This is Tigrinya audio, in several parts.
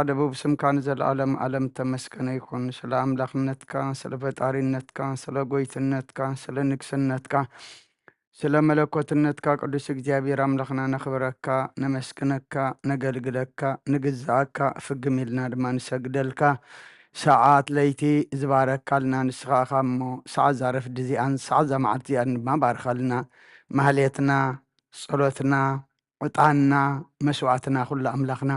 ደቡብ ስምካ ንዘለኣለም ኣለም ተመስገነ ይኹን። ስለ ኣምላኽነትካ፣ ስለ ፈጣሪነትካ፣ ስለ ጎይትነትካ፣ ስለ ንግስነትካ፣ ስለ መለኮትነትካ ቅዱስ እግዚኣብሔር ኣምላኽና ነኽብረካ፣ ነመስግነካ፣ ነገልግለካ፣ ንግዛኣካ፣ ፍግም ኢልና ድማ ንሰግደልካ። ሰዓት ለይቲ ዝባረካልና ንስኻ ኢኻ እሞ፣ ሰዓት ዛረፍዲ እዚኣን ሰዓት ዛ መዓልቲ እዚኣን ድማ ባርኸልና። ማህሌትና፣ ጸሎትና፣ ዕጣንና፣ መስዋዕትና ኩሉ ኣምላኽና፣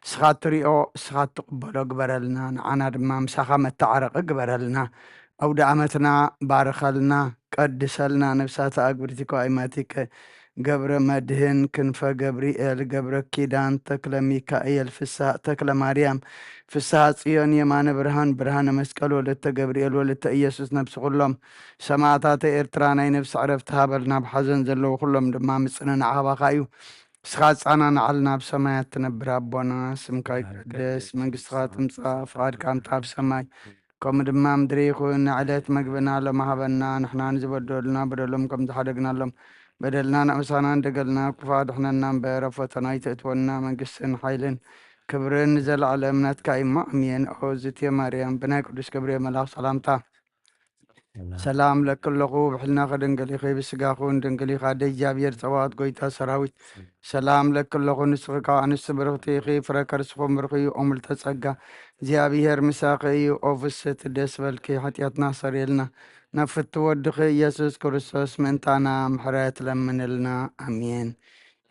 እስኻ እትሪኦ፣ እስኻ እትቕበሎ ግበረልና። ንዓና ድማ ምሳኻ መተዓረቒ ግበረልና። ኣውደ ኣመትና ባርኸልና፣ ቀድሰልና። ነብሳተ ኣግብርቲኮ ኣይማቲከ ገብረ መድህን፣ ክንፈ ገብርኤል፣ ገብረ ኪዳን፣ ተክለ ሚካኤል፣ ፍስሃ ተክለ ማርያም፣ ፍስሃ ጽዮን፣ የማነ ብርሃን፣ ብርሃነ መስቀል፣ ወለተ ገብርኤል፣ ወለተ ኢየሱስ፣ ነብሲ ኩሎም ሰማዕታተ ኤርትራ ናይ ነብሲ ዕረፍቲ ሃበልና። ኣብ ሓዘን ዘለዉ ኩሎም ድማ ምጽንናዕ ካባኻ እዩ። ንስኻ ጻና ንዓልና ኣብ ሰማያት ትነብር ኣቦና፣ ስምካ ይቀደስ፣ መንግስትኻ ትምጻእ፣ ፍቓድካ ምጻእ ኣብ ሰማይ ከምኡ ድማ ምድሪ ይኹን። ንዕለት መግብና ሎሚ ሃበና፣ ንሕና ንዝበደሉና በደሎም ከም ዝሓደግናሎም በደልና ንዕሳና እንደገልና፣ ክፉእ ኣድሕነና እምበር፣ ኣብ ፈተና ኣይተእትወና፣ መንግስትን ሓይልን ክብርን ንዘለዓለም ናትካ እዩ እሞ፣ ኣሜን። ኦ ዝትየ ማርያም፣ ብናይ ቅዱስ ገብርኤል መልኣኽ ሰላምታ ሰላም ለኪ ኣለኹ፣ ብሕልናኺ ድንግል ኢኺ፣ ብስጋኹን ድንግል ኢኻ፣ ኣደ እግዚኣብሔር ጸባኦት ጎይታ ሰራዊት። ሰላም ለኪ ኣለኹ፣ ንስኺ ከኣ ኣንስቲ ብርኽቲ ኢኺ፣ ፍረ ከርስኹም ብሩኽ እዩ። ኦ ምልዕተ ጸጋ፣ እግዚኣብሔር ምሳኺ እዩ። ኦ ፍስሕቲ ደስ በልኪ፣ ሓጢኣትና ሰሪየልና፣ ናብ ፍቲ ወድኺ ኢየሱስ ክርስቶስ ምእንታና ምሕረት ለምንልና። ኣሜን።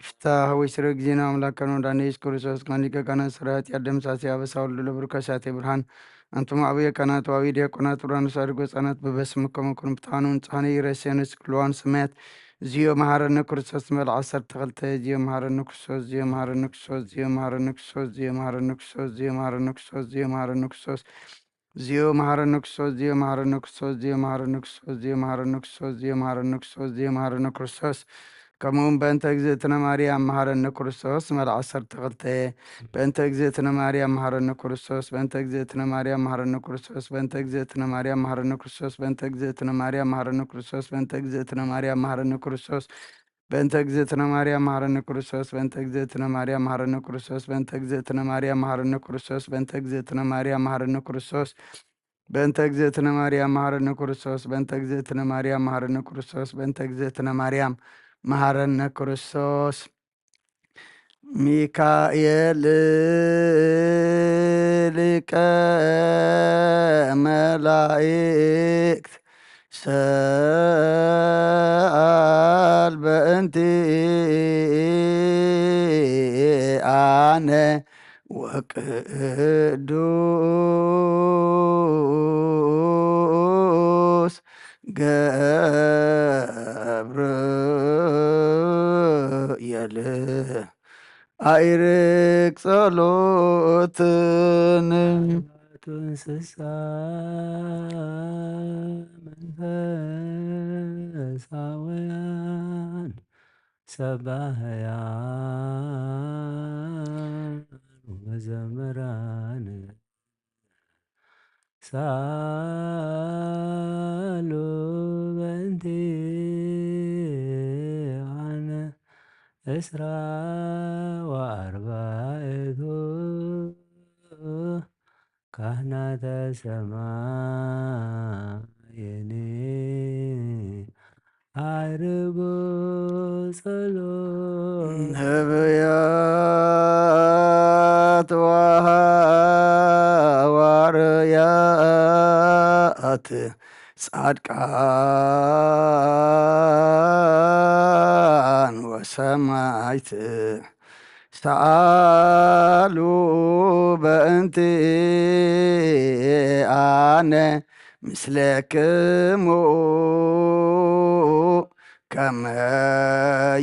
ይፍታህ ወይ ስረ ጊዜና ኣምላክ ከኖ ዳን ኢየሱስ ክርስቶስ ካን ሊቀ ካህናት ስራያት ያደም ሳሲ አበሳ ወልድ ለብሩ ከሳቴ ብርሃን። አንቱም አብየ ካህናት ዋዊ ዲያቆናት ብርሃን ሳድጎ ህጻናት ብበስም ከመ ኩን ብታኑ ንጽሐነ ይረስየነ ስክልዋን ሰማያት። ዚዮ መሐረነ ክርስቶስ ንበል ዓሰርተ ክልተ። ዚዮ መሐረነ ክርስቶስ፣ ዚዮ መሐረነ ክርስቶስ፣ ዚዮ መሐረነ ክርስቶስ፣ ዚዮ መሐረነ ክርስቶስ፣ ዚዮ መሐረነ ክርስቶስ፣ ዚዮ መሐረነ ክርስቶስ። ዚዮ መሐረነ ክርስቶስ፣ ዚዮ መሐረነ ክርስቶስ፣ ዚዮ መሐረነ ክርስቶስ፣ ዚዮ መሐረነ ክርስቶስ፣ ዚዮ መሐረነ ክርስቶስ፣ ዚዮ መሐረነ ክርስቶስ። ከምኡውን በእንተ እግዝእትነ ማርያም መሐረነ ክርስቶስ መል ዓሰርተ ክልተ። በእንተ እግዝእትነ ማርያም መሐረነ ክርስቶስ፣ በእንተ እግዝእትነ ማርያም መሐረነ ክርስቶስ፣ በእንተ እግዝእትነ ማርያም መሐረነ ክርስቶስ፣ በእንተ እግዝእትነ ማርያም መሐረነ ክርስቶስ፣ በእንተ እግዝእትነ ማርያም መሐረነ ክርስቶስ። በእንተ እግዝእትነ ማርያም መሐረነ ክርስቶስ፣ በእንተ እግዝእትነ ማርያም መሐረነ ክርስቶስ፣ በእንተ እግዝእትነ ማርያም መሐረነ ክርስቶስ፣ በእንተ እግዝእትነ ማርያም መሐረነ ክርስቶስ። በእንተ እግዝእትነ ማርያም መሐረነ ክርስቶስ፣ በእንተ እግዝእትነ ማርያም መሐረነ ክርስቶስ፣ በእንተ እግዝእትነ ማርያም መሐረነ ክርስቶስ። ሚካኤል ሊቀ መላእክት ሰአል በእንቲአነ ወቅዱስ ገብርኤል አይርቅ ጸሎትን። እንስሳ መንፈሳውያን ሰባህያን ወዘመራን ሳሉ በእንቲአነ እስራ ወአርባዕቱ ካህናተ ሰማይኒ አርጉ ጸሎት። ነቢያት ወሐዋርያት ጻድቃን ወሰማይት ሰአሉ በእንቲአነ ምስሌክሙ ከመ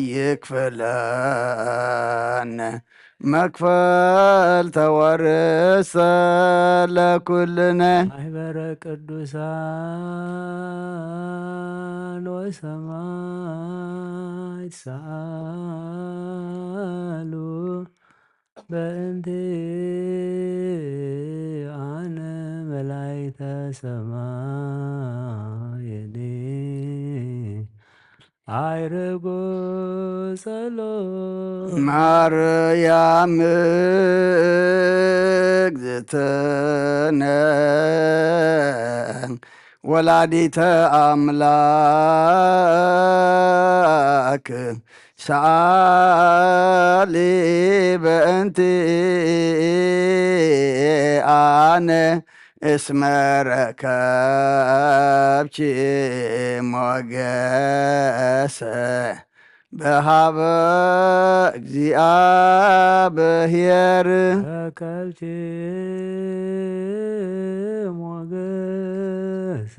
ይክፍለነ መክፈልተ ወርእሰ ለኩልነ። ማሕበረ ቅዱሳን ወሰማዕት ሰአሉ በእንቲአነ መላእክተ ሰማይኒ አይርጉ ጸሎት። ማርያም እመቤትነ ወላዲተ ኣምላክ ሰኣሊ በእንቲ ኣነ እስመ ረከብኪ ሞገሰ በሃበ እግዚኣብሔር። ረከብኪ ሞገሰ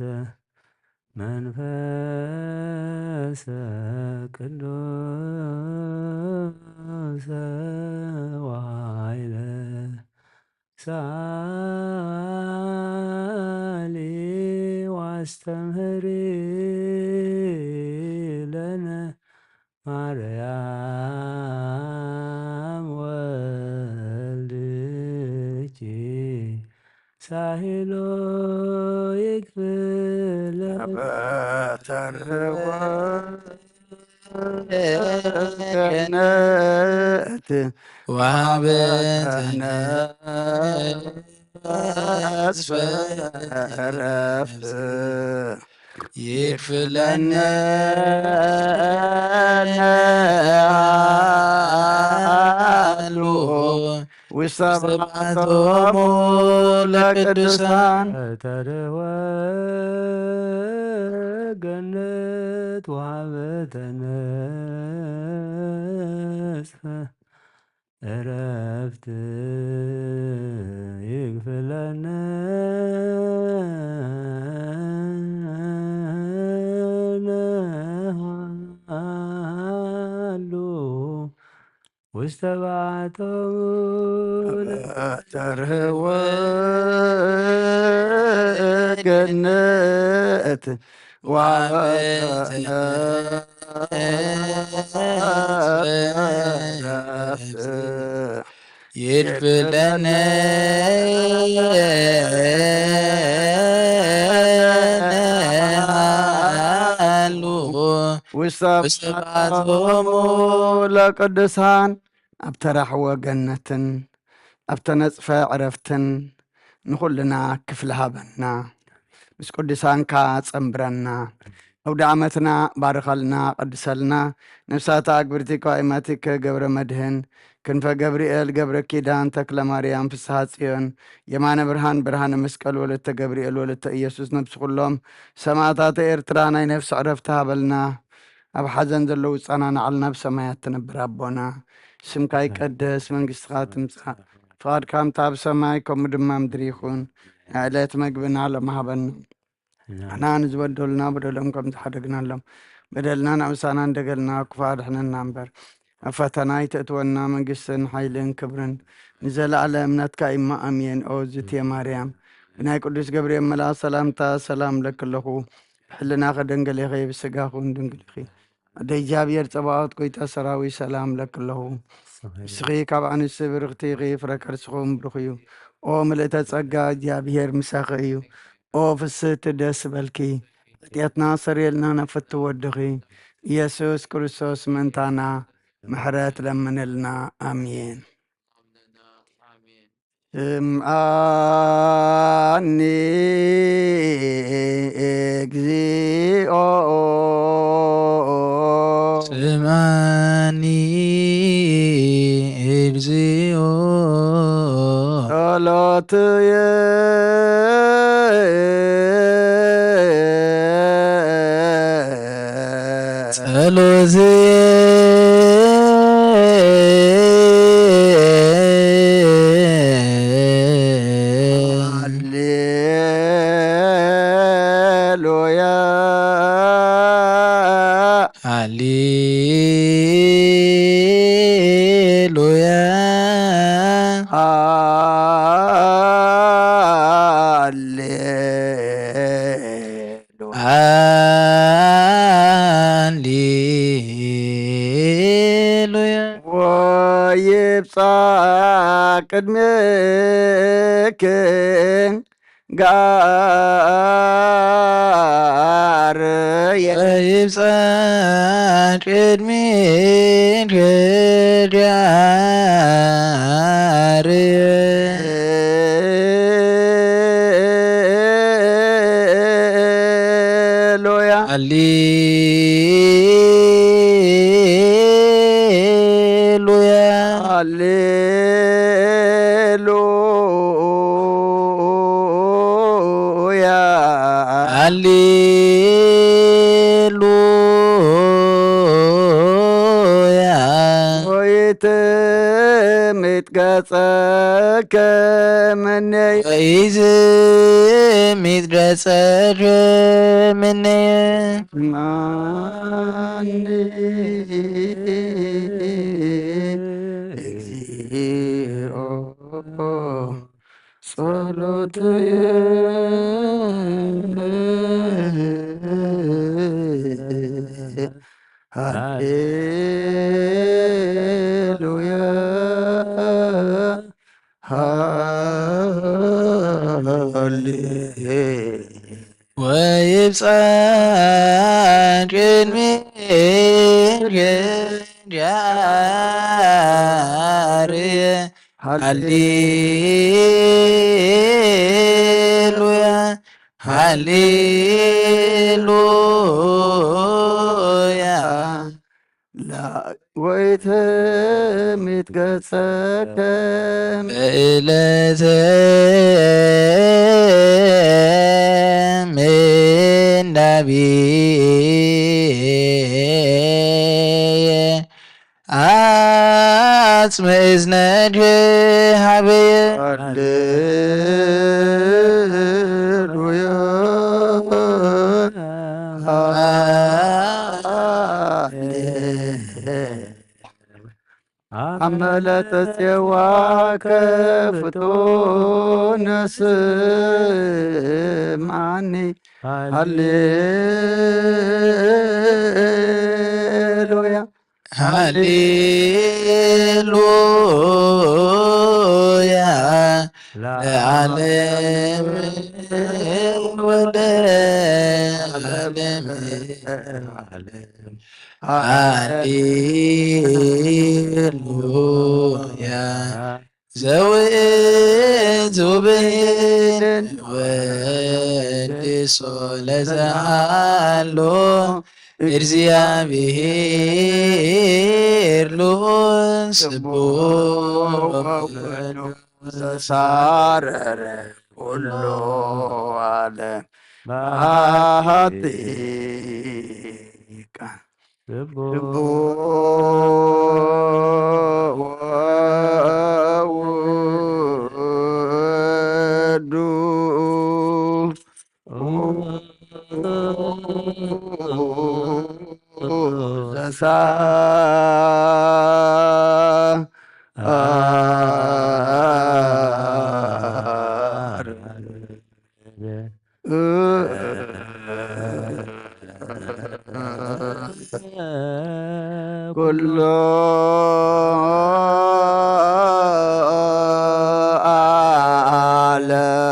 መንፈሰ ቅዱሰ ወኃይለ ሳሊ ዋስተምህሪ ለነ ማርያም ወልድኪ ሳሂሎ ይክፍለ በተርወ ገነት ወሃበነ ተስፈ ረፍት ይክፍለነ ሉ ውስተ በዓቶሙ ለቅዱሳን ተርወ ገነት ወሃበተነ ተስፈ እረፍት ይክፍለነ ነሃሉ ውስተ በዓቶሙ ተርህወ ገነት ወሃበተነ ይድፍለነ ሃሉ ውስተ ውስተ በዓቶሙ ለቅዱሳን ኣብ ተራሕወ ገነትን ኣብ ተነጽፈ ዕረፍትን ንኹልና ክፍሊ ሃበና። ምስ ቅዱሳንካ ጸንብረና። ኣውደ ዓመትና ባርኸልና፣ ቀድሰልና። ነፍሳታ ኣግብርቲ ከዋይማቲከ ገብረ መድህን፣ ክንፈ ገብርኤል፣ ገብረ ኪዳን፣ ተክለ ማርያም፣ ፍስሃ ጽዮን፣ የማነ ብርሃን፣ ብርሃነ መስቀል፣ ወለተ ገብርኤል፣ ወለተ ኢየሱስ፣ ነብሲ ኩሎም ሰማዕታተ ኤርትራ ናይ ነፍሲ ዕረፍቲ ሃበልና። ኣብ ሓዘን ዘለዉ ጻናናዓልና፣ ኣብ ሰማያት ትነብር ኣቦና፣ ስምካ ይቀደስ፣ መንግስትኻ ትምጻእ፣ ፍቓድካ ከምታ ኣብ ሰማይ ከምኡ ድማ ምድሪ ይኹን። ዕለት መግብና ሎም ሃበና። ንሕና ንዝበደሉና በደሎም ከም ዝሓደግናሎም፣ በደልና ንኣምሳና እንደገልና፣ ክፉእ ኣድሕነና እምበር፣ ኣብ ፈተና ኣይተእትወና። መንግስትን ሓይልን ክብርን ንዘለኣለም ናትካ እማ፣ ኣሜን። ኦ ዝትየ ማርያም፣ ብናይ ቅዱስ ገብርኤል መልኣክ ሰላምታ ሰላም እብለኪ ኣለኹ። ብሕልናኺ ደንገል ኢኺ፣ ብስጋኹን ድንግል ኢኺ። ኣደ እግዚኣብሔር ጸባኦት፣ ጎይታ ሰራዊት፣ ሰላም እብለኪ ኣለኹ። ንስኺ ካብ ኣንስቲ ብርኽቲ ኢኺ፣ ፍረ ከርስኹም ብሩኽ እዩ። ኦ ምልእተ ጸጋ፣ እግዚኣብሔር ምሳኺ እዩ። ኦ ፍስህቲ፣ ደስ በልኪ፣ ኃጢኣትና ሰሪየልና ናብ ፍትው ወድኺ ኢየሱስ ክርስቶስ ምእንታና ምሕረት ለምንልና። ኣሜን። ስምዓኒ እግዚኦ። ስምዓኒ እግዚኦ። ጸሎትየ። ጸሎትየ። ሃሌሉያ። ሃሌሉያ። ሃሌ ሃሌሉያ። ወይብጻሕ ቅድሜክን ጋርየ። ወይብጻሕ ቅድሜክን ጋርየ። ሃሌሉያ። ሃሌሉያ። ሃሌሉያ። ወይትምት ገጸከ እምኔ። ወይትምት ገጸከ እምኔ። ማኒ እግዚኦ ጸሎትየ። ሃሌሉያ። ሃሌ ወይብጻሕ ቅድሜከ ጃርየ። ሃሌሉያ። ሃሌሉያ። ላ-፣ ወይትምት ገጸከ በዕለተ ምንዳቤ አጽመ እዝነከ ሀበየ። ሃሌሉያ። አመ ለተጼዋከ ፍጡነ ስምዓኒ። ሃሌሉያ። ሃሌሉያ። ለዓለም ወለዓለም ዓለም። ሃሌሉያ። ዘውእቱ ብሂል ወድሶ ለዘሃሎ እግዚአብሔር ልዑል ስቡሕ ወወልድ ዘሳረረ ኩሎ ዓለም በአሐቲ ቃል። ስቡሕ ወውእቱ ዘሳረረ ኩሎ ዓለም።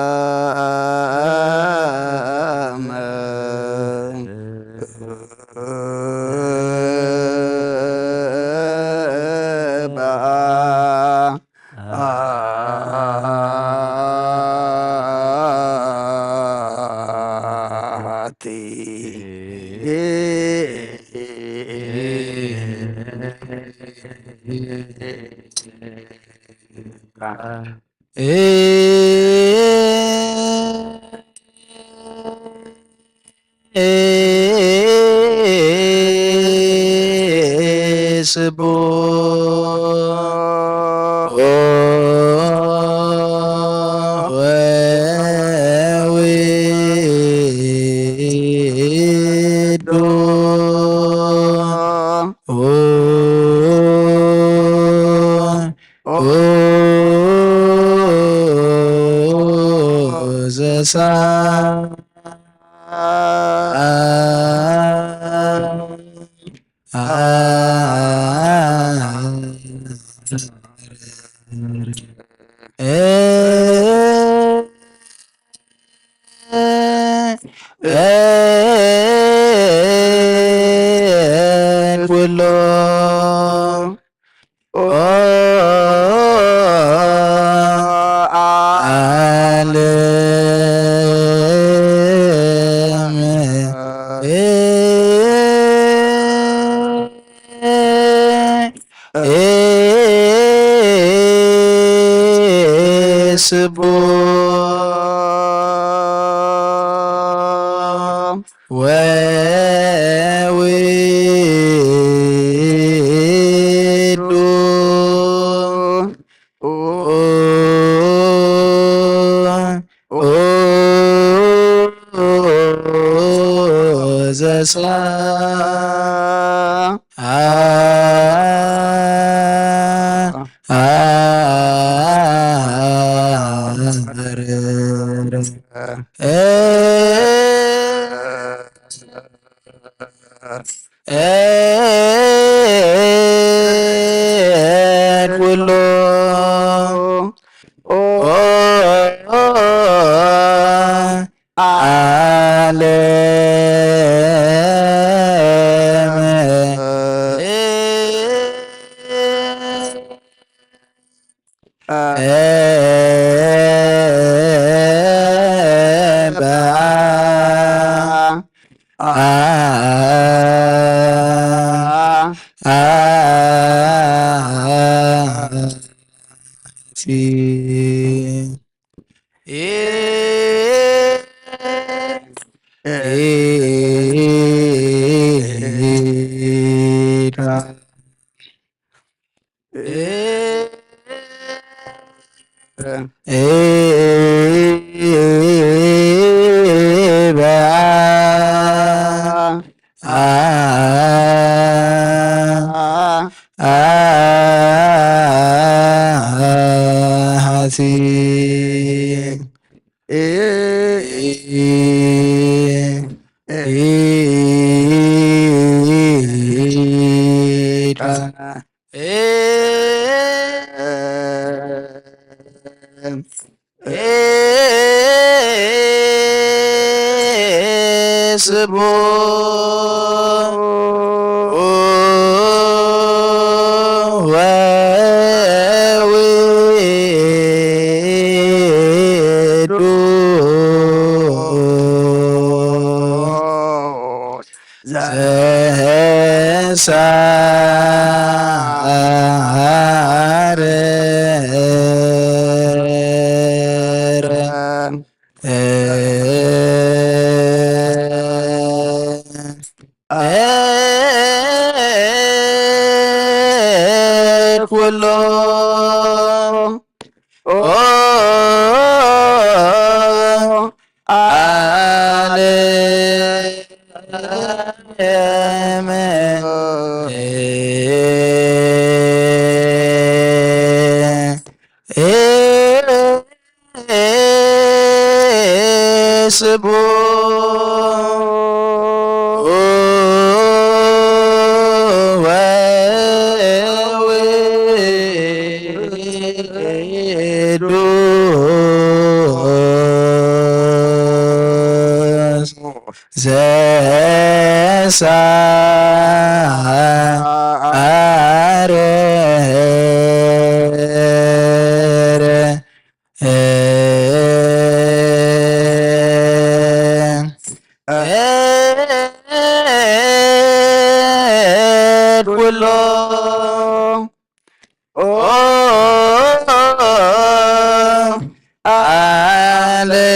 ስቡሕ ወውእቱ ዘሳ ኩሎ ዓለም ስቡሕ ወውሉድ ዘሳ ኩሉ ዓለም ስቡሕ ወውሉድ ዘሳርር ኩሎ ዓለም ስቡሕ ወውሉድ ዘሳርር ኩሎ ዓለም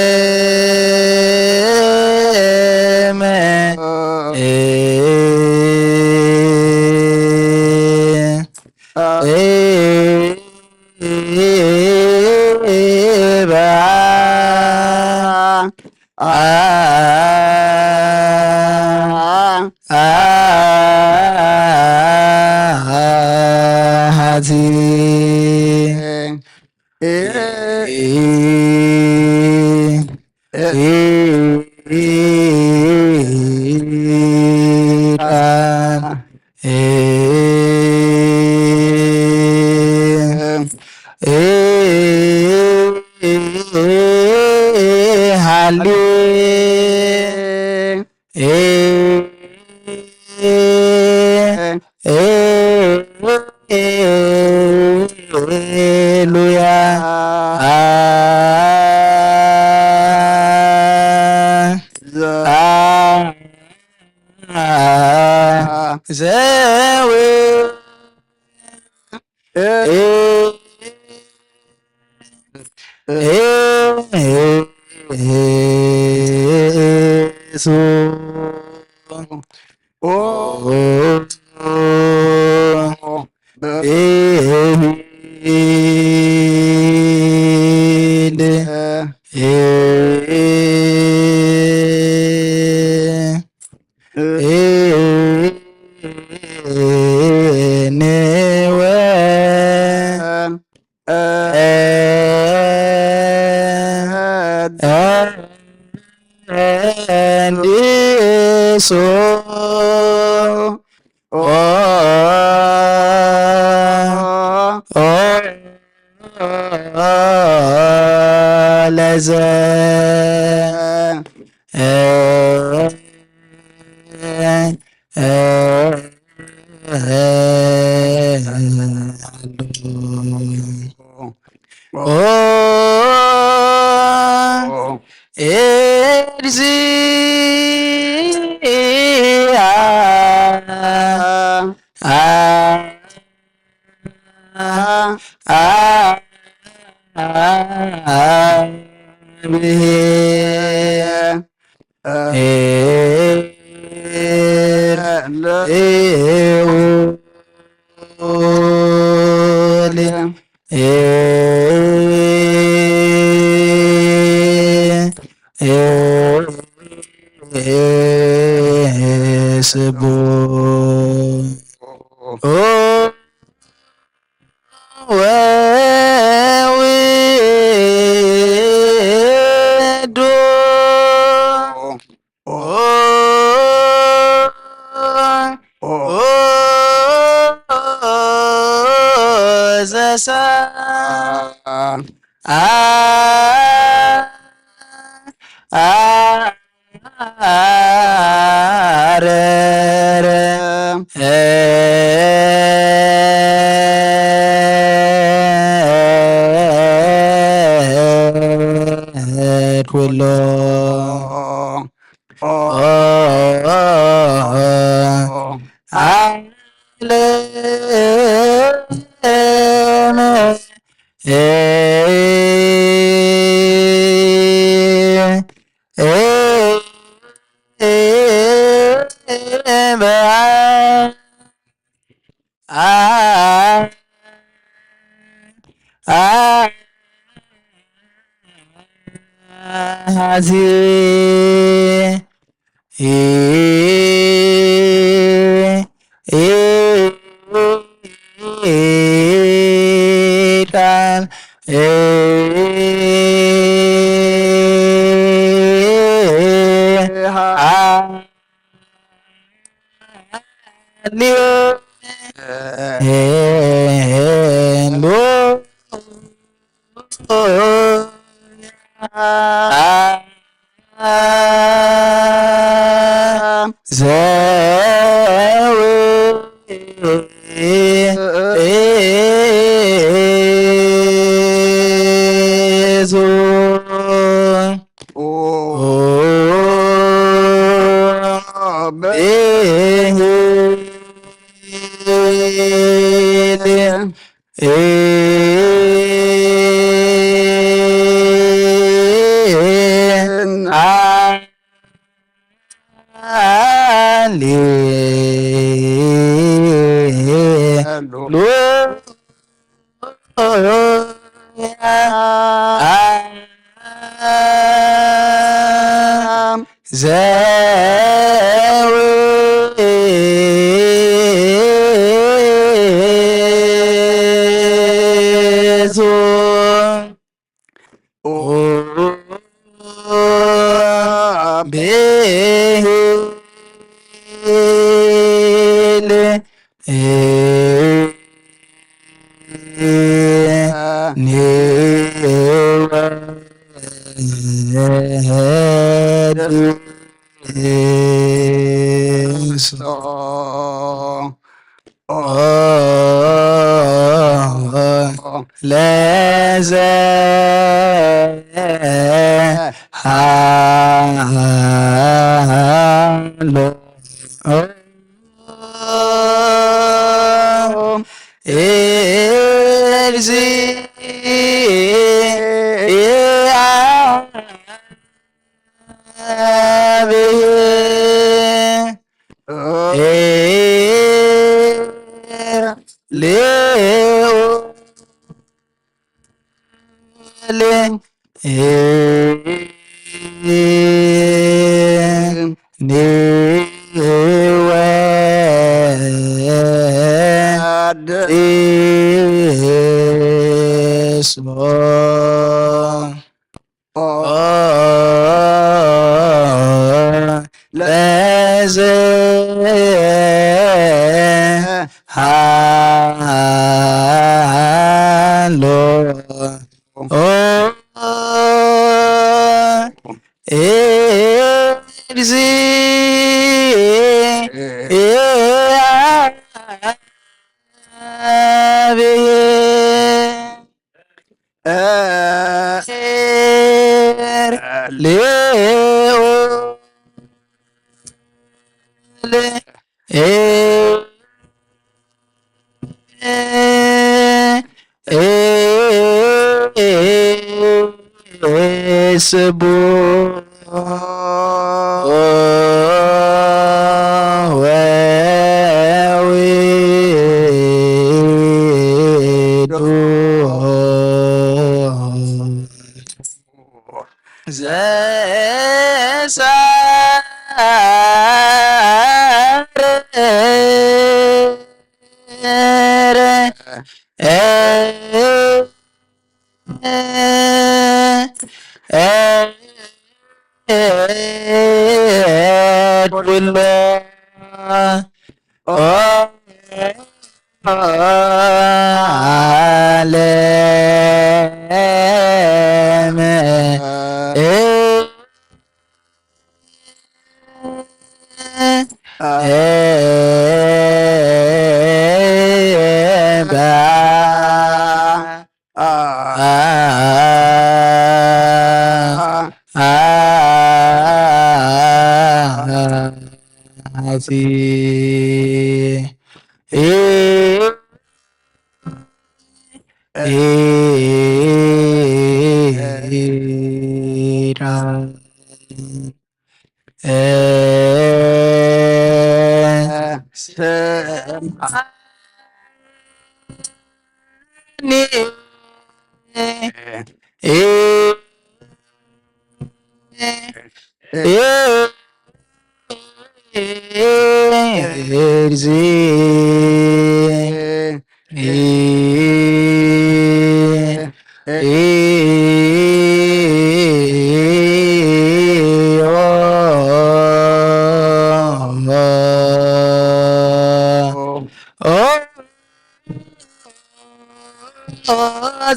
ሃሌሉያ። ዘው ኤሱ ኦ ኦ ደ ኤ ደ ኤ እ ን ወ እ እ ዲሶ ኦ ኦ ለዘ እ እ ኦ ኤግዚኣ አ አ አ ስቡ ወውዱ ዘሳ አ አ አረረ ኩሎ ዓለመ አሐዚ ኢድ ቃል ለዘ ሃሎ ኒወ ኣደ ሶ ኦ ለዘ ሃሎ ኦ ስቡ ወውዱ ዘሳረ ኩሎ ዓለም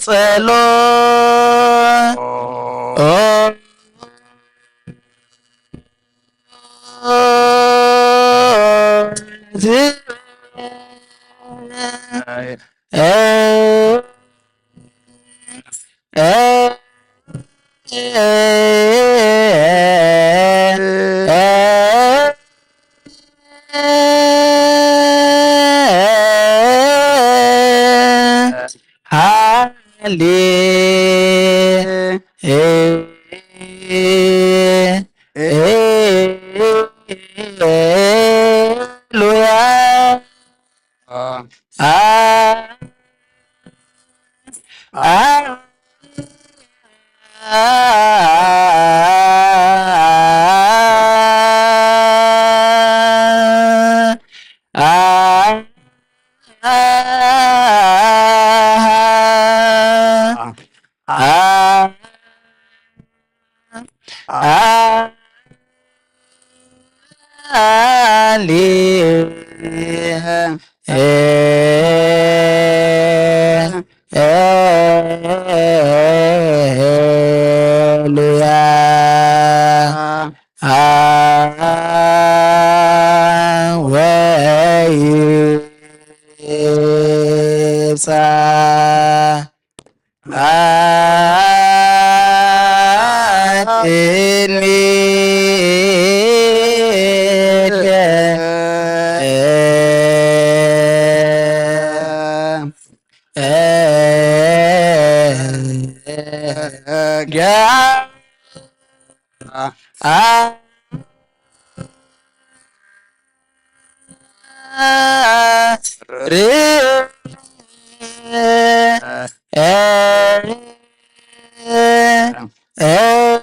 ጸሎ ሃሌ ሉያ አ አ ሃሌሉያ። ወይብጻሕ ሃልየ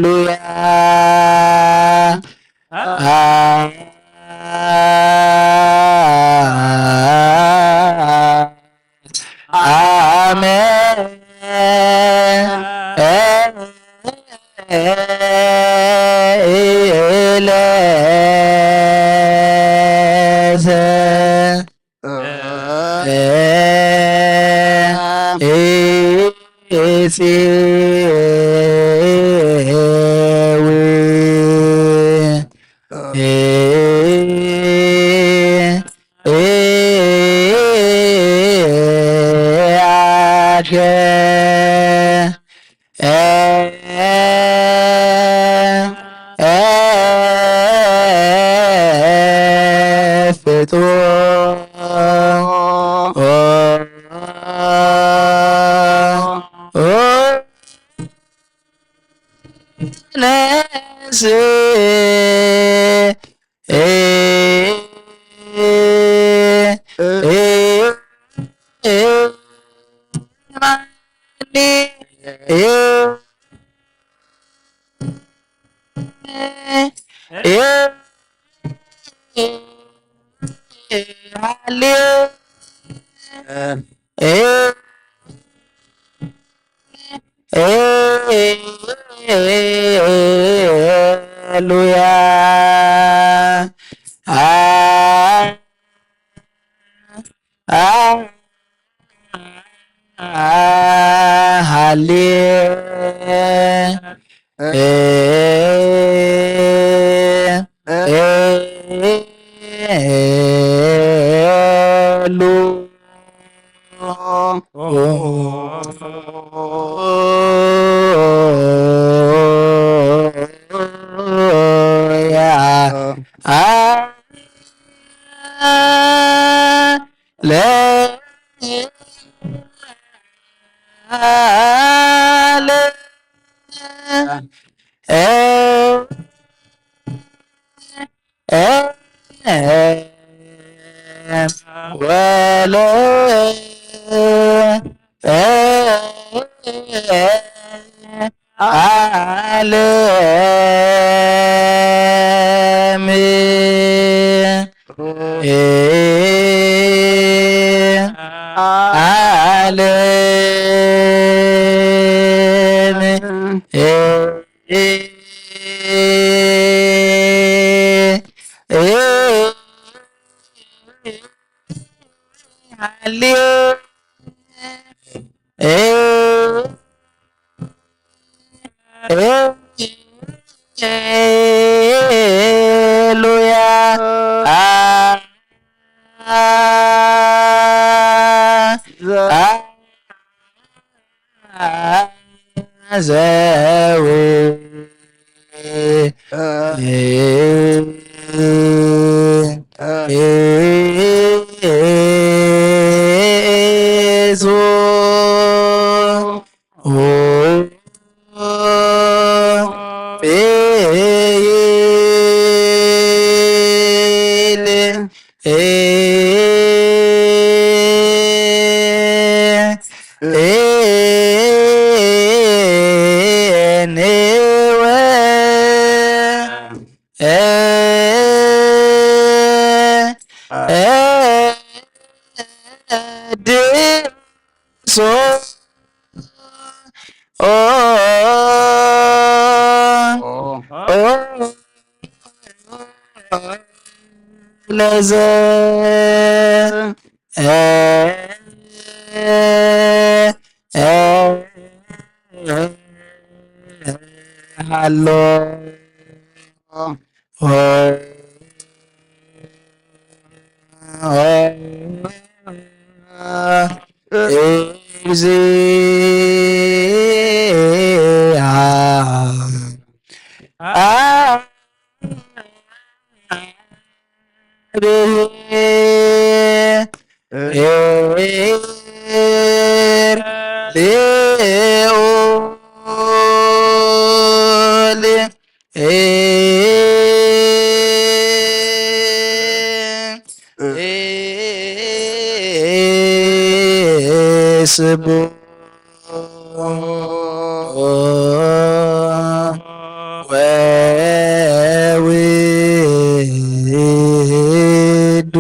ሉያ። እ፣ እ፣ እ፣ ሃሌ፣ እ፣ እ፣ እ፣ ሃሌሉያ። አ፣ አ፣ አ፣ ሃሌ፣ እ፣ እ፣ እ፣ ሉ፣ ያ፣ አ፣ ለ፣ ለ፣ እ፣ እ፣ እ፣ ወለ፣ እ፣ እ፣ ዓለም፣ እ፣ ዓለም፣ እ፣ እ፣ እ፣ ሃሌ፣ እ፣ እ፣ ሃሌሉያ። አ፣ አ፣ ዘው፣ እ፣ እ፣ ዞ፣ ኦ፣ እ፣ ል፣ እ፣ እ፣ ን፣ ወ፣ እ፣ እ፣ ድ፣ ሶ፣ ኦ፣ ኦ፣ ለዘ፣ እ፣ እ፣ ሃሎ። ስቡ ወውዱ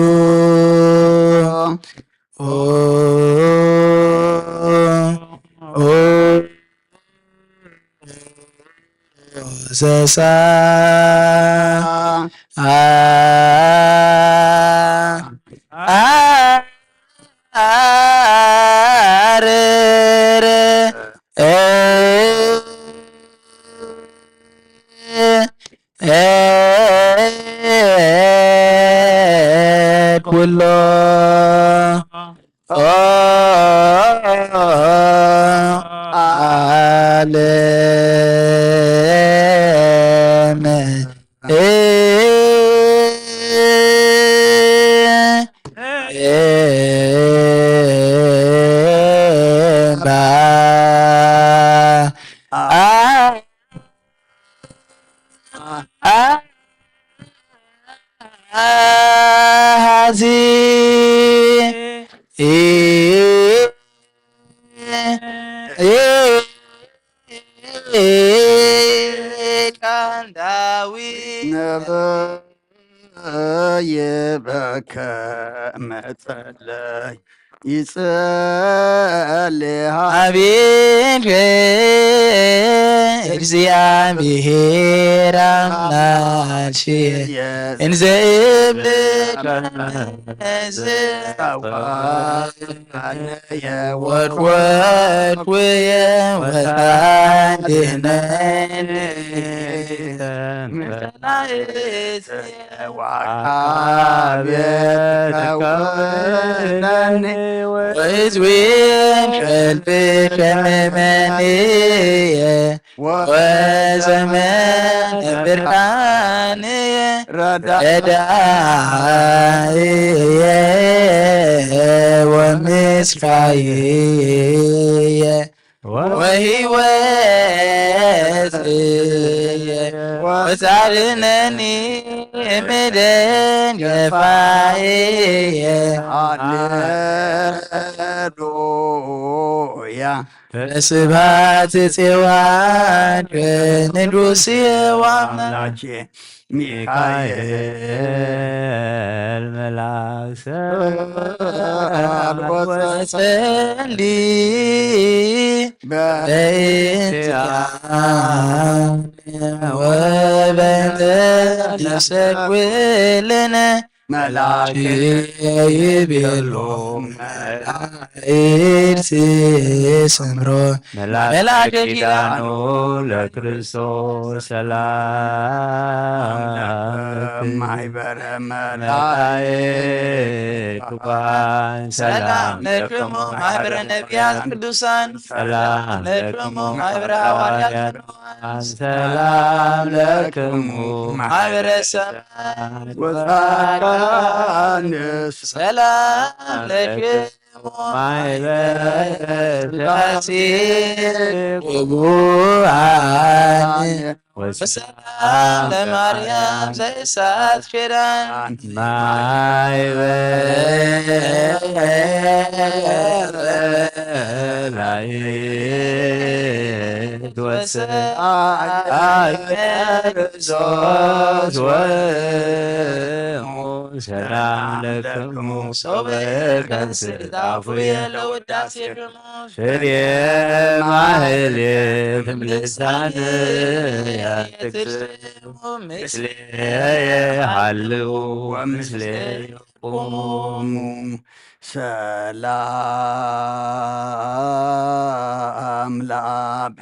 ዘሳ አረረ ኩሎ ዓለም አሃዚ ይበከ መጸለይ ይጸልያ። አቤቱ እግዚአብሔር አምላክየ እንዘ እብል ወድወድኩየ ወታድነኒ ወአካብየት ከውነኒ ወሕዝቢ ከልቢ ከመመንየ ወዘመን ብርሃንየ ረዳእየ ወምስካየ ወህይወትየ ወታድነኒ ምደን ገፋየ። ሃሌሉያ። በስብሐት ጽዮን ቅዱስ የዋና አምላኬ ሚካኤል መልአክ ሰላም ወጸሊ በእንቲአነ ወበእንተ ይሰኩልነ መልአክ ይቤሎ መላእክት ስምሮ መልአክ ኪዳኑ ለክርስቶስ ሰላም ማህበረ መላእክት ሰላም ለክሙ ማህበረ ነቢያት ቅዱሳን ሰላም ለክሙ ማህበረ ሃዋርያት ሰላም ለክሙ ማህበረ ሰማዕታት ወጻድቃን ሰላም ለክሙ ማህበረ ስላሴ ቅቡአን ወሰላም ለማርያም ዘእሳት ኪዳን ማይበል ላይት ወሰአይ ክርስቶስ ወ ሰላም ለክሙ ሶበ ከንስእ አፉየ ለውዳሴክሙ ፍሬ ማህሌት እምልሳንየ ትክስሙ ምስሌየ ሃልው ወምስሌየ ቁሙ። ሰላም ለአብ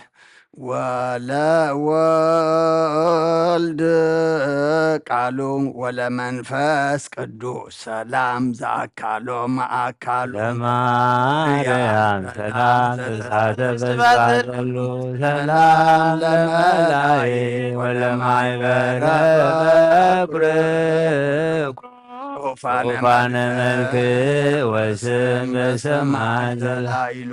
ወለወልድ ቃሉ ወለመንፈስ ቅዱስ ሰላም ዘአካሎ ማእካሉ ለማርያም ሰላም ተሳተፈ ስባተሉ ሰላም ለመላእክት ወለማይበረ በኩር ኡፋነ መልክ ወስም በሰማይ ዘላይሉ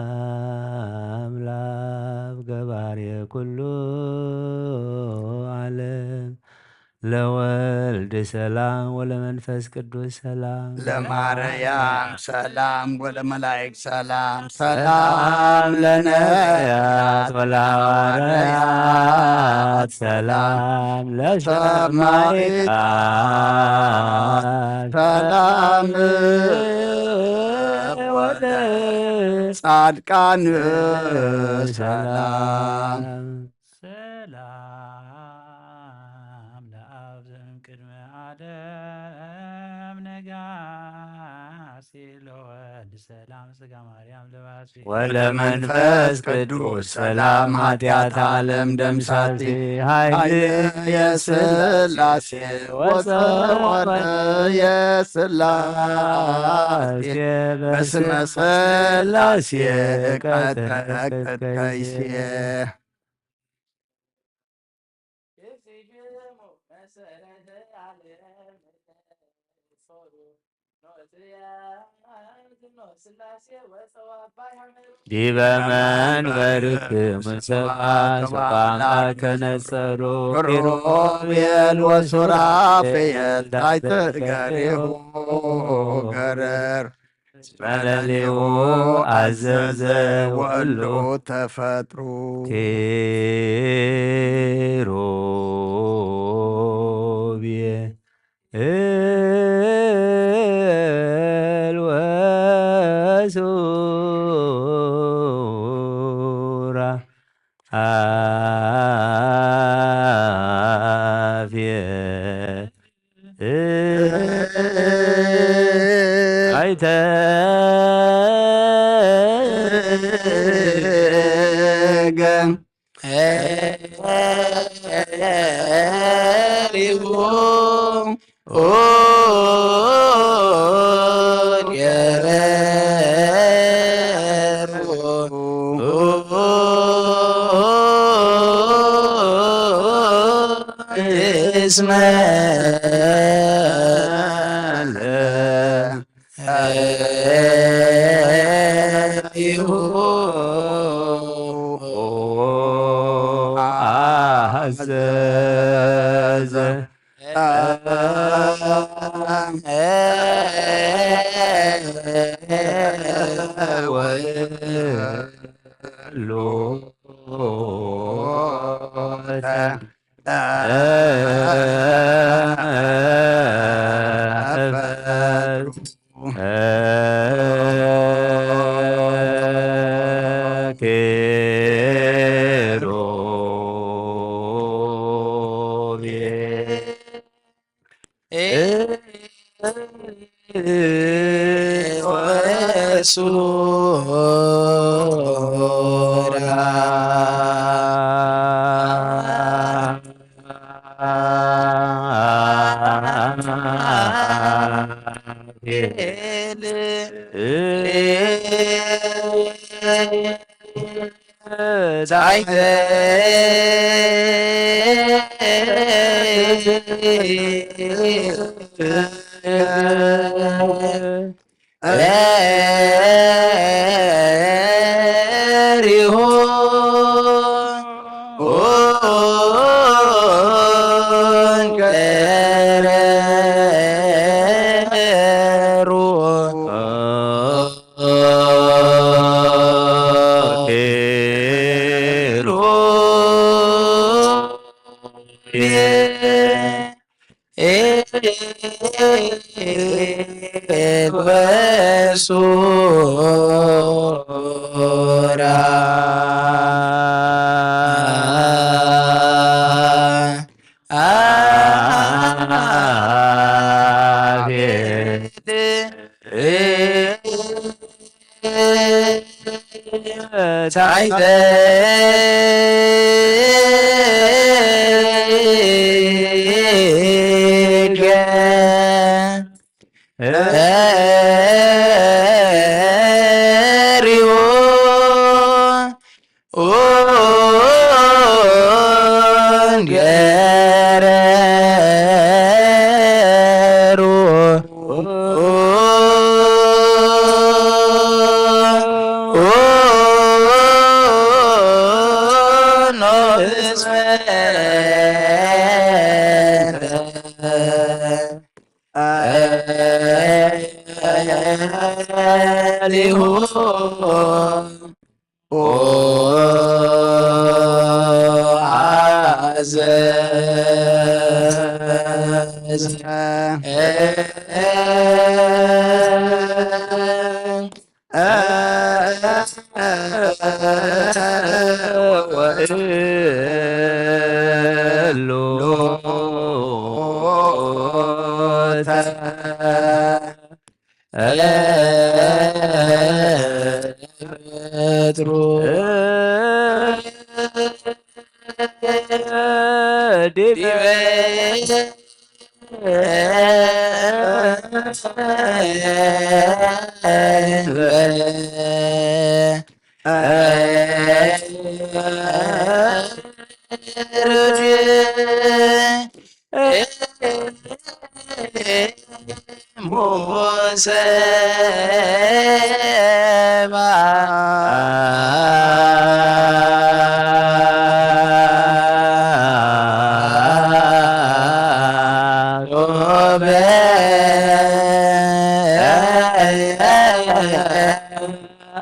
ሰላም ለአብ ገባሬ ኩሉ ዓለም ለወልድ ሰላም ወለመንፈስ ቅዱስ ሰላም ለማርያም ሰላም ወለመላእክት ሰላም ሰላም ለነቢያት ወለሐዋርያት ሰላም ለሰማዕታት ሰላም ወለጻድቃን ሰላም ሰላም ለአብ ዘእምቅድመ ዓለም ነጋሲ ለወልድ ሰላም ስጋ ማርያም ለባሲ ወለመንፈስ ቅዱስ ሰላም ኃጢአት ዓለም ደምሳሲ ኃይል የስላሴ ወፀወረ የስላሴ በስመ ስላሴ ቀጠቀጥ ከይሴ ዲበ መንበርክሙ ሰብአ ሰብአ አምላክ ነጸሩ ሮቤል ወሱራፌል ታሕተ እገሪሁ ገረር መለሊኡ ኣዘዘ ወሉ ተፈጥሩ። ኬሩቤል ወሱራ አፌ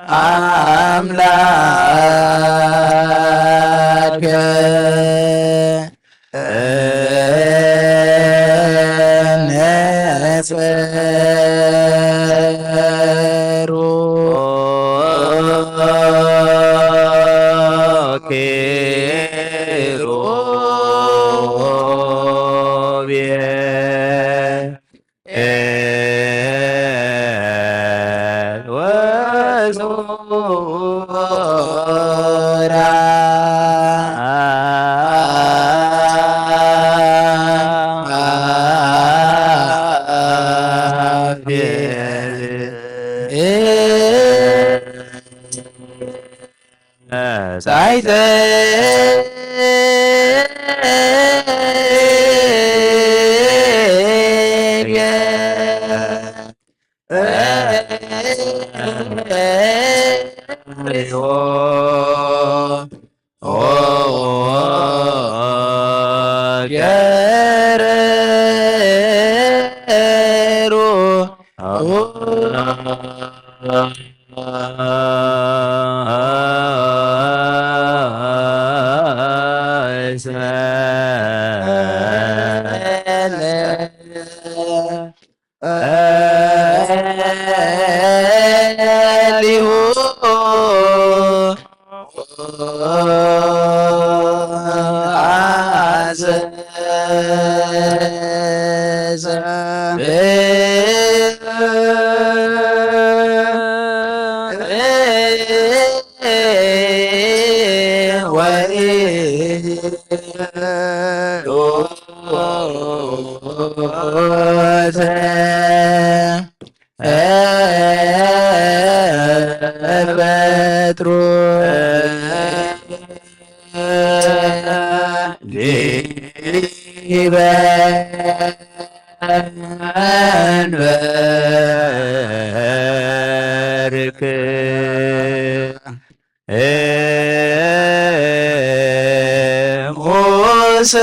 ኣምላክ ነጸሩ ኪሩቤል ወሱራፌል ሳይተ ገረሩ ሊሁ አዘዘ ወይሎተ ጴጥሮስ ዲበ መንበርክ ሙሰ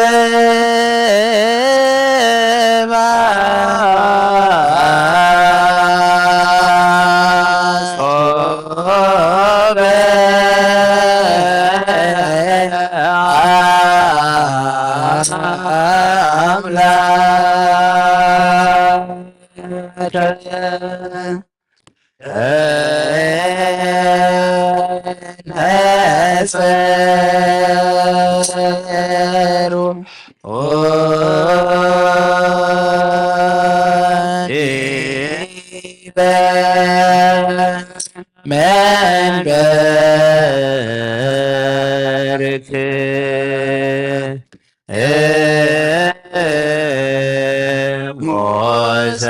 ነጸሩ ዲበ መንበርክ ሞሰ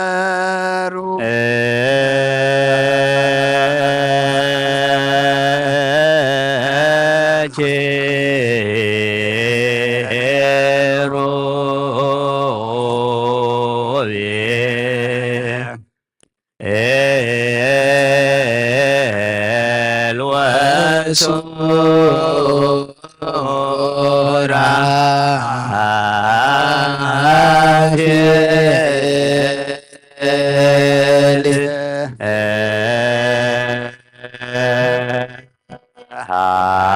ነጸሩ ኪሩቤል ወሱራፌል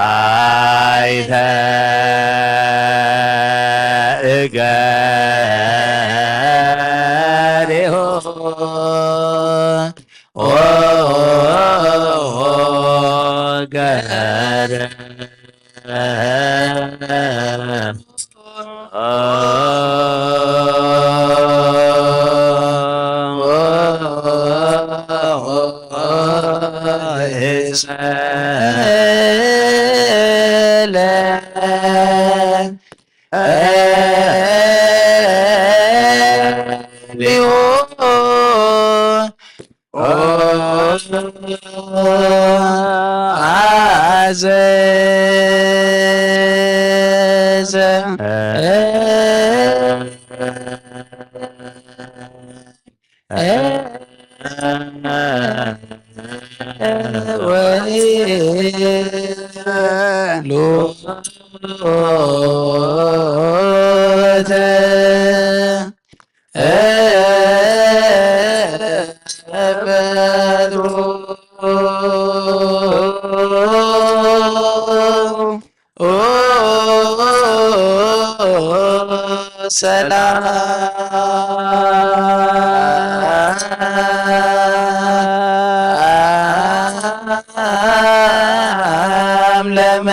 ኃይለ እገሪሁ ገረ ወይሎተ ሰላም ለመ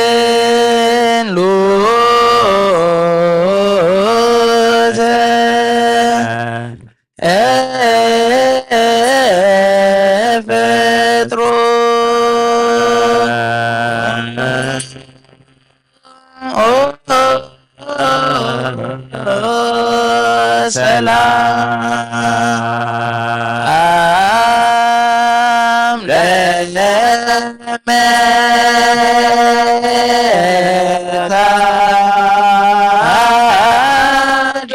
ወይን ሉተ ፈጥሮ ሰላም ለመታድግ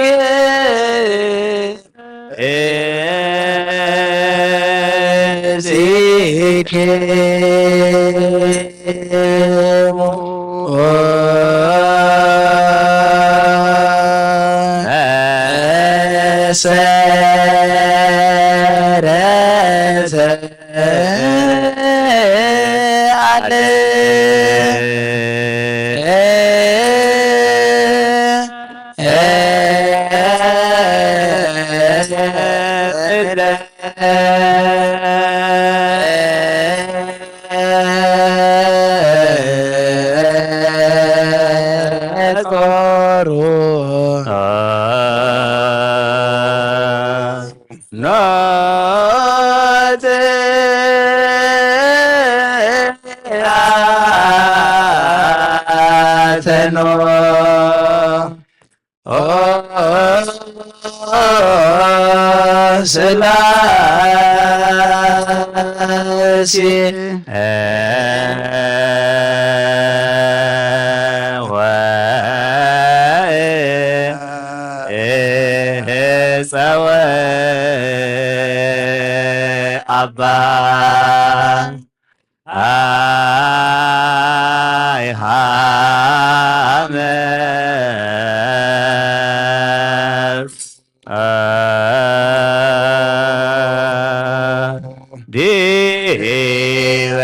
ስላሴ ወጸወ አባ አይሃመ ዲበ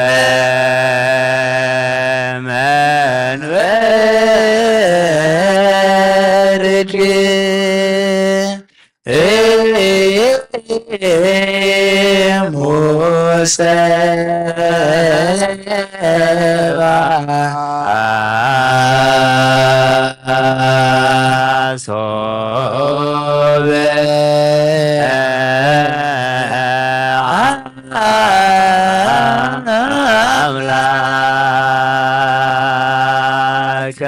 መንበርኪ ሙሰ ሶበ አምላከ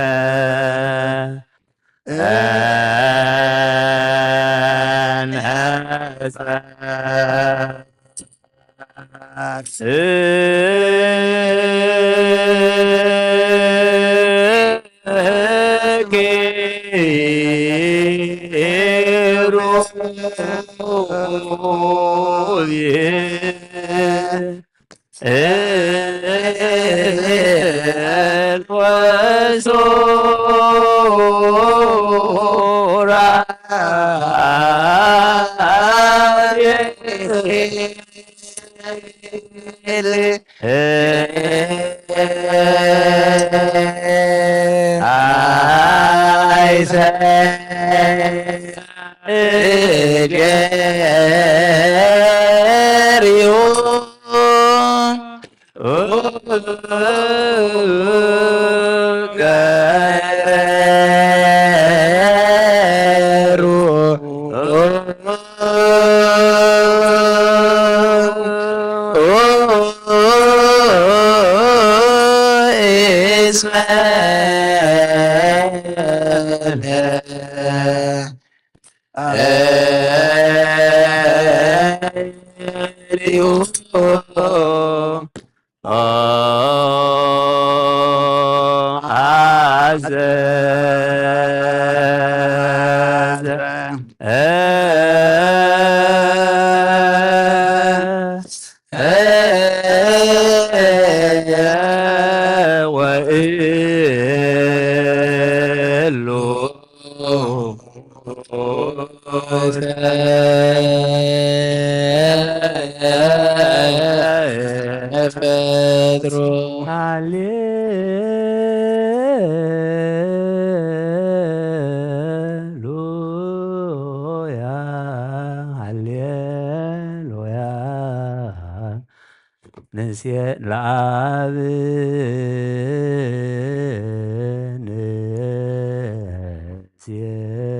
ንሴ-፣ ለአብ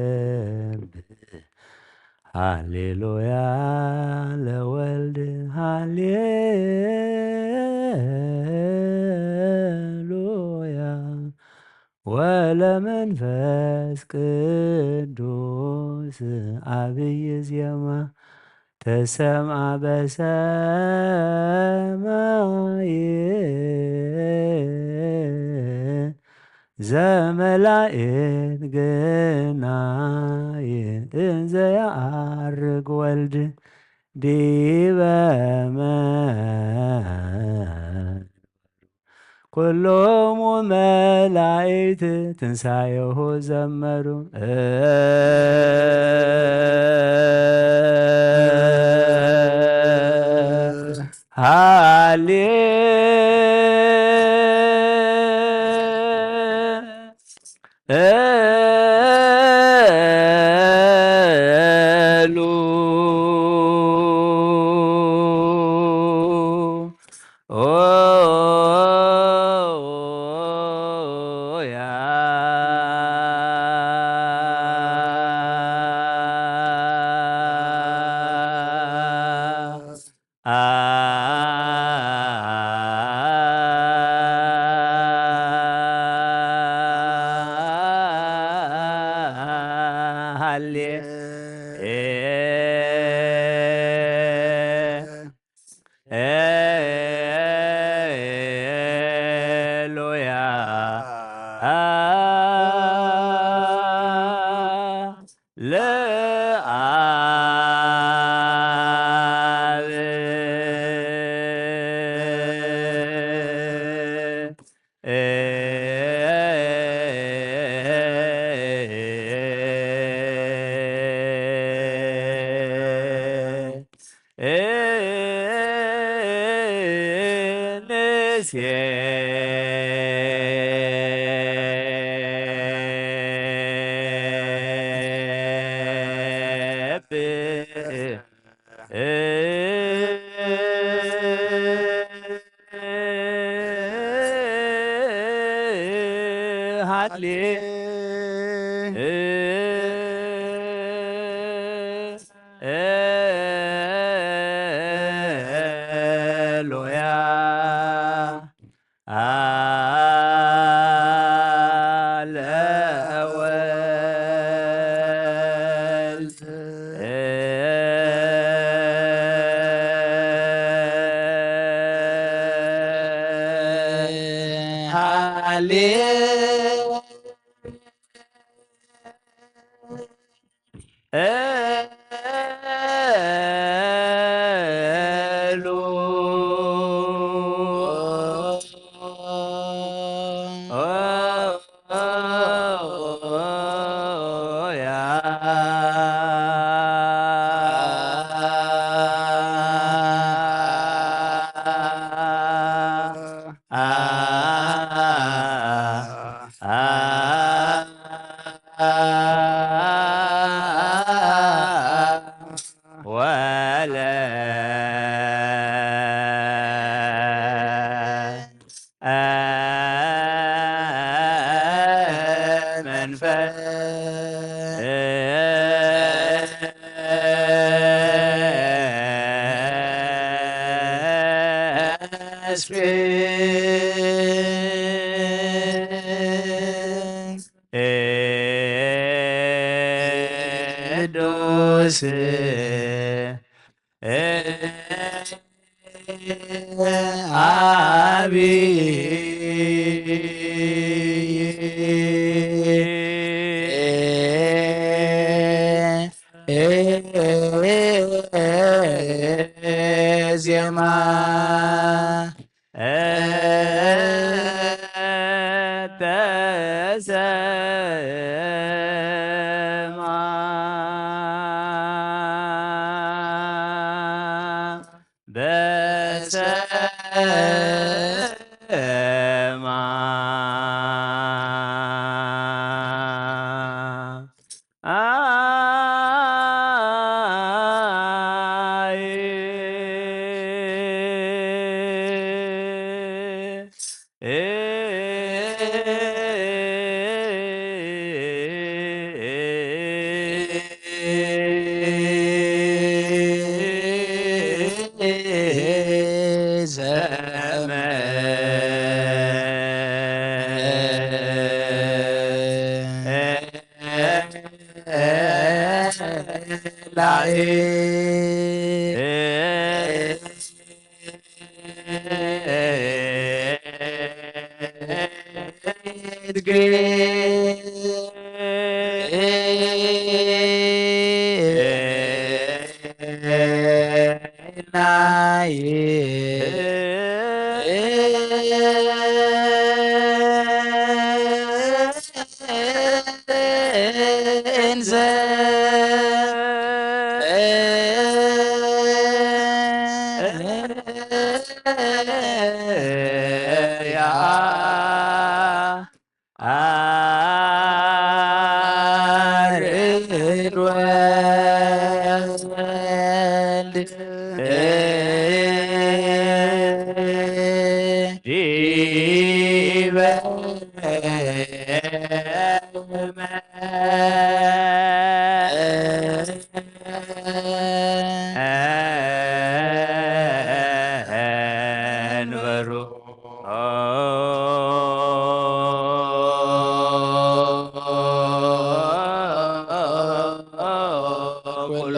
ንሴብህ። ሃሌሉያ ለወልድ ሃሌሉያ ወለመንፈስ ቅዱስ። አብይ ዜማ ተሰምዐ በሰማይ ዘመላእክት ግናይ እንዘ የዐርግ ወልድ ዲበ መንበሩ። ኩሎሙ መላእክት ትንሳኤሁ ዘመሩ። ሃሌ ሉ ያ። ሃሌ ሉያ ለአብ። ሃሌ ሉያ አለ ወልድ። ሃሌ ሉ ያ። ወለ መንፈስ ቅዱስ አብይ ዜማ ተሰማ በሰማይ። እንዘ ያርድ ወልድ ዲበ መንበሩ ኩሎ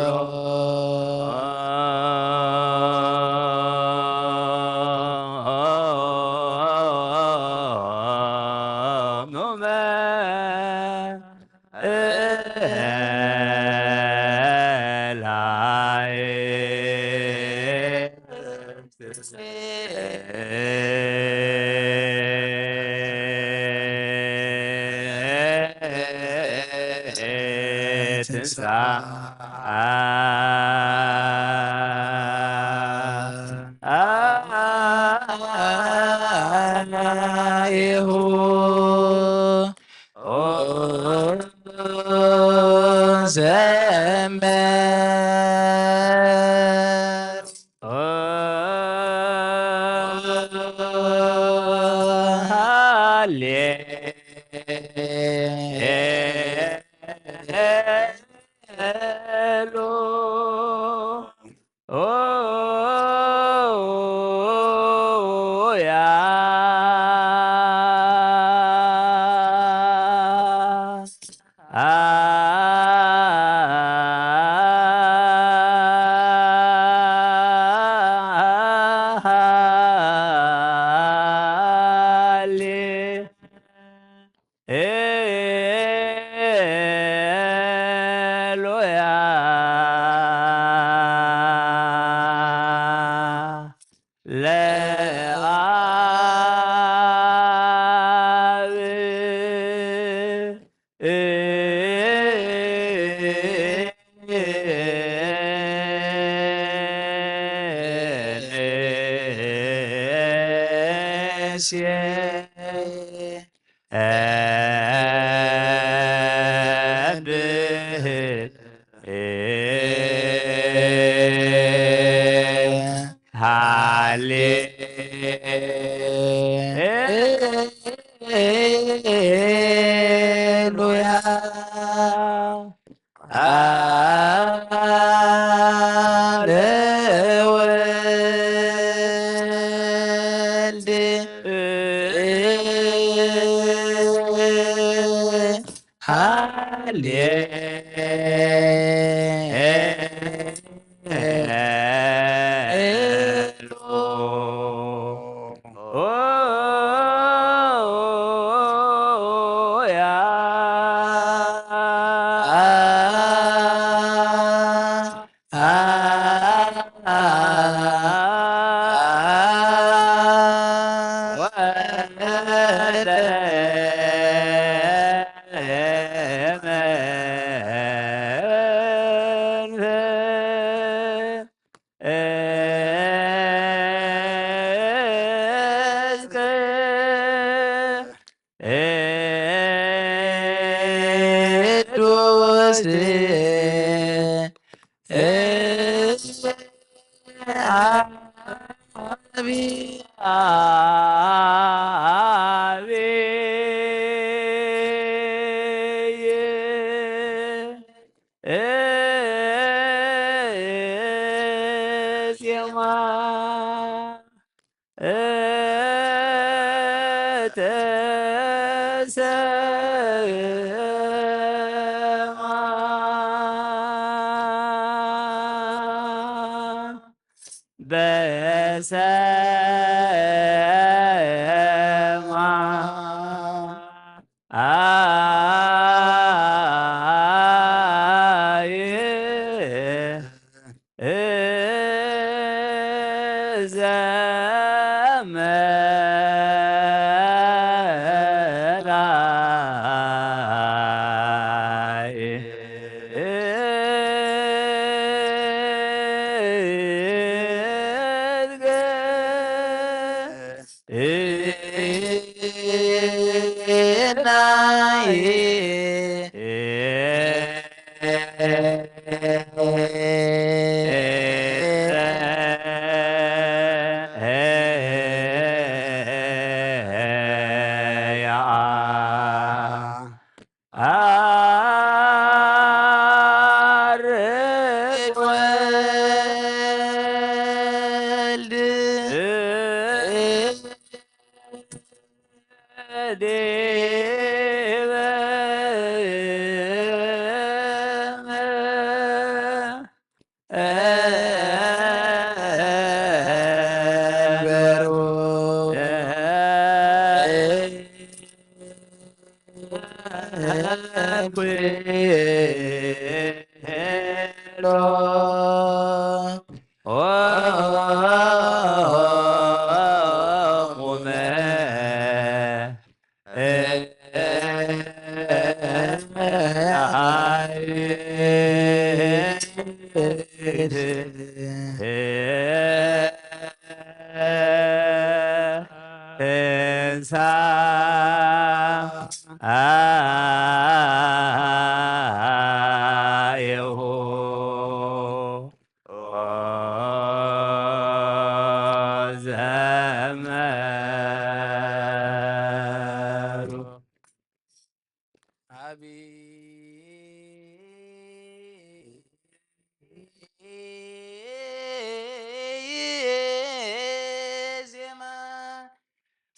በሰማይ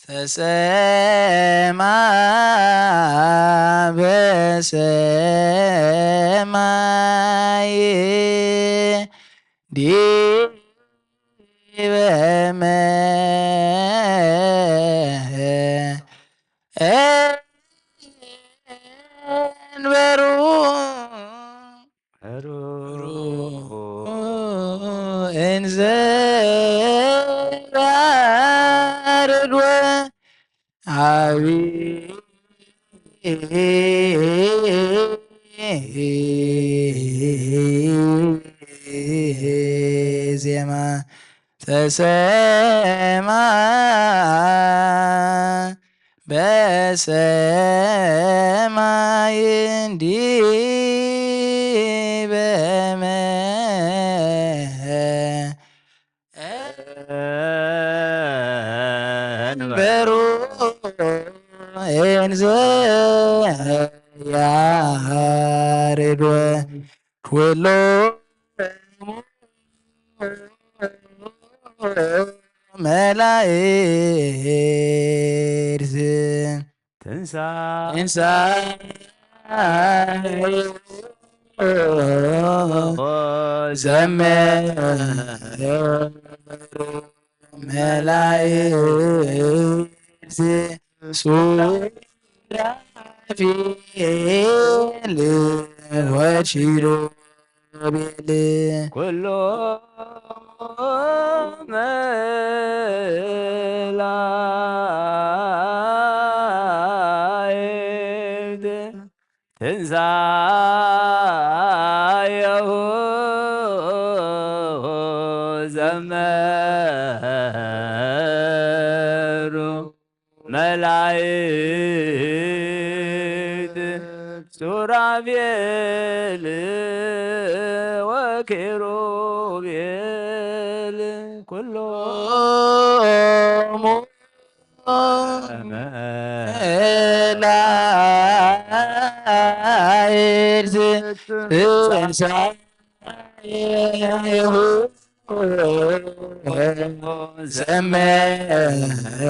ተሰማ በሰማይ ዲበ መንበሩ እንዘ ያርድ ወአቢ ዜማ ተሰማ በሰማይ እንዲበ መንበሩ እንዘ ያርድ ኩሎ መላእክት ትንሳ ትንሳኤ ዘመሩ መላእክት ሱራፌል ወኪሩቤል ኩሎ መላእክት ትንሳኤሁ ዘመሩ መላእክት ሱራፌል ወኪሩቤል ኩሎሙ መላእክት ትንሳኤሁ ዘመሩ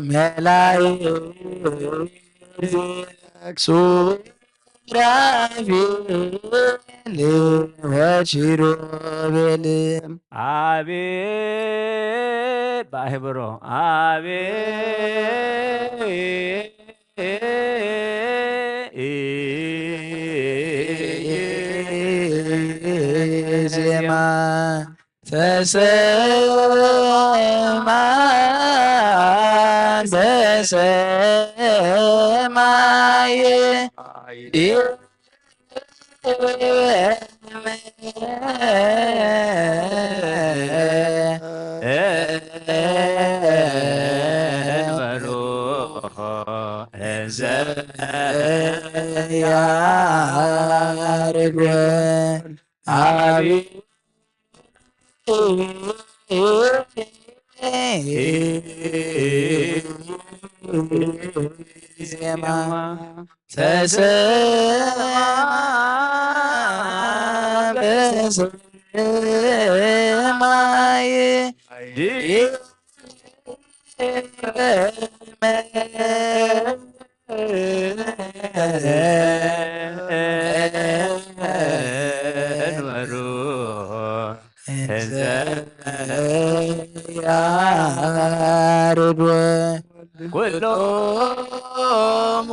መላእክት ሱራፌል ወኪሩቤል። አቤት ባሕብሮ አቤት ዜማ ተሰማ በሰማይ እንበሩ እንዘ ያርግ አቤት ዜማ ተሰማ በሰማይ እንበሩ እንዘ ያርግ ኩሎሙ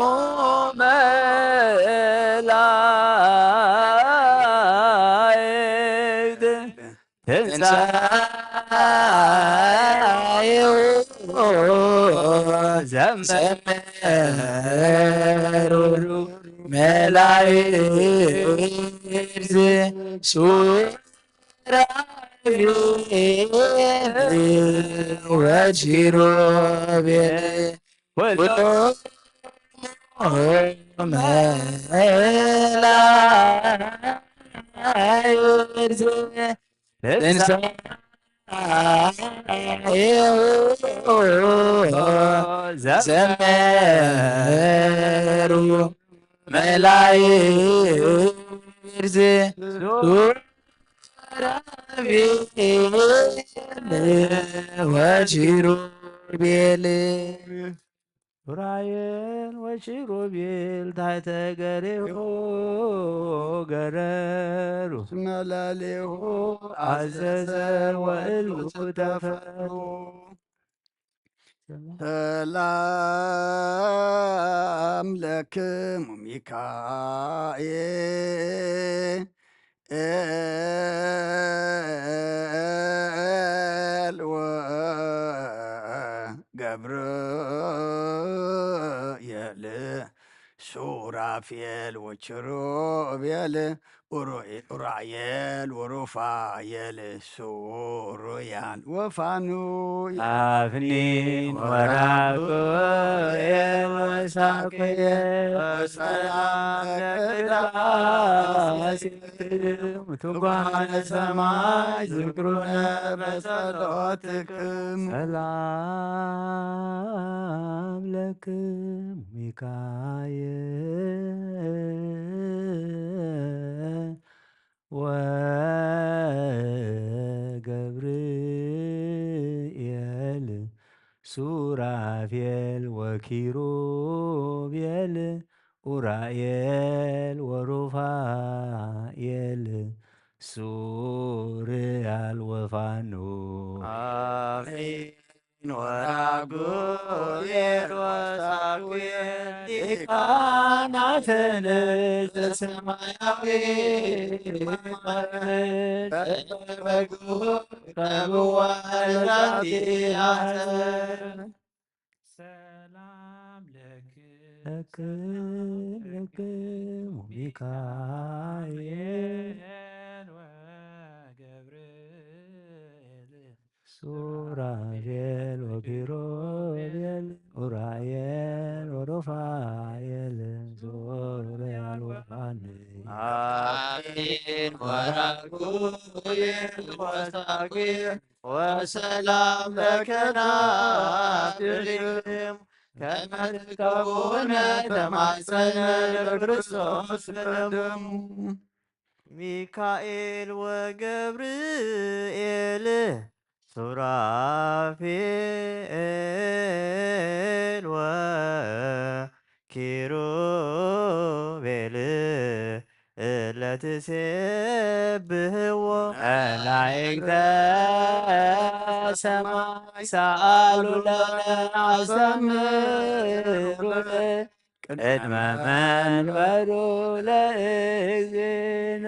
መላእክት ትንሣኤሁ ዘመሩ መላእክት ሱራፌል ወኪሩቤል ኩሎሙ መላእክት ትንሣኤሁ ዘመሩ መላእክት ሱራፌል ወኪሩቤል ኡራኤል ወኪሩቤል ታሕተ ገሬሁ ገረሩ እስመ ላዕሌሁ አዘዘ ወእሉ ተፈሩ። ሰላም ለክሙ ሚካኤል ወገብርኤል ሱራፌል ወኪሩቤል ኡራኤል ወሩፋኤል ሱሩያል ወፋኑኤል አፍኒን ወራጉኤል ወሳኩኤል ወሰላም ለቅዳሴክሙ ትጉሃነ ሰማይ ዝክሩነ በጸሎትክሙ። ሰላም ለክሙ ሚካኤል ወገብርኤል ሱራፌል ወኪሩቤል ኡራኤል ወሩፋኤል ሱርያል ወፋኑ አሜን። ወራጉኤል ወሳጉኤል ሊቃናተ ሰማያዊ በጉ ቀብዋ ለዛቲ አሰር። ሰላም ለክሙ ሚካኤል ወገብርኤል ሱራፌል ወኪሩቤል ኡራኤል ወሩፋኤል ሱርያል ወፋኑኤል አሜን። ወራጉኤል ወሳጉኤል ወሰላም ለከናፍሪክሙ ከመ ትከውነ ተማጸነ ለክርስቶስ ለደሙ። ሚካኤል ወገብርኤል ሱራፌል ወኪሩቤል እለ ትሴብሕዎ መላእክተ ሰማይ ሰኣሉ ለነ አዘምሩ ቅድመ መንበሩ ለእግዚእነ።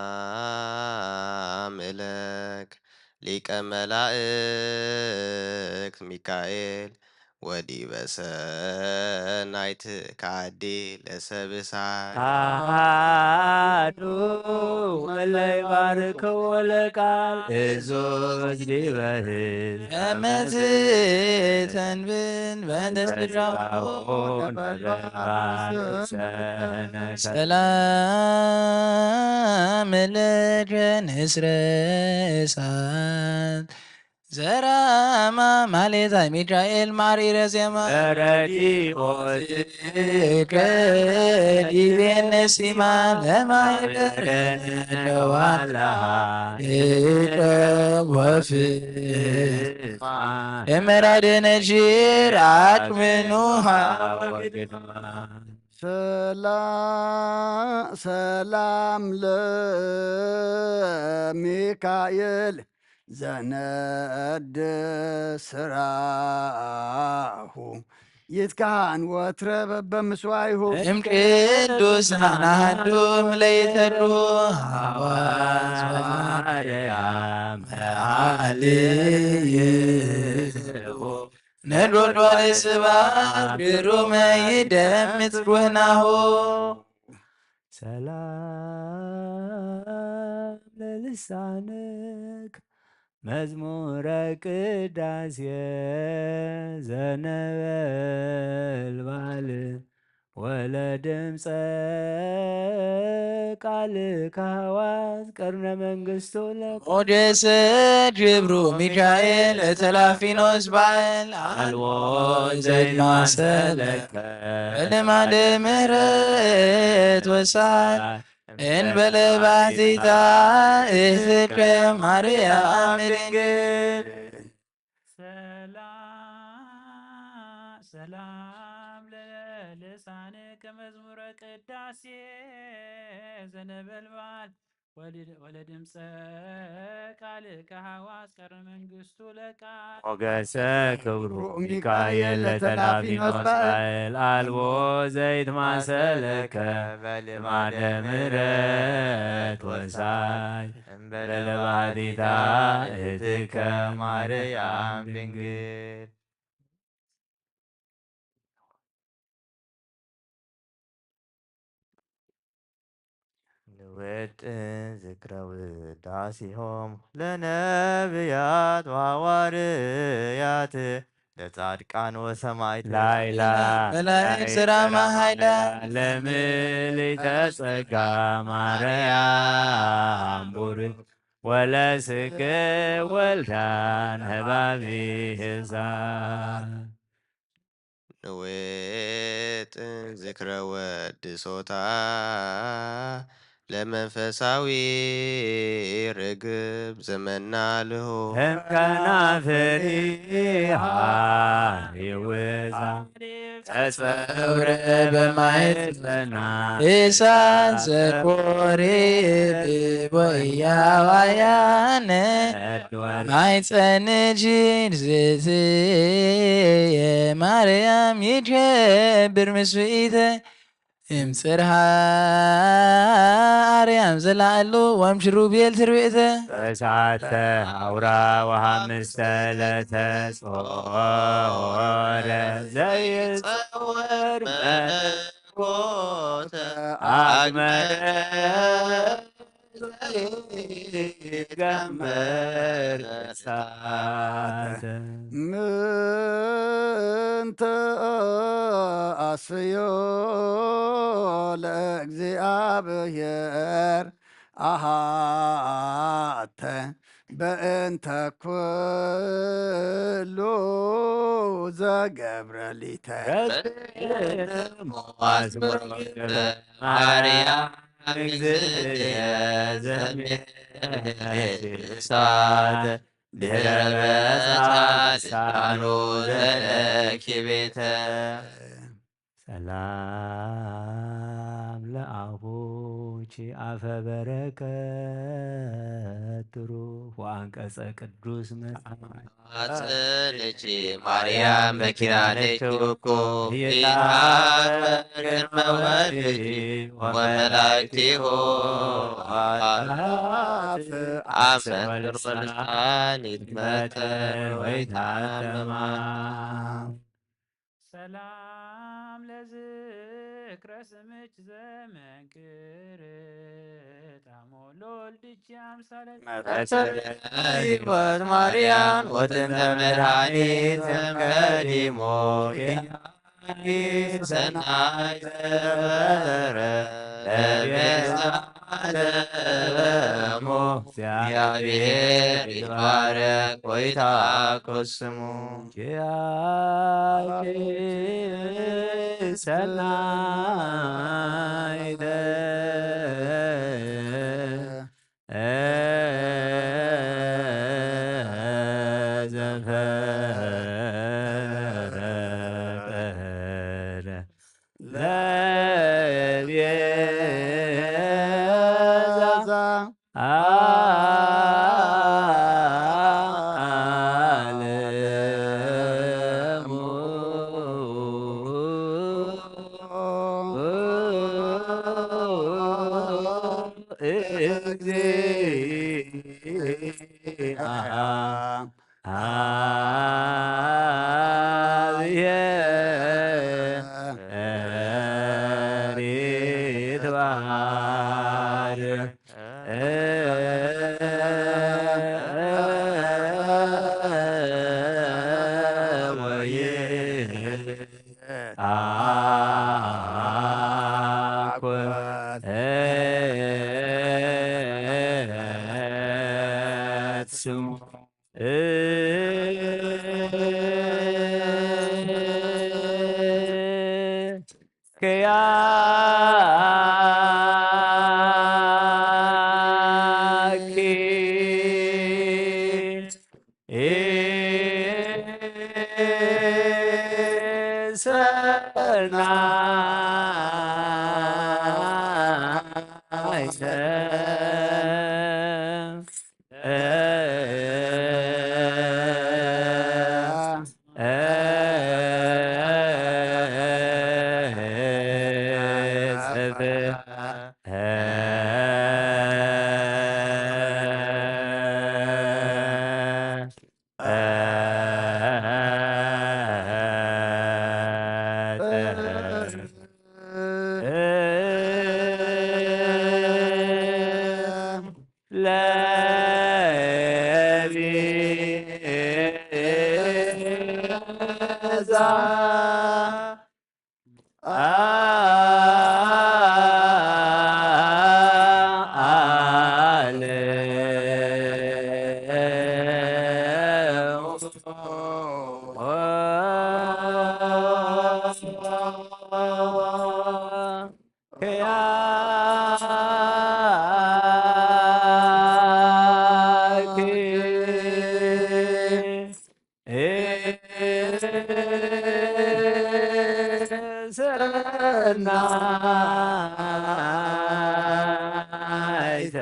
ሰላም እለክ ሊቀ መላእክት ሚካኤል ወዲበ ሰናይት ከአዲ ለሰብሳይ አሃዱ እለ ይባርክዎ ለቃል እዙዝ ዲበ ህዝብ ከመ ትተንብን በእንተ ስድራሁ ሰላም ለከ ንስረ እሳት ዘራማ ማሌታ ሚካኤል ማሪረ ዜማ ረዲኦ ዝከ ዲቤነ ሲማ ለማይበረነ ለዋላ ወፍማ ለመራደነ ሺር አቅምኑሃ ወግድማ። ሰላ-፣ ሰላም ለሚካኤል ዘነድ ስራሁ ይትካን ወትረ በበምስዋይሁ እም ቅዱሳን አሐዱ ለይተርሁ ሐዋስ ማርያም መዓልይሁ ነጎድጓድ ስብሐት ግሩመ ይደምጽ ጉህናሁ። ሰላም ለልሳንክ መዝሙረ ቅዳሴ ዘነበልባል ወለድምፀ ቃልከ ሐዋዝ ቀርነ መንግስቱ ለከ ሞገሰ ግብሩ ሚካኤል እተላፊኖስ በዓል አልቦ ዘይማሰለከ በልማደ ምህረት ወሳል እንበለ ባሕቲታ እህትከ ማርያም ድንግል። ሰላም ሰላም ለልሳንከ መዝሙረ ቅዳሴ ዘነበልባል ወድ-፣ ወለድምፀ ቃልከ ሐዋስ ቀርነ መንግስቱ ለቃል። ሞገሰ ክብሩ ሚካኤል ለተላፊኖስ በዓል አልቦ ዘይትማሰለከ በልማደ ምሕረት ወሳይ እምበለ ባሕቲታ እህትከ ማርያም ድንግል። ንውጥን ዝክረ ውዳሴሆሙ ለነብያት ወሐዋርያት ለጻድቃን ወሰማዕት ላይላ መላእክት ስራማ ኃይላ ለምልዕተ ጸጋ ማርያም ቡርክት ወለስክ ወልዳን ህባቢ ህዛ ንውጥን ዝክረ ወድሶታ ለመንፈሳዊ ርግብ ዘመናልሁ እም ከናፍሪሃ ይውዛ ተጸውረ በማይጸና እሳት ዘኮሬ ወያዋያነ ማይጸንጅን ዝትየ ማርያም ይገብር ምስብኢተ እምጽርሃ አርያም ዘላእሉ ወም ሽሩቤል ትርብእተ እሳተ አውራ ወሃምስተ ለተጾረ ዘይጸወር መለኮተ አግመረ ዘይገመር እሳተ ምንተ አስዮ ለእግዚአብሔር ኣሃተ በእንተ ኩሉ ዘገብረ ሊተ። ረስእሞ አስምሮ ማርያም እግዝእትየ ዘምሳት ድህረ በጻ ልሳኑ ዘለኪ ቤተ። ሰላም ለአፉኪ አፈ በረከት ትሩፍ ወአንቀጸ ቅዱስ መጽሐፍ። ጽንዕቲ ማርያም በኪዳነኪ ውቁ ጌታ ቅድመ ወልድኪ ወመላእክቲሁ አፍ አመ ወልሳን ይትመተር ወይታተማ። ሰላም ለዝክረ ስምች ዘመንክር ጣሞ ለወልድኪ አምሳለ መሰረተ ሕይወት ማርያም ወጥንተ መድኃኒት እምቀዲሞ ኪያኪ ሰናይ ተፈጠረ ለቤዛ ዓለሙ። እግዚአብሔር ይትባረክ ወይትባረክ ስሙ። ኪያኪ ሰናይተ ዘፈጠረ ለቤዛ ዓለሙ። እግዚአ እግዚአብሔር ይትባረክ። ወይትአኮ ስሙ። ክያኪ ሰናይተ ለቤዛ ዓለሙ። ሰናይተ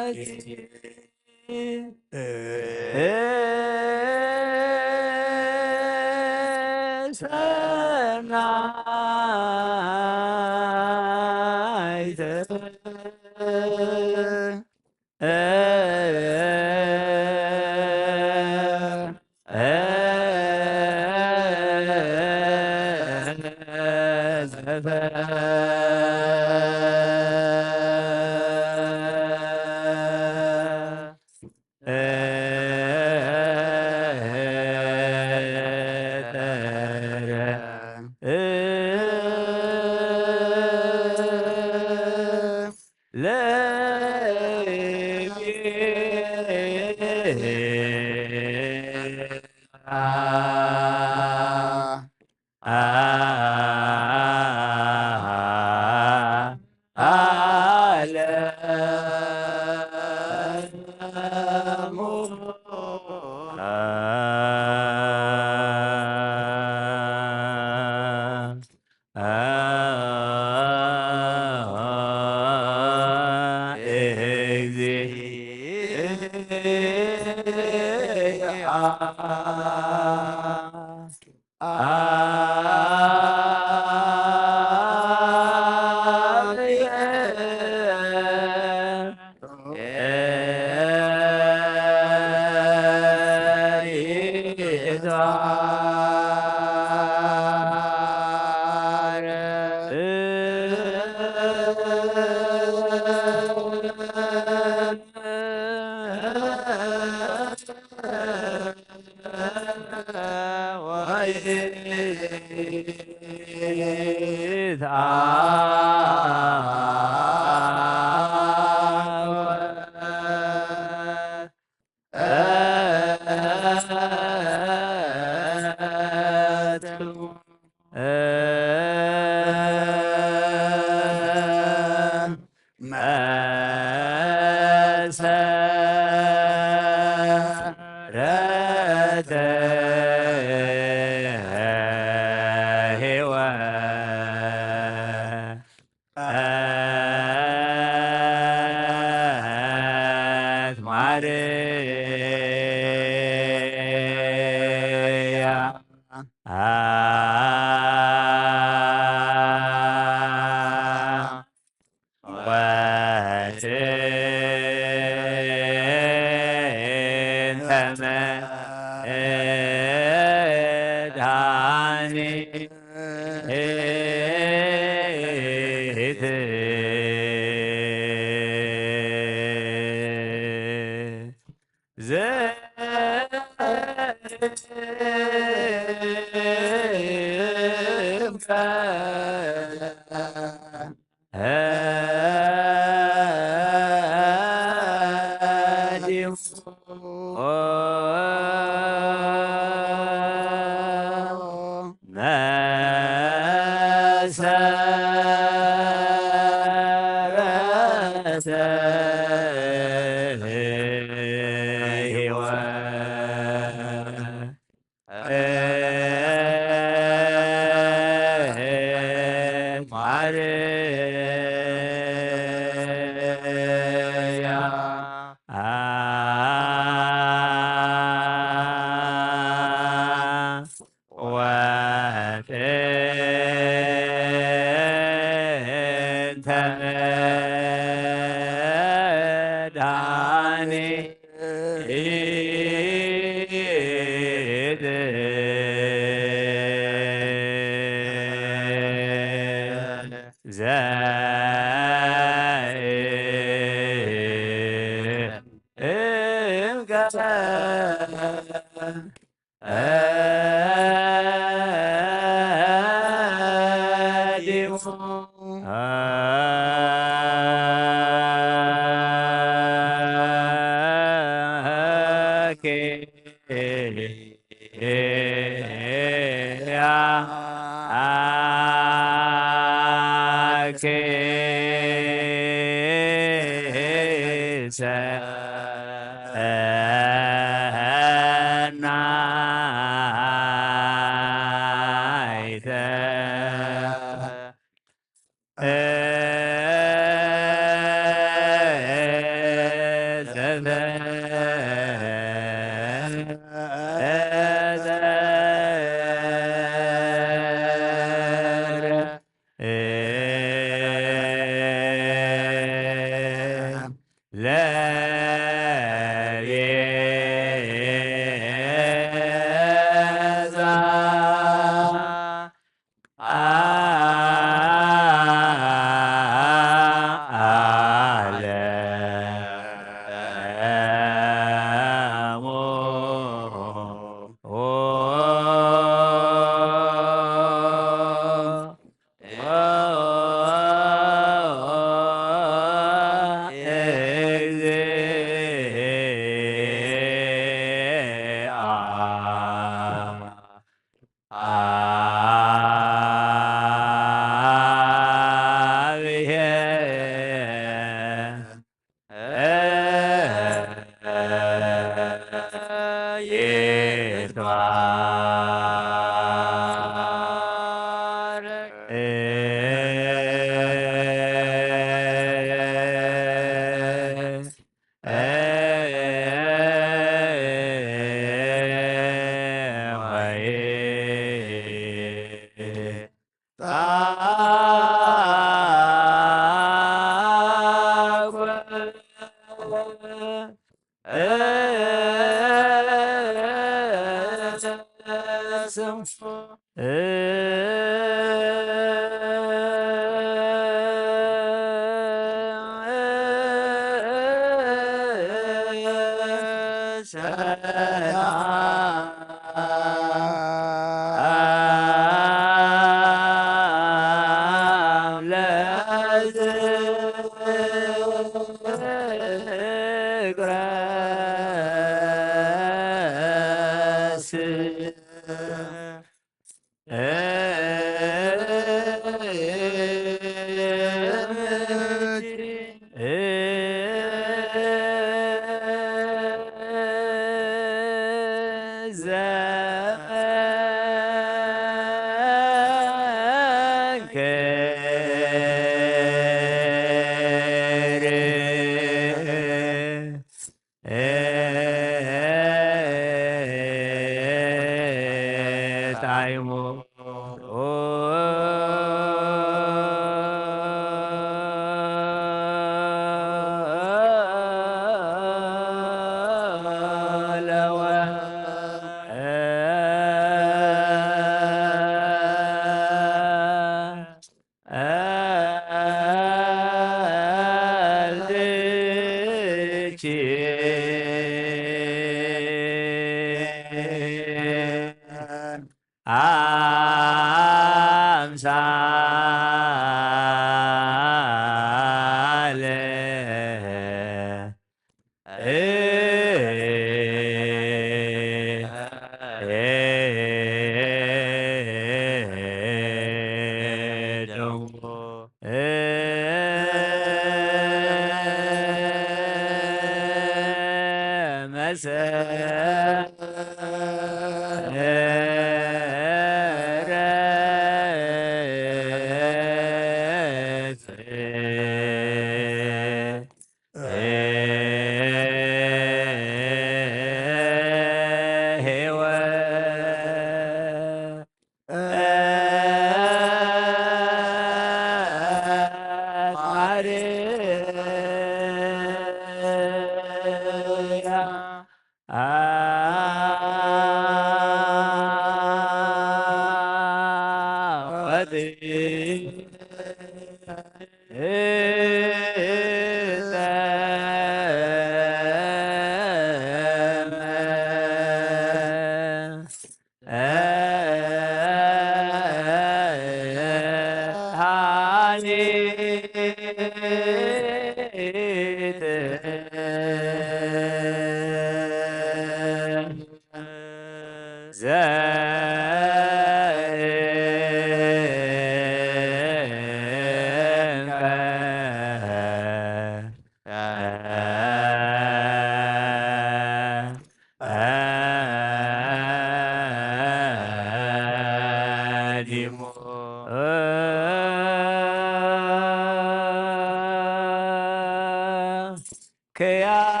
ከያኪ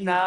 ሰናይተ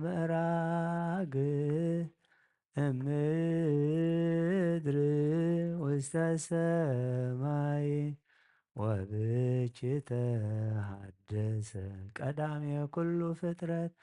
ምዕራግ እምድር ውስተ ሰማይ ወብኪ ተሃደሰ ቀዳሜ ኩሉ ፍጥረት።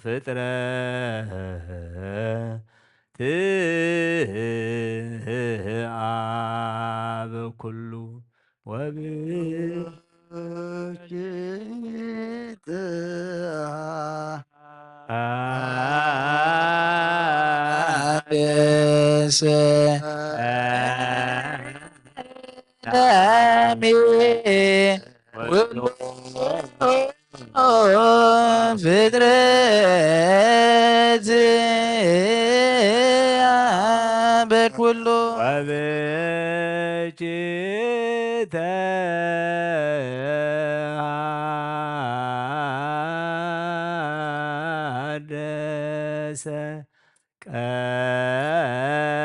ፍጥረት ኣብ ኩሉ ወብእኪ ፍጥረት በኩሉ ወብእኪ ተሃደሰ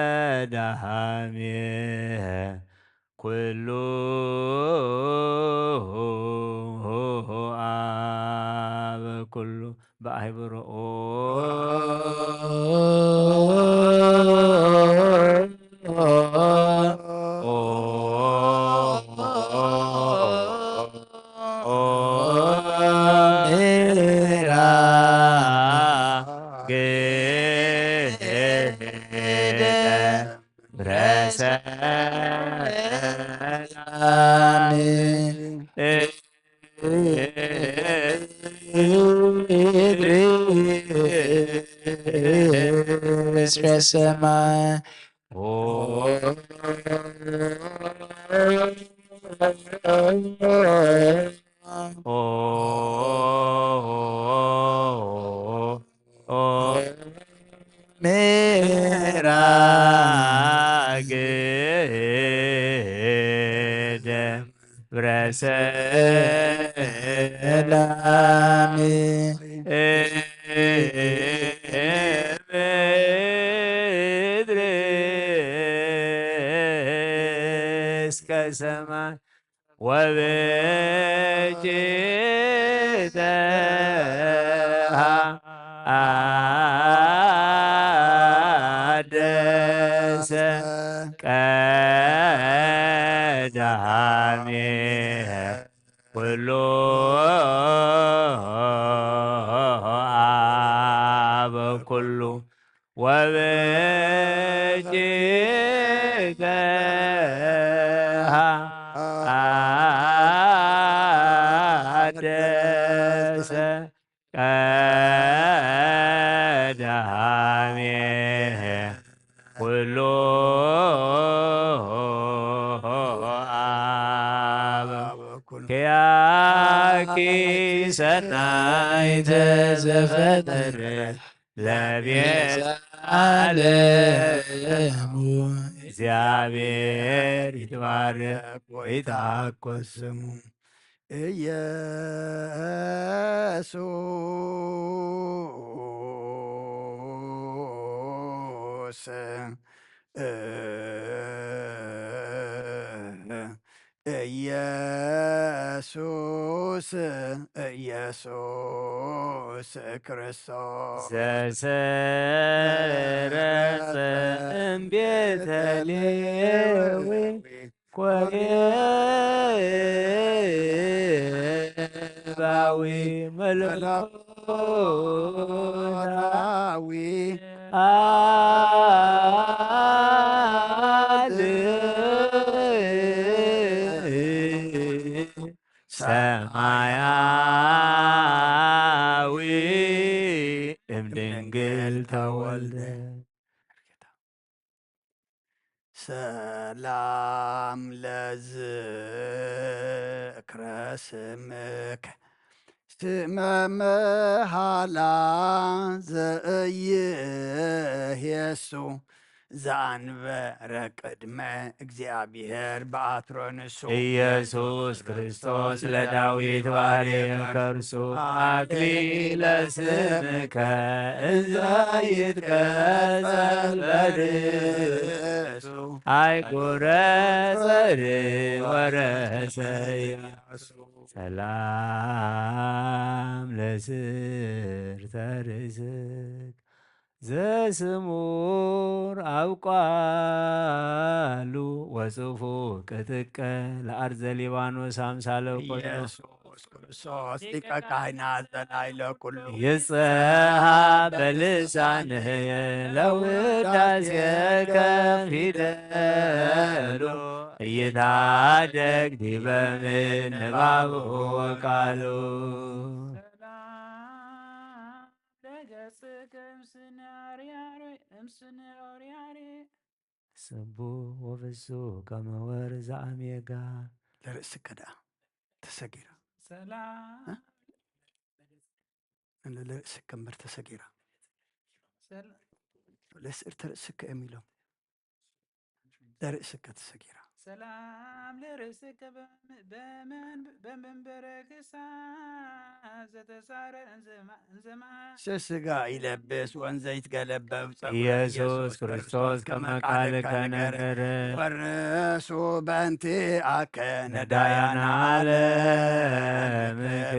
ቀዳሜ ኩሉ ኣብ ኩሉ ብኣህብሮ እስከ ሰማይ ወበኪ ተሃደሰ ቀዳሜ ኩሉ ኣብ ኩሉ ወበኪ ተሃደሰ ቀዳሜ ኩሉ ኣብ ኪያኪ ሰናይተ ዘፈጠረ ለቤት ዓለሙ። እግዚኣብሔር ይትባረክ ወይትሃኮስ ስሙ። ኢየሱስ ኢየሱስ ኢየሱስ ክርስቶስ ዘሰረጸ እምቤተ ሌዊ ኮሬባዊ መለኮታዊ ቃል ሰማያዊ እምድንግል ተወልደ። ሰላም ለዝክረ ስምከ ስመ መሃላ ዘእይሄሱ ዘአንበረ ቅድመ እግዚኣብሔር በአትሮንሱ። ኢየሱስ ክርስቶስ ለዳዊት ባሕርይ ከርሱ አክሊለ ስምከ እንዘ ይትቀጸል በርእሱ አይጉረ ጸር ወረሰ ያሱ። ሰላም ለስርተ ርእስክ ዘስሙር አብቋሉ ወጽፉ ቅጥቀ ለአርዘ ሊባኖስ አምሳለ ኮኖ። ኢየሱስ ክርስቶስ ሊቀ ካህናት ዘላይለ ኩሉ ይጽሐፍ በልሳንየ ለውዳሴከ ፊደሉ ይትሃደግ ዲበ ምንባቡ ወቃሉ። ሰላም ለገጽከ እምስነ አርያሬ፣ እምስነ ኦርያሬ። ስቡሕ ወፍጹም ከመ ወርዝ አሜጋ። ለርእስከ ደኣ ተሰጊራ። ሰላም። እ? ለርእስከ እምበር ተሰጊራ። ሰላም። ለስዕርተ ርእስከ እዮም ኢሎም። ለርእስከ ተሰጊራ። ሰላም ለርእስከ በመን-፣ በመንበረ ክሳ ዘተሳረ እንዘማ-፣ እንዘማ። ስጋ ይለብስ ወንዘይትገለበብ ጸጉረ ኢየሱስ ኢየሱስ ክርስቶስ ክርስቶስ ከመ ከመ ቃልከ ቃልከ ነገረ። ነገረ። ወርሱ በንቲ አከ ነዳያን ነዳያን ዓለምክ ዓለምክ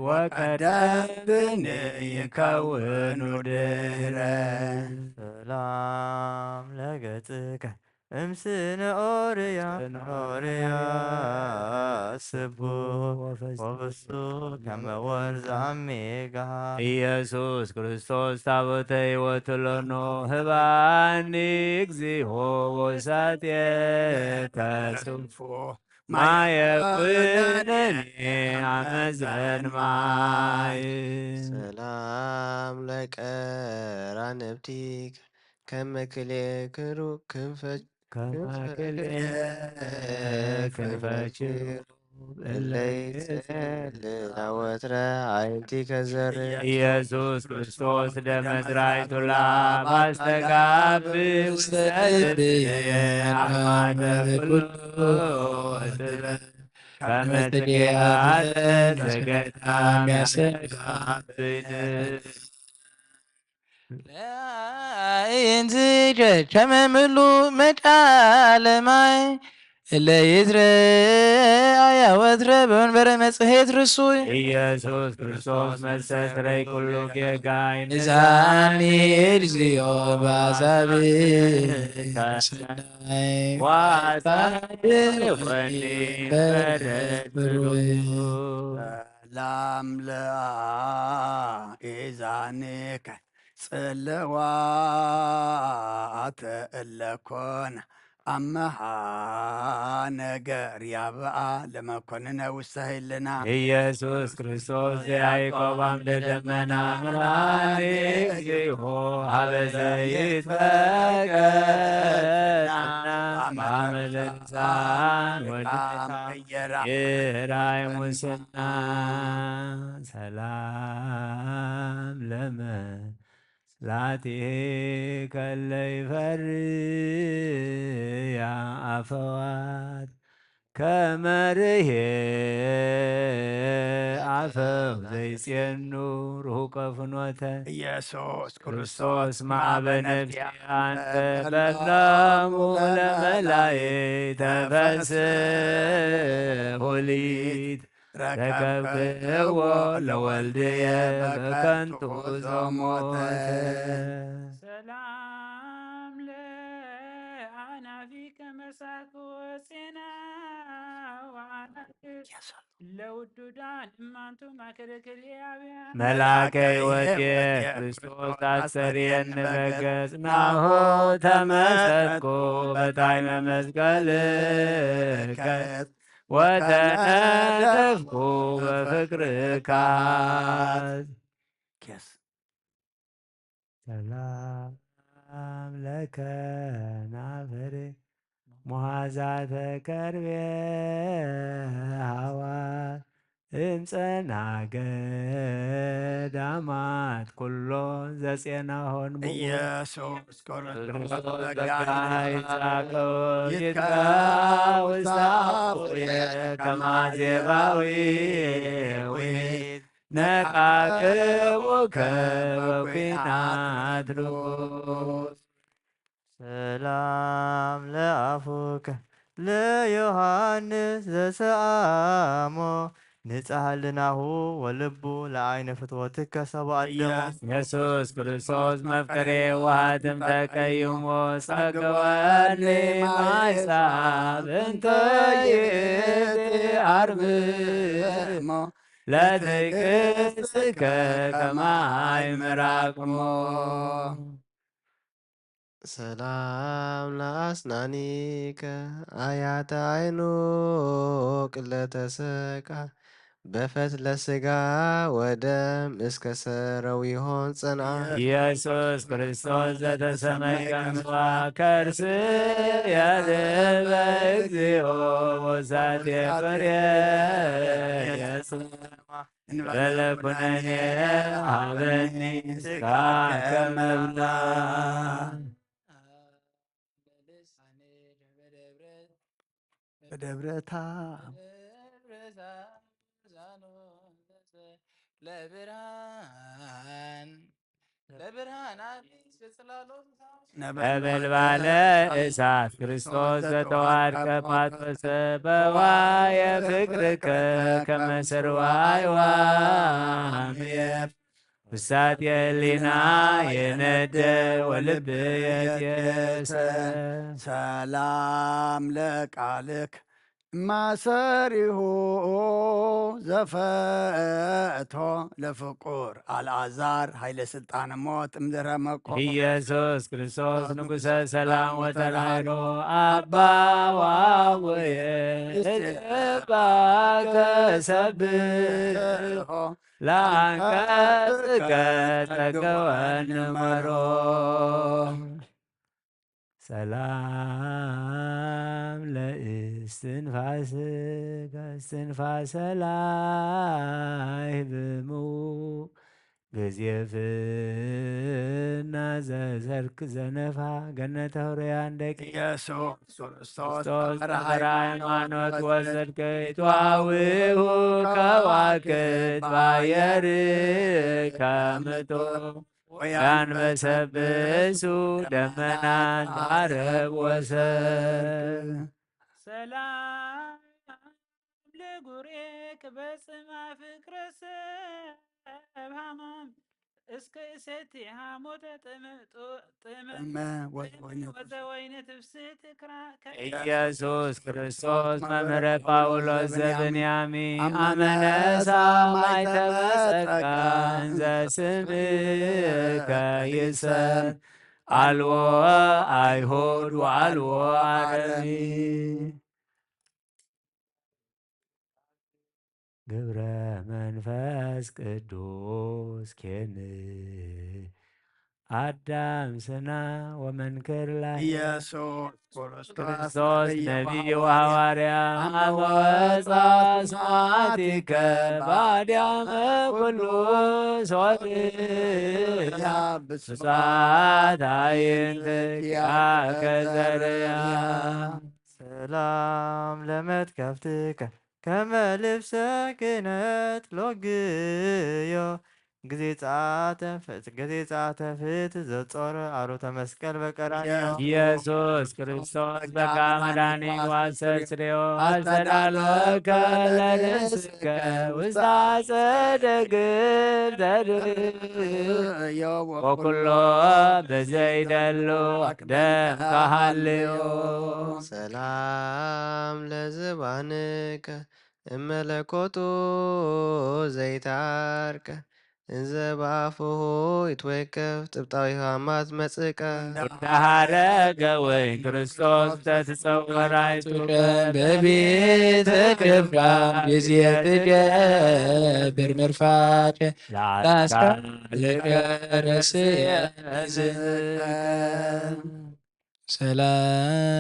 ወቀደብን ይከውኑ ድህረ። ሰላም ለገጽከ እምስነ ኦርያ ኦርያ ስቡሕ ወፍጹም ከመ ወርዝ አሜጋ። ኢየሱስ ክርስቶስ ታቦተ ሕይወት ሎኖ ህባኒ እግዚኦ ወሳጤ ተስፎ ማየ ኩነኒ አመዘን ማይ። ሰላም ለቀራንብቲከ ከመ ክልኤ ክሩ ክንፈ-፣ ከመ ክንፈ-፣ ክልኤ ክንፈ ችሩ እለ ይጸልላ ወትረ አይንቲ ከዘር። ኢየሱስ ክርስቶስ ደመ ዝራእቱ ለአብ አስተጋብ ውስተ ልብየ አማተ ኩሉ ወጥበብ ከመ ትጌሃለ ዘገዳም ያስተጋብነ። ለአይንዝከ ከመ ምሉእ መቃለ ማይ እለ ይትረአያ ወትረ በመንበረ መጽሔት ርሱይ። ኢየሱስ ክርስቶስ መሰትረይ ኩሉ ጌጋይ ንዛኒ እግዚኦ ባዛብከ ሰናይ ዋጻድቅ ወኒ በረት ብሩይ። ሰላም ለአእዛንከ ጽልዋተ እለኮነ አመሃ ነገር ያብአ ለመኮንነ ውስተ ህልና። ኢየሱስ ክርስቶስ ዘያዕቆብ አምደ ደመና ምርሃኒ እግዚኦ ሀበ ዘይትፈቀድ አመ ለምጻን ወድካ መየራ ይራይ ሙስና። ሰላም ለመ ላቲከ ለይፈርያ አፈዋት ከመ ርሄ አፈው ዘይጼኑ ርሁቀ ፍኖተ። ኢየሱስ ክርስቶስ ክርስቶስ ማዕበ ማዕበ ነፍሲ ነፍሲ አንተ አንተ በላሙ በላሙ ለመላእክት ተፈስህ ተፈስህ ሆሊት ረከብክዎ ለወልድየ በከንቱ ዘሞተ። ሰላም ለአናፊከ መሳኩ ወሴና ወአናፍስ ለውዱዳን እማንቱ ማእከለ ክልኤ አብያን። መልአከ ሕይወት ክርስቶስ አስተርየኒ በገጽ ናሁ ተመሰጥኩ በታሕመ መስቀልከ ወተነደፍኩ በፍቅርካ። ኬስ ሰላም ለከ ናፈሬ ሙሃዛተ ከርቤ ሃዋ እምፀና ገዳማት ኩሎ ዘጼናሆን ኢየሱስ ክርስቶስ ጸጋ ይጻቀው ይትካ ውስተ አፉየ ከማዜባዊ ዊት ነቃቅቡከ በኩናት ርኩስ። ሰላም ለአፉከ ለዮሐንስ ዘሰአሞ ንጽህ ህልናሁ ወልቡ ለአይነ ፍትወትከ ሰብአ አደሙ። ኢየሱስ ክርስቶስ መፍቀሬ የዋሃት እምተ ቀይሞ ጸግወኒ ማይ ሳብ እንተ ይእቲ አርምሞ ለትእግስትከ ከማይ ምራቅሞ። ሰላም ለአስናኒከ አያተ አይኑ ቅለተሰቃ በፈትለ ስጋ ወደም እስከ ሰረዊሆን ጸንዓ። ኢየሱስ ክርስቶስ ዘተሰመይከ ምስዋ ከርስ የርህበ እግዚኦ ወሳቴ ፍሬ የስማ እንበለ ኩነኔ ሀበኒ ስጋ ከመብላ። በደብረ ታቦር ለብርሃን ለብርሃን አዲስ ጽላሎት ነበልባለ እሳት ክርስቶስ ዘተዋድቀ ጳጥሮስ በዋየ ፍቅርከ ከመ ስርዋይ ዋምየር ውሳት የህሊና የነደ ወልብ የትየሰ። ሰላም ለቃልክ ማሰሪሁ ዘፈቶ ለፍቁር አልዓዛር ኃይለ ስልጣነ ሞት እምድረ መቆ። ኢየሱስ ክርስቶስ ንጉሰ ሰላም ወተራህሮ አባ ወአቡየ እባ ከሰብሖ ለአንቀጽከ ጸገወን መሮ። ሰላም ለእስትንፋስከ እስትንፋሰ ላይብሙ ጊዜ ፍና ዘሰርክ ዘነፋ ገነተ ህሩያን ደቂ ኢየሱስ ክርስቶስ ክርስቶስ ተፈራ ተፈራ ሃይማኖት ወዘድከ ይትዋዊሁ ከዋክብት ባየር ከምቶ ወያንበሰብሱ ደመናን ማረብ ወሰብ። ሰላም ለጉሬክ በጽማ ፍቅረ ሰብ ሃማም እስከ እሰቲ ሃሞተ ጥምጡ ጥመ ጥመ ወዘወይነ ወዘወይነ ትፍስሕቲ ክራ ኢየሱስ ክርስቶስ መምህረ ጳውሎስ ዘብንያሚ አመነ ሰማይ ተመጸካ እንዘ ስምከ ይሰም አልዎ አይሁድ ወአልዎ አረሚ። ግብረ መንፈስ ቅዱስ ኬን አዳም ስና ወመንክር ላይ ኢየሱስ ክርስቶስ ነቢይ ወሐዋርያ አመወፃ ስማቲከ ባዲያመ ኩሉ ሶርያ ብስባት አይንትኪያ ከዘርያ ሰላም ለመትከፍትከ ከመ ልብሰ ክህነት ሎግዮ ግዜ ጸአተ ፍት ግዜ ጸአተ ፍት ዘጾረ አሮተ መስቀል በቀራንዮ ኢየሱስ ክርስቶስ በቃ መድኃኒት ዋሰስርዮ አስተዳለከ ለርእስከ ውስተ አጸደ ግብር ተርእዮ ወኩሎ በዘይደሉ አቅደም ተሃልዮ ሰላም ለዝባንከ እመለኮቱ ዘይታርከ እንዘ በአፉሁ ይትወከፍ ጥብጣዊ ሃማት መጽቀ። እንዳሃረገ ወይ ክርስቶስ ተትጸወራይቱ በቤተ ክብካ ጊዜ ትገብር ምርፋቅ ላስካልከ ርእስየ ዝከ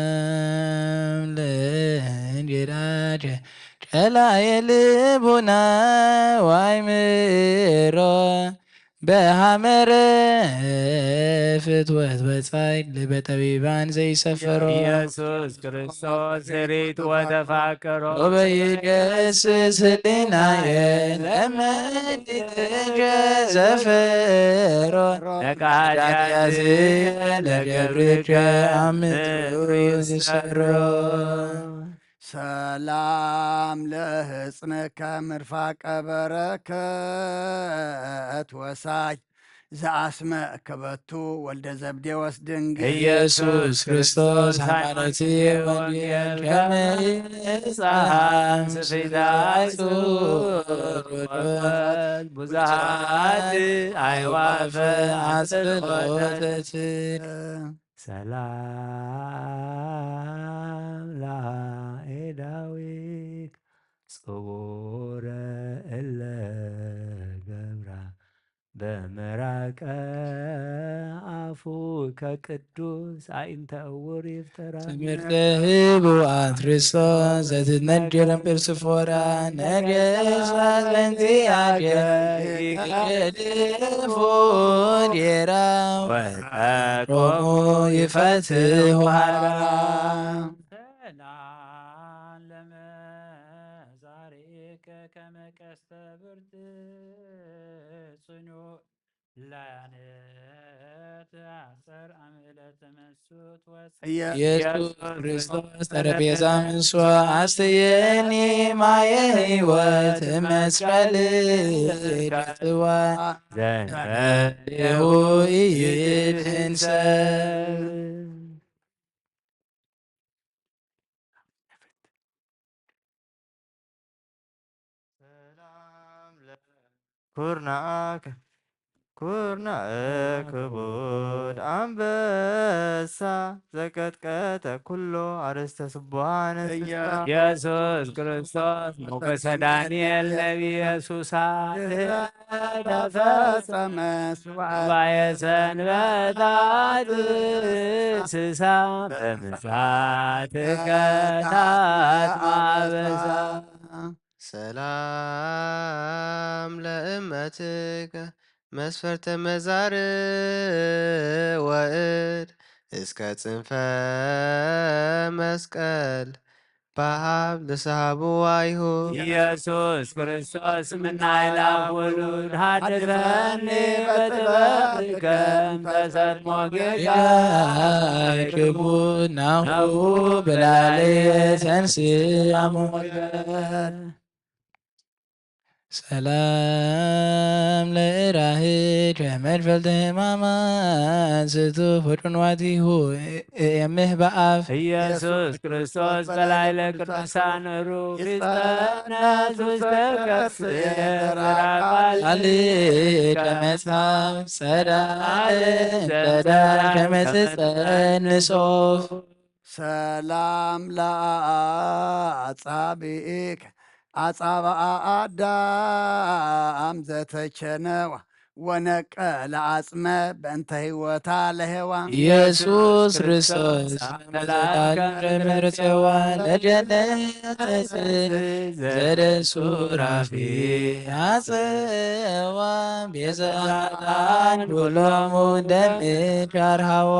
ሰላም ለእንጌራጀ ጨላየ ልቡና ዋይምሮ በሐመረ ፍትወት ወጻይ ልበ ጠቢባን ዘይሰፈሮ። ኢየሱስ ክርስቶስ ስሪት ወተፋቀሮ። ወበይገስስ ህሊናየ ለመንትከ ዘፈሮ ነቃ ኃጢአትየ ለገብርከ አምትሩ ዝሰሮ። ሰላም ለህጽንከ ምርፋቀ በረከት ወሳጅ ዘአስመ ከበቱ ወልደ ዘብዴዎስ ድንግል ኢየሱስ ክርስቶስ ሃይማኖት ወንጌል ከመ ጸሓን ስፊዳይቱ ብዙሃት አይዋፈ አጽልቆተት ሰላም ለአኤ ዳዊት ጽውረ እለ ገብራ በመራቀ አፉ ከቅዱስ አኢንተ እውር ይፍጠራ ትምህርተ ህቡኣት ክርስቶስ ዘትነገረን ጵርስፎራ ነገስታት ለንቲያከ ይገድፎ ጌራ ወቀቆሙ ይፈትህ ሃራ ሰላም ለመዛሪከ ከመ ቀስተ ብርት ጽኑዕ ለንትአሰር አምዕለ ተመሱት ወፅ ኢየሱስ ክርስቶስ ጠረጴዛ ምንሶ አስትየኒ ማየ ህይወት መስቀል ደስዋ ዘንተሌሁ ኢይድህንሰ ሰላም ለ- ኩርናአክ ኩርናእ ክቡድ አንበሳ ዘቀጥቀጠ ኩሎ አርእስተ ስቡሃነ ኢየሱስ ክርስቶስ ሞገሰ ዳንኤል ነቢየ ሱሳ ተፈጸመ ሱባኤ ሰንበታት ስሳ በምጽአትከ ታጥማ በሳ ሰላም ለእመትከ መስፈርተ መዛር ወእድ እስከ ጽንፈ መስቀል በሃብ ለሰሃብዋ ይሁብ ኢየሱስ ክርስቶስ ምናይ ላብ ውሉድ ሃድፈኒ በጥበብከ እንተ ሰጥሞ ጌታ ክቡር ናሁ በላልየ ተንስእ አሞገ ሰላም ለእራህድ ከመድፈልተ ህማማት ስቱፍ ወድንዋቲሁ እየምህ በአፍ ኢየሱስ ክርስቶስ በላዕለ ቅዱሳን ሩብ ይጸነስ ውስተ ከርስ ራቃል አሊ ከመጽሐፍ ጸዳል ጸዳል ከመጽጸንሶ ሰላም ለአጻብኢከ አጻብአ አዳም ዘተቸነዋ ወነቀለ አጽመ በእንተ ህይወታ ለሔዋን ኢየሱስ ክርስቶስ አምላክ ምርቴዋ ለጀነት ዘደሱ ራፊ አጽዋ ቤዛ ጣን ኩሎሙ ደምድር ሃዋ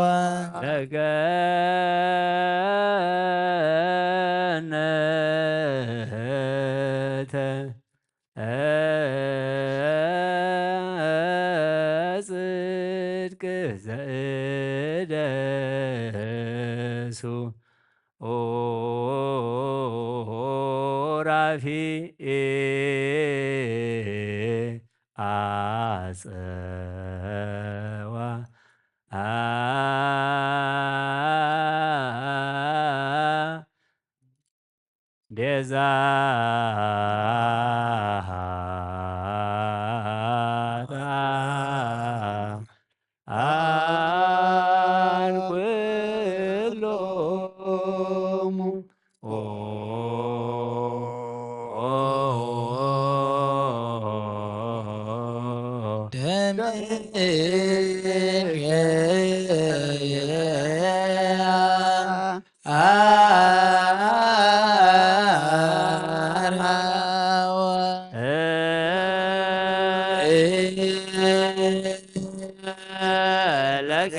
ለገነተ ጽድቅ ዘእደሱ ራፊ አጸዋ ቤዛ አን ኩሎሙ ደምድር አርሃዋ ለከ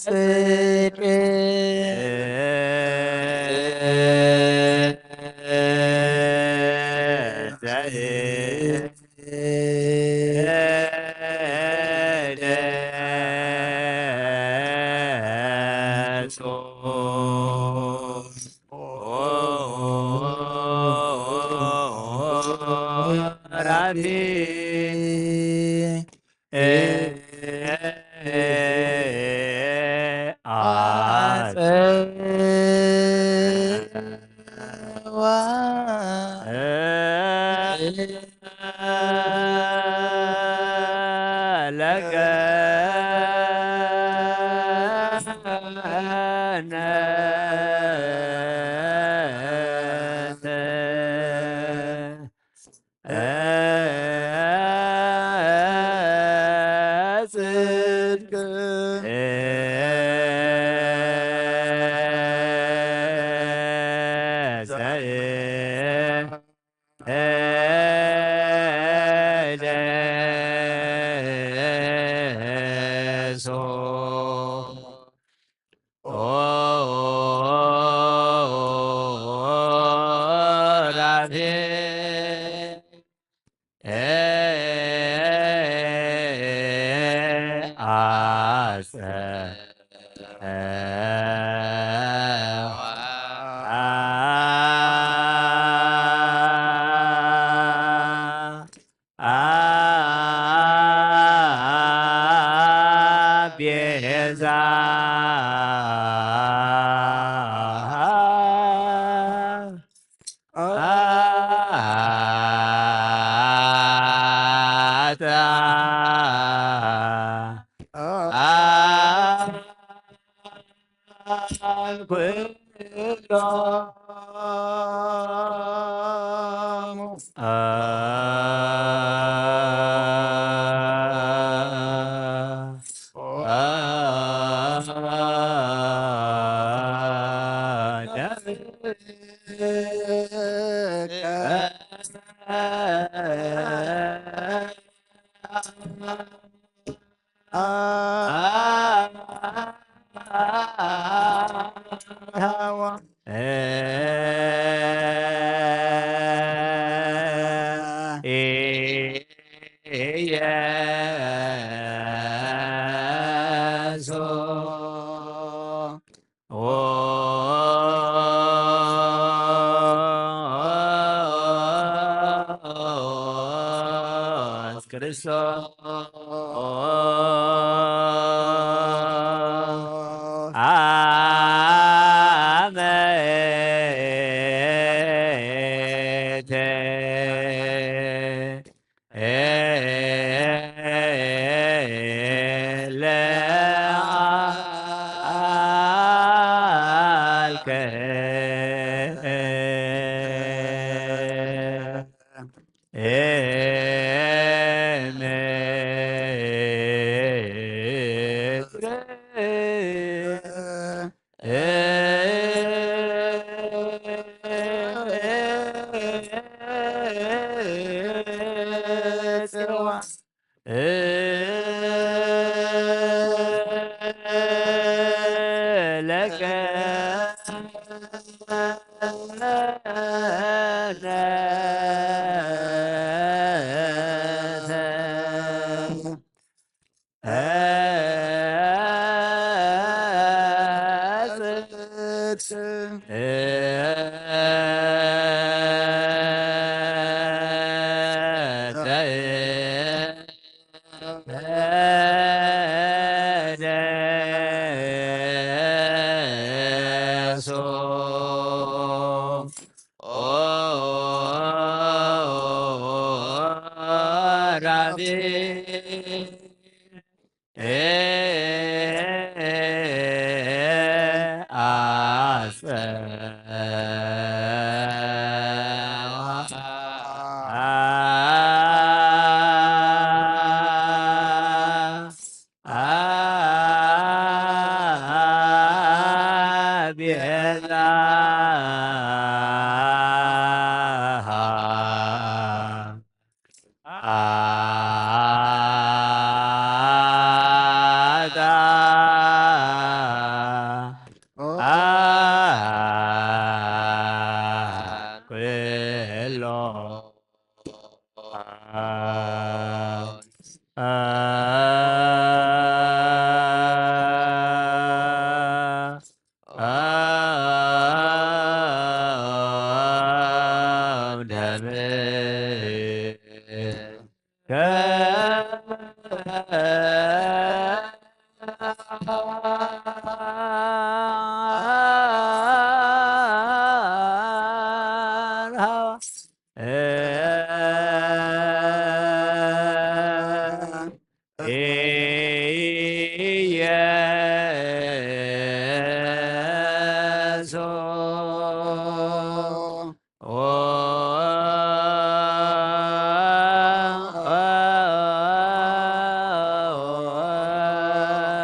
ጽድቅ ጽድቅ ቤዛ ክርስቶስ አመ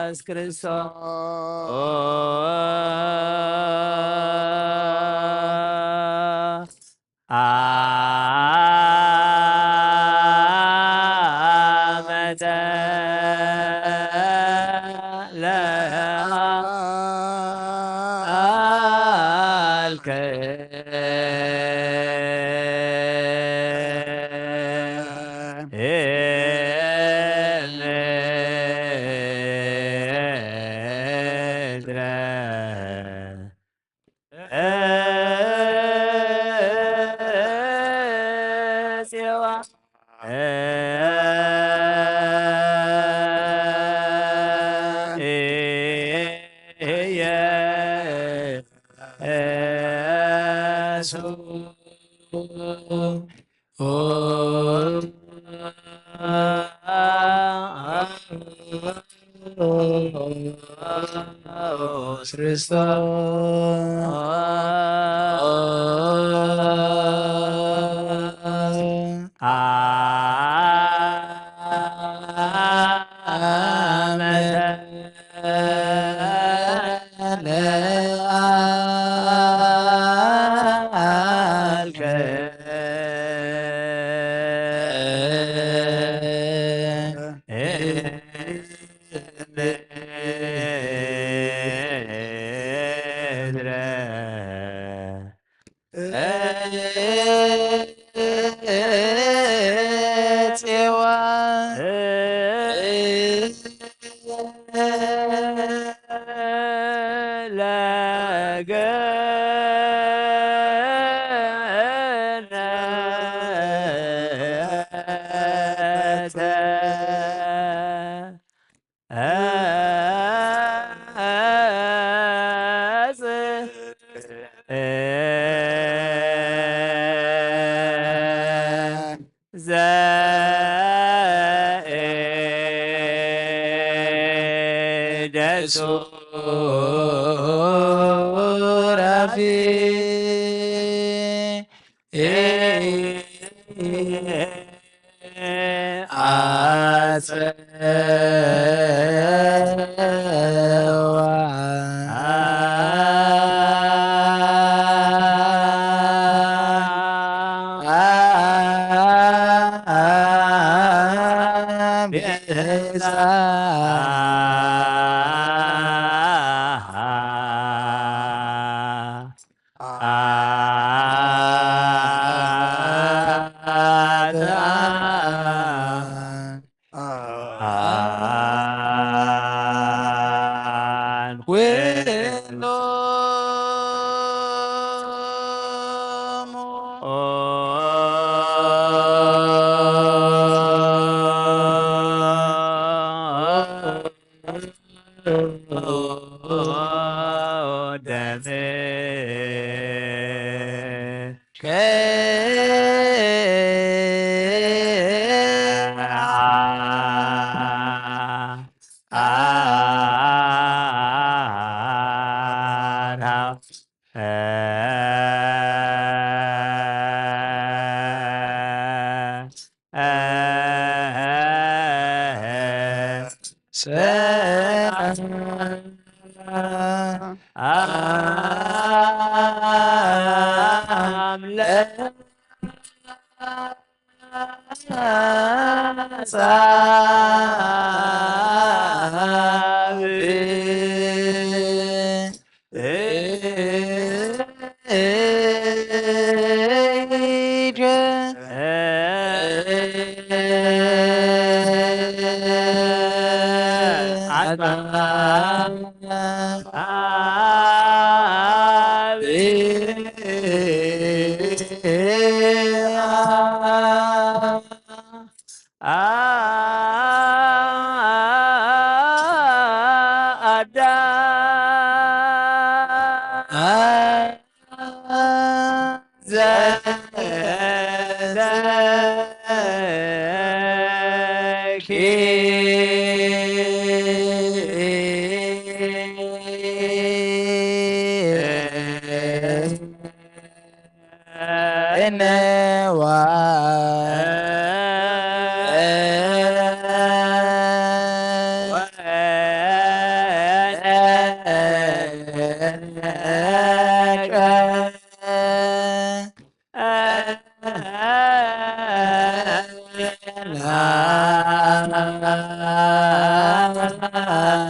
ኢየሱስ ክርስቶስ። አመተ ለአልከ ክርስቶስ። አመተ ለአልከ ምድረ ጽዮን ለገነተ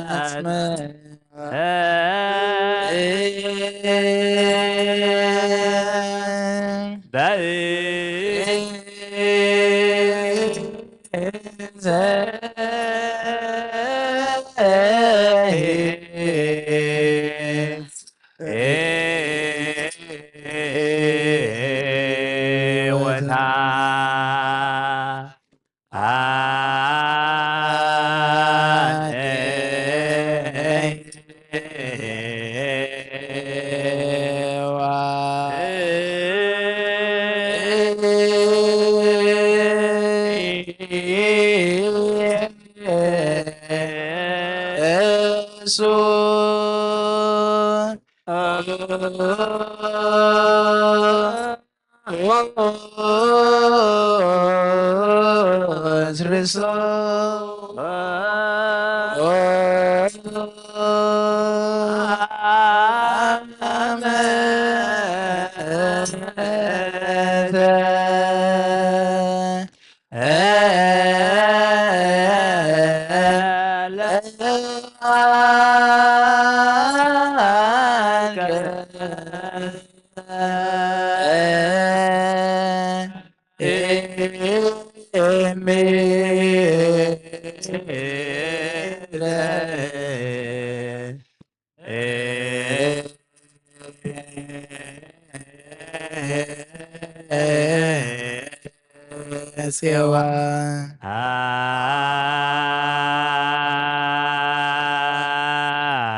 አጽመ ጽዋ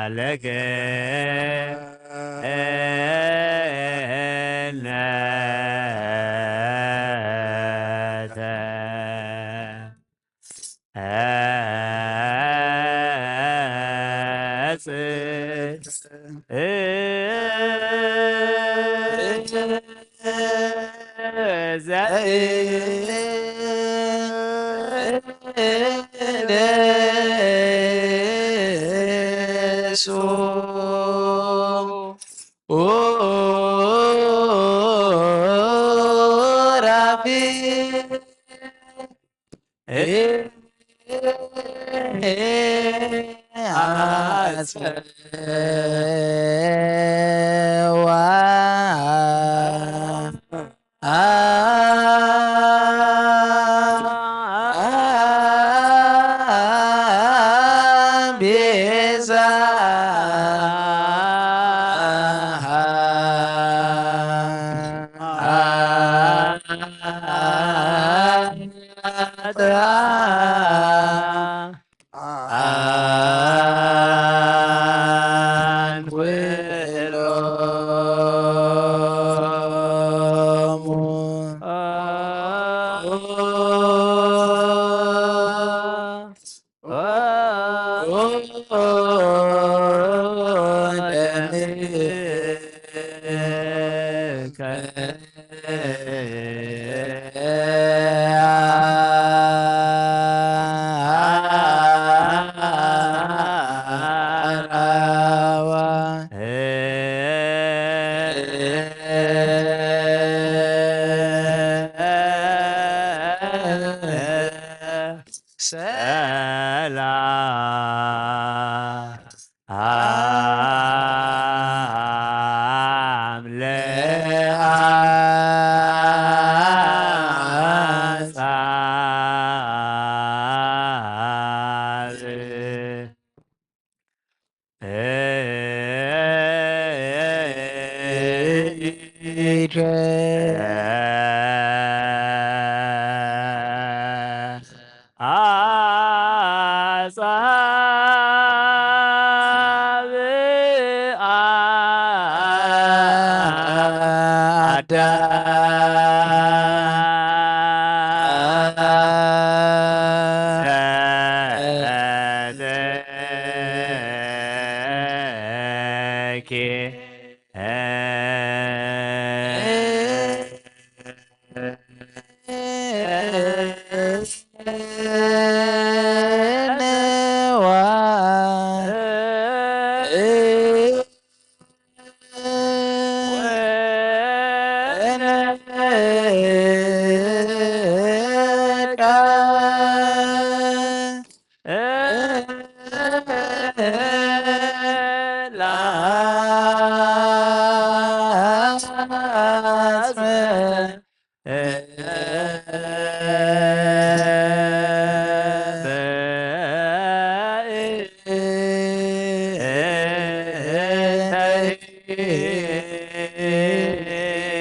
ለገ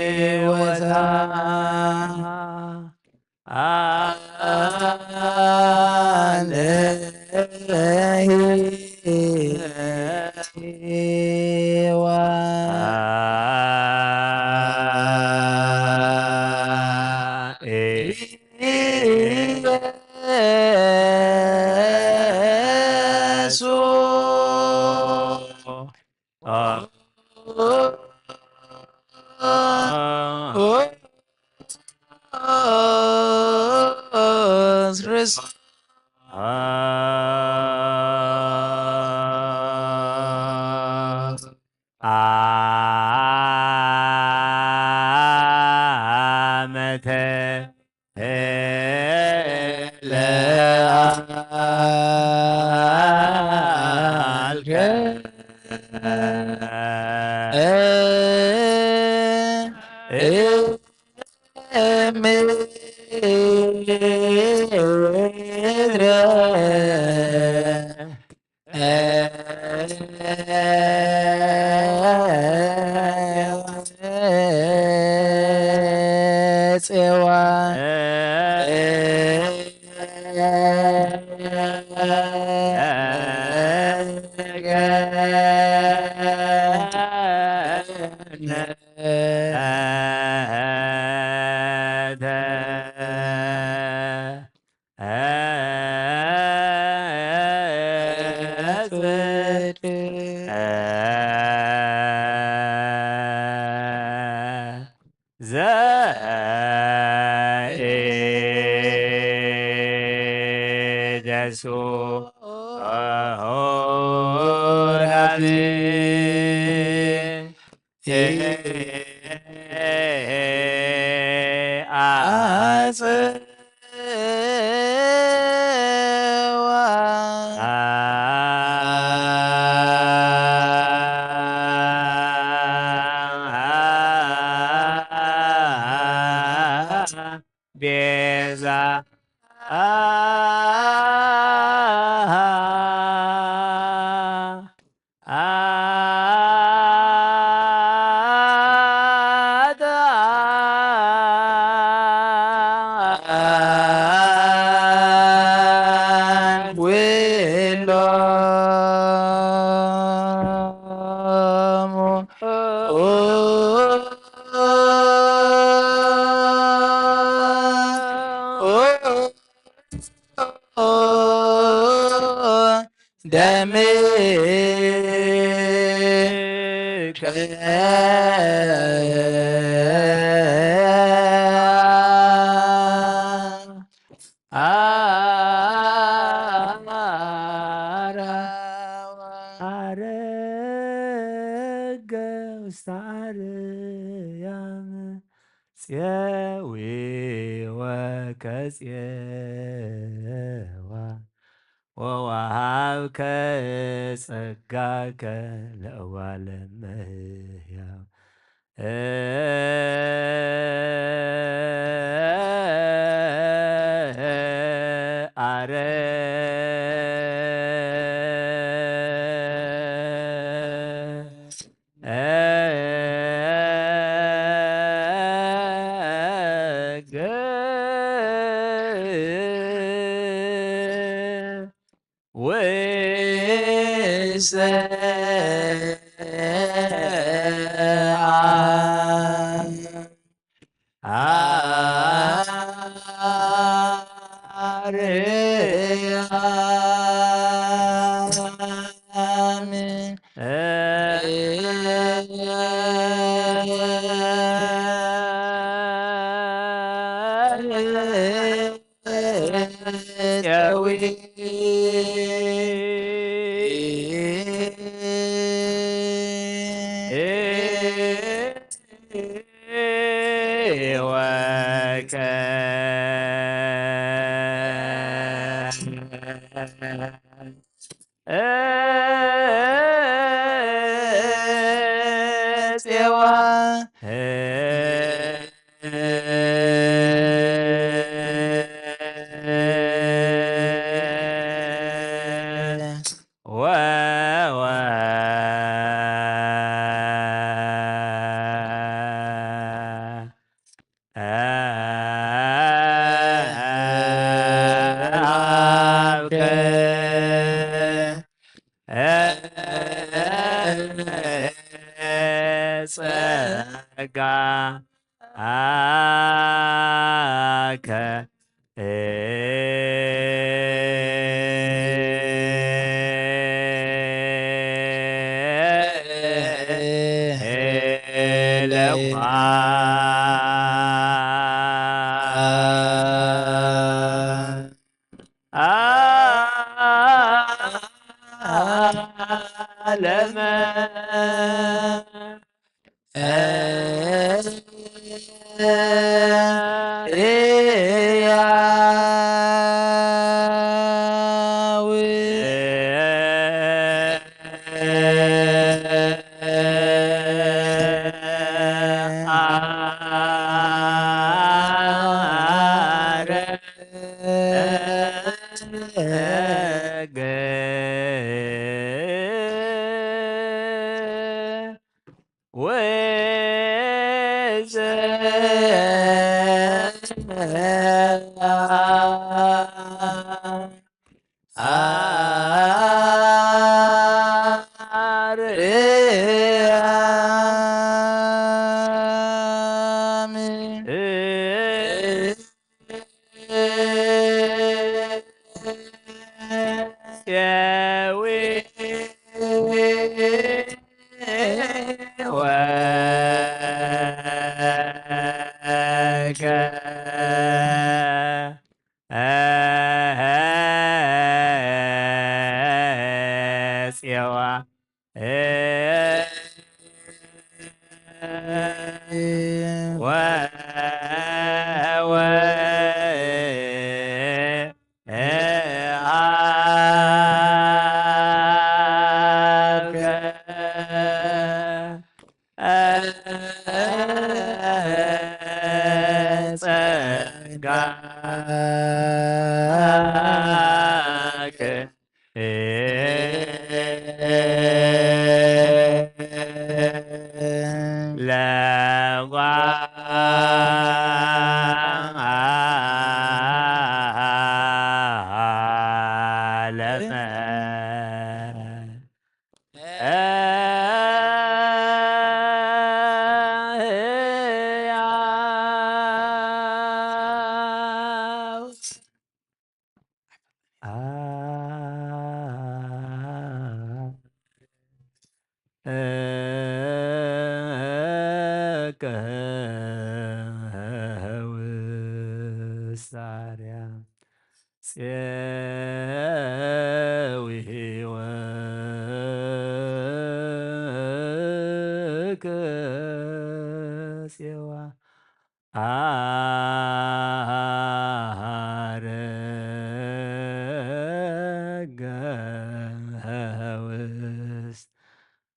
ሕይወታ ዓመተ ለአልከ ምድረ ጼዋ ዘኢደሱ ሆራኒ አጽዋ ቤዛ ደምከ አረገ ውስተ አርያም ጼዊ ወከጼዋ ወወሃብከ ጸጋከ ለእዋለ እመሕያው። አረ ወወ ጸጋ አከ ዓለመ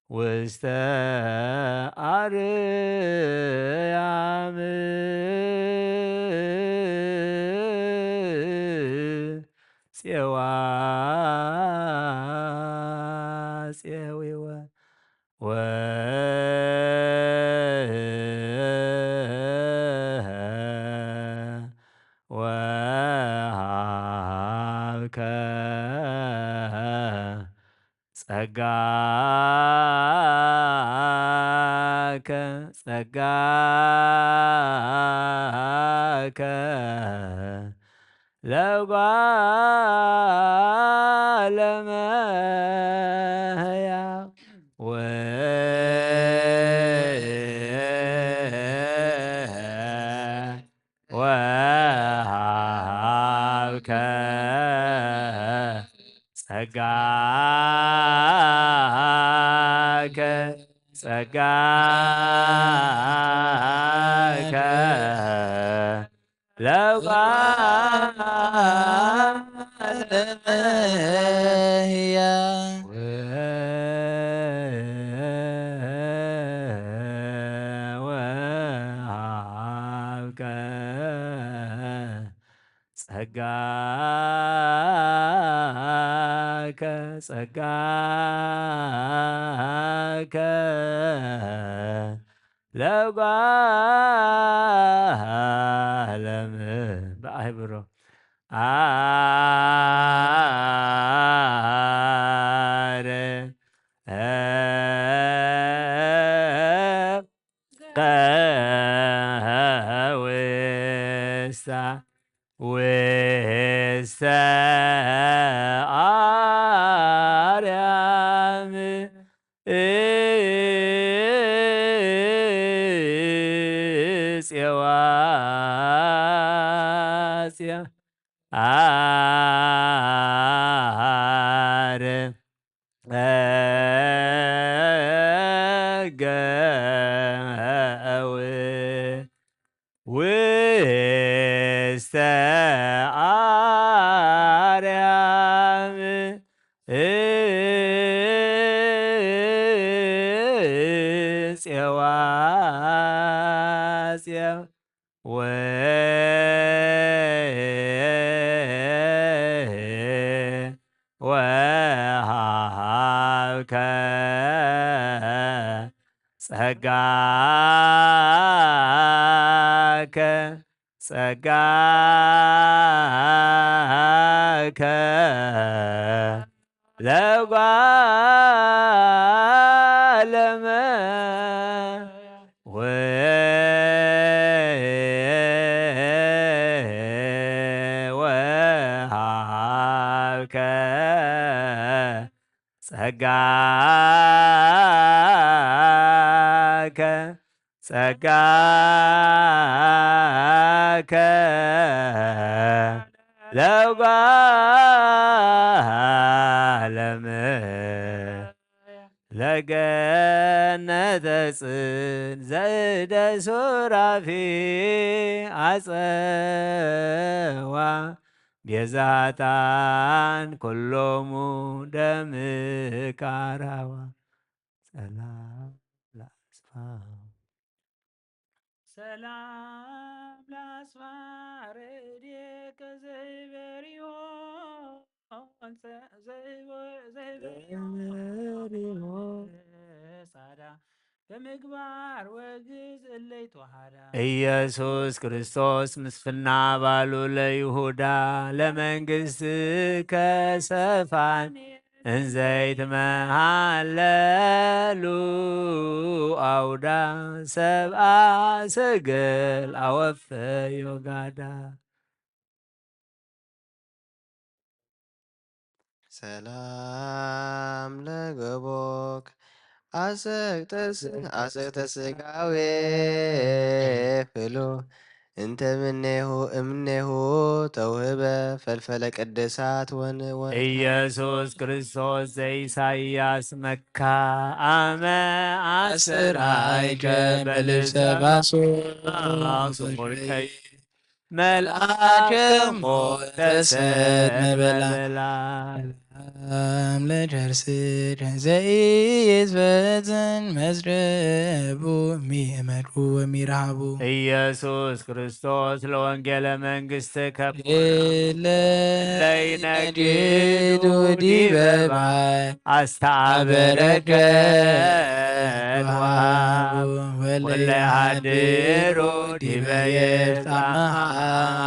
ውስተ አርያም ጼዋ ጼዊወ ወሃብከ ጸጋከ ጸጋከ ለጓለመያ ወሃብከ ጸጋከ ጸጋከ ለጓለመያ ወሃብከ ጸጋከ ጸጋከ ለጓለም ብኣህብሮ ኣረ ቀውስታ ውስተ ኣርያም ጼዋጽያ ኣረ እገው ውስተ ኣርያም ጼዋጽያ ወ ወሃብከ ጸጋከ ጸጋከ ለጓለመ ወሃብከ ጸጋከ ጸጋከ ለጓለመ ለገነተ ጽን ዘእደ ሱራፊ ኣጸዋ ቤዛታን ኩሎሙ ደምካራዋ ሰላም ለአስፋው ሰላም ለአስፋ ረድኤከ ዘይበሪሆ ዘይበሪሆ ጻዳ በምግባር ወግዝ እለይ ተዋሃዳ ኢየሱስ ክርስቶስ ምስፍና ባሉ ለይሁዳ ለመንግስት ከሰፋን እንዘይትመሃለሉ ኣውዳ ሰብኣ ሰገል ኣወፈዮ ጋዳ ሰላም ለገቦክ አሰቅጠስ አሰቅጠ ስጋዌ ፍሉ እንተ ምኔሁ እምኔሁ ተውህበ ፈልፈለ ቅድሳት ወንወ ኢየሱስ ክርስቶስ ዘኢሳይያስ መካ ኣመ ኣስራይከ በልብሰ ባሶ ስሙርከይ መልአከ ሞተ ሰብ መበላ ሰላም ለከርስከ ዘኢይትፈትን መስረቡ እሚእመርኩ ወሚረሃቡ ኢየሱስ ክርስቶስ ለወንጌለ መንግስት ከ ለይነግዱ ዲበ ባይ አስተአበረከ ወለያድሩ ዲበ የጻ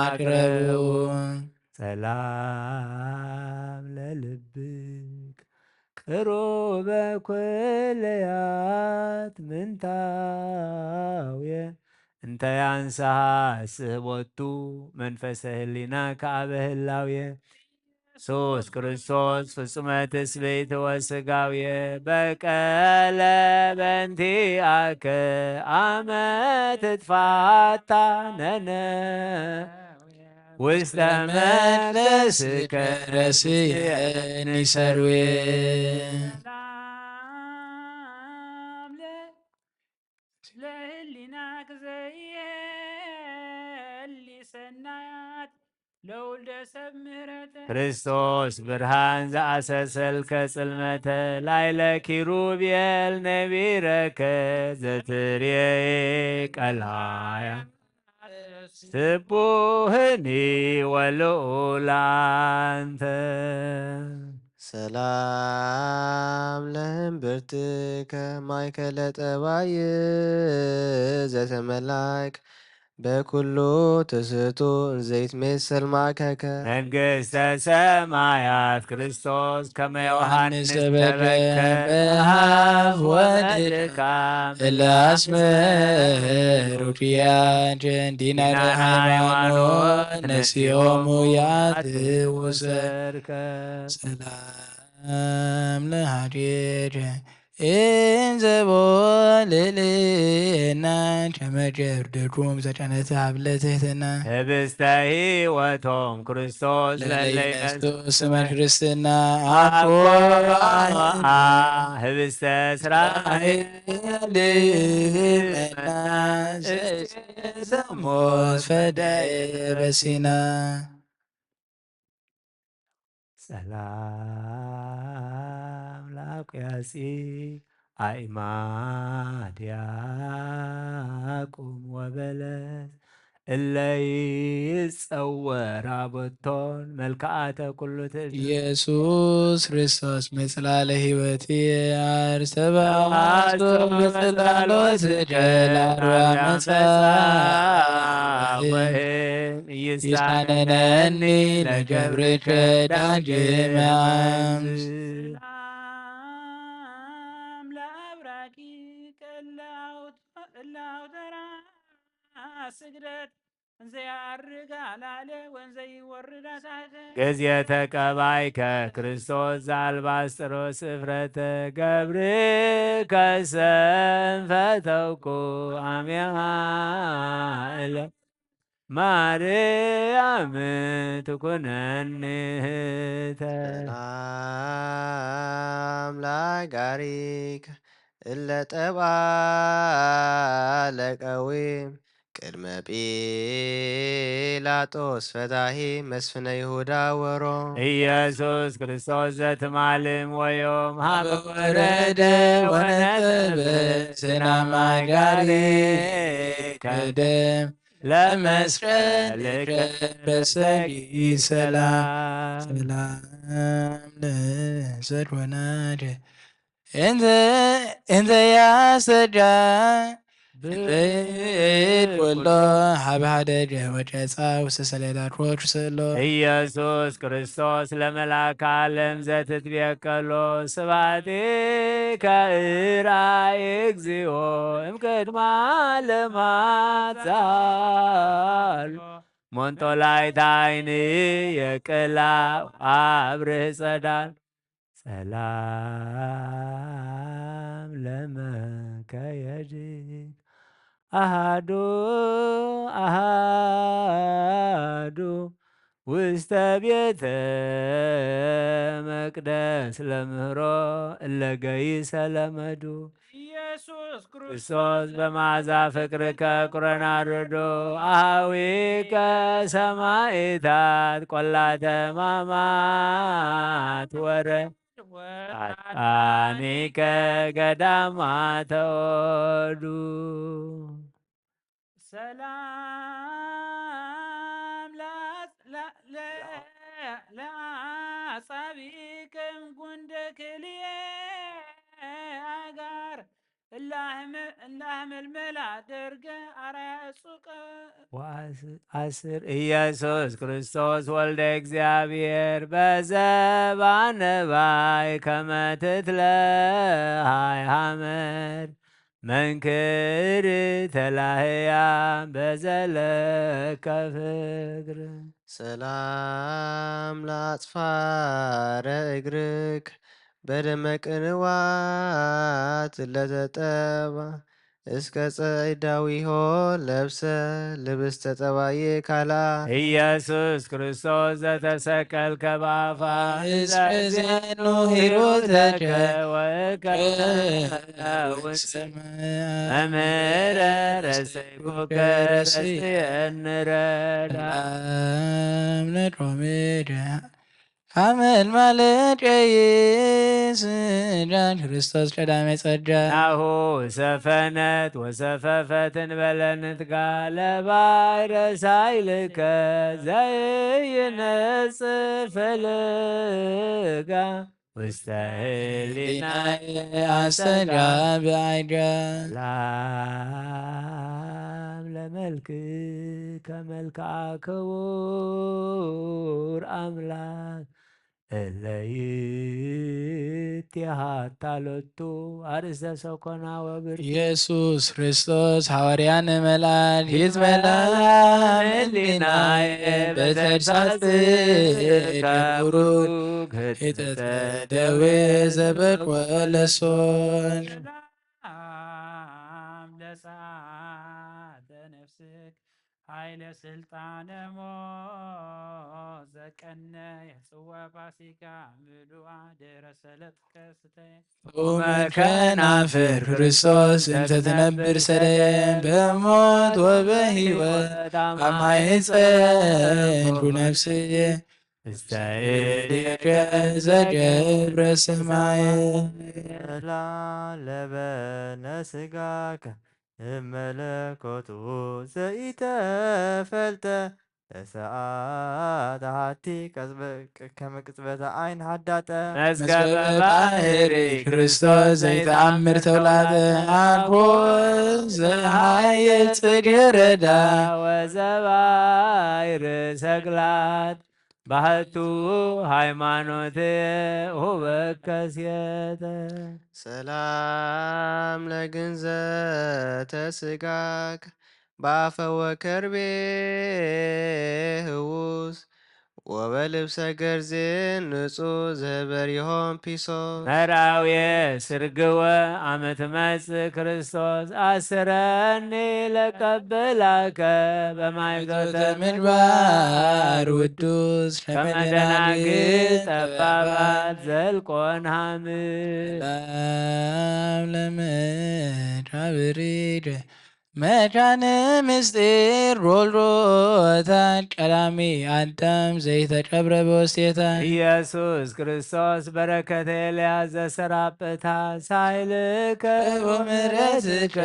አቅረቡ ሰላም ለልብክ ቅሩበ ኩለያት ምንታውየ እንተ ያንስሃ ስህቦቱ መንፈሰ ህሊና ከአበ ህላውየ ኢየሱስ ክርስቶስ ፍጹመ ትስብእት ወስጋውየ በቀለ በንቲአከ አመ ትትፋታ ነነ ውስተ መቅደስከ ረስየኒ ሰርዌ ለህሊናክ ዘይሊ ሰናያት ለውልደ ሰብ ምህረተ ክርስቶስ ብርሃን ዘአሰሰልከ ጽልመተ ላይለ ኪሩቤል ነቢረከ ዘትርየ ቀላያ ስቡህኒ ወልኡላንተ ሰላም ለእምብርትከ ማእከለ ጠባይ ዘተመላክ በኩሉ ትስህቱ እንዘይትሜሰል ማእከከ። መንግስተ ሰማያት ክርስቶስ ከመ ዮሐንስ ተበከ በሃብ ወልድካ እለ አስመሩ ኪያጀ እንዲናደ ሃይማኖት ነሲኦሙ ያትውሰርከ። ሰላም ለሃዴደ እንዘቦ ልልና ቸመጀር ድኩም ዘጨነተ ሀብለ ትህትና። ህብስተ ህይወቶም ክርስቶስ ለለይነስቱ ለለይነስቱ ስመ ክርስትና አኮ አኮ ህብስተ እስራኤል መና ዘሞት ፈዳኤ በሲና። ሰላም ለአቁያጺ አእማድ ያቁም ወበለስ እለ ይጸወራ ቦቶን መልክዓተ ኩሉ ትእዛዝ። ኢየሱስ ክርስቶስ መጽላለ ሕይወት አርሰባዋሶ መጽላሎ ስጀል አርባ መጻ ይሳነነኒ ለገብርከ ዳግመ አምስ። ሰላም ለአብራኪ ቀላውት እላው ተራ ስግደት እንዘ ያርግ አላለ ወንዘ ይወርድ አታተ። ጊዜ ተቀባይከ ክርስቶስ ዘአልባስጥሮስ እፍረተ ገብርከ ሰንፈተውኩ አሜሃ እለ ማርያም ትኩነኒ ህተ። ሰላም ለአጋሪከ እለ ጠብአ ለቀዊም ቅድመ ጲላጦስ ፈታሂ መስፍነ ይሁዳ ወሮ። ኢየሱስ ክርስቶስ ዘትማልም ወዮም ሀበ ወረደ ወነተበ ዝናም አጋሪ ከደም ለመስቀልከ በሰጊ ሰላም። ሰላም ለሰድ ወናደ እንዘ እንዘ ያሰጃ ብእድ ወሎ ሀበ ሀደደ ወጨጻ ውስተ ሰሌዳ ሮች ስእሎ። ኢየሱስ ክርስቶስ ለመልአከ ዓለም ዘትትቤቀሎ ስብሐቲከ እርአይ እግዚኦ እምቅድመ ዓለማት ዛሉ መንጦላይት ዓይኒ የቅላ አብርህ ጸዳል። ሰላም ለመከየድክ አሃዱ አሃዱ ውስተ ቤተ መቅደስ ለምህሮ እለ ገይሰ ለመዱ። ኢየሱስ ክርስቶስ በመዓዛ ፍቅርከ ኩረናርዶ አሃዊከ ሰማዕታት ቆላተ ማማት ወረ አጣኒከ ገዳማ ተወዱ። ሰላም ለአጽ- ለ- ለ- ለአጻብዕክም ጉንደ ክልኤ አጋር እላህመ- እላህመልመላ ደርገ አራያ እጹቀ። ወአስ- አስር ኢየሱስ ክርስቶስ ወልደ እግዚአብሔር በዘባነባይ ከመ ትትለሃይ ሐመድ መንክር ተላህያ በዘለከ ፍቅር። ሰላም ለአጽፋረ እግርክ በደመ ቅንዋት ለተጠባ እስከ ጸይዳዊሆ ለብሰ ልብስተ ጠባዬ ካልአ። ኢየሱስ ክርስቶስ ዘተሰቀልከ በአፋ እስከ ዜኑ ሂሩተከ ወእከ ውስተ መምህረ ረሰይኩከ ረስየኒ ረዳ። ሰላም ለሮሜዳ ሐመልማለ ጨይስ ዳን ክርስቶስ ቀዳሜ ጸጋ። ናሁ ሰፈነት ወሰፈፈት እንበለ ንትጋ ለባሕረ ሳይልከ ዘይነጽፍ ፍልጋ። ውስተ ህሊናየ ኣስተጋብእ ኣጀ። ሰላም ለመልክከ መልክዓ ክቡር ኣምላክ እለ ይእቲ ሃታ ሎቱ ኣርእስተ ሰኮና ወብርቱ። ኢየሱስ ክርስቶስ ሓዋርያ ንመላድ ይትመላ ህሊናየ በተግሳጽ ከቡሩ ህተተደዌ ዘበቆ ለሶን። ሰላም ለጸአተ ነፍስክ ኃይለ ስልጣነ ሞት ዘቀነ የጽወ ፋሲካ ምሉአ ድረ ሰለጥከ ስተ ጡመ ከናፍር ክርስቶስ እንተ ትነብር ሰደየ በሞት ወበህይወት ኣብ ማሕፀን ኩነፍስየ እስተ እዴከ ዘገብረ ሰማየ። ላለበነ ስጋከ እመለኮቱ ዘኢተፈልጠ ለሰዓት ሓቲ ቀዝበ- ከመ ቅጽበተ ዓይን ሓዳጠ። መዝገበ ባህሪ ክርስቶስ ዘይተኣምር ተውላጠ። ኣኮ ዘሃየ ጽጌረዳ ወዘባይር ሰግላት ባህቱ ሃይማኖት ሁበከስየተ። ሰላም ለግንዘተ ስጋክ ባፈ ወከርቤ ህዉስ ወበልብሰ ገርዜ ንጹ ዘበሪሆም ፒሶ። መራውየ ስርግወ ኣመ ትመጽእ ክርስቶስ ኣስረኒ ለቀብላከ በማይዞተ ምድባር ውዱስ ከመ ደናግል ጠባባት ዘልቆን ሃምል። ሰላም ለምድር አብሪድ መካነ ምስጢር ጎልጎታ ቀዳሚ አዳም ዘይተቀብረ በወስቴታ። ኢየሱስ ክርስቶስ በረከተ ኤልያስ ዘሰራጵታ ሳይልከ ወምሕረትከ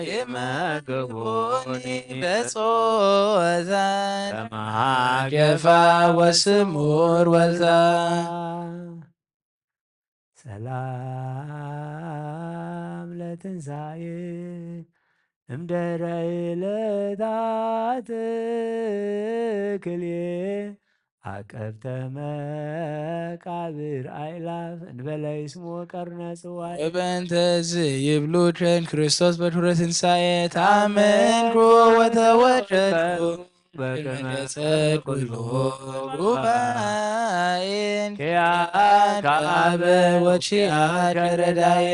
ይመግቡኒ በጾታ ከመሃገፋ ወስሙር ወልታ። ሰላም ለትንሳኤ እምድህረ ዕለታት ክልኤ አቀብተ መቃብር አእላፍ እንበለ ይስሙ ቀርነ ጽዋይ። ወበእንተዝ ይብሉ ቸን ክርስቶስ በድሁረ ትንሳኤ ታመንኩ ወተወከልኩ በቅድመ ጸድቁ ኩሉ ጉባኤን ኪያከ አበ ወኪያከ ረዳኤ።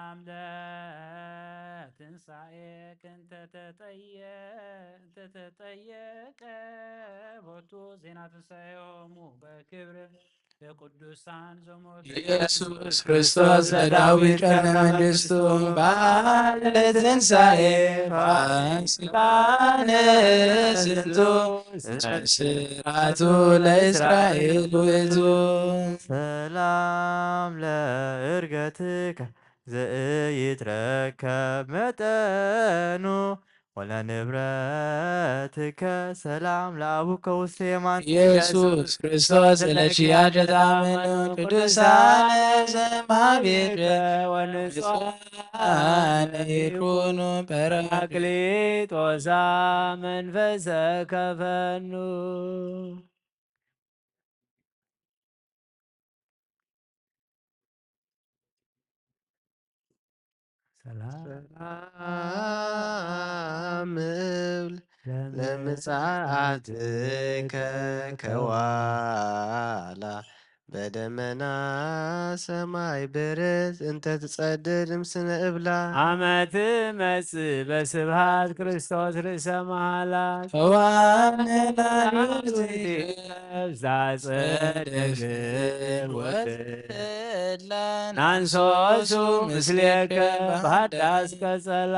አምደ ትንሳኤ ክንተ ተጠየ- እንተ ተጠየቀ ቦቱ ዜና ትንሳኤሆሙ በክብር ለቅዱሳን ዘሞቱ። ኢየሱስ ክርስቶስ ለዳዊት ቀርነ መንግስቱ በዓለ ትንሳኤ ፋሲካነ ስንቱ ስርዓቱ ለእስራኤል ውእቱ። ሰላም ለእርገትከ ዘኢይትረከብ መጠኑ ወለንብረትከ ሰላም ለአቡከ ውስተ የማን። ኢየሱስ ክርስቶስ እለ ኪያከ ተአምኑ ቅዱሳነ ዘእምሃቤከ ወንጹሃነ ይኩኑ ጳራቅሊጦሳ መንፈሰከ ፈኑ። ሰላም ሰላም እብል ለምጽ- ለምጽአትከ ከዋላ በደመና ሰማይ ብርት እንተ ትጸድድ እምስነ እብላ። አመ ትመጽእ በስብሃት ክርስቶስ ርእሰ መሃላ። ተዋህነ ላዕሉ ዘይከብዛ ጸደግል ወትላ ናንሶሱ ምስሌከ በሃዳስ ቀጸላ።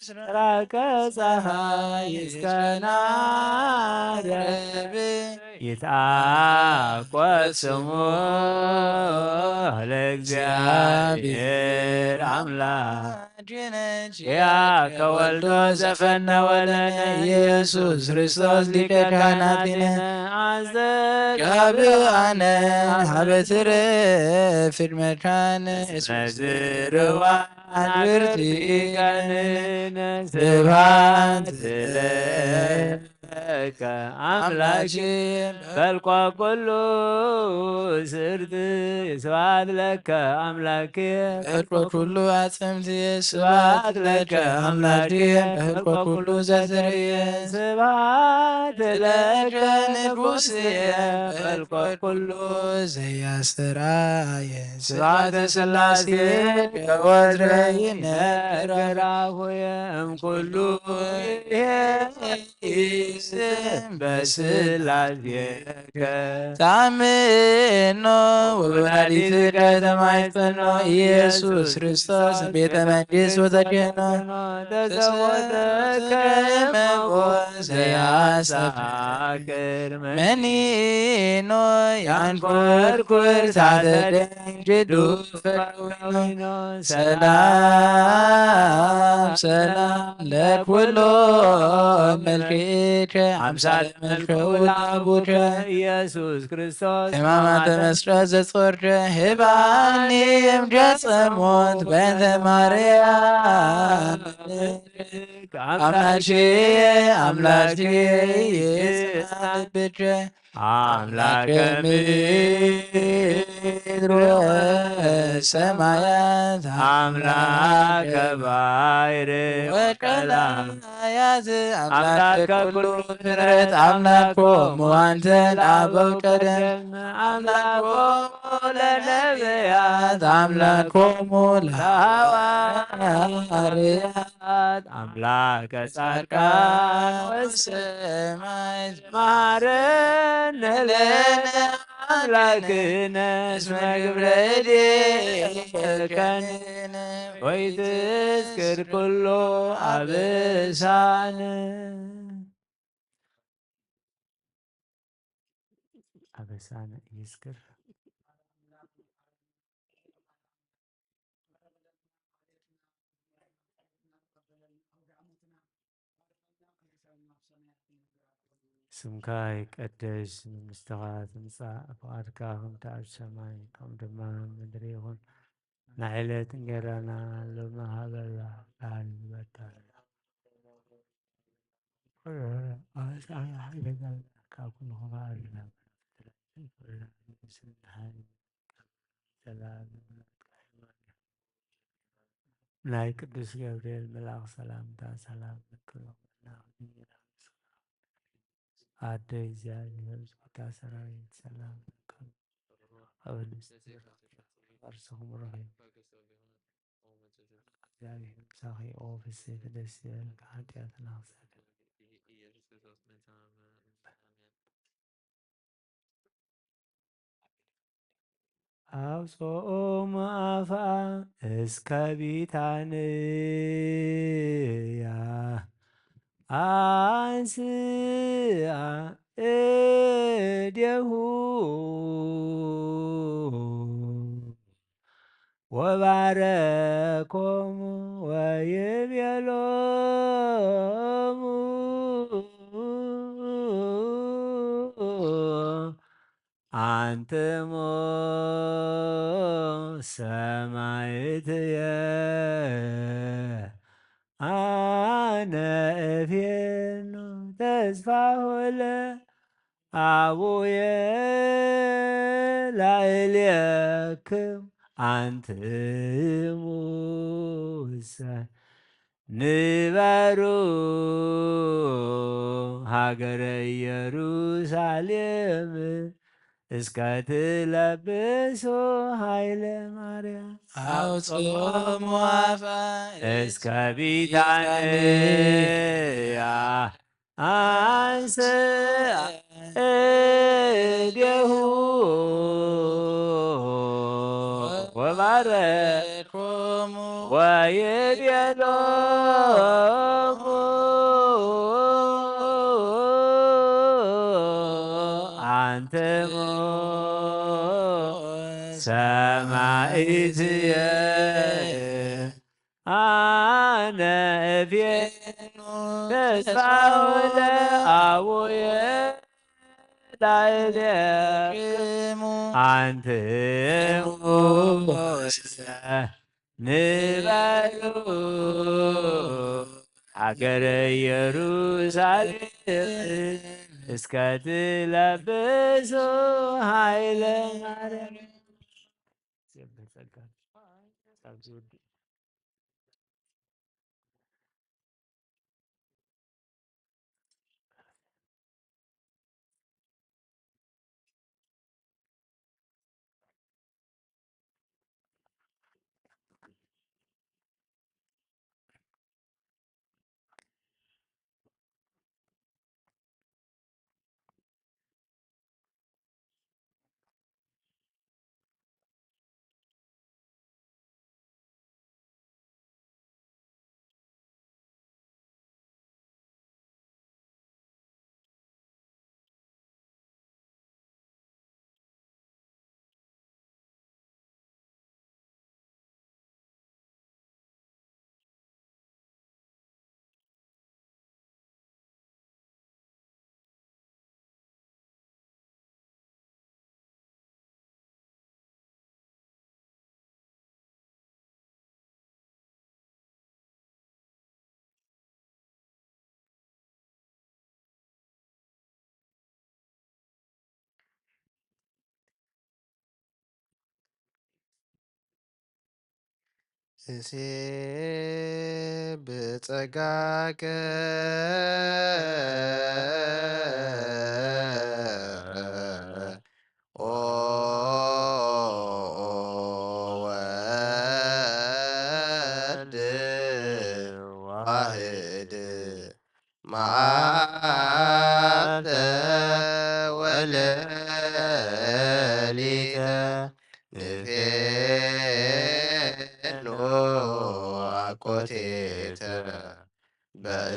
ምስራቀ ፀሐይ እስከ ናረብ ይትአቆ ስሙ ለእግዚአብሔር አምላክ። ያከ ወልዶ ዘፈነወ ለነ ኢየሱስ ክርስቶስ ሊቀ ካህናቲነ። ጋብኣነ ሀበ ትረፍድ መካን እስመ ዝርዋ ኣድብርቲ ቀንን ስብሐት ለከ አምላኬ በልቆ ኩሉ ስርት ስብሐት ለከ አምላኬ በልቆ ኩሉ አጽምት ስብሐት ለከ አምላኬ በልቆ ኩሉ ዘዝርየ ስብሐት ለከ ንጉስየ በልቆ ኩሉ ዘያስተራየ ስብሐተ ሥላሴ ወትረ ይነገር አፉየ እምኩሉ ይሄ ስም በስላሴከ ታምኖ ወወላዲትከ ተማይጸኖ ኢየሱስ ክርስቶስ ቤተ መንግሥት ወተኬኖ ተሰወተከ መቦ ዘያሳክር መኒኖ ያንኮርኩር ሳተደንግዱ ፈኖ ሰላም ሰላም ለኩሎ መልክከ አምሳለ መልከ ውላቡከ ኢየሱስ ክርስቶስ ሕማማተ መስቀል ዘጾርከ ህባኒ እምገጸ ሞት በእንተ ማርያም አምላኬ አምላኬ ይስማልብከ አምላከ ምድር ወሰማያት አምላከ ባሕር ወቀላያት አምላከ ኩሉ ፍጥረት አምላኮሙ አንተ ለአበው ቀደም አምላኮሙ ለነቢያት አምላኮሙ ለሐዋርያት አምላከ ጻድቃን ወሰማዕት መሐረነ ለነ አምላክነ እስመ ግብረ እዴከ ወይትዝክር ኩሎ አበሳነ አበሳነ ይዝክር። ስምካ ይቀደስ፣ መንግስትኻ ትምጻእ፣ ፍቓድካ ከምቲ ኣብ ሰማይ ከምኡ ድማ ኣብ ምድሪ ይኹን። ንዕለት እንጌራና ሎሚ ሃበና፣ በሃል ዝበታ ኣበሳና ሓይለና ካብ ኩሉ ክፋእ ኣድሕነና። ናይ ቅዱስ ገብርኤል መልኣኽ ሰላምታ ሰላም ንክብለና ኣደ እግዚኣብሔር ዝታ ሰራዊት ሰላም ንክብ ኣብ ንስኻርስ ክምርሑ እግዚኣብሔር ምሳኺ ኦፍስ ደስ ይበልካ ሓጢኣትና ክሰግድ አውፅኦሙ አፍአ እስከ ቢታንያ አንስአ እዴሁ ወባረኮሙ ወይቤሎሙ አንትሙ ሰማዕትየ አነ እፌኑ ተስፋሁ ለአቡየ ላዕሌክም አንትሙሰ ንበሩ ሃገረ ኢየሩሳሌም እስከ ትለብሱ ኃይለ ማርያም አውፅኦሙ አፍአ እስከ ቢታንያ አንስአ እዴሁ ወባረኮሙ ወይቤሎሙ አንትሙ ሰማዕትየ አነ እፌኑ ተስፋሁ ለአቡየ ላዕሌክሙ ኣንትሙ ንበሉ ሃገረ ኢየሩሳሌም እስከ ትለብሱ ኃይለ ማርያም። እሴ ብጸጋከ ኦ ወልድ ዋህድ መዓልተ ወሌሊተ ንፌኖ አኮቴተ በእንተ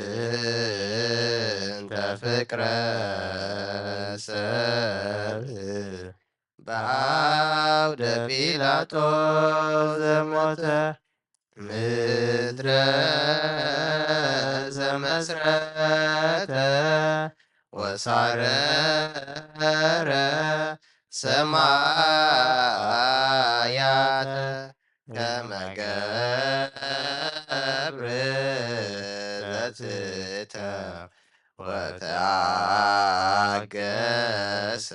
ፍቅረ ሰብ በአውደ ጲላጦስ ዘሞተ ምድረ ዘመስረተ ወሳረረ ሰማያተ ከመ ገብር ዘትተ ወተአገሰ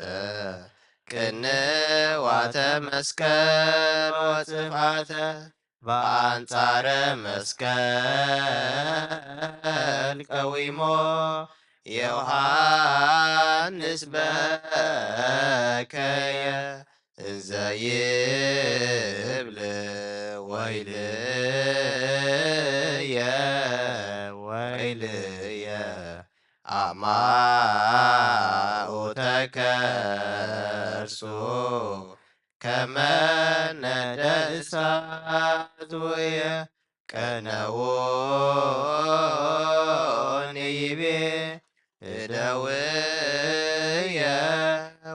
ቅንዋተ መስቀል ወጽፍዓተ በአንጻረ መስቀል ቀዊሞ ዮሐንስ በከየ እንዘ ይብል ወይልየ ወይልየ አማኡ ተከርሱ ከመ ነደ እሳት ውየ ቀነውኒ ይቤ እደውየ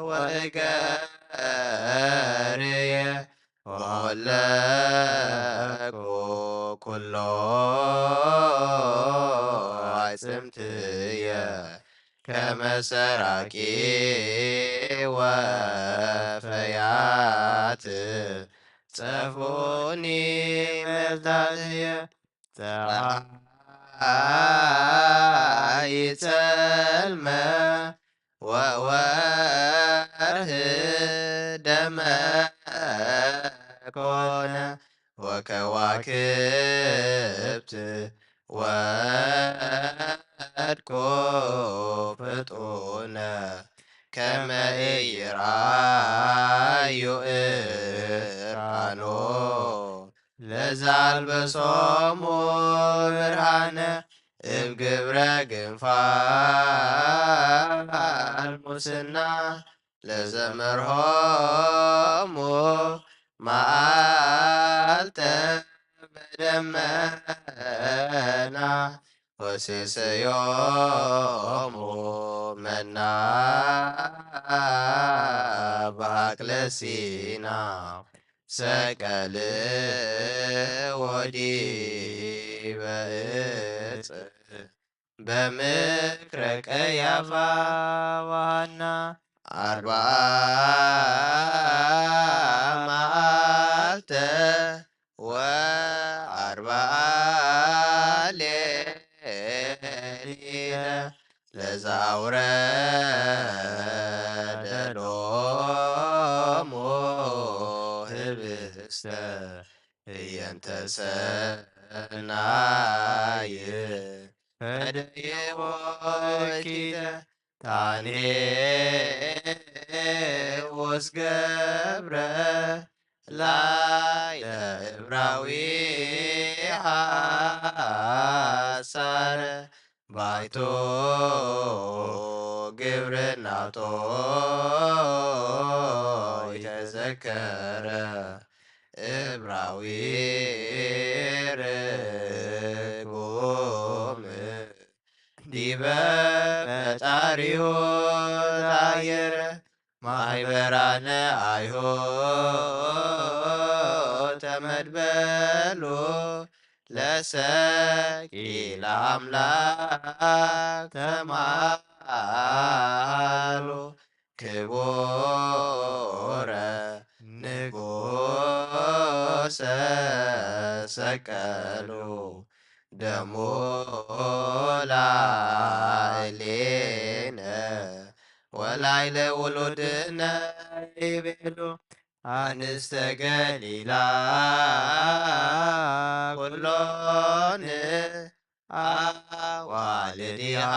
ወእገርየ ወሆለኩ ኩሎ አዕጽምትየ ከመ ሰራቂ ወፈያት ጸፍኡኒ መፍታትየ። ፀሐይ ጸልመ ወወርህ ደመ ኮነ ወከዋክብት ወድቁ ፍጡነ ከመ ኢይርአዩ እርቃኖ ለዘአልበሶሙ ብርሃነ እብ ግብረ ግንፋል ሙስና ለዘመርሆሙ መዓልተ በደመና ወሴሰዮሙ መና በአክለ ሲና ሰቀልዎ ዲበ ዕፅ በምክረ ቀያፋ ወሐና ኣርብዓ መዓልተ ወኣርብዓ ሌሊተ ለዘ ኣውረደ ሎሙ ህብስተ ህየንተ ሰናይ ፈደይዎ ኪተ ጣኔዎስ ገብረ ላዕለ እብራዊ ሓሳረ ባይቶ ግብርናቶ ይተዘከረ እብራዊ ርጉም ዲበ ፈጣሪሁ ታየረ ማይበራነ ኣይሁድ ተመድበሉ ለሰቂ ለኣምላክ ተማሃሉ ክቡረ ንጉሰ ሰቀሉ ደሙ ላዕሌነ ወላዕለ ውሉድነ ይቤሉ ኣንስተ ገሊላ ኩሎን ኣዋልዲሃ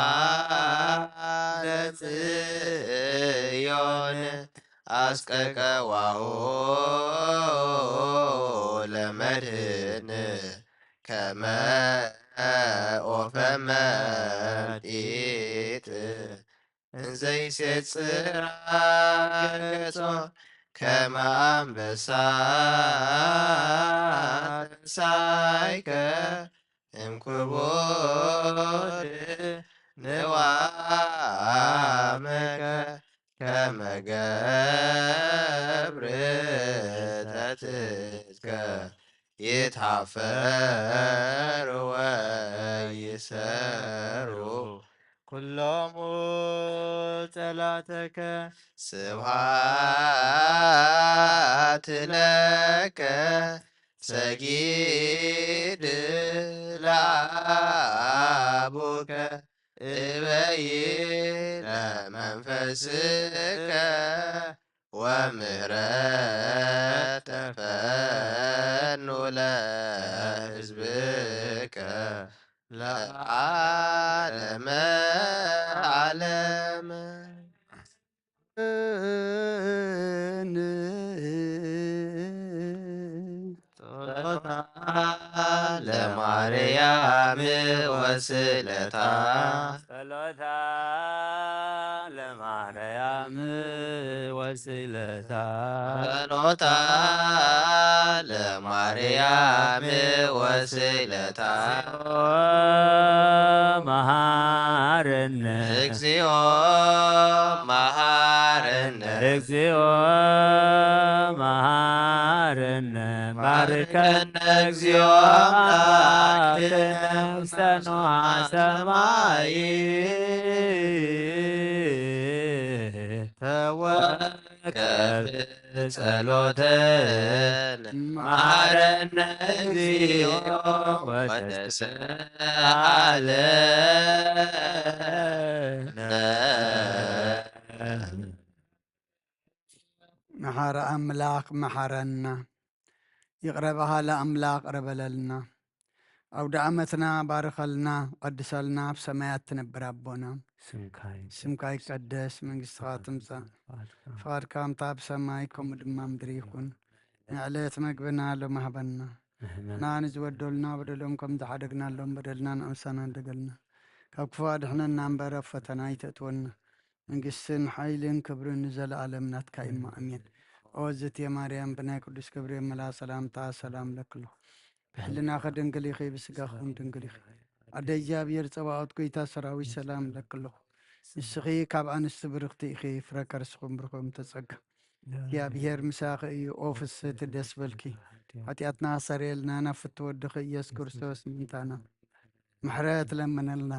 ለጽዮን ኣስቀቀዋሁ ለመድህን ከመ ኦፈ መጢጥ እንዘይሴጽራ ገጾ ከመ ኣንበሳ ተንሳይከ እምክቡድ ንዋመከ ከመ ገብር ተትትከ ይትሃፈር ወይሰሩ ኩሎሙ ጸላተከ ስብሃት ለከ ሰጊድ ለአቡከ እበይ ለመንፈስከ ወምህረት ተፈኑ ለህዝብከ ለዓለመ ዓለም። ጸሎታ ለማርያም ወስለታ ጸሎታ ለማርያም ወስለታ ጸሎታ ለማርያም ወስለታ መሃረነ እግዚኦ መሃረነ እግዚኦ መሃረነ ባርከነ እግዚኦ አምላክነ ውስተ ንዋ ሰማይ ተወከፍ ጸሎተን መሃረነ እግዚኦ ወተስአለነ። መሓረ ኣምላኽ መሓረና። ይቕረ በሃሊ ኣምላኽ ይቕረ በለልና። ኣውደ ዓመትና ባርኸልና፣ ቀድሰልና፣ ኣብ ሰማያት ትነብር ኣቦና። ስምካ ይቀደስ። ስምካ ይቀደስ፣ መንግስትኻ ትምጻእ። ፍቓድካ ፍቓድካ ከምታ ኣብ ሰማይ፣ ከምኡ ድማ ምድሪ ይኹን። ንዕለት መግብና ሎም ሃበና። ንሕና ንሕና ንዝበደሉና በደሎም ከም ዝሓደግናሎም በደልና ንኣምሳና ንደገልና። ካብ ክፉእ ኣድሕነና እምበር ኣብ ፈተና ኣይተእትወና። መንግስትን ሓይልን ክብርን ንዘለኣለም ናትካ እዩ እሞ፣ ኣሜን። ኦ ዝትየ ማርያም፣ ብናይ ቅዱስ ገብርኤል መልኣ ሰላምታ ሰላም እለኪ ኣለኹ። ብሕልናኺ ድንግል ኢኺ፣ ብስጋኺ እውን ድንግል ኢኺ። ኣደ እግዚኣብሔር ጸባኦት፣ ጎይታ ሰራዊት፣ ሰላም እለኪ ኣለኹ። ንስኺ ካብ ኣንስቲ ብርኽቲ ኢኺ፣ ፍረ ከርስኹም ብሩኽ እዩ እምተ ጸጋ። እግዚኣብሔር ምሳኺ እዩ። ኦ ፍስህቲ ደስ በልኪ፣ ሓጢኣትና ኣሰረየልና፣ ናብ ፍትወ ወድኺ ኢየሱስ ክርስቶስ ምእንታና ምሕረት ለምነልና።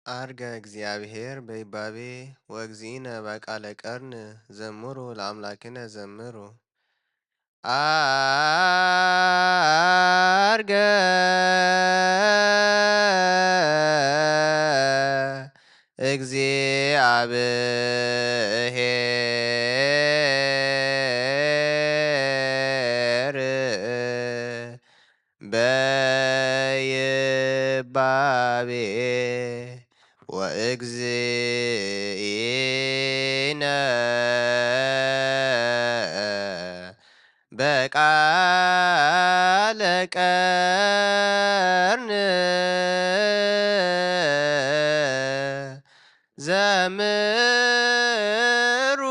አርገ እግዚአብሔር በይባቤ ወእግዚእነ በቃለ ቀርን ዘምሩ ለአምላክነ ዘምሩ። አርገ እግዚአብሔር በይባቤ ወእግዚእነ በቃለ ቀርን ዘምሩ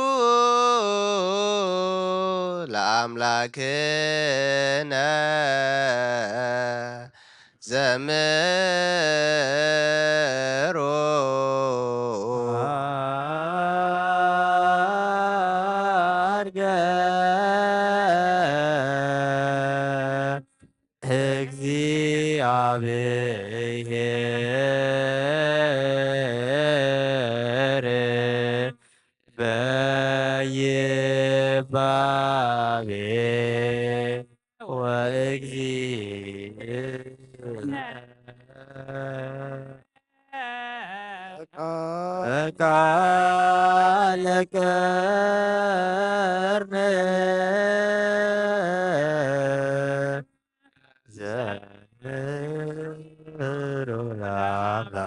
ለአምላክነ ዘምሩ። አርገ እግዚአብሔር በይባቤ ወእግዚእነ በቃለ ቀርን ዘምሩ ለአምላክነ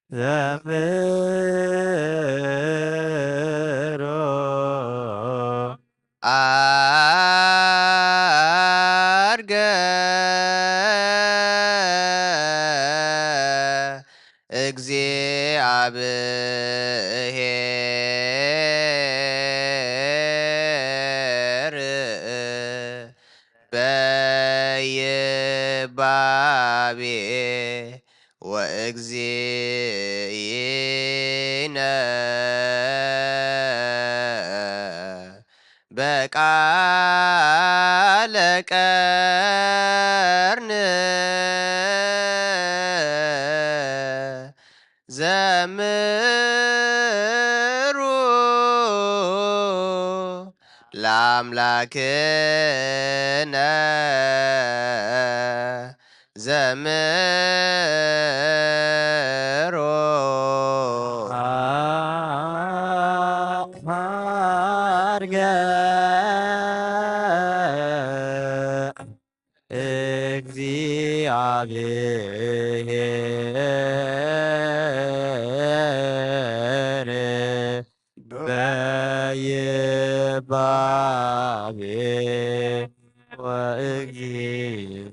ዘምሩ። አርገ እግዚአብሔር በይባቤ ወእግዚእነ በቃለ ቀርን ዘምሩ ለአምላክነ ዘምሩ። አርገ እግዚአብሔር በይባቤ ወእግዚእነ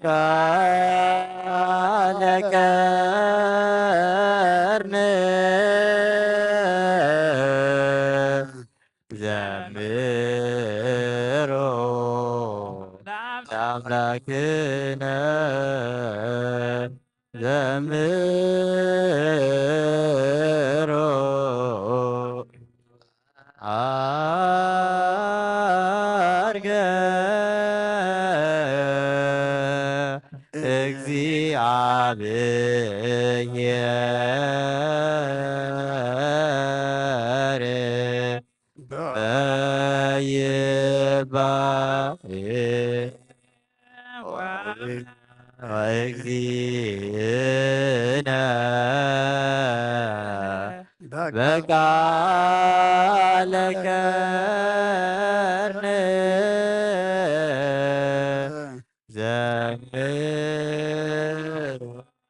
በቃለ ቀርን ዘምሩ ለአምላክነ ዘምሩ። አርገ እግዚአብሔር በይባቤ ወእግዚእነ በቃለ ቀርን ዘምሩ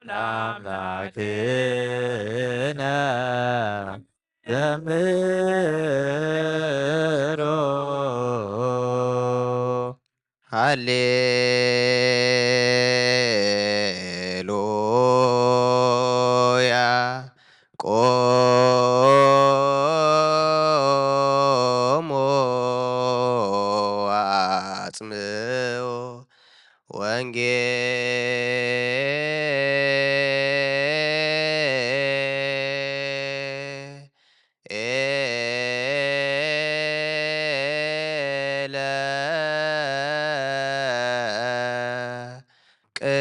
ለአምላክነ ዘምሩ። ሃሌሉያ። ቆሙ ወአጽምዑ ወንጌል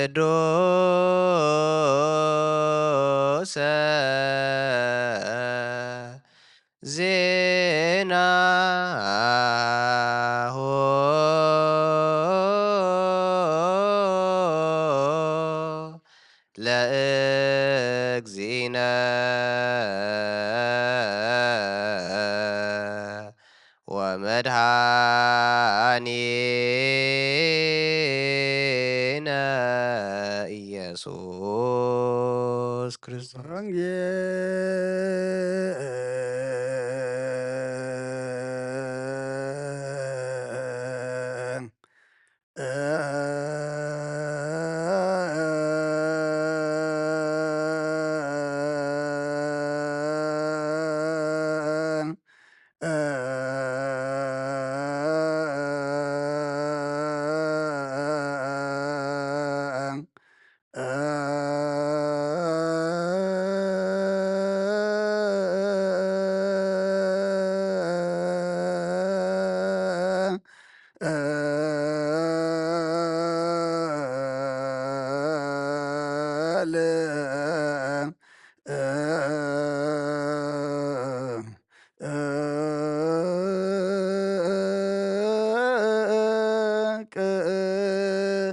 ቅዱሰ ዜናሁ ለእግዚእነ ወመድኃኒነ ኢየሱስ ክርስቶስ።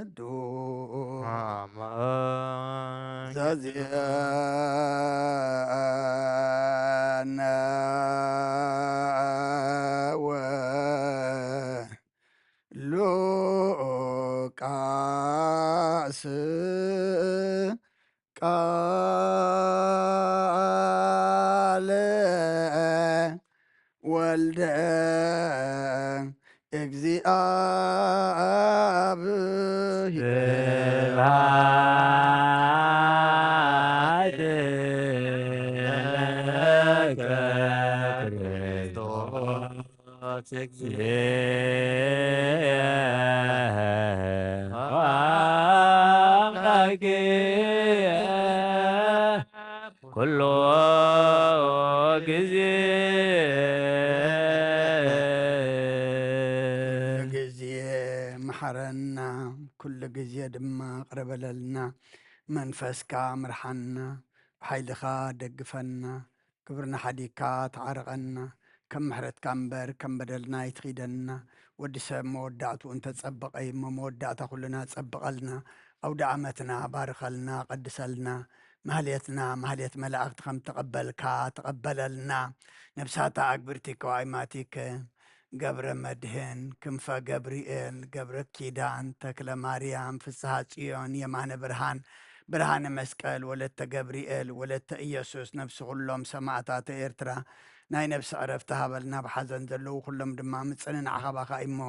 ቅዱስ ዘዜና ወሉቃስ ቃለ ወልደ እግዚአብሔር። ኩሉ ግዜ ግዜ መሓረና፣ ኩሉ ግዜ ድማ ቅረበለልና። መንፈስካ ምርሓና፣ ብሓይልኻ ደግፈና፣ ግብርና ሓዲግካ ተዓረቐና። ከም ምሕረትካ እምበር ከም በደልና ኣይትኺደና። ወዲ ሰብ መወዳእትኡ እንተጸበቐ እዩ እሞ፣ መወዳእታ ኩልና ጸብቐልና። ኣውደ ዓመትና ባርኸልና፣ ቀድሰልና። ማህሌትና ማህሌት መላእኽቲ ከም ተቐበልካ ተቐበለልና። ነብሳታ ኣግብርቲ ከዋይማቲከ ገብረ መድህን፣ ክንፈ ገብርኤል፣ ገብረ ኪዳን፣ ተክለ ማርያም፣ ፍስሃ ጽዮን፣ የማነ ብርሃን፣ ብርሃነ መስቀል፣ ወለተ ገብርኤል፣ ወለተ ኢየሱስ፣ ነብሲ ኩሎም ሰማእታተ ኤርትራ ናይ ነብሲ ዕረፍቲ ሃበልና። ብሓዘን ዘለዉ ኩሎም ድማ ምጽንናዕ ካባኻ እሞ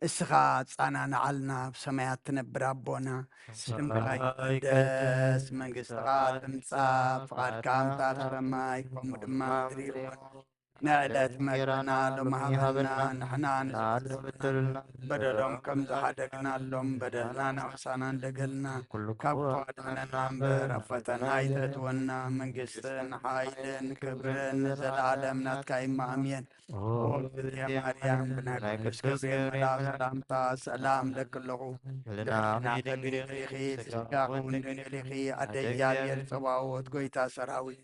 እስኻ ጻናንዓልና። ኣብ ሰማያት ትነብር ኣቦና፣ ስምካ ይትቀደስ፣ መንግስትኻ ትምጻእ፣ ፍቓድካ ከምታ ኣብ ሰማይ ከምኡ ድማ ምድሪ ይኹን። ንዕለት መግብና ሎሚ ሃበና፣ ንሕና ንበደልና በደሎም ከም ዝሓደግናሎም በደልና ንኣሕሳና እንደገልና፣ ካብ ክፉ ኣድሕነና እምበር ኣብ ፈተና ኣይተእትወና። መንግስትን ሓይልን ክብርን ንዘለኣለም ናትካ እዩ። ኣሜን። ኦ እግዝእትየ ማርያም፣ ብናይ ቅዱስ ገብርኤል መልኣክ ሰላምታ ሰላም እለኪ ኣለኹ። ድንግል ኢኺ፣ ስጋኺ እውን ድንግል ኢኺ። ኣደ እግዚኣብሔር ጸባኦት፣ ጎይታ ሰራዊት፣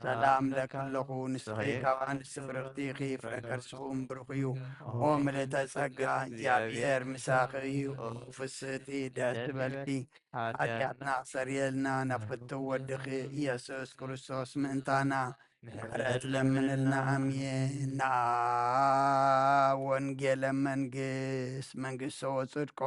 ሰላም እለኪ ኣለኹ። ንስኺ ካብ ኣንስቲ ብርኽቲ ኢኺ፣ ፍረ ከርስኺ እውን ብሩኽ እዩ። ኦ ምልእተ ጸጋ፣ እግዚኣብሔር ምሳኺ እዩ። ኦ ፍስህቲ፣ ደስ ይበልኪ። ሓጢኣትና ኣስተሰርየልና፣ ናብ ፍትው ወድኺ ኢየሱስ ክርስቶስ ምእንታና ምሕረት ለምንልና። ኣሜን። ነአ ወንጌለ መንግስት፣ መንግስቶ ወጽድቆ፣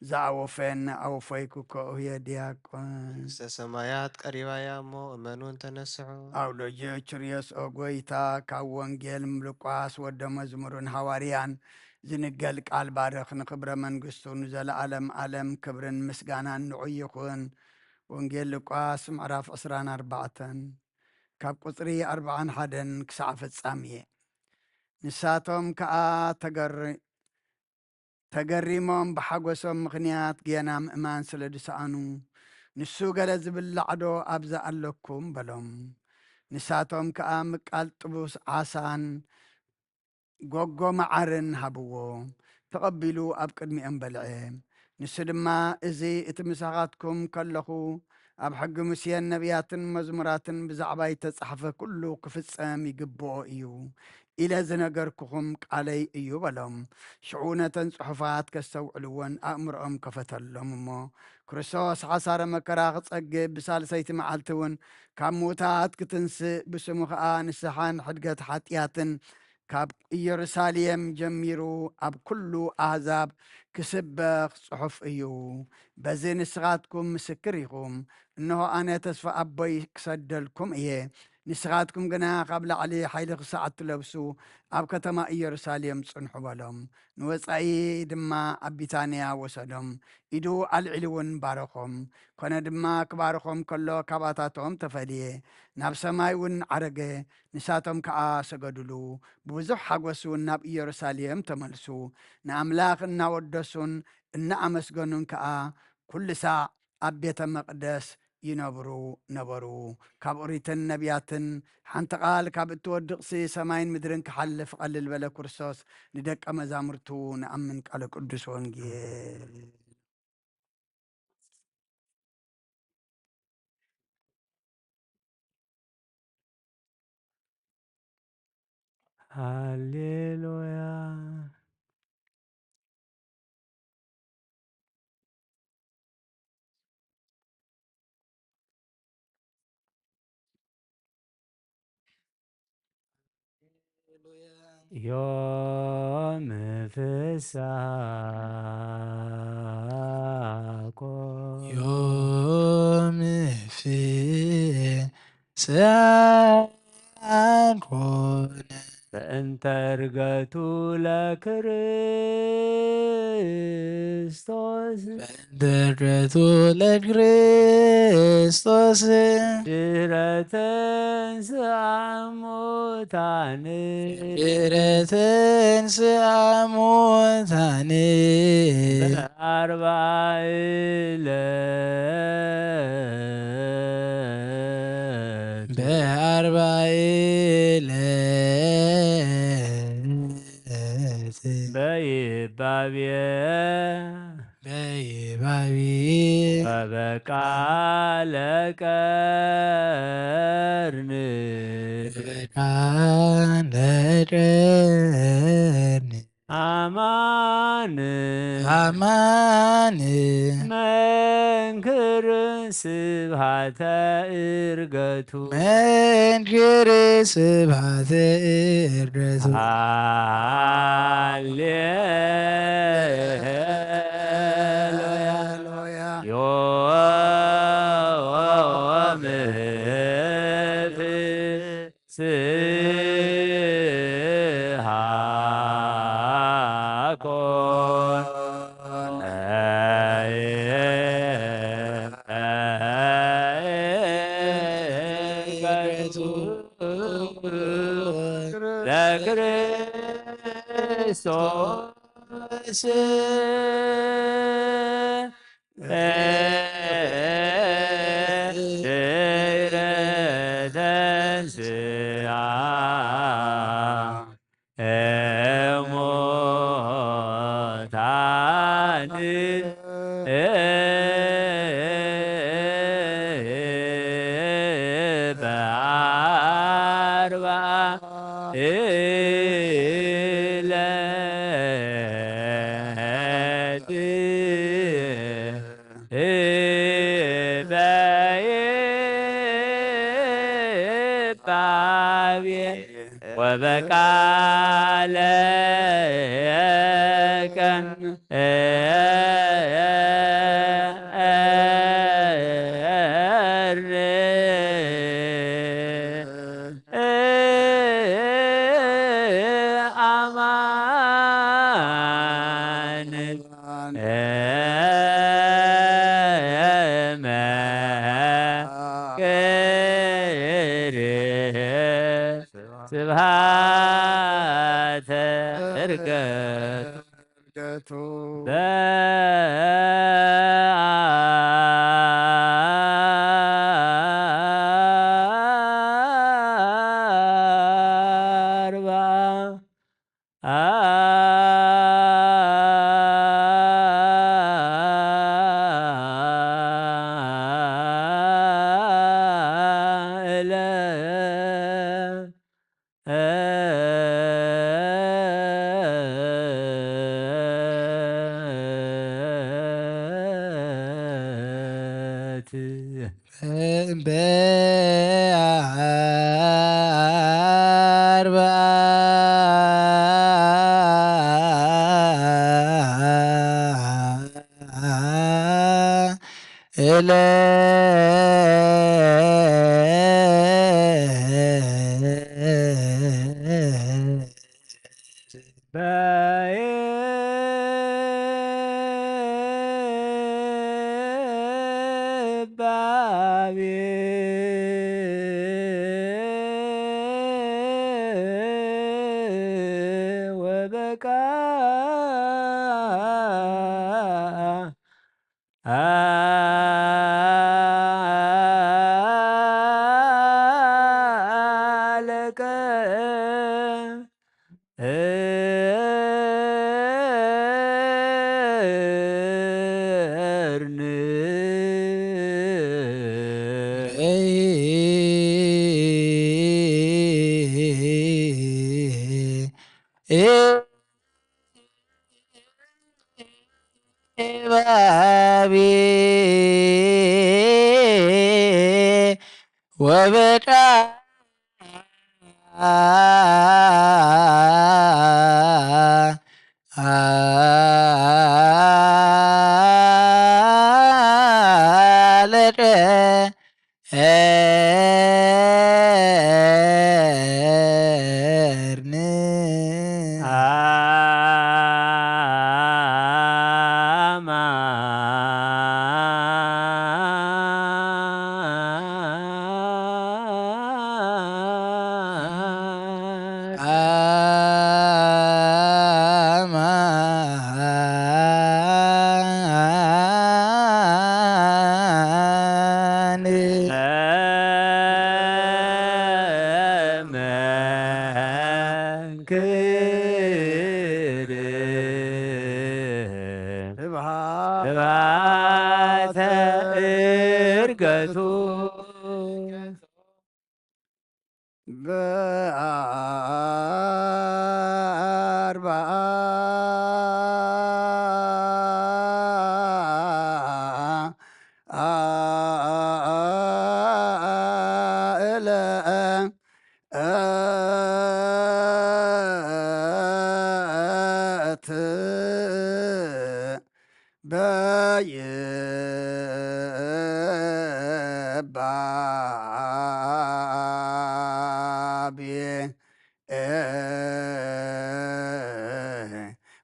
ዘአወፈየነ አወፈይኩ ከኡየ ዲያቆን። መንግስተ ሰማያት ቀሪባ እያ እሞ እመኑን ተነስሑ። ኣውሎጅዮ ችርዮስ ኦ ጎይታ፣ ካብ ወንጌል ሉቃስ ወደ መዝሙርን ሃዋርያን ዝንገል ቃል ባርኽ፣ ንኽብረ መንግስቱ ንዘለዓለም ዓለም ክብርን ምስጋናን ንዑ ይኹን። ወንጌል ሉቃስ ምዕራፍ ዕስራን ኣርባዕተን ካብ ቁጽሪ ኣርባዓን ሓደን ክሳዕ ፍጻሜ። ንሳቶም ከኣ ተገሪ-፣ ተገሪሞም ብሓጎሶም ምኽንያት ጌና ምእማን ስለ ዝሰኣኑ፣ ንሱ ገለ ዝብላዕ ዶ ኣብዛ ኣለኩም? በሎም። ንሳቶም ከኣ ምቃል ጥቡስ ዓሳን ጎጎ መዓርን ሃብዎ። ተቐቢሉ ኣብ ቅድሚኦም በልዐ። ንሱ ድማ፣ "እዚ እቲ ምሳኻትኩም ከለኹ ኣብ ሕጊ ሙሴን ነቢያትን መዝሙራትን ብዛዕባይ እተጻሕፈ ኩሉ ክፍጸም ይግብኦ እዩ ኢለ ዝነገርኩኹም ቃለይ እዩ" በሎም። ሽዑ ነተን ጽሑፋት ከስተውዕልወን ኣእምሮኦም ከፈተሎም እሞ፣ ክርስቶስ ሓሳረ መከራ ክጸግብ ብሳልሰይቲ መዓልቲ እውን ካብ ምዉታት ክትንስእ፣ ብስሙ ኸኣ ንስሓን ሕድገት ሓጢኣትን ካብ ኢየሩሳሌም ጀሚሩ ኣብ ኩሉ ኣህዛብ ክስበኽ ጽሑፍ እዩ። በዚ ንስኻትኩም ምስክር ኢኹም። እንሆ፣ ኣነ ተስፋ ኣቦይ ክሰደልኩም እየ። ንስኻትኩም ግና ካብ ላዕሊ ሓይሊ ክሳዕ እትለብሱ፣ ኣብ ከተማ ኢየሩሳሌም ጽንሑ በሎም። ንወጻኢ ድማ ኣብ ቢታንያ ወሰዶም። ኢዱ ኣልዒሉ እውን ባረኾም። ኮነ ድማ፣ ክባርኾም ከሎ ካባታቶም ተፈልየ፣ ናብ ሰማይ እውን ዓረገ። ንሳቶም ከኣ ሰገዱሉ። ብብዙሕ ሓጎስ እውን ናብ ኢየሩሳሌም ተመልሱ። ንኣምላኽ እናወደሱን እናኣመስገኑን ከኣ ኩሉ ሳዕ ኣብ ቤተ መቕደስ ይነብሩ ነበሩ። ካብ ኦሪትን ነቢያትን ሓንቲ ቃል ካብ እትወድቕሲ፣ ሰማይን ምድርን ክሓልፍ ቀልል በለ። ክርስቶስ ንደቀ መዛሙርቱ ንኣምን። ቃለ ቅዱስ ወንጌል። ሃሌሉያ። ዮም ፍስሓ ኮነ። ዮም ፍስሓ ኮነ። በእንተ ዕርገቱ ለክርስቶስ። በእንተ ዕርገቱ ለክርስቶስ። ድህረ ተንሥአ እሙታን። ድህረ ተንሥአ እሙታን። በአርባዕ ዕለት። በአርባዕ ዕለት። በይባቤ። በይባቤ። ወበቃለ ቀርን። ወበቃለ ቀርን። አማን። አማን። መንክር ስብሃተ እርገቱ። መንክር ስብሃተ እርገቱ። ሃሌሉያ። ዮም ፍስሓ ኮነ። ለክርስቶስ። ድህረ ተንሥአ እሙታን። በአርባዕ ዕለት። በይባቤ። ወበቃለ ቀን። አማን። እመ። ስብሐት። በአርብዓ እለ በይባቤ ወበቃ አለቀ እርኒ ባቢ ወበጣ አለቀ እርኒ አማን። ስብሐተ እርገቱ በአርብዓ እለ እት በይባቤ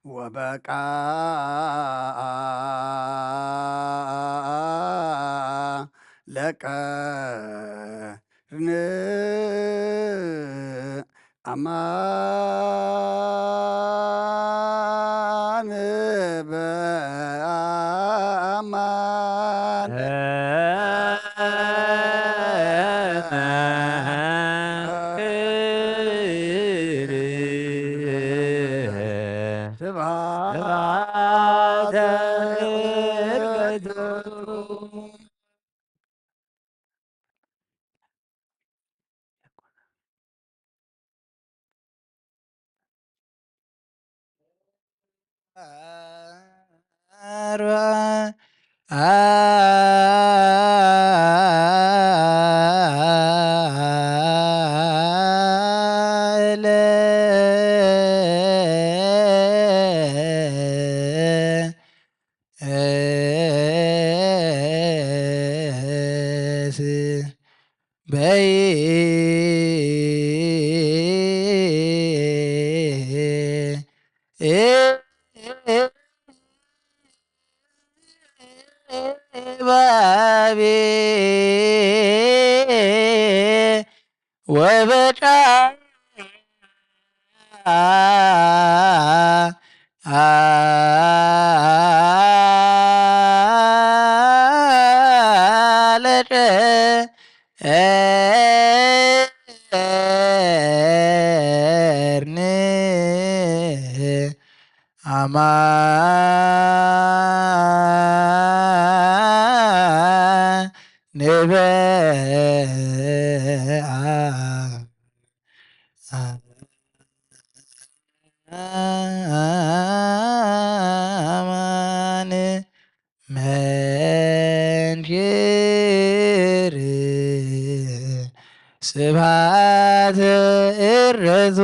ወበቃ ለቀ ርን አማን በአማን ስብሐት በይ ባቤ ወበጣ አለቀ እርኒ አማን ንበአ አማን መን መንክር ስብሐተ እረቱ።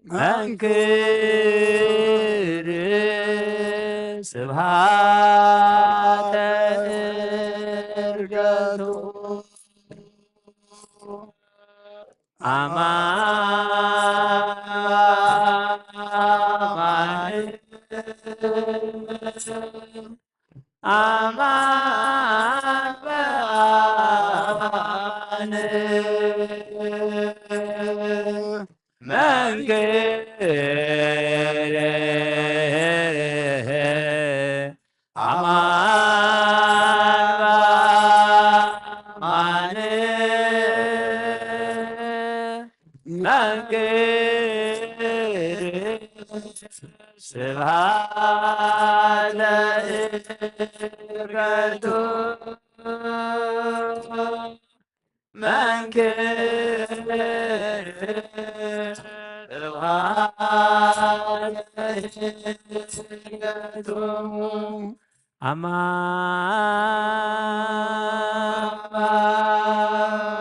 መንክር ስብሐተ እርገቱ። አማን በአማን መንክር አማን በአማን መንክር ስብሐተ እርገቱ። መንክር ስብሐተ እርገቱ። አማን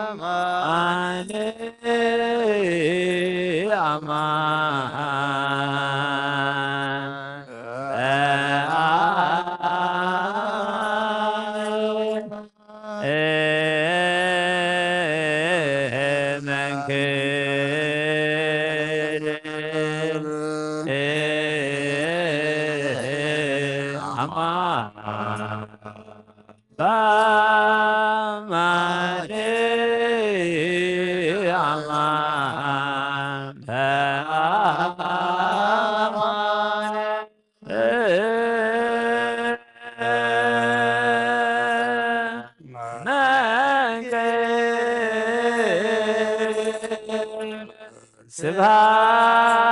አማን መንክር አማን በአማን አማን በአማን መንክር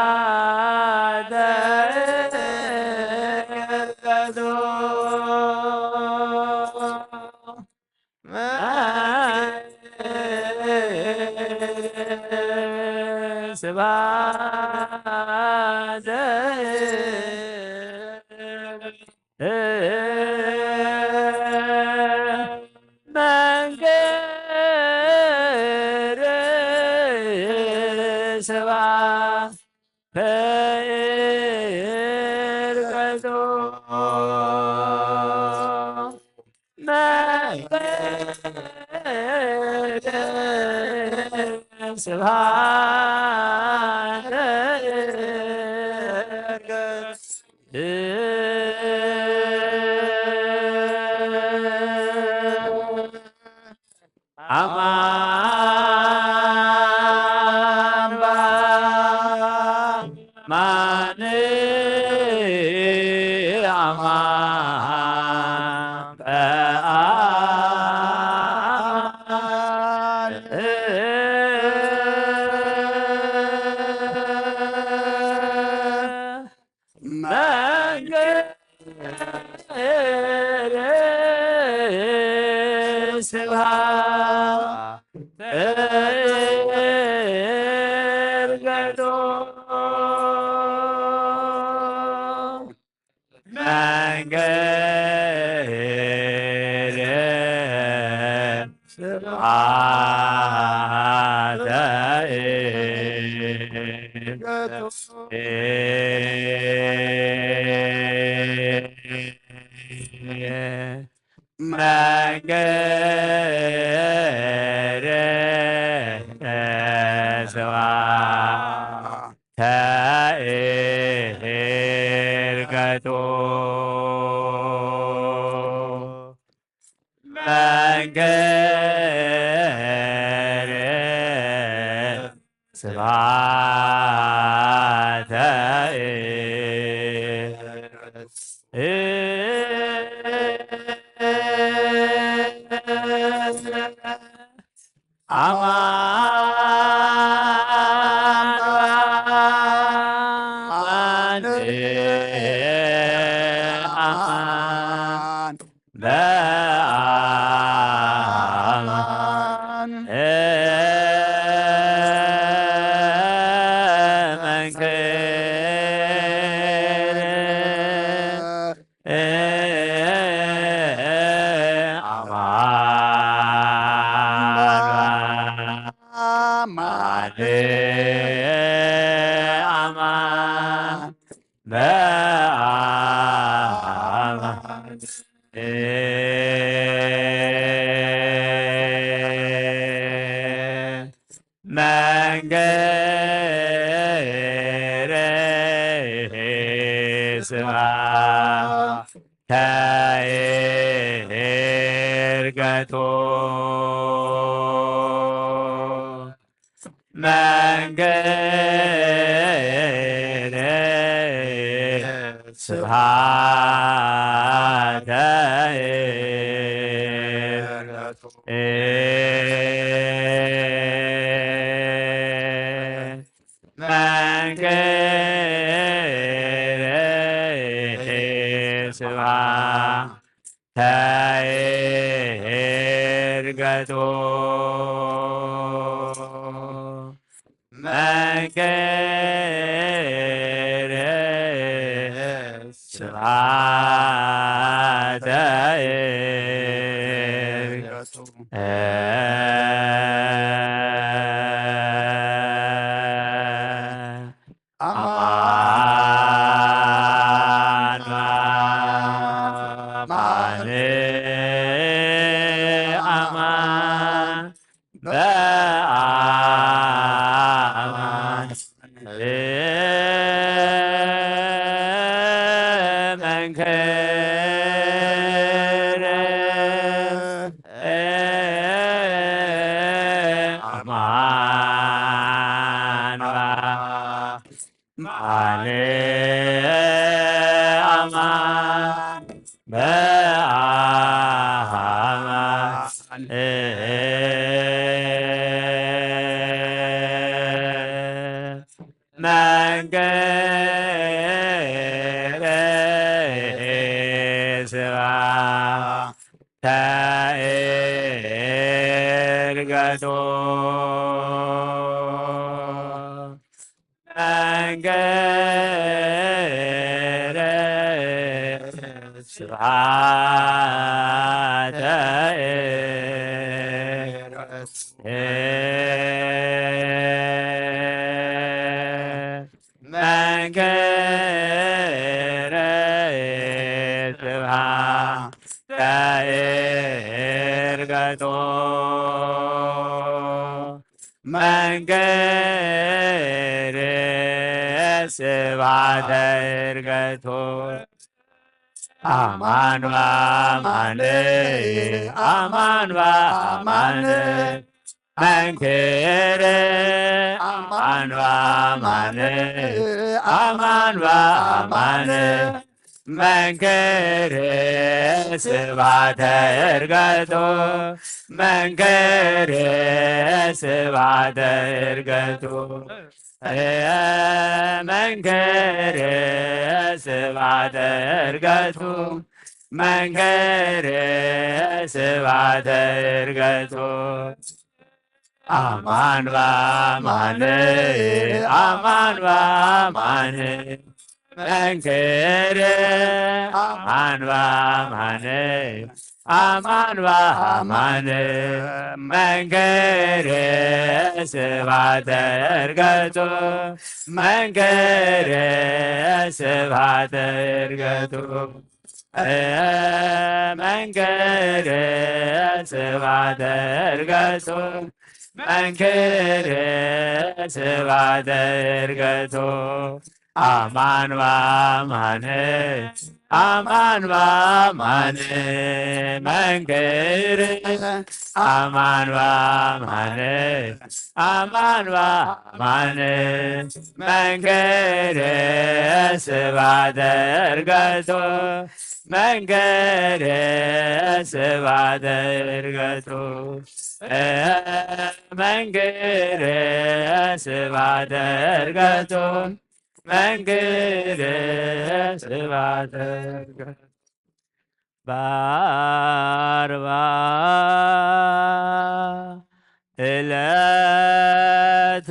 ስብሐተ እርገቱ። ስብሐተ መንክር ስብሐተ እርገቱ። መንክር ስብሐተ እርገቱ። አማን በአማን አማን በአማን መንክር ስብሐተ እርገቱ። መንክር ስብሐተ እርገቱ። መንክር ስብሐተ እርገቱ። መንክር ስብሐተ መንክር አማን አማን በአማን መንክር ስብሐተ ይርገቱ መንክር ስብሐተ ይርገቱ መንክር ስብሐተ ይርገቱ መንክር ስብሐተ ይርገቱ አማን አማን አማን በአማን መንክር አማን አማን አማን በአማን መንክር ስብሐተ ይርገቱ መንክር ስብሐተ መንክር ስብሐተ ይርገቱ መንክር ስብሐተ ይርገቱ አማን በአማን አማን በአማን መንክር አማን በአማን አማን በአማን መንክር ስብሐተ ይርገቱ መንክር ስብሐተ ይርገቱ መንክር ስብሐተ ይርገቱ መንክር ስብሐተ ይርገቱ አማን በአማን አማን በአማን መንክር አማን በአማን አማን በአማን መንክር ስብሐተ ይርገቱ መንክር ስብሐተ ይርገቱ መንክር ስብሐተ ይርገቱ መንክር ስብሐተ ይርገቱ አማን በአማን አማን በአማን መንክር አማን በአማን አማን በአማን መንክር ስብሐተ ይርገቱ መንክር ስብሐተ ይርገቱ መንክር ስብሐተ ይርገቱ መንክር ስብሐተ ይርገቱ በአርባ ዕለት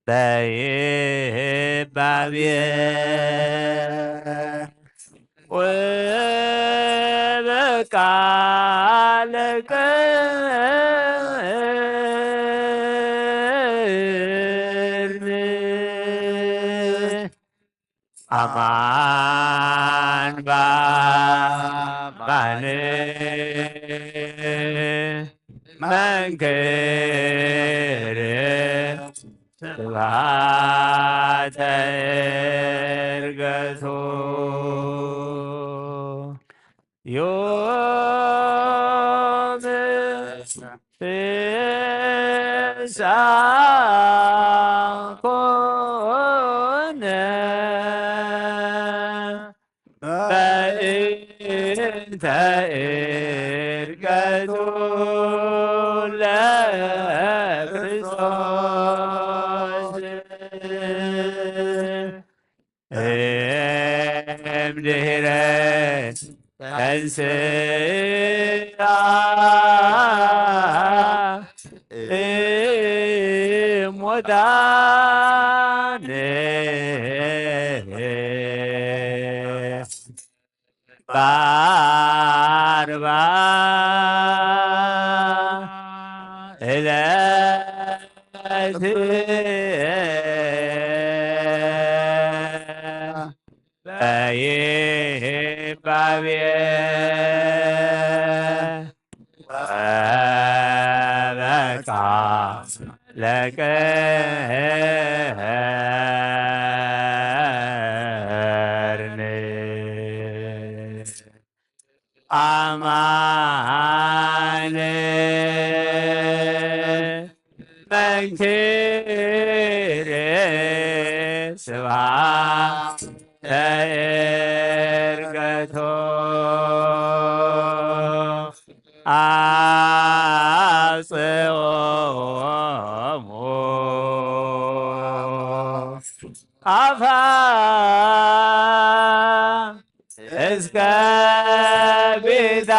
በይባቤ ወበቃለ ቅርኒ አማን በአማን መንክር ስብሐተ ዕርገቱ። ዮም ፍስሐ ኮነ በእንተ ዕርገቱ ለክርስቶስ። እምድህረ ተንስአ እሙታን በአርባ ዕለት በይባቤ ወበቃ ለቅርኒ አማን መንክር ስብሐተ ዕርገቶ አብጽሖሙ አፋ እስከ ቢታንያ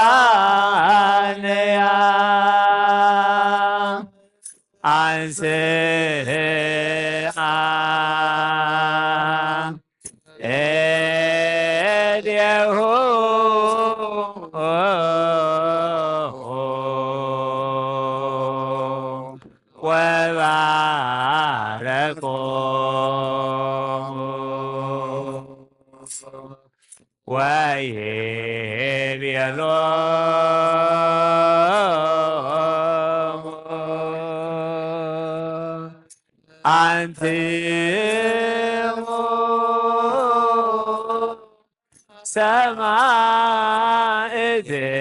አንስአ እዴሁ ወባረኮ። ወይቤሎሙ አንትሙ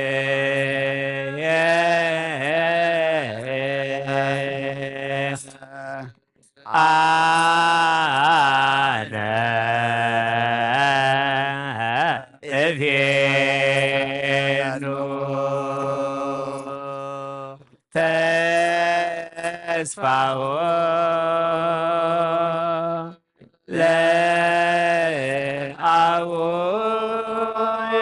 ሰማዕትየ አነ እፌኑ ተስፋሁ ለአቡየ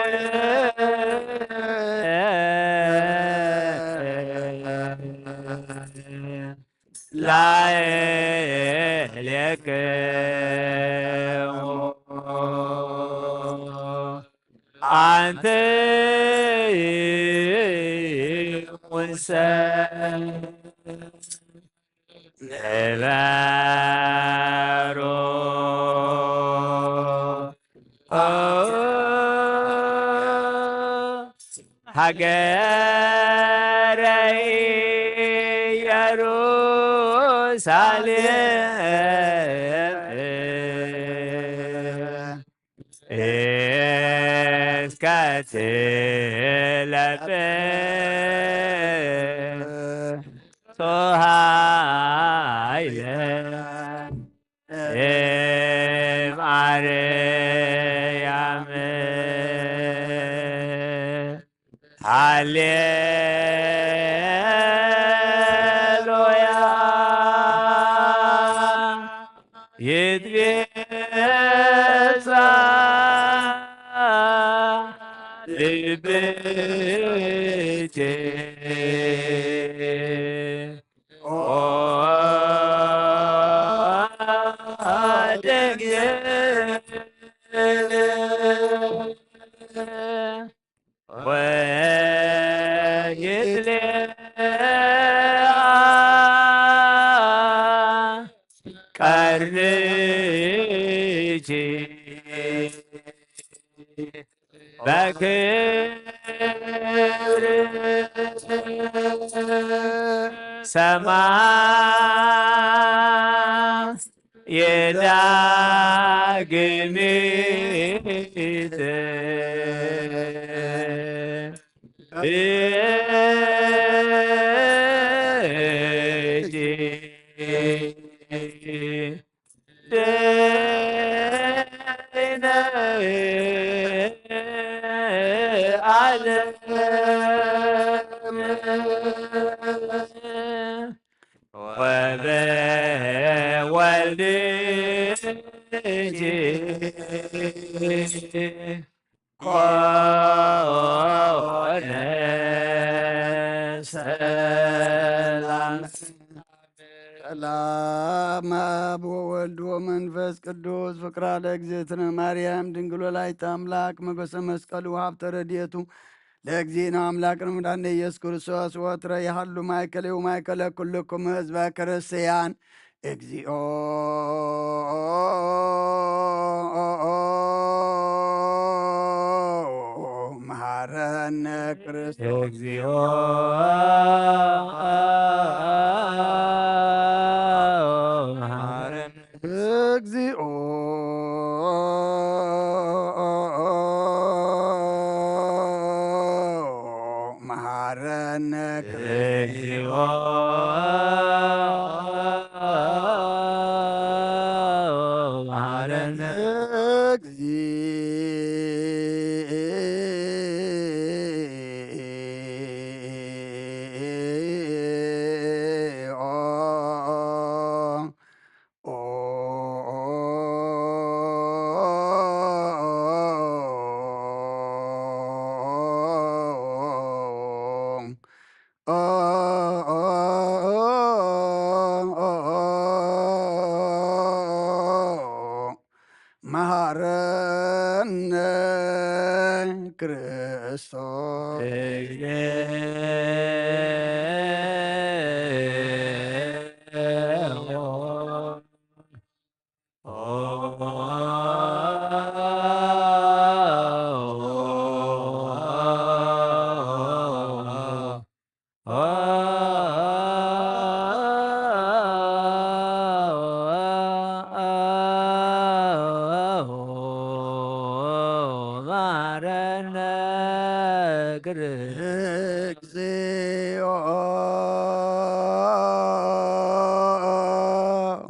ላዕሌክሙ አንትሙሰ ንበሩ ሀገረ ኢየሩሳሌም እስከ ትለብሶ ኃይለ እምአርያም። ሃሌሉያ። ይትቤጻ ልብኪ ኦ ድንግል ወይትሌ ቀርንኪ በክብር ሰማይ የዳግሚት እጅ ሰላም። ሰላም አብ ወወልድ ወመንፈስ ቅዱስ ፍቅራ ለእግዝእትነ ማርያም ድንግል ወላዲተ አምላክ ሞገሰ መስቀሉ ሀብተ ረድኤቱ ለእግዚእነ አምላክ ንሙዳነ ኢየሱስ ክርስቶስ ወትረ ይሃሉ ማእከለ ወማእከለ ኩልኩም ህዝበ ክርስቲያን። እግዚኦ መሐረነ ክርስቶስ። እግዚኦ መሐረነ። እግዚኦ መሐረነ። እግዚኦ መሐረነ። እግዚኦ መሐረነ ክርስቶስ። መሐረነ። እግዚኦ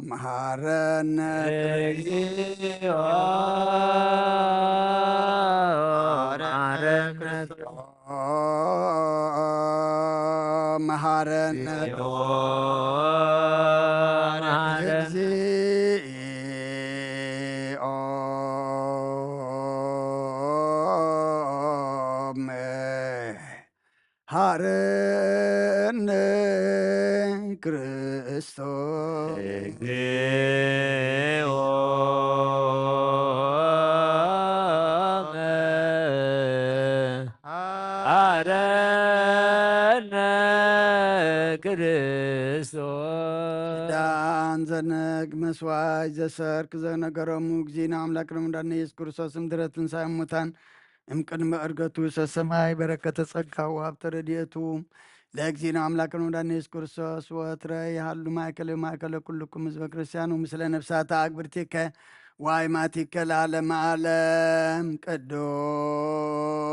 መሐረነ። እግዚኦ መሐረነ። መሐረነ። እግዚኦ መሐረነ ክርስቶስ። እግዚኦ መሐረነ ክርስቶስ። ኪዳን ዘነግ መስዋዕት ዘሰርክ ዘነገረሙ እግዚእነ አምላክ ረመዳን ኢየሱስ ክርስቶስ እምድረ ትንሳኤ ሙታን እምቅድመ ዕርገቱ ሰሰማይ በረከተ ጸጋው ሀብተ ረድኤቱ ለእግዚእነ አምላክነ ወመድኃኒነ ኢየሱስ ክርስቶስ ወትረ ይሃሉ ማእከለ ማእከለ ኩልኩም ህዝበ ክርስቲያን ወምስለ ነፍሳተ አግብርቲከ ወአይማቲከ ለዓለመ ዓለም። ቅዱስ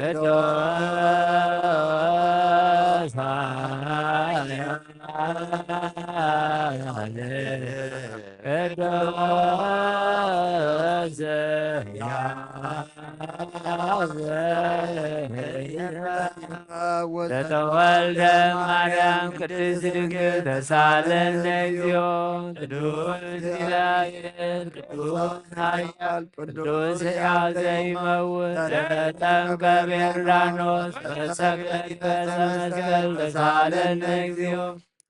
ቅዱስ ኃያል ቅዱስ ሕያው ዘተወልደ ማርያም ቅድስት ድንግል ተሳለን እግዚኦ። ቅዱስ እግዚአብሔር ቅዱስ ኃያል ቅዱስ ሕያው ዘይመውት ዘተጠምቀ በዮርዳኖስ ተሰቅለ በዕፀ መስቀል ተሳለን እግዚኦ።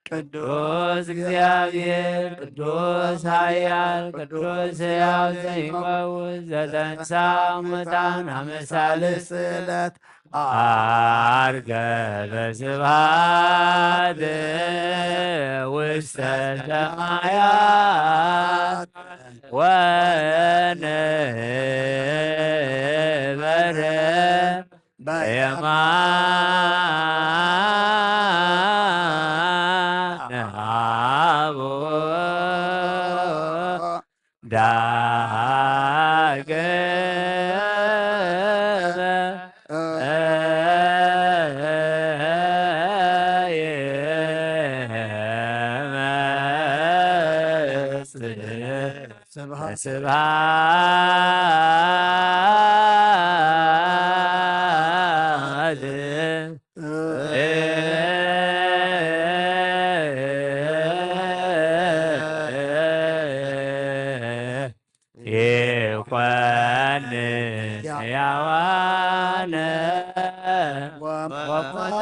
ቅዱስ እግዚአብሔር ቅዱስ ኃያል ቅዱስ ሕያው ዘይመውት ዘተንሳ እሙታን አመ ሣልስት ዕለት ዐርገ በስብሐት ውስተ ሰማያት ወነበረ በየማነ አቡ ዳግመ ይመጽእ። ስብሐት ስብሐት ይኮን ሕያዋነ ወሙታነ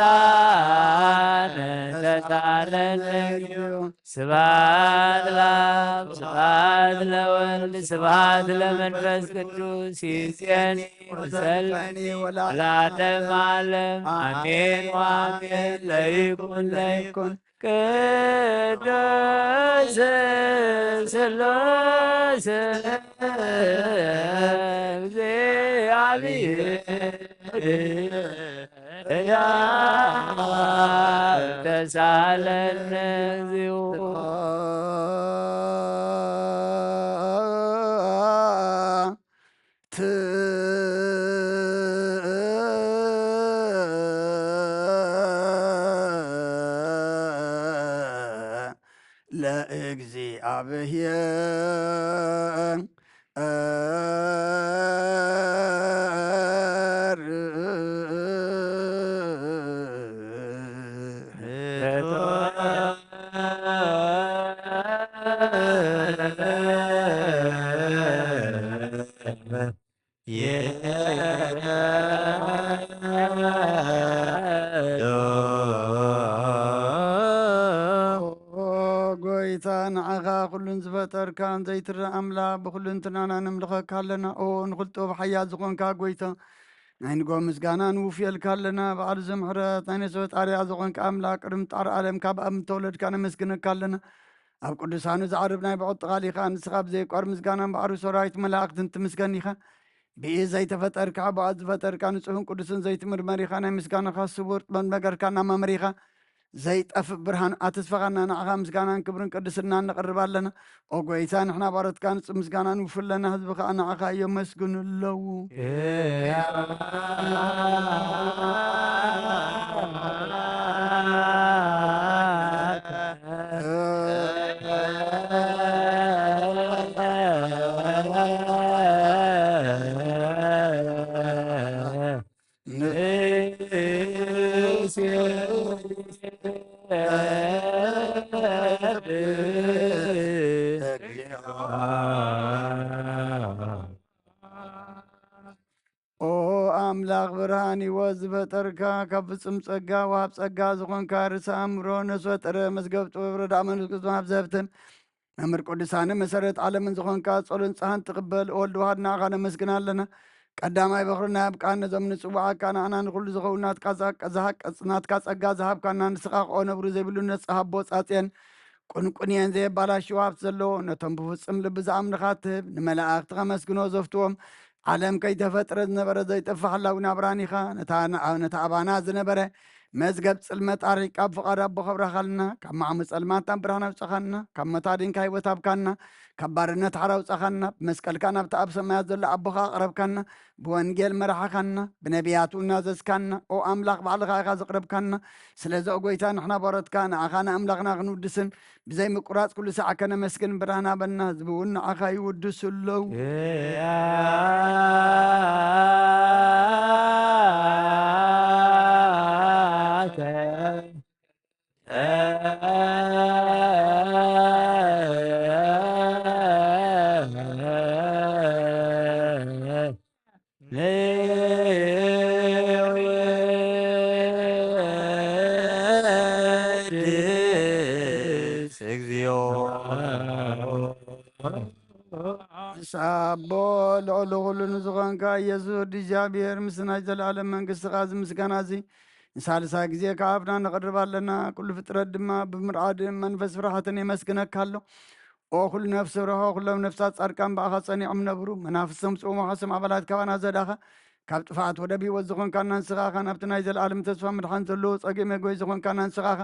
ተሳለን እግዚኦ። ስብሐት ለአብ ስብሐት ለወልድ ስብሐት ለመንፈስ ቅዱስ ይእዜኒ ወዘልፈኒ ወለዓለመ ዓለም አሜን ወአሜን። ለይኩን ለይኩን ቅዱስ ስሉስ እግዚአብሔር ሕያው ተሳለን እግዚኦ። ለእግዚአብሔር ኦ ጎይታ፣ ንዓኻ ኩሉን ዝፈጠርካን ዘይትረእ ኣምላኽ፣ ብኹልንትናና ነምልኸካ ኣለና። ኦ ንኹሉ ጥበብ ሓያል ዝኾንካ ጎይታ፣ ናይ ንጎ ምስጋና ንውፍየልካ ኣለና። በዓል ዘምሕረት ናይ ነፍሲ ፈጣሪያ ዝኾንካ ኣምላኽ፣ ቅድሚ ጣር ዓለም ካብ ኣብ ምተወለድካ ነመስግነካ ኣለና። ኣብ ቅዱሳኑ ዝዓርብ ናይ ብዖት ቃል ኢኻ። ንስኻ ብዘይቋር ምስጋናን ባሕሪ ሰራዊት መላእኽትን ትምስገን ኢኻ። ብኢድ ዘይተፈጠርካ፣ ብኣፍ ዝፈጠርካ፣ ንጹሕን ቅዱስን ዘይትምርመር ኢኻ። ናይ ምስጋናኻ ስውር ጥበብ ነገርካ እናመምር ኢኻ። ዘይጠፍእ ብርሃን ኣተስፋኻና፣ ንዓኻ ምስጋናን ክብርን ቅድስናን ነቕርብ ኣለና። ኦ ጎይታ፣ ንሕና ባሮትካ ንጹህ ምስጋና ንውፍለና፣ ህዝቢ ኸኣ ንዓኻ የመስግኑ ኣለዉ። ኦ ኣምላኽ ብርሃን ህይወት ዝፈጠርካ፣ ካብ ፍጹም ጸጋ ወሃብ ጸጋ ዝኾንካ፣ ርእሰ ኣእምሮ፣ ነፍሲ ፈጠረ፣ መዝገብ ጥበብ፣ ረዳእ መንፈስ ቅዱስ፣ ወሃብ ዘህብትን መምህር ቅዱሳንን መሰረት ዓለምን ዝኾንካ፣ ጸሎን ንስሓን ትቕበል ወልድ ዋህድ ንዓኻ ነመስግን ኣለና። ቀዳማይ በኹርና ኣብ ቃል ነዞም ንጽውዓካ ንዓና ንኹሉ ዝኸውን ናትካ ዝሃቀ-፣ ዝሃቀ-፣ ናትካ ጸጋ ዝሃብካና፣ ንስኻ ከኦ ነብሪ ዘይብሉ ነጻ ሃቦ ጻጽየን ቁንቁንየን ዘየባላሽው ሃብቲ ዘለዎ፣ ነቶም ብፍጹም ልቢ ዝኣምንኻ ትህብ፣ ንመላእኽቲ ከመስግኖ ዘፍትዎም፣ ዓለም ከይተፈጥረ ዝነበረ ዘይጠፍእ ሓላዊ ናብራን ኢኻ። ነታ ንዓ-፣ ነታ ኣባና ዝነበረ መዝገብ ጽልመት ኣርሒቕካ ብፍቓድ ኣቦኻ ኣብራኻልና። ካብ ማዕሙ ጸልማት ናብ ብርሃን ኣውጻኻና። ካብ ሞት ኣዲንካ ህይወት ሃብካና። ካብ ባርነት ሓራ ኣውጻኻና። ብመስቀልካ ናብቲ ኣብ ሰማያት ዘሎ ኣቦኻ ኣቕረብካና። ብወንጌል መራሕኻና። ብነቢያት እውን ኣዘዝካና። ኦ ኣምላኽ ባዕልኻ ኢኻ ዘቕረብካና። ስለዚ ኦ ጐይታ ንሕና ባሮትካ ንኣኻ ንኣምላኽና ክንውድስን ብዘይ ምቁራጽ ኩሉ ሳዕ ከነመስግን ብርሃን ሃበና። ህዝቢ እውን ንዓኻ ይውድሱ ኣለዉ። ምስ ኣቦ ልዕሊ ኩሉ ንዝኾንካ ኢየሱስ ወዲ እግዚኣብሔር ምስ ናይ ዘለኣለም መንግስትኻ እዚ ምስጋና እዚ ንሳልሳይ ግዜ ከኣፍና ነቕርብ ኣለና። ኩሉ ፍጥረት ድማ ብምርዓድን መንፈስ ፍርሃትን የመስግነካ ኣሎ። ኦ ኩሉ ነፍሲ ርሆ ኩሎም ነፍሳት ጻድቃን ብኣኻ ጸኒዖም ነብሩ። መናፍስቶም ጽውሞ ሓሶም ኣባላት ካባና ዘዳኻ ካብ ጥፍኣት ወደብ ህይወት ዝኾንካና ንስኻ ኢኻ። ናብቲ ናይ ዘለኣለም ተስፋ ምድሓን ዘለዎ ጸገም መጎይ ዝኾንካና ንስኻ ኢኻ።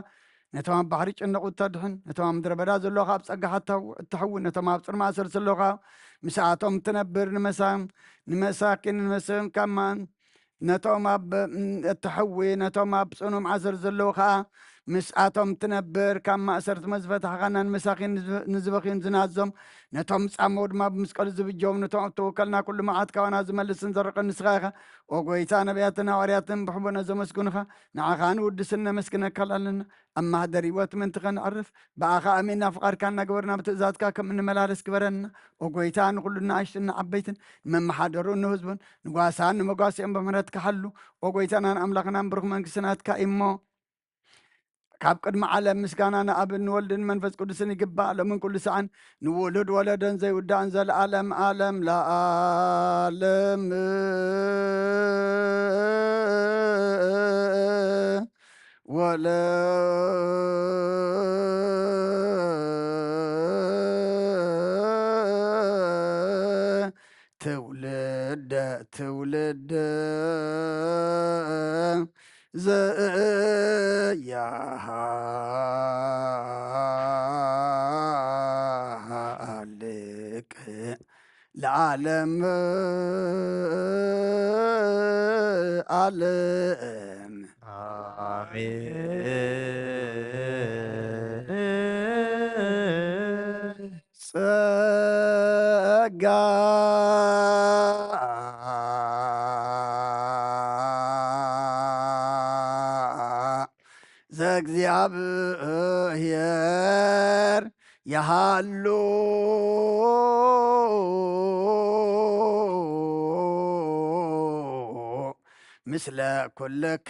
ነቶም ኣብ ባሕሪ ጭነቑ እተድሕን፣ ነቶም ኣብ ምድረ በዳ ዘለዉ ከኣ ኣብ ጸጋኻ እተው- እተሕዊ፣ ነቶም ኣብ ጽኑዕ ማእሰርቲ ዘለዉ ከኣ ምስኣቶም ትነብር፣ ንመሳ- ንመሳኪን ንመሰን ካብ ማን ነቶም ኣብ እተሕዊ፣ ነቶም ኣብ ጽኑዕ ማእሰርቲ ዘለዉ ከኣ ምስኣቶም ትነብር፣ ካብ ማእሰርቲ መዝፈታሕኻና ንመሳኪን ንዝ- ንዝበኽዩን ዝናዞም፣ ነቶም ዝጻመዉ ድማ ብመስቀሉ ዝብጀዎም፣ ነቶም ኣብ ተወከልና ኩሉ መዓት ካባና ዝመልስን ዘርቕን ንስኻ ኢኻ። ኦ ጐይታ፣ ነቢያትን ሃዋርያትን ብሕቡነ ዘመስግኑኻ፣ ንዓኻ ንውድስን ነመስግነካን ኣለና። ኣብ ማህደር ህይወት ምእንቲ ኸነዕርፍ፣ ብኣኻ ኣሚንና ፍቓድካ እናገበርና ብትእዛዝካ ከም እንመላለስ ግበረና። ኦ ጐይታ፣ ንኹሉ ንኣሽቱን ንዓበይትን፣ ንመመሓደሩን ንህዝቡን፣ ንጓሳን ንመጓስኦም ብምሕረትካ ሓሉ። ኦ ጐይታናን ኣምላኽናን ብሩኽ መንግስቲ ናትካ እዩ እሞ፣ ካብ ቅድሚ ዓለም ምስጋና ንኣብን ንወልድን መንፈስ ቅዱስን ይግባእ፣ ሎምን ኩሉ ሰዓን ንውሉድ ወለደን ዘይውዳእን ዘለዓለም ዓለም ለዓለም። ወለ ትውልደ ትውልደ ዘያሃልቅ ለዓለም ዓለም። ጸጋ ዘእግዚኣብሔር ይሃሉ ምስለ ኩልክን።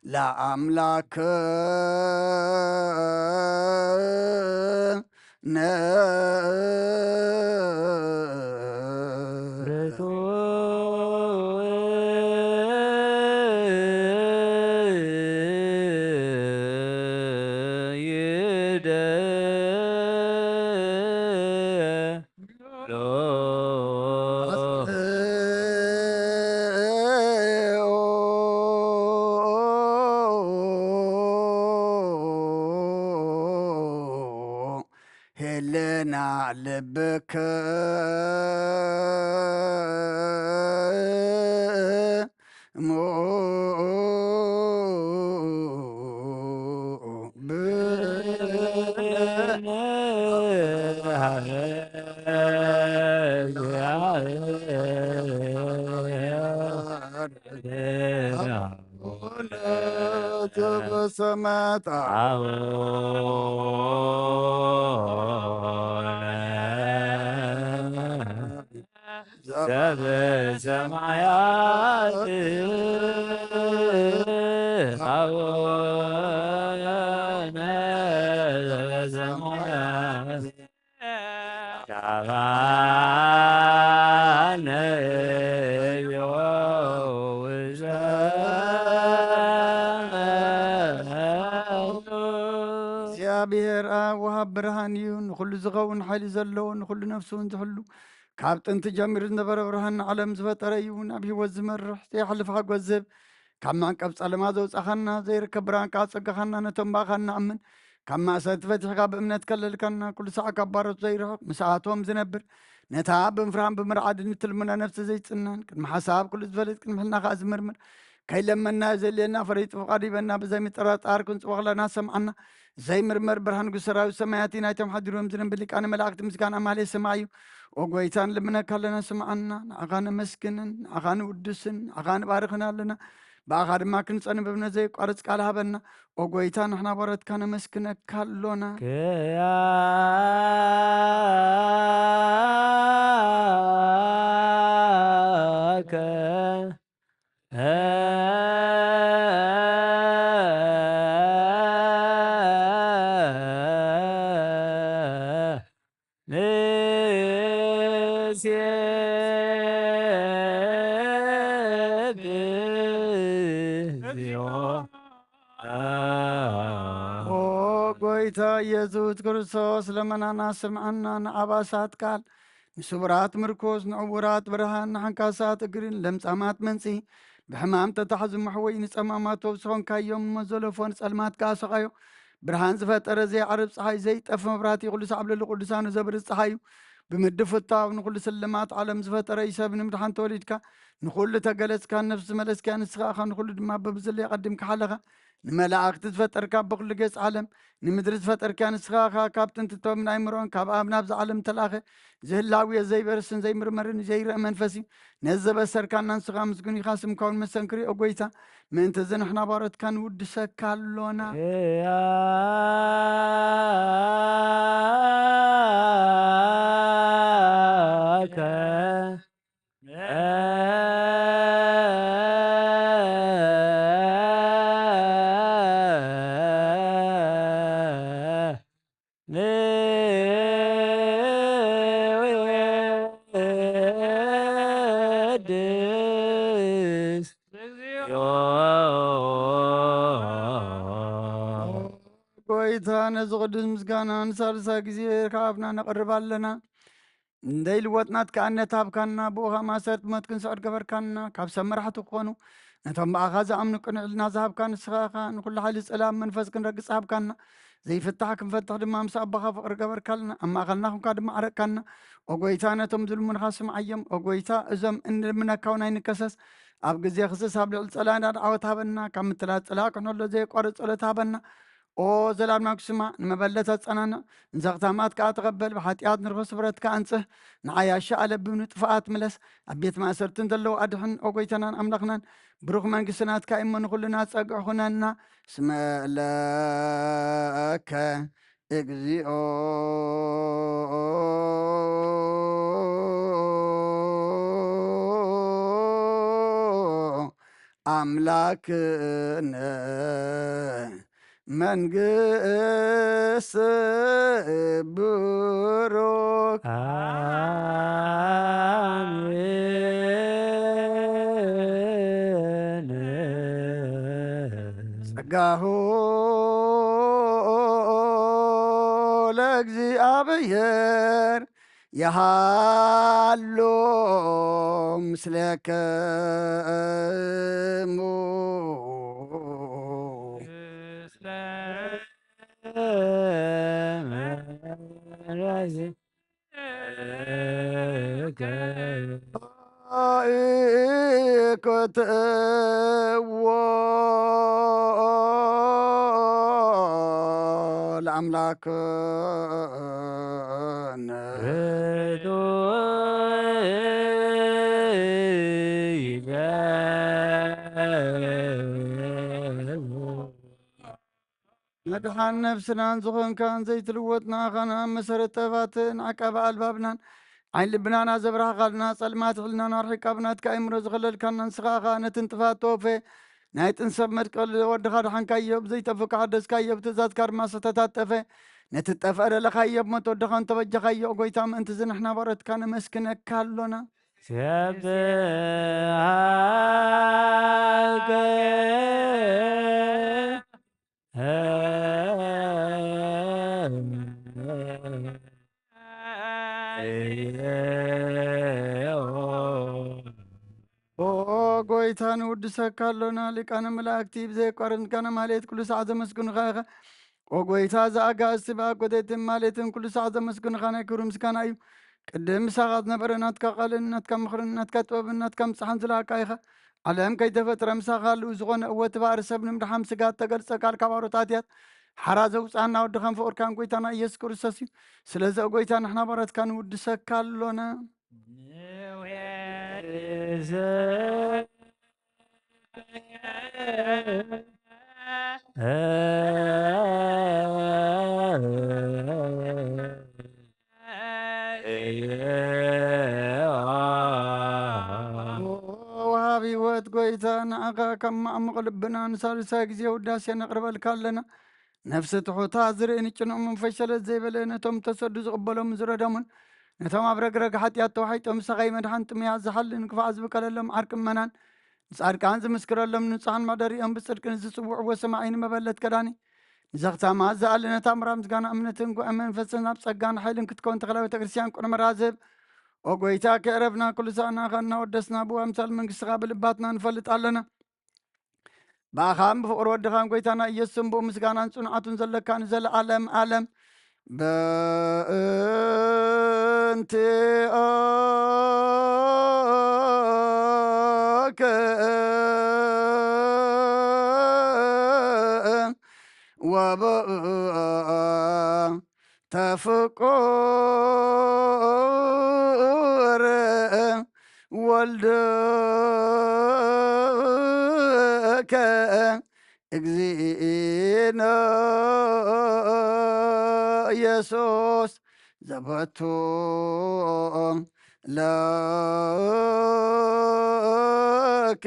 ለኣምላክ ነ ህልና ልብክ ዘበሰማያት አቡነ ዘበሰማያት ሻባነዮ እግዚኣብሔር ኣብ ወሃብ ብርሃን እዩ። ንኹሉ ዝኸውን ሓይሊ ዘለዎ፣ ንኹሉ ነፍሱ እውን ዝሕሉ፣ ካብ ጥንቲ ጀሚሩ ዝነበረ ብርሃን ንዓለም ዝፈጠረ እዩ። ናብ ህይወት ዝመርሕ፣ ዘይሓልፍ ሓጎስ ዝህብ፣ ካብ መዕቀብ ጸለማ ዘውጻኻና፣ ዘይርከብ ብርሃን ከኣ ጸጋኻና፣ ነቶም ብኣኻ እንኣምን ካብ ማእሰርቲ ፈቲሕካ ብእምነት ከለልካና፣ ኩሉ ሳዕ ካብ ባሮት ዘይርሕቕ፣ ምስኣቶም ዝነብር፣ ነታ ብምፍራህን ብምርዓድን እትልምና ነፍሲ ዘይጽናን፣ ቅድሚ ሓሳብ ኩሉ ዝፈልጥ፣ ቅድሚ ሕልና ከኣ ዝምርምር፣ ከይለመና ዘድልየና ፈሪጡ ፍቓዱ ሂበና፣ ብዘይ ምጥርጣር ክንጽቦ ከለና ሰምዓና። ዘይምርመር ብርሃን ንጉስ ሰራዊት ሰማያት እዩ፣ ናይቶም ሓዲሮም ዝነብር ሊቃነ መላእክቲ ምስጋና ማህሌት ሰማይ እዩ። ኦ ጎይታ፣ ንልምነካ ኣለና፣ ስምዓና። ንዓኻ ነመስግንን፣ ንዓኻ ንውድስን፣ ንዓኻ ንባርኽን ኣለና። ብኣኻ ድማ ክንጸንብ እምነት ዘየቋርጽ ቃል ሃበና። ኦ ጎይታ፣ ንሕና ባሮትካ ነመስግነካ ኣሎና። ክያከ ንሴብሖ። ኦ ጎይታ ኢየሱስ ክርስቶስ፣ ለመናና ስምዓና፣ ንኣባሳት ቃል፣ ንስቡራት ምርኮስ፣ ንዕውራት ብርሃን፣ ንሓንካሳት እግርን ለምጻማት መንጺ፣ ብሕማም ተታሕዙ መሕወይ ንጸማማት ተውስኾንካዮም፣ ንመዘለፎ ንጸልማት ከኣ ሰቓዮ። ብርሃን ዝፈጠረ ዘይዓርብ ጸሓይ፣ ዘይጠፍ መብራህቲ፣ ኩሉ ሳዕ ኣብ ልዕሊ ቅዱሳኑ ዘብርህ ጸሓይ እዩ። ብምድፍታው ንኹሉ ስልማት ዓለም ዝፈጠረ እዩ። ሰብ ንምድሓን ተወሊድካ፣ ንኹሉ ተገለጽካ፣ ነፍሲ ዝመለስካያ ንስኻ ኢኻ፣ ንኹሉ ድማ በብዘለዮ ቀዲምካ ሓለኻ። ንመላእኽቲ ዝፈጠርካ፣ በኹሉ ገጽ ዓለም ንምድሪ ዝፈጠርካያ ንስኻ ኢኻ። ካብ ጥንቲ ጥበብን ኣይምሮን ካብ ኣብ ናብዚ ዓለም ተላኸ፣ ዝህላው እዮ፣ ዘይበርስን ዘይምርመርን ዘይረአ መንፈስ እዩ። ነዚ ዘበሰርካና ንስኻ ምስጉን ኢኻ፣ ስምካ እውን መሰንክር እዩ፣ ኦ ጎይታ። ምእንቲ እዚ ንሕና ባሮትካ ንውድሰካ ኣሎና። ያከ ንወድስ ጎይታ፣ ነዚ ቅዱስ ምስጋና ንሳልሳይ ግዜ ካብ ኣፍና ነቕርብ ኣለና። እንደይልወጥ ናትካ እምነት ሃብካና፣ ብኡ ኸኣ ማእሰርቲ ሞት ክንስዕር ገበርካና። ካብ ሰብ መራሕቲ ክኾኑ፣ ነቶም ብኣኻ ዝኣምኑ ቅኑዕ ሕልና ዝሃብካ ንስኻ ኢኻ። ንኹሉ ሓይሊ ጸላም መንፈስ ክንረግጽ ሃብካና። ዘይፍታሕ ክንፈትሕ ድማ ምስ ኣቦኻ ፍቕሪ ገበርካልና። ኣብ ማእከልና ኹንካ ድማ ዓረቅካና። ኦ ጎይታ፣ ነቶም ዝልምኑኻ ስምዓዮም። ኦ ጎይታ፣ እዞም እንልምነካ እውን ኣይንከሰስ። ኣብ ግዜ ክስስ ኣብ ልዕሊ ጸላእና ዓወት ሃበና። ካብ ምትላል ጸላእ ክሕነሎ ዘየቋርጽ ጸሎት ሃበና። ኦ ዘላብና ክስማዕ፣ ንመበለት ኣጸናንዕ፣ ንዘኽታማት ከኣ ተቐበል። ብሓጢኣት ንርኹስ ስፍረትካ ኣንጽህ፣ ንዓያሻ ኣለብብ ንጥፍኣት ምለስ፣ ኣብ ቤት ማእሰርቲ ንዘለዉ ኣድሕን። ኦ ጎይታናን ኣምላኽናን፣ ብሩኽ መንግስቲ ናትካ እሞ ንኹልና ጸግዒ ኹነና። ስመ ለከ እግዚኣብኦ ኣምላክነ መንግስት ብሩክ አሜን። ጸጋሁ ለእግዚኣብሔር የሃሎ ምስለክሙ። ኢኮትዎ ለኣምላክነ መድሓን ነፍስናን ዝኾንካን ዘይትልወጥ ንኣኻና መሰረት ጥበባትን ዓቃቢ ኣልባብናን ዓይን ልብናና ዘብራህኻልና ጸልማት ሕልናና ኣርሒቃ ብናትካ ኣእምሮ ዝኸለልካና ንስኻ ኢኻ። ነቲ ንጥፋት ተወፈ ናይ ጥንሰብ መድቀል ወድኻ ድሓንካዮ፣ ብዘይጠፍእ ሓደስካዮ፣ ብትእዛዝካ ድማ ዝተታጠፈ ነቲ ጠፍአ ደለኻዮ ብሞት ወድኻ እንተበጀኻዮ፣ ኦ ጎይታ፣ ምእንቲ እዚ ንሕና ባሮትካ ነመስግነካ ኣሎና። ሰብሐከ ኦ ጎይታ፣ ንውድሰካ ኣሎና። ሊቃነ መላእክቲ ብዘየቋርጥ ምስጋና ማህሌት ኩሉ ሰዓት ዘመስግኑኻ ኢኻ። ኦ ጎይታ፣ እዚ ኣጋእዝቲ ብኣኮቴትን ማህሌትን ኩሉ ሰዓት ዘመስግኑኻ ናይ ክብሪ ምስጋና እዩ። ቅድም ምሳኻ ዝነበረ ናትካ ቃልን ናትካ ምኽርን ናትካ ጥበብን ናትካ ምጽሓን ዝለኣካ ኢኻ። ዓለም ከይተፈጥረ ምሳኻ ልኡ ዝኾነ እወ እቲ ባሕሪ ሰብ ንምድሓን ስጋ እተገልጸ ቃል ካብ ኣሮታት እያት ሓራ ዘውፅኣና ወድኻን ፍቕርካን ጎይታና ኢየሱስ ክርስቶስ እዩ። ስለዚ ኦ ጎይታ ንሕና ባሮትካ ንውድሰካ ኣሎና። ወሃቢ ህይወት ጎይታ ንዓኻ ካብ ማዕሙቕ ልብና ንሳልሳይ ግዜ ውዳሴ ነቕርበልካ ኣለና። ነፍሲ ትሑታ ዝርኢ ንጭኑቕ መንፈስ ሸለል ዘይበለ ነቶም ተሰዱ ዝቕበሎም ዝረደሙን ነቶም ኣብ ረግረግ ሓጢኣት ተዋሒጦም ሰኻይ መድሓን ጥሙያት ዝሓልን ክፋእ ዝብከለሎም ዓርቂ እመናን ንጻድቃን ዝምስክረሎም ንጹሓን መሕደሪኦም ብጽድቂ ንዝጽውዕዎ ሰማዒ ንመበለት ከዳኒ ንዘኽታማ ዝኣሊ ነታ ምራ ምስጋና እምነትን ጉዕ መንፈስን ኣብ ጸጋን ሓይልን ክትከውን ተኽለ ቤተ ክርስቲያን ቁርመራ ዝህብ ኦ ጎይታ ከዕረፍና ኩሉ ሳእና ኸ እናወደስና ብኡ ኣምሳል መንግስትኻ ብልባትና ንፈልጥ ኣለና። ብኣኻን ብፍቕሪ ወድኻን ጎይታና ኢየሱስን ብኡ ምስጋናን ጽንዓቱን ዘለካ ንዘለዓለም ዓለም በእንቲኦከ ወብኡ ተፍቁር ወልድከ እግዚእነ ኢየሱስ ዘበቱ ለከ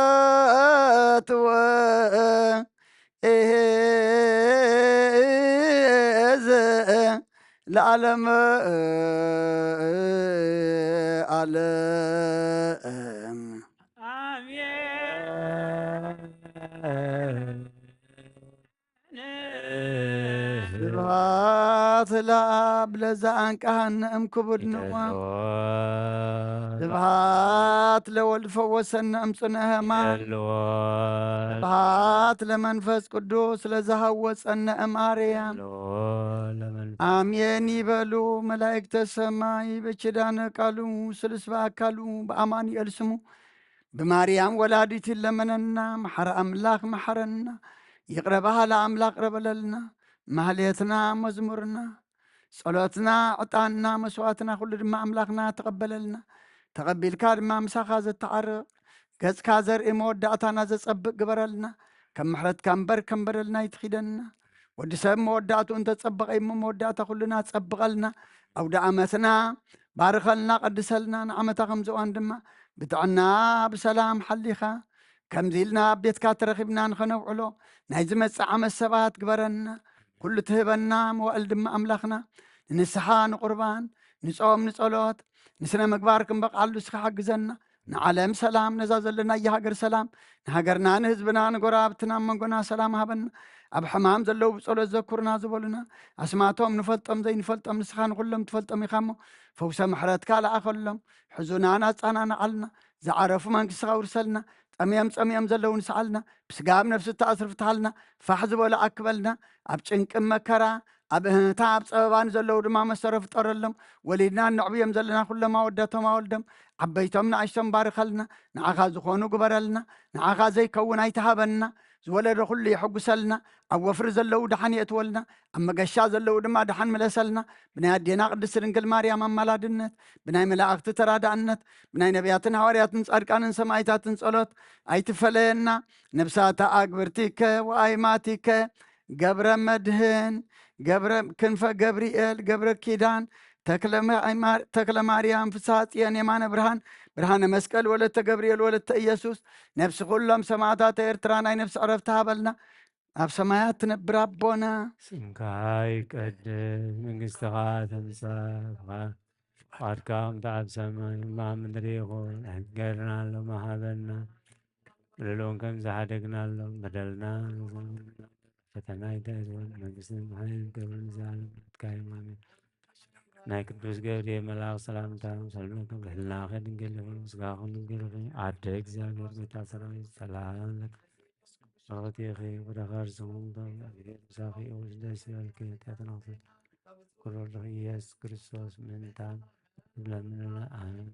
ስብሐት ወ- እዝ ለዓለም ዓለም። ኣሜን። ስብሐት ለአብ ለዘአንቀሐነ እምክቡድ ንዋ። ስብሐት ለወልድ ፈወሰነ እምጽኑዕ ሕማም። ስብሐት ለመንፈስ ቅዱስ ለዘሃወጸነ እምአርያም። ኣሜን ይበሉ መላእክተ ሰማይ። በኪዳነ ቃሉ ስሉስ በአካሉ በአማኑኤል ስሙ ብማርያም ወላዲት ለመነና። መሐረ አምላክ መሐረና። ይቅረ በሃለ አምላክ ቅረ በለልና። ማህሌትና መዝሙርና ጸሎትና ዕጣንና መስዋእትና ኩሉ ድማ ኣምላክና ተቀበለልና። ተቀቢልካ ድማ ምሳኻ ዘተዓርቕ ገጽካ ዘርኢ መወዳእታና ዘጸብቅ ግበረልና። ከም ምሕረትካ እምበር ከም በደልና ይትኺደና። ወዲ ሰብ መወዳእቱ እንተጸበቐ እሞ መወዳእታ ኩልና ጸብቐልና። ኣውደ ዓመትና ባርኸልና ቀድሰልና። ንዓመታ ከምዚ እዋን ድማ ብጥዕና ብሰላም ሓሊኻ ከምዚ ኢልና ኣብ ቤትካ ተረኺብና ንኸነውዕሎ ናይ ዝመጽእ ዓመት ሰባት ግበረና። ኩሉ ትህበና መዋእል ድማ ኣምላኽና ንንስሓ ንቁርባን ንጾም ንጸሎት ንስነ ምግባር ክንበቕዓሉ እስኻ ሓግዘና። ንዓለም ሰላም ነዛ ዘለናያ ሃገር ሰላም ንሃገርና ንህዝብና ንጎረባብትና ኣብ መንጎና ሰላም ሃበና። ኣብ ሕማም ዘለዉ ብጸሎት ዘኩርና ዝበሉና ኣስማቶም ንፈልጦም ዘይንፈልጦም ንስኻ ንኹሎም ትፈልጦም ኢኻ እሞ ፈውሰ ምሕረትካ ለኣኸሎም። ሕዙናን ኣጻናንዓልና። ዝዓረፉ መንግስትኻ ውርሰልና። ጠምዮም ጸሚኦም ዘለዉ ንስዓልና። ብስጋ ኣብ ነፍሲ እተኣስሩ ፍትሓልና። ፋሕ ዝበሉ ኣክበልና። ኣብ ጭንቂ መከራ ኣብ እህንታ ኣብ ጸበባ ንዘለዉ ድማ መሰረ ፍጠረሎም። ወሊድና እነዕብዮም ዘለና ኩሎም ኣወዳቶም ኣወልዶም ዓበይቶም ንኣሽቶም ባርኸልና። ንዓኻ ዝኾኑ ግበረልና። ንዓኻ ዘይከውን ኣይትሃበና። ዝወለደ ኩሉ የሐጉሰልና። ኣብ ወፍሪ ዘለዉ ደሓን የእትወልና። ኣብ መገሻ ዘለዉ ድማ ደሓን ምለሰልና። ብናይ ኣዴና ቅድስት ድንግል ማርያም ኣማላድነት፣ ብናይ መላእኽቲ ተራዳእነት፣ ብናይ ነቢያትን ሃዋርያትን ጻድቃንን ሰማዕታትን ጸሎት ኣይትፈለየና። ነብሳታ ኣግብርቲከ ወኣይማቲከ ገብረ መድህን ገብረ ክንፈ ገብርኤል ገብረ ኪዳን ተክለ ማ- ተክለ ማርያም ፍስሐ ጽዮን የማነ ብርሃን ብርሃነ መስቀል ወለተ ገብርኤል ወለተ ኢየሱስ፣ ነፍሲ ኩሎም ሰማዕታት ኤርትራ ናይ ነፍሲ ዕረፍቲ ሃበልና። ኣብ ሰማያት ትነብር ኣቦና፣ ስምካ ይቀደስ፣ መንግስትኻ ትምጻእ፣ ፍቓድካ ከምቲ ኣብ ሰማይ ከምኡ ኣብ ምድሪ ይኹን። እንጌርና ሎሚ ሃበና፣ በደሎም ከም ዝሓደግናሎም በደልና፣ ፈተና ኣይተእትወና፣ መንግስትን ሓይልን ክብርን ንዘለኣለሙ ናትካ እዩ። ኣሜን። ናይ ቅዱስ ገብርኤል መልኣክ ሰላምታ ሰላም ክብልናኸ ድንግል ይኹን፣ ስጋኹም ድንግል ይኹን። ኣደ እግዚኣብሔር ቤታ ሰራዊት ሰላም ለኪ፣ ብሩኽቲ ኢኺ፣ ፍረ ከርስኺ ምሳኺ እዩ። ደስ ይበልኪ፣ ኃጢአትና ኩሉ ኢየሱስ ክርስቶስ ምእንታን ለምንና። ኣሜን።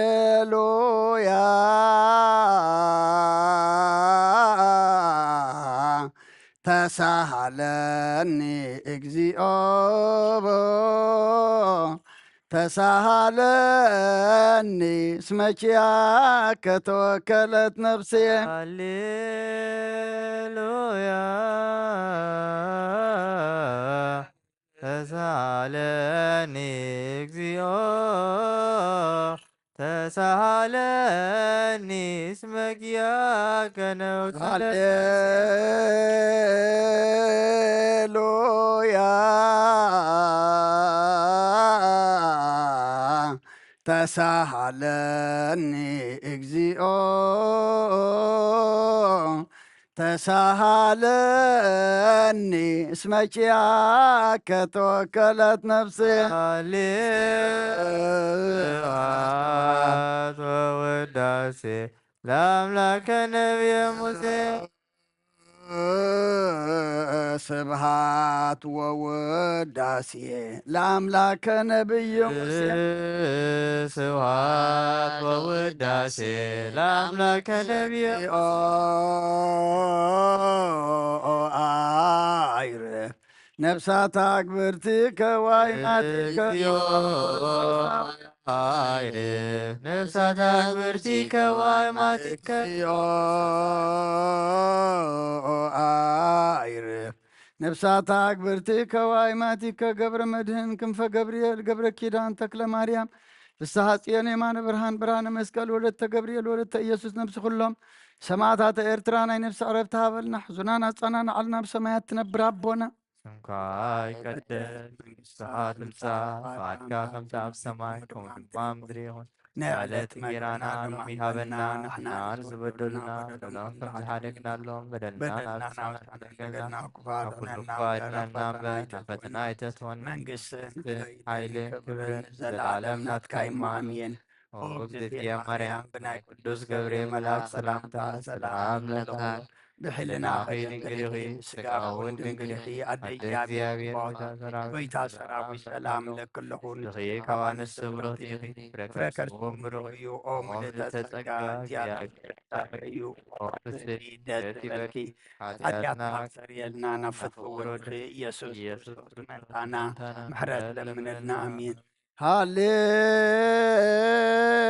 ሃሌሉያ ተሳሃለኒ እግዚኦ ተሳሃለኒ እስመ ኪያከ ተወከለት ነፍስየ። ሃሌሉያ ተሳሃለኒ እግዚኦ ተሳሃለኒ እስመ ኪያከ ተወከለት ሃሌሉያ ተሳሃለኒ እግዚኦ ተሳሃለኒ እስመ ኪያከ ተወከለት ነፍስየ። ሃሌሉያ ወውዳሴ ለአምላከ ነቢየ ሙሴ። ስብሃት ወውዳሴ ለአምላከ ነቢየ ሙሴ። ስብሃት ወውዳሴ ለአምላከ ነቢየ ኦ አይርፍ ነፍሳት አግብርቲ ከዋይ ማትከ እግዚኦ አይርፍ ነፍሳት አግብርቲ ከዋይ ማትከ እግዚኦ አይርፍ ነፍሳት አግብርቲ ከዋይ ማቲከ ገብረ መድህን ክንፈ ገብርኤል ገብረ ኪዳን ተክለ ማርያም ፍስሐ ጽዮን የማነ ብርሃን ብርሃነ መስቀል ወለተ ገብርኤል ወለተ ኢየሱስ ነፍሲ ኩሎም ሰማዕታተ ኤርትራ ናይ ነፍሲ ዕረፍቲ ሃበልና። ሕዙናን ኣጸናንዓልና። ኣብ ሰማያት ትነብር ኣቦና። ስምካ ይቀደስ፣ መንግስትኻ ትምጻእ፣ ፍቓድካ ከምቲ ኣብ ሰማይ ከምኡ ድማ ኣብ ምድሪ ይኹን። ንዕለት እንጌራና ሎሚ ሃበና፣ ንሕና ዝበደሉና በደሎም ከም ዝሓደግናሎም በደልና ናብ ንስኻ ኣይትሓደገና፣ ካብ ኩሉ እኳ ኣድነና እምበር ናብ ፈተና ኣይተእትወና። መንግስትን ሓይልን ክብርን ዘለኣለም ናትካ እዩ። ኣሜን። ኦ እግዝእትየ ማርያም፣ ብናይ ቅዱስ ገብርኤል መልኣክ ሰላምታ ሰላም እብለኪ፣ ብሕልናኺ ድንግል ኢኺ፣ ስጋኺ እውን ድንግል ኢኺ። ኣደ እግዚኣብሔር፣ ኣቦ ሰራዊት፣ ሰላም እብለኪ ኣለኹ። ንስኺ ካብ ኣንስቲ ብሩኽቲ ኢኺ፣ ፍረ ከርስኺ እውን ብሩኽ እዩ። ኦ ምልዕተ ጸጋ፣ እግዚኣብሔር ምሳኺ እዩ። ኦ ፍስሕቲ ደስ ይበልኪ፣ ሓጢኣትና ኣስተሰርየልና፣ ናብ ፍትሒ ወልድኺ ኢየሱስ ክርስቶስ መጻና፣ ምሕረት ለምነልና። ኣሜን።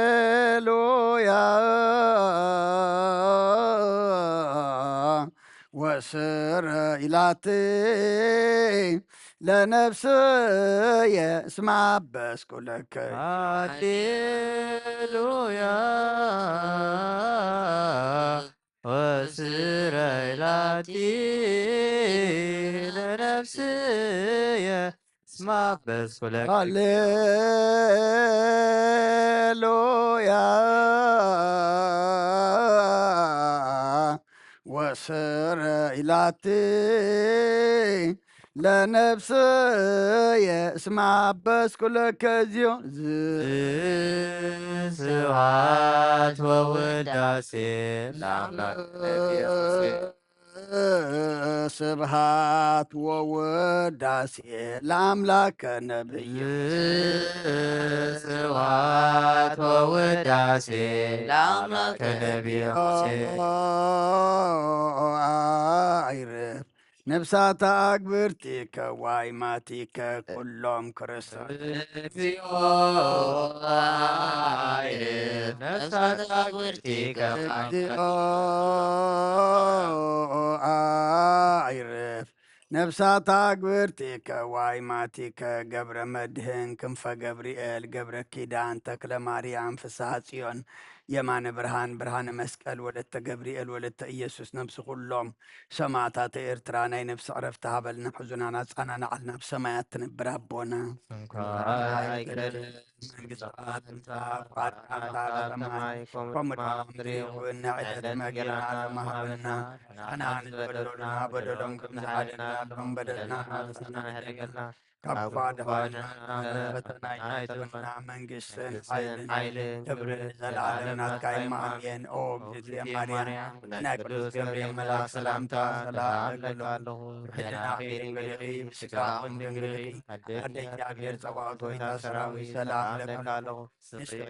ሃሌሉያ ወስረ ኢላትይ ለነፍስየ እስማ በስኩለከ። ሃሌሉያ ወስረ ኢላቲ ለነፍስየ እስማ በስኩለከ። ሃሌሉያ ወስረ ኢላቲ ለነፍስየ እስማ በስኩለከ። እዝዮ ስብሐት ወውዳሴ ለአምላክ። ስብሐት ወውዳሴ ለአምላከ ነብይ። ስብሐት ወውዳሴ ለአምላክ ነቢይ። አይርፍ ነፍሳት አግብርቲከ ዋይማቲከ ኩሎም ክርስቶስ። እግዚኦ አይርፍ ነፍሳት አግብርቲከ እግዚኦ አይርፍ ነፍሳት አግብርቲከ ዋይማቲከ ገብረ መድህን ክንፈ ገብርኤል ገብረ ኪዳን ተክለ ማርያም ፍስሐ ጽዮን የማነ ብርሃን ብርሃነ መስቀል ወለተ ገብርኤል ወለተ ኢየሱስ ነብሲ ኩሎም ሰማዕታተ ኤርትራ ናይ ነብሲ ዕረፍቲ ሃበልና። ሕዙናን ኣጻናንዓልና። ኣብ ሰማያት ትነብር ኣቦና እንኳን መንግስቲ ኣንታ ቋጣንታ ሰማይ ከምኡ ድማ ምድሪ ይኹን። ናይ ዕለት መግቢና ሎሚ ሃበና። ንሕና ንዝበደሉና በደሎም ከም ዝሓለና ሎም በደልና ሓለፍና ሕደገልና። ካብ ክፉ ኣድሕነና። ፈተና ኣይተብለና። መንግስትን ሓይልን ክብርን ዘለዓለም ናትካ እዩ። ኣሜን። ኦ እግዝእትየ ማርያም ናይ ቅዱስ ገብርኤል መልኣክ ሰላምታ ሰላም እብለኪ ኣለኹ። ብሕልናኺ ድንግል ኢኺ፣ ብስጋኺ እውን ድንግል ኢኺ። ኣደ እግዚኣብሔር ጸባኦት ጎይታ ሰራዊት ሰላም እብለኪ ኣለኹ። ንስኺ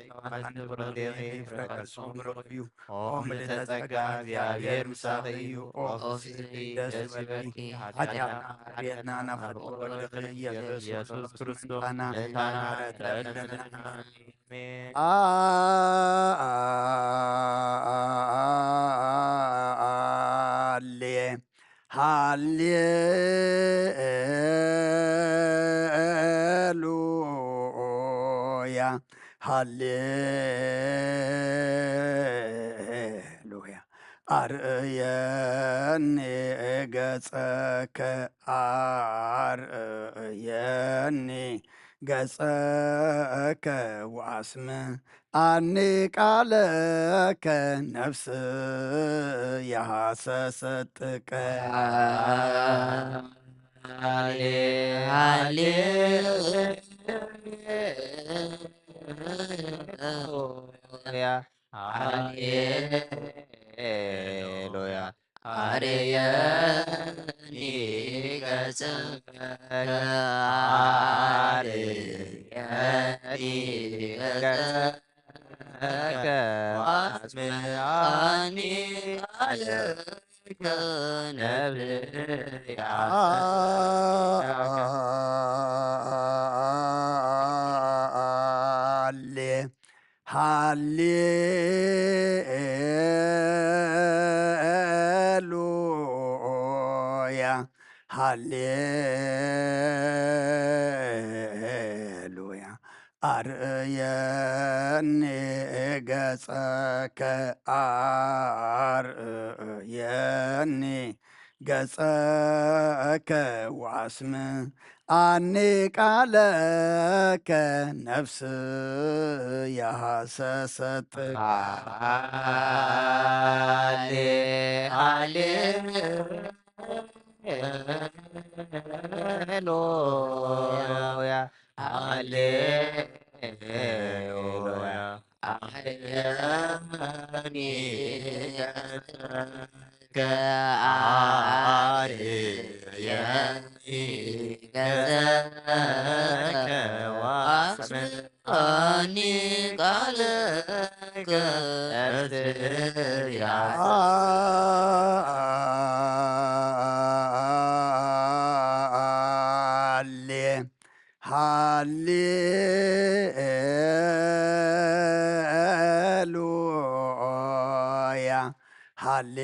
ፍረ ከርሥኺ ብሩኽ እዩ። ኦ ምልዕተ ጸጋ እግዚኣብሔር ምሳኺ እዩ። ኦ ፍስሕቲ ደስ ይበልኪ። ሓጢኣትና ሓጢኣትና ናብ ፍቁር ወልድኺ ኢየሱስ ኢየሱስ ክርስቶስ ምእንታና ምሕረት ለምንልና። ኣሜን። ሃሌ ሃሌሉያ ሃሌሉያ። ኣርእየኒ ገጸከ ኣርእየኒ ገጸከ ወኣስምዓኒ ቃለከ ነፍስየ ሃሰሰት ጥቀ። ሃሌ ሃሌሉያ ሃሌሉያ። ኣርእየኒ ገጸከ ኣርእየኒ ገጸከ ወኣስምዓኒ ቃለከ ነብየ ሃሌ ሃሌ ሉያ ሃሌሉያ። ኣርእየኒ ገጸከ ኣርእየኒ ገጸከ ወኣስምዓኒ ቃለከ ነፍስየ ሃሰሰት። ሃሌ ሃሌ ሃሌሉያ ሃሌሉያ። ኣሕየኒ ገጸከ ኣርእየኒ ገጸከ ወኣስምዓኒ ቃለከ እትያስ ሃሌ ሃሌሉያ ሃሌ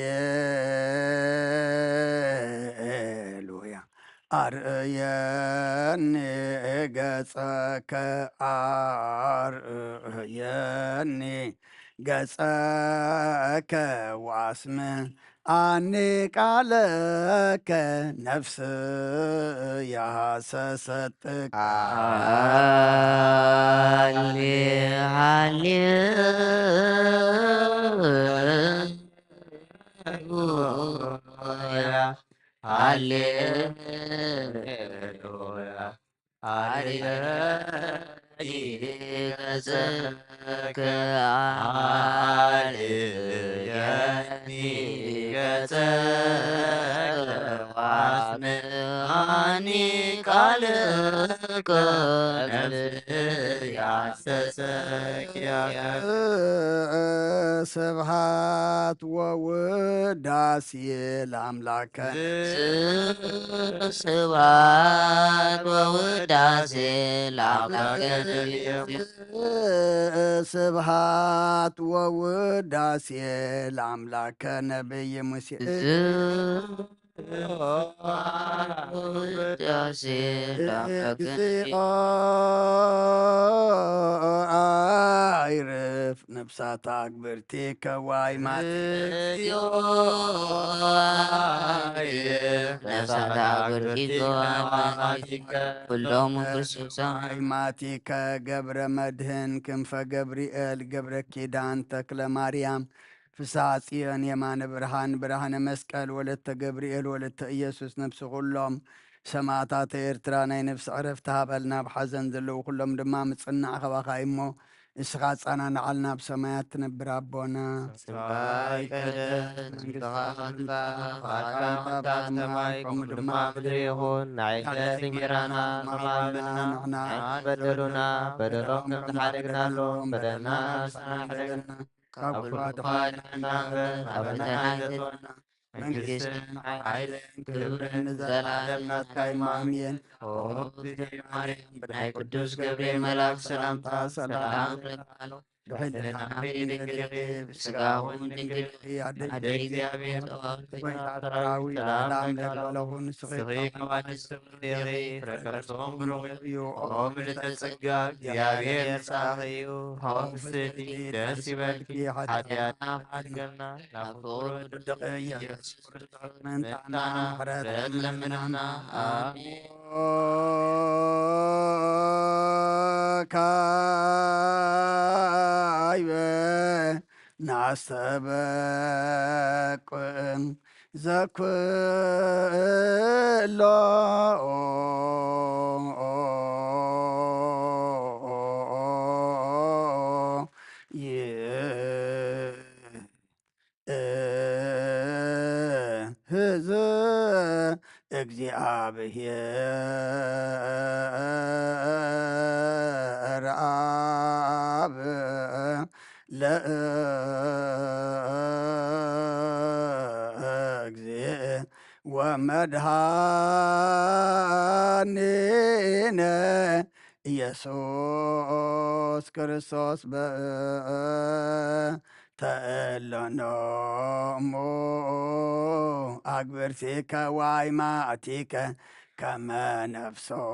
ኣርእየኒ ገጸከ፣ ኣርእየኒ ገጸከ ወኣስምዓኒ ቃለከ፣ ነፍስየ ሃሰሰትካ። ሃሌ፣ ሃሌ፣ ሃሌሉያ፣ ሃሌሉያ። ኣርእየኒ ገጸከ፣ ኣርእየኒ ገጸከ፣ ወኣስምዓኒ ቃለከ፣ ነፍስየ ሃሰሰትካ። ስብሐት ወውዳሴ ለአምላከ። ስብሐት ወውዳሴ ለአምላከ። ስብሐት ወውዳሴ ለአምላከ ነቢይ ሙሴ። ውዳሴ ለአምላክነ። እግዚኦ አይርፍ ነፍሳት አግብርቲከ ዋይማት። እግዚኦ አይርፍ ነፍሳት አግብርቲከ ዋይማቲከ። ኩሎሙ ክርስቶስ። ዋይማቲከ ገብረ መድህን ክንፈ ገብርኤል ገብረ ኪዳን ተክለ ማርያም ፍስሐ ጽዮን የማነ ብርሃን፣ ብርሃነ መስቀል፣ ወለተ ገብርኤል፣ ወለተ ኢየሱስ፣ ነፍሲ ኩሎም ሰማዕታተ ኤርትራ ናይ ነፍሲ ዕረፍቲ ሃበልና። ኣብ ሓዘን ዘለዉ ኩሎም ድማ ምጽናዕ ካባኻ እሞ፣ እስኻ ኣጻናንዓልና፣ ኣብ ሰማያት ትነብር ኣቦና። ስምካ ይቀደስ፣ መንግስትኻ ትምጻእ፣ ፍቓድካ ኣብ ሰማይ ከምኡ ድማ ኣብ ምድሪ ይኹን። ንዕለተ እንጌራና ሃበና ንሕና ንበደሉና፣ በደሎም ከም ዝሓደግናሎም በደልና ንሕና ንሕደገና። ካብ ክፉ ኣድሓና እምበር፣ ኣበና ኣይተትወና። መንግስትን ሓይልን ክብርን ንዘለዓለም ናትካ እዩ። ኣሜን። ኦ እግዝእትየ ማርያም፣ ብናይ ቅዱስ ገብርኤል መልኣክ ሰላምታ ሰላም እብለኪ። ብሕልናኺ ድንግል ኢኺ፣ ብስጋኺ እውን ድንግል ኢኺ። ኣደ ኣደ እግዚኣብሔር፣ እግዚኣብሔር፣ ጸባኦት፣ ጸባኦት፣ ጎይታ ሰራዊት፣ ሰላም ሰላም ለኪ ኣለኹ። ንስኺ ንስኺ ካብ ካብ ኣንስቲ ኢኺ፣ ፍረ ከርስኺ ብሩኽ እዩ። ኦ ምልዕተ ጸጋ፣ እግዚኣብሔር ምሳኺ እዩ። ኦ ፍስሕቲ ደስ ይበልኪ፣ ኃጢአትና ሓድገልና፣ ናብ ፍቁር ወድኺ ኢየሱስ ክርስቶስ ምእንታና ምሕረት ለምንና። ኣሜን። ካይበ ናስተበቅን ዘኩሎ ይእህዝ እግዚአብሔር አብ ለእግዚእ ወመድኃኒነ ኢየሱስ ክርስቶስ በእንተ እሎኖሙ አግብርቲከ ዋይማቲከ ከመ ነፍሶም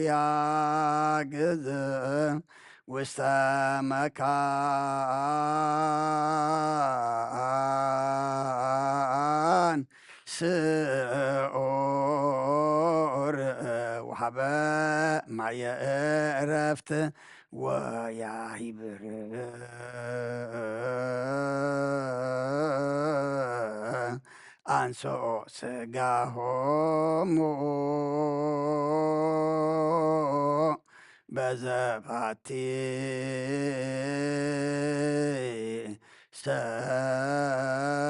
ያግዝ ውስተ መካን ስዑር ወሃበ ማየ ዕረፍት ወያሂብር አንሶ ስጋሆሙ በዘባቲ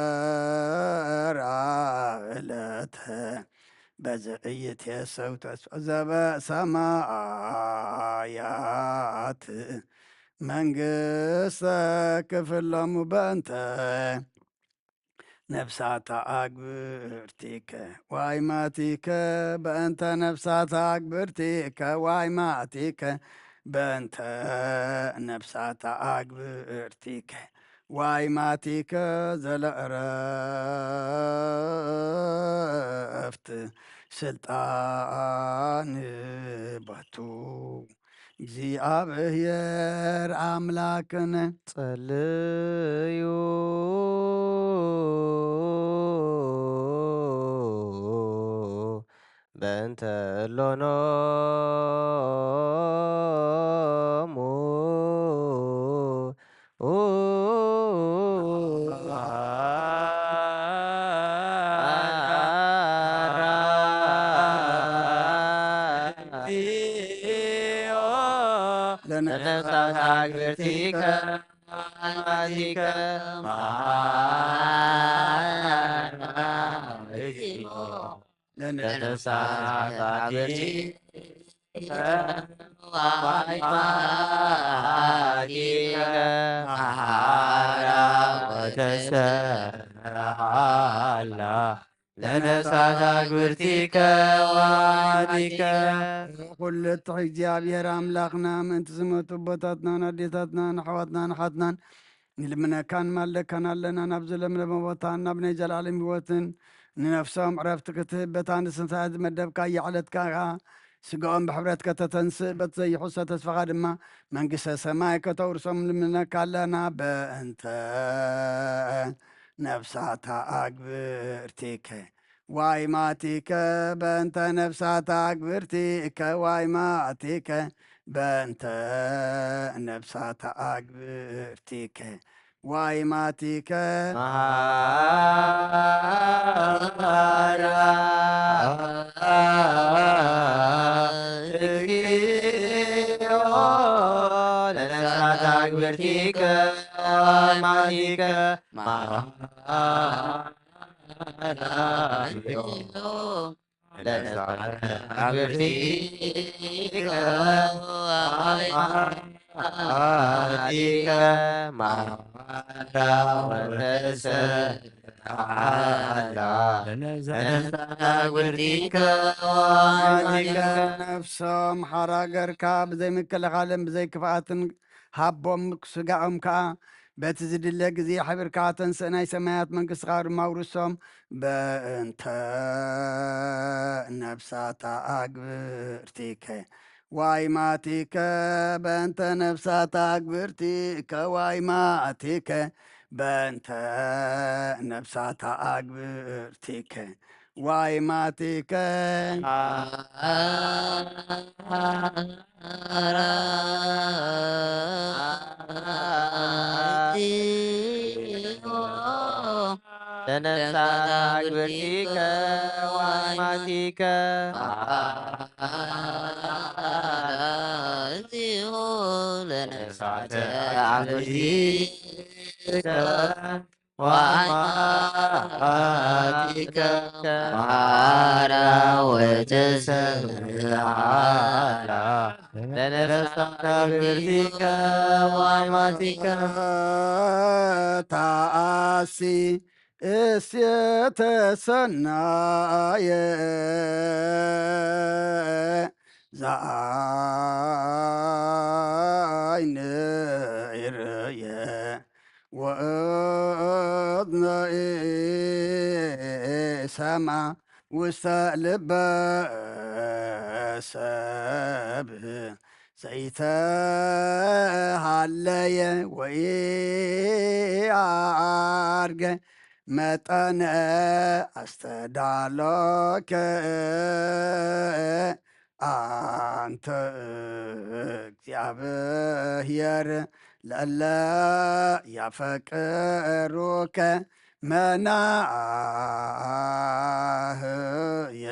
ሰራ ዕለተ በዘእይት የሰው ተስፋ ዘበሰማያት መንግስተ ክፍሎሙ በእንተ ነፍሳታ አግብርቲከ ዋይማቲከ በእንተ ነፍሳታ አግብርቲከ ዋይማቲከ በእንተ ነፍሳታ አግብርቲከ ዋይማቲከ ዘለእረ እረፍት ስልጣን ባቱ እግዚኣብሔር ኣምላክነ ጸልዩ በእንተ እሎኖሙ ለነፍሳት አግብርቲከ አማቲከ ለነፍሳት አግብርቲከ አማቲከ መሐራ ወተሰሃላ ለነፍሳት አግብርቲከ ወአማቲከ። ኩሉ ትሕ እግዚኣብሔር ኣምላኽና ምእንቲ ዝመቱ ኣቦታትናን ኣዴታትናን ኣሕዋትናን ኣሓትናን ንልምነካን ማልደካን ኣለና። ናብ ዘለምለመ ቦታን ናብ ናይ ዘላለም ህይወትን ንነፍሶም ዕረፍቲ ክትህብ በታ ንስንሳት ዝመደብካያ ዕለት ከኣ ስጋኦም ብሕብረት ከተተንስእ በቲ ዘይሕሰ ተስፋኻ ድማ መንግስተ ሰማይ ከተውርሶም ንልምነካ ኣለና። በእንተ ነፍሳታ አግብርቲከ ዋይ ማቲከ በእንተ ነፍሳታ አግብርቲከ ዋይ ማቲከ በእንተ ነፍሳታ አግብርቲከ ዋይ ማቲከ መሃራ እግዚኦ ለነፍሳት አግብርቲከ ዋይ ማቲከ መሃራ ለነፍሳት አግብርቲከ አማቲከ መሃራ ወተሰሃላ ለነፍሳት አግብርቲከ አማቲከ ነፍሶም ሓራ ገርካ ብዘይ ምክልኻልን ብዘይ ክፍኣትን ሃቦም፣ ስጋኦም ከኣ በቲ ዝድለ ግዜ ኣሕቢርካ ተንስእ፣ ናይ ሰማያት መንግስትኻ ድማ ኣውርሶም። በእንተ ነፍሳታ አግብርቲከ ዋይ ማቲከ በእንተ ነፍሳታ አግብርቲከ ዋይ ማቲከ በእንተ ነፍሳታ አግብርቲከ ዋይ ማቲከ ለነፍሳት አግብርቲከ ዋይ ማቲከ እግዚኦ ለነፍሳት አግብርቲከ ዋይ ማቲከ መሃራ ወተሰሃላ ለነፍሳት አግብርቲከ ዋይ ማቲከ ታአሲ እሴተ ሰናየ ዘአይን ይርየ ወእዝነ ኢሰማ ውስተ ልበ ሰብ ዘይተሃለየ ወኢአርገ መጠነ አስተዳሎከ አንተ እግዚአብሔር ለእለ ያፈቅሩከ መናህየ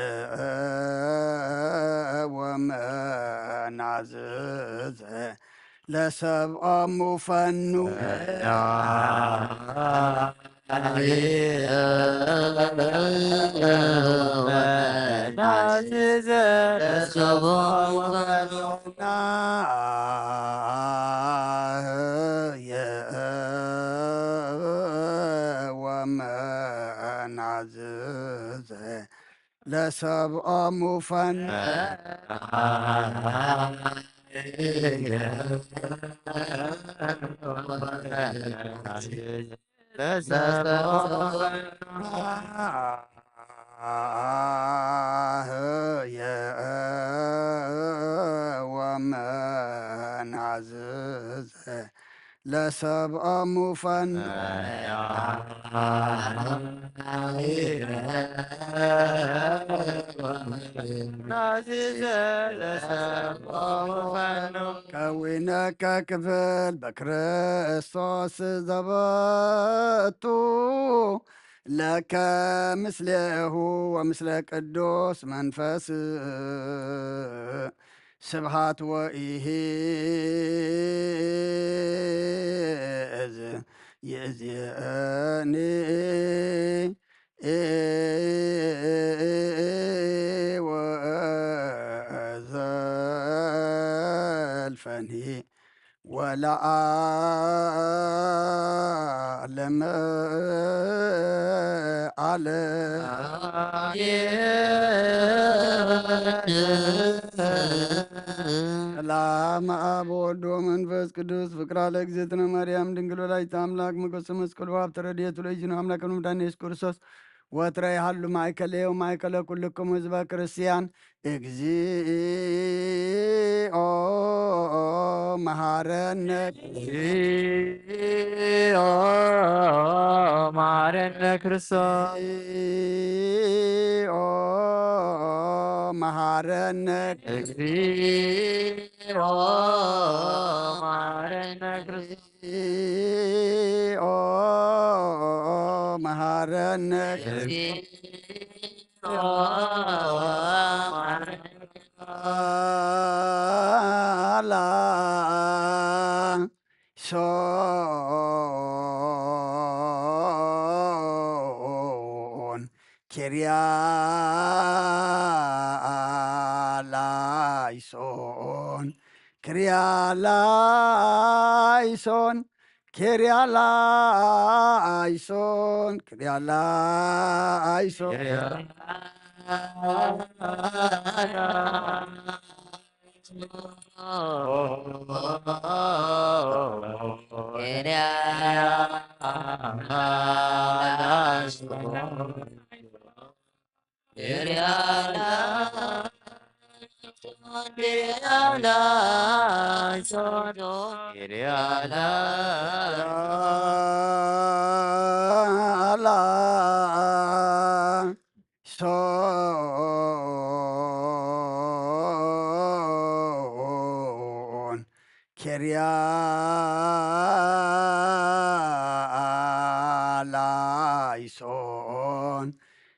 ወመናዝዘ ለሰብኦሙ ፈኑ ወመናዝዘ ለሰብኦሙ ፈን ለሰብኦሙ ፈኑ ከዊነከ ክፍል በክርስቶስ ዘበቱ ለከ ምስሌሁ ወምስለ ቅዱስ መንፈስ ስብሃት ወኢሂ እዝ ይእዝየኒ ወዘልፈኒ ወለዓለመ ዓለም። ሰላም አብ ወወልድ ወመንፈስ ቅዱስ ፍቅራ ለእግዝእትነ ማርያም ድንግል ወላዲተ አምላክ ሞገሰ መስቀሉ ሀብተ ረድኤቱ ለእግዚእነ አምላክ ወመድኃኒነ ኢየሱስ ክርስቶስ ወትረ ይሃሉ ማእከሌ ወማእከለ ኩልክሙ ህዝበ ክርስቲያን። እግዚኦ መሐረነ። እግዚኦ መሐረነ ክርስቶስ። እግዚኦ መሐረነ። እግዚኦ መሐረነ ክርስቶስ። እግዚኦ መሐረነ። እግዚኦ መሐረነ አላ ሶን ኪርያ ላይሶን ኪርያ ላይሶን ኪርያ ላይሶን ኪርያ ላይሶን ሶን ኪርያ ላይሶን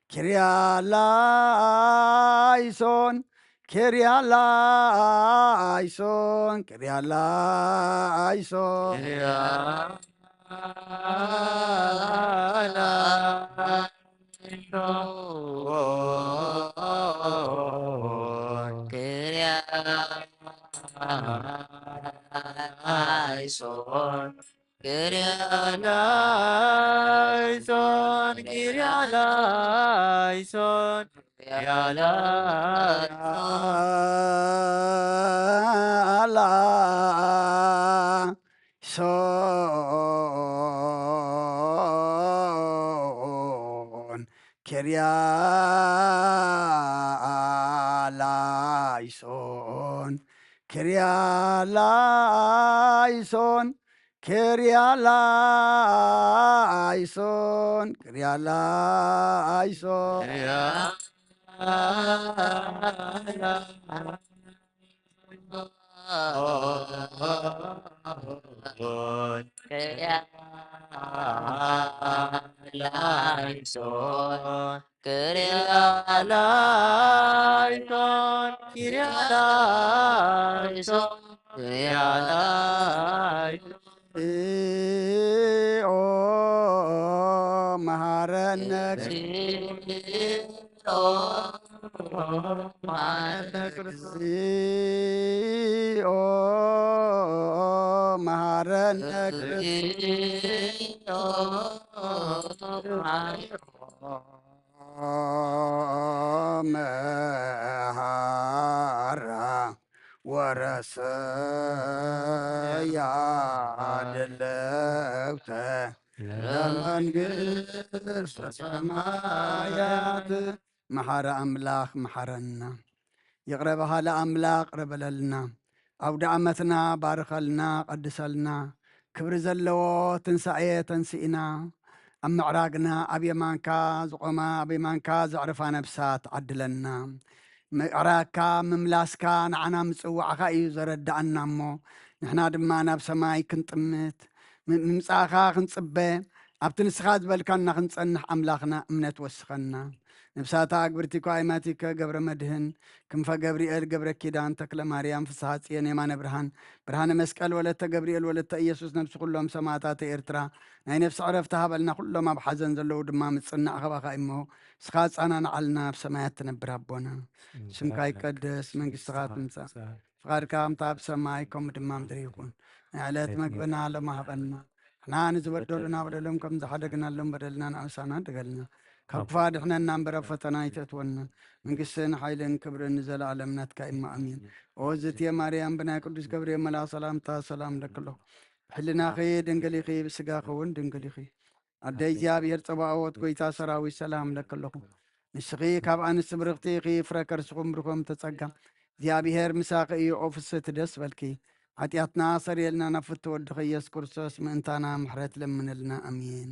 ኪርያ ላይሶን ኪርያ ላይሶን ኪርያ ላይሶን ላይሶን ኪርያ ላይሶን ኪርያ ላይሶን ኪርያ ላይሶን አላ ሶን ኪርያ ላይሶን ኪርያ ላይሶን ኪርያ ላይሶን ኪርያ ላይሶን ላይሶን ኪርያ ላይሶን ኪርያ ላይሶን ኪርያ ላይሶን ኦ መሐረነ እግዚኦ መሐረነ ክርስቶስ እግዚኦ መሐረነ እግዚኦ መሐረነ መሐራ ወረሰያ ድልውተ ለመንግስተ ሰማያት። መሐረ ኣምላኽ መሐረና። ይቕረ በሃሊ ኣምላኽ ይቕረ በለልና። ኣውደ ዓመትና ባርኸልና፣ ቀድሰልና። ክብሪ ዘለዎ ትንሳኤ ተንሲእና፣ ኣብ ምዕራግና ኣብ የማንካ ዝቖማ፣ ኣብ የማንካ ዘዕርፋ ነፍሳት ዓድለና። ምዕራግካ፣ ምምላስካ ንዓና ምጽዋዕኻ እዩ ዘረድኣና እሞ፣ ንሕና ድማ ናብ ሰማይ ክንጥምት፣ ም-፣ ምምጻእኻ ክንጽበ፣ ኣብቲ ንስኻ ዝበልካና ክንጸንሕ ኣምላኽና እምነት ወስኸና። ነብሳታ ኣግብርቲ ኳይማቲከ ገብረ መድህን፣ ክንፈ ገብርኤል ገብረ ኪዳን፣ ተክለ ማርያም ፍስሃ ጽዮን፣ የማነ ብርሃን፣ ብርሃነ መስቀል፣ ወለተ ገብርኤል፣ ወለተ ኢየሱስ፣ ነብሲ ኩሎም ሰማዕታት ኤርትራ ናይ ነፍሲ ዕረፍቲ ሃበልና። ኩሎም ኣብ ሓዘን ዘለዉ ድማ ምጽናዕ ካባኻ እሞ፣ ንስኻ ኣጻናንዓልና። ኣብ ሰማያት ትነብር ኣቦና፣ ስምካ ይቀደስ፣ መንግስትኻ ትምጻእ፣ ፍቓድካ ከምታ ኣብ ሰማይ ከምኡ ድማ ምድሪ ይኹን። ናይ ዕለት መግብና ሎሚ ሃበና። ንሕና ንዝበደሉና በደሎም ከም ዝሓደግናሎም በደልና ንኣምሳና ድገልና። ካብ ክፉእ ኣድሕነና እምበር ኣብ ፈተና ኣይተእትወና። መንግስትን ሓይልን ክብርን ንዘለኣለም ናትካ እማ ኣሜን። ኦ ዝትየ ማርያም፣ ብናይ ቅዱስ ገብርኤል መልኣኽ ሰላምታ ሰላም ለኪ ኣለኹ። ብሕልናኺ ድንግል ኢኺ፣ ብስጋኺ እውን ድንግል ኢኺ። ኣደ እግዚኣብሔር ጸባኦት፣ ጎይታ ሰራዊት፣ ሰላም ለኪ ኣለኹ። ንስኺ ካብ ኣንስቲ ብርኽቲ ኢኺ፣ ፍረ ከርስኹም ብሩኽ ጸጋ። እግዚኣብሔር ምሳኺ እዩ፣ ኦ ፍስሕቲ ደስ በልኪ። ሓጢኣትና ሰሪየልና፣ ናብ ፍትው ወድኺ ኢየሱስ ክርስቶስ ምእንታና ምሕረት ለምንልና። ኣሜን።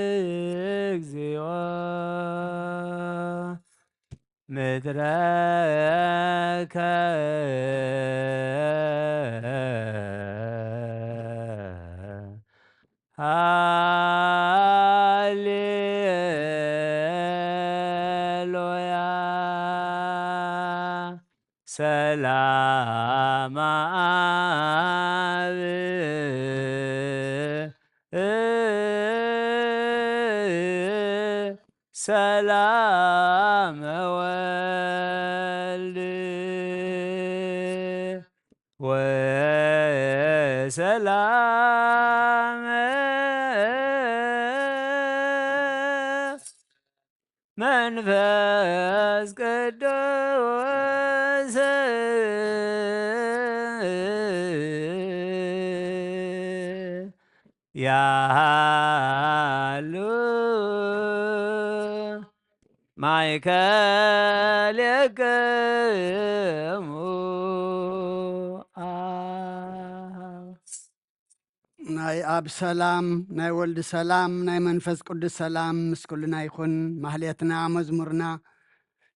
እግዚኦ ምድረከ ሃሌሉያ። ሰላም አብ ሰላም ወልድ ወሰላም መንፈስ ቅዱስ ያሉ ማእከሌክሙ። ናይ ኣብ ሰላም፣ ናይ ወልድ ሰላም፣ ናይ መንፈስ ቅዱስ ሰላም ምስ ኩልና ይኹን። ማህሌትና፣ መዝሙርና፣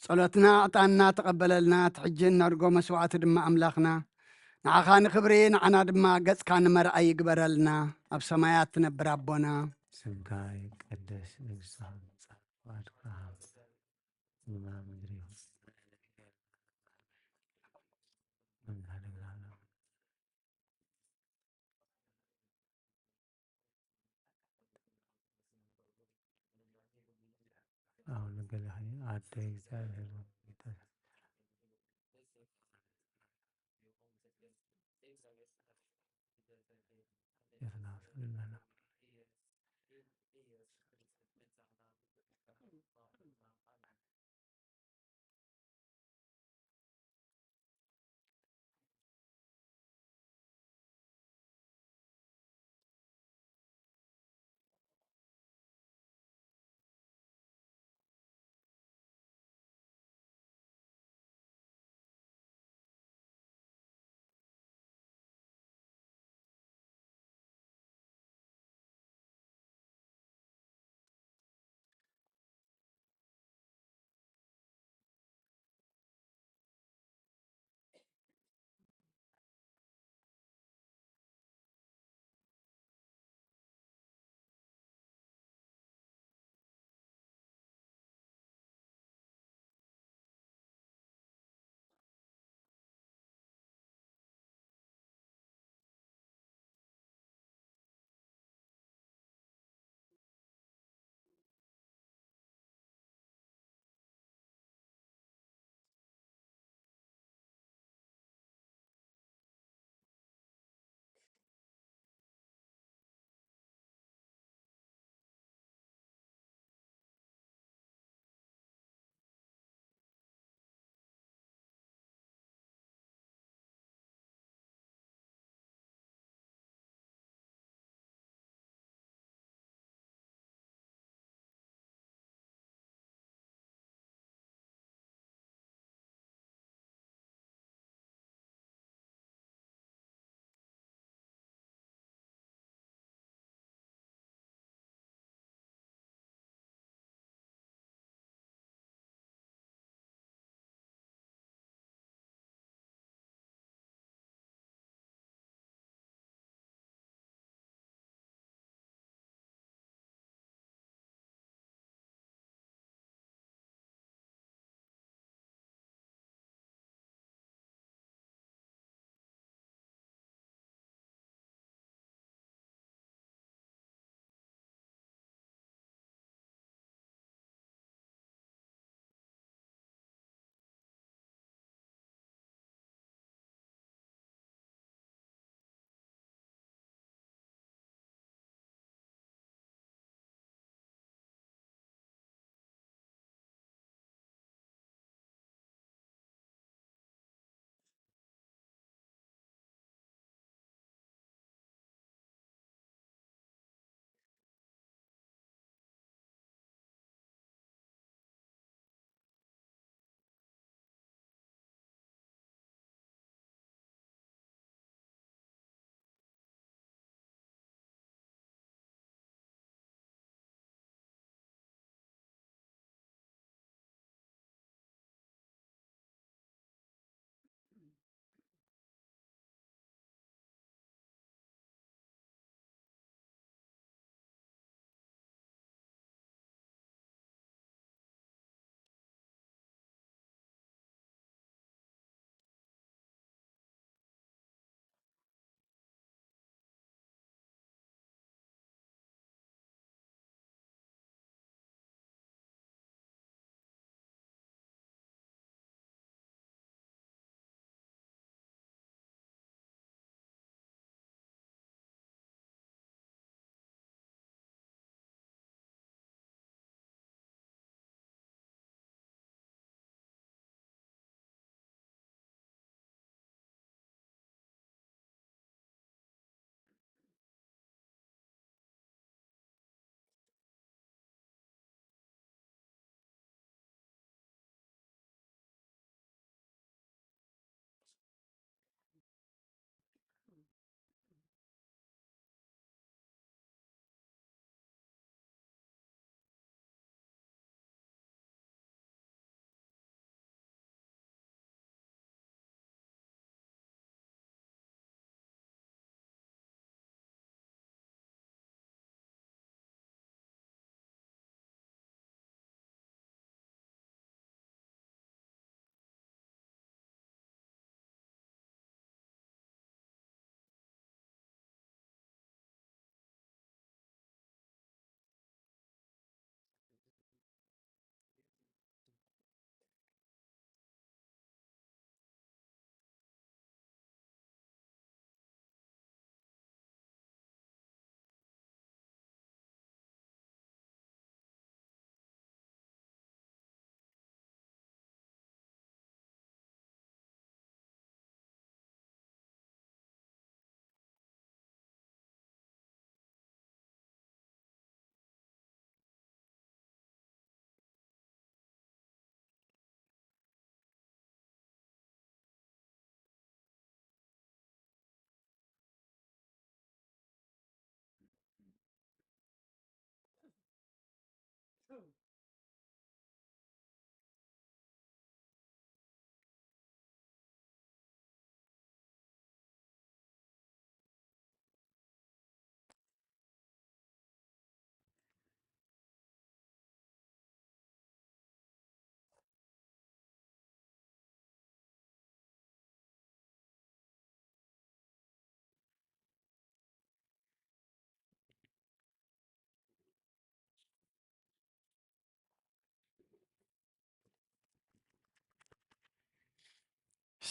ጸሎትና፣ ዕጣንና ተቐበለልና። እቲ ሕጂ እነርጎ መስዋዕቲ ድማ ኣምላኽና፣ ንዓኻ ንኽብሪ፣ ንዓና ድማ ገጽካ ንመርኣይ ይግበረልና። ኣብ ሰማያት ትነብር ኣቦና። ስምካ ይቀደስ፣ መንግስትኻ ትምጻእ፣ ፍቓድካ ከምቲ ኣብ ምድሪ ይኹን። ኣሁን ገለ ኣደ እግዚኣብሔር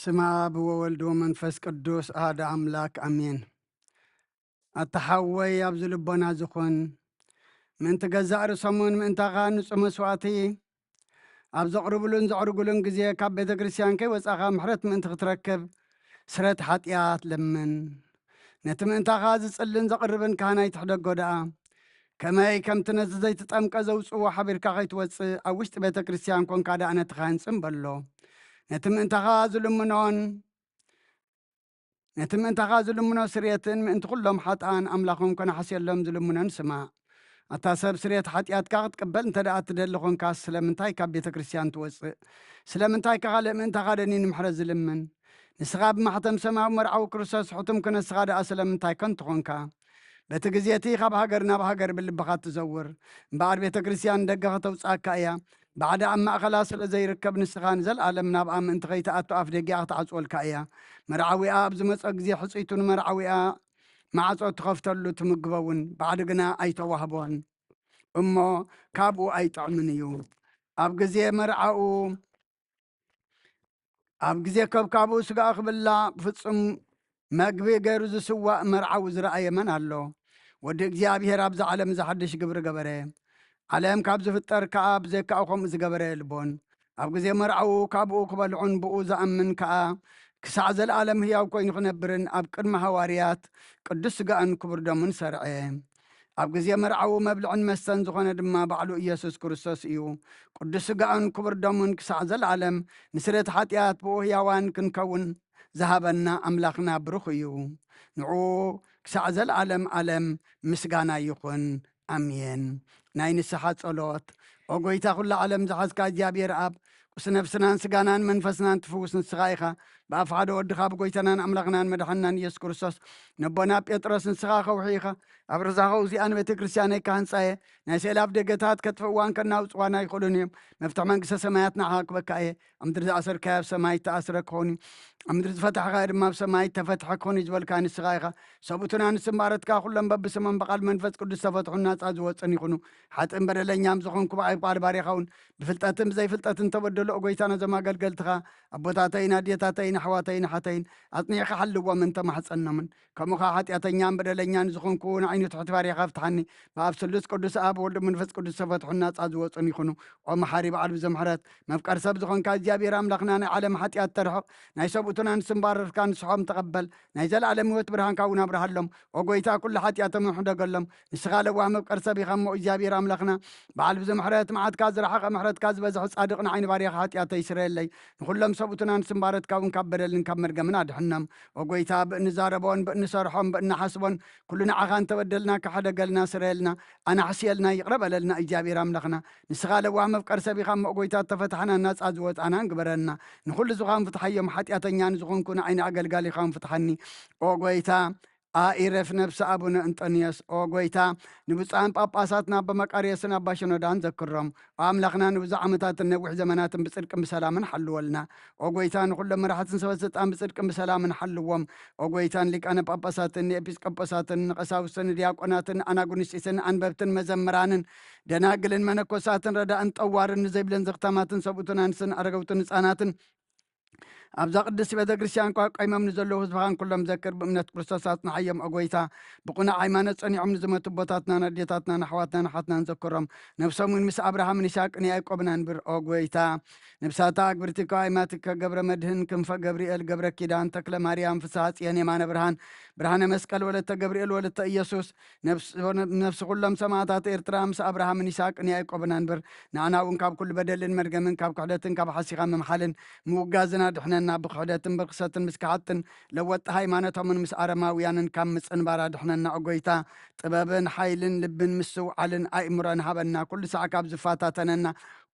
ስማ ብወወልድ ወመንፈስ ቅዱስ ኣሃደ ኣምላክ ኣሜን። ኣታ ሓወይ ኣብዚ ልቦና ዝኹን፣ ምእንቲ ገዛእ ርእሶምን ምእንታኻ ንጹህ መስዋእቲ ኣብ ዘቕርብሉን ዘዕርጉሉን ግዜ ካብ ቤተ ክርስቲያን ከይወጻኻ ምሕረት ምእንቲ ክትረክብ ስረት ሓጢኣት ለምን። ነቲ ምእንታኻ ዝጽልን ዘቕርብን ካህናይ ትሕደጎ ደኣ፣ ከመይ ከምቲ ነቲ ዘይተጠምቀ ዘውጽእዎ ሓቢርካ ከይትወጽእ ኣብ ውሽጢ ቤተ ክርስቲያን ኮንካ ደኣ ነቲ ካህን ጽን በሎ። ነቲ ምእንታኻ ዝልምኖን ነቲ ምእንታኻ ዝልምኖ ስርየትን ምእንቲ ኩሎም ሓጥኣን ኣምላኾም ከነሓስየሎም ዝልምኖን ስማዕ። ኣታ ሰብ ስርየት ሓጢኣትካ ክትቅበል እንተ ደኣ እትደሊ ኾንካ ስለምንታይ ካብ ቤተ ክርስቲያን ትወጽእ? ስለምንታይ ከ ካልእ ምእንታኻ ደኒ ንምሕረት ዝልምን? ንስኻ ብማሕተም ሰማያዊ መርዓዊ ክርስቶስ ሕቱም ክነስኻ ደኣ ስለምንታይ ከንቱ ኾንካ? በቲ ግዜ እቲ ካብ ሃገር ናብ ሃገር ብልብኻ ትዘውር። እምበኣር ቤተ ክርስቲያን ንደገ ከተውጽኣካ እያ። ባዕዳ ኣብ ማእኸላ ስለ ዘይርከብ ንስኻ ንዘለኣለም ናብኣ ምእንቲ ከይትኣቱ ኣፍ ደጊኣ ክትዓጽወልካ እያ። መርዓዊኣ ኣብ ዝመጾ ግዜ ሕጽይቱ ንመርዓዊኣ ማዕጾ ትኸፍተሉ ትምግቦ እውን ባዕዲ ግና ኣይተዋህቦን እሞ ካብኡ ኣይጥዕምን እዩ። ኣብ ግዜ መርዓኡ ኣብ ግዜ ከብካቡ ስጋኡ ክብላዕ ፍጹም መግቢ ገይሩ ዝስዋእ መርዓዊ ዝረኣየ መን ኣሎ? ወዲ እግዚኣብሔር ኣብዛ ዓለም እዚ ሓድሽ ግብሪ ገበረ። ዓለም ካብ ዝፍጠር ከኣ ብዘይካኡ ከምኡ ዝገበረ የልቦን። ኣብ ግዜ መርዓኡ ካብኡ ክበልዑን ብኡ ዝኣምን ከኣ ክሳዕ ዘለኣለም ህያው ኮይኑ ክነብርን ኣብ ቅድሚ ሃዋርያት ቅዱስ ስጋኡን ክቡር ደሙን ሰርዐ። ኣብ ግዜ መርዓኡ መብልዕን መስተን ዝኾነ ድማ ባዕሉ ኢየሱስ ክርስቶስ እዩ። ቅዱስ ስጋኡን ክቡር ደሙን ክሳዕ ዘለኣለም ንስርየት ሓጢኣት ብኡ ህያዋን ክንከውን ዝሃበና ኣምላኽና ብሩኽ እዩ። ንዕኡ ክሳዕ ዘለኣለም ኣለም ምስጋና ይኹን። ኣሜን። ናይ ንስሓ ጸሎት። ኦ ጎይታ ኩላ ዓለም ዝሓዝካ እግዚኣብሔር ኣብ፣ ቁስ ነፍስናን ስጋናን መንፈስናን ትፍውስ ንስኻ ኢኻ። ብኣፍ ሓደ ወድኻ ብጎይታናን ኣምላኽናን መድሓንናን ኢየሱስ ክርስቶስ ነቦና ጴጥሮስ ንስኻ ከውሒ ኢኻ። ኣብ ርዛኸው እዚኣ ንቤተ ክርስቲያነይ ካህንጻየ ናይ ስእሊ ኣፍ ደገታት ከጥፍእዋን ከናውጽዋን ኣይኽእሉን እዮም። መፍትሒ መንግስተ ሰማያት ንዓኻ ክበካ እየ። ኣብ ምድሪ ዝኣሰርካዮ ኣብ ሰማይ እተኣስረ ክኸውን እዩ። ኣብ ምድሪ ዝፈታሕካዮ ድማ ኣብ ሰማይ እተፈትሐ ክኸውን እዩ ዝበልካ ንስኻ ኢኻ። ሰብኡትን ኣንስትን ባረትካ ኩሎም በብስሞም ብቓል መንፈስ ቅዱስ ዝተፈትሑን ናጻ ዝወጹን ይኹኑ። ሓጥእን በደለኛም ዝኾንኩ ብኣይ በዓል ባርያኻ እውን ብፍልጠትን ብዘይፍልጠትን ተበደሉ። ኦ ጎይታ ነዞም ኣገልገልትኻ ኣቦታተይን ኣዴታተይን ኣሕዋተይን ኣሓተይን ኣጽኒዕካ ሓልዎም እንተማሕጸኖምን ከምኡ ኸዓ ሓጢኣተኛን በደለኛን ዝኾንኩ ንዓይኑ ትሕቲ ባርያኻ ፍትሓኒ። ብኣብ ስሉስ ቅዱስ ኣብ ወልድ መንፈስ ቅዱስ ዝተፈትሑን ናጻ ዝወጹን ይኹኑ። ኦ መሓሪ በዓል ብዙሕ ምሕረት መፍቀር ሰብ ዝኾንካ እግዚኣብሔር ኣምላኽና ናይ ዓለም ሓጢኣት ተርሕቕ ናይ ሰብኡትን ኣንስትን ባረርካ ንስሖም ተቐበል። ናይ ዘለኣለም ህይወት ብርሃንካ እውን ኣብርሃሎም። ኦ ጎይታ ኩሉ ሓጢኣቶም ሕደገሎም። ንስኻ ለዋህ መፍቀር ሰብ ኢኻ እሞ እግዚኣብሔር ኣምላኽና በዓል ብዙሕ ምሕረት መዓትካ ዝረሓቐ ምሕረትካ ዝበዝሐ ጻድቕ ንዓይኒ ባርያኻ ሓጢኣተይ ስረየለይ። ንኹሎም ሰብኡትን ኣንስትን ባረትካ እውን ካብ በደልን ካብ መርገምን ኣድሕኖም። ኦ ጎይታ ብእንዛረቦን ብእንሰርሖን ብእንሓስቦን ኩሉ ንዓኻ እንተበደልና ክሕደገልና ስረየልና ኣናሕስየልና ይቕረ በለልና እግዚኣብሔር ኣምላኽና። ንስኻ ለዋህ መፍቀር ሰብ ኢኻ እሞ ኦ ጎይታ እተፈታሕናን ናጻ ዝወጻናን ግበረልና። ንኹሉ ዝኾን ፍትሓዮም ሓጢኣተኛ ንዝኾንኩ ንዓይኒ ኣገልጋሊኻውን ፍትሓኒ። ኦ ጎይታ ኣኢረፍ ነብሲ ኣቡነ እንጦንዮስ። ኦ ጎይታ ንብፁዓን ጳጳሳትና ኣባ መቃርዮስን ኣባ ሽኖዳን ዘክሮም። ኦ ኣምላኽና ንብዙሕ ዓመታትን ነዊሕ ዘመናትን ብጽድቅን ብሰላምን ሓልወልና። ኦ ጎይታ ንኹሎም መራሕትን ሰበ ስልጣን ብጽድቅን ብሰላምን ሓልዎም። ኦ ጎይታ ንሊቃነ ጳጳሳትን ንኤጲስቆጶሳትን ንቐሳውስትን ንዲያቆናትን ኣናጉንስጢስን ኣንበብትን መዘምራንን ደናግልን መነኮሳትን ረዳእን ጠዋርን ንዘይብለን ዘኽታማትን ሰብኡትን ኣንስትን ኣረገውትን ህፃናትን ኣብዛ ቅድስቲ ቤተ ክርስቲያን ቋቋይሞም ንዘለዉ ህዝብኻን ኩሎም ዘክር ብእምነት ክርስቶስ ኣጽንሓዮም ኦ ጎይታ። ብቕኑዕ ሃይማኖት ጸኒዖም ንዝመቱ ኣቦታትናን ኣዴታትናን ኣሕዋትናን ኣሓትናን ዘክሮም። ነብሶም እውን ምስ ኣብርሃምን ይስሐቅን ያዕቆብን ኣንብር ኦ ጎይታ። ነብሳታ ኣግብርቲ ከዋይማትከ ገብረ መድህን ክንፈ ገብርኤል ገብረ ኪዳን ተክለ ማርያም ፍስሃ ጽዮን የማነ ብርሃን ብርሃነ መስቀል ወለተ ገብርኤል ወለተ ኢየሱስ ነፍስ ኩሎም ሰማዕታት ኤርትራ ምስ ኣብርሃምን ይስሐቅን ያዕቆብን ኣንብር። ንኣና እውን ካብ ኩሉ በደልን መርገምን ካብ ክሕደትን ካብ ሓሲኻ ምምሓልን ምውጋዝን ኣድሕነና። ብክሕደትን ብርክሰትን ምስ ከሓድትን ለወጥቲ ሃይማኖቶምን ምስ ኣረማውያንን ካብ ምጽንባር ኣድሕነና ኦ ጎይታ። ጥበብን ሓይልን ልብን ምስትውዓልን ኣእምሮን ሃበና። ኩሉ ሳዕ ካብ ዝፈታተነና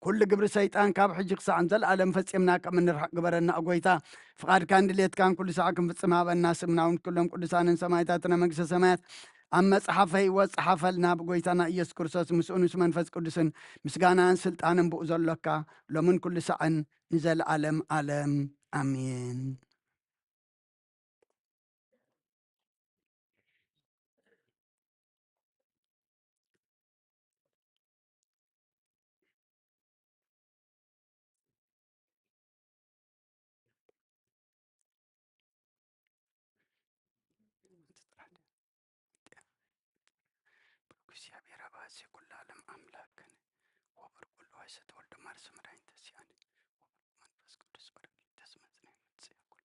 ኩሉ ግብሪ ሰይጣን ካብ ሕጂ ክሳዕ ንዘለኣለም ፈጺምና ከም እንርሕቕ ግበረና ኦ ጎይታ። ፍቓድካን ድሌትካን ኩሉ ሳዕ ክንፍጽም ሃበና። ስምና እውን ኩሎም ቅዱሳንን ሰማዕታትን ኣብ መንግስተ ሰማያት ኣብ መጽሓፈ ህይወት ጸሓፈልና። ብጎይታና ኢየሱስ ክርስቶስ ምስኡን ምስ መንፈስ ቅዱስን ምስጋናን ስልጣንን ብኡ ዘሎካ ሎምን ኩሉ ሳዕን ንዘለኣለም ኣለም ኣሜን። እግዚኣብሔር አብ አዜ ኩሉ ዓለም አምላክነ ወበርኩ ለዋይ ዘተወልደ ማርያም መድኃኒተ ሲአነ ወበርኩ መንፈስ ቅዱስ ጳራቅሊጦስ መጽንዐ መምጽአ ኩሉ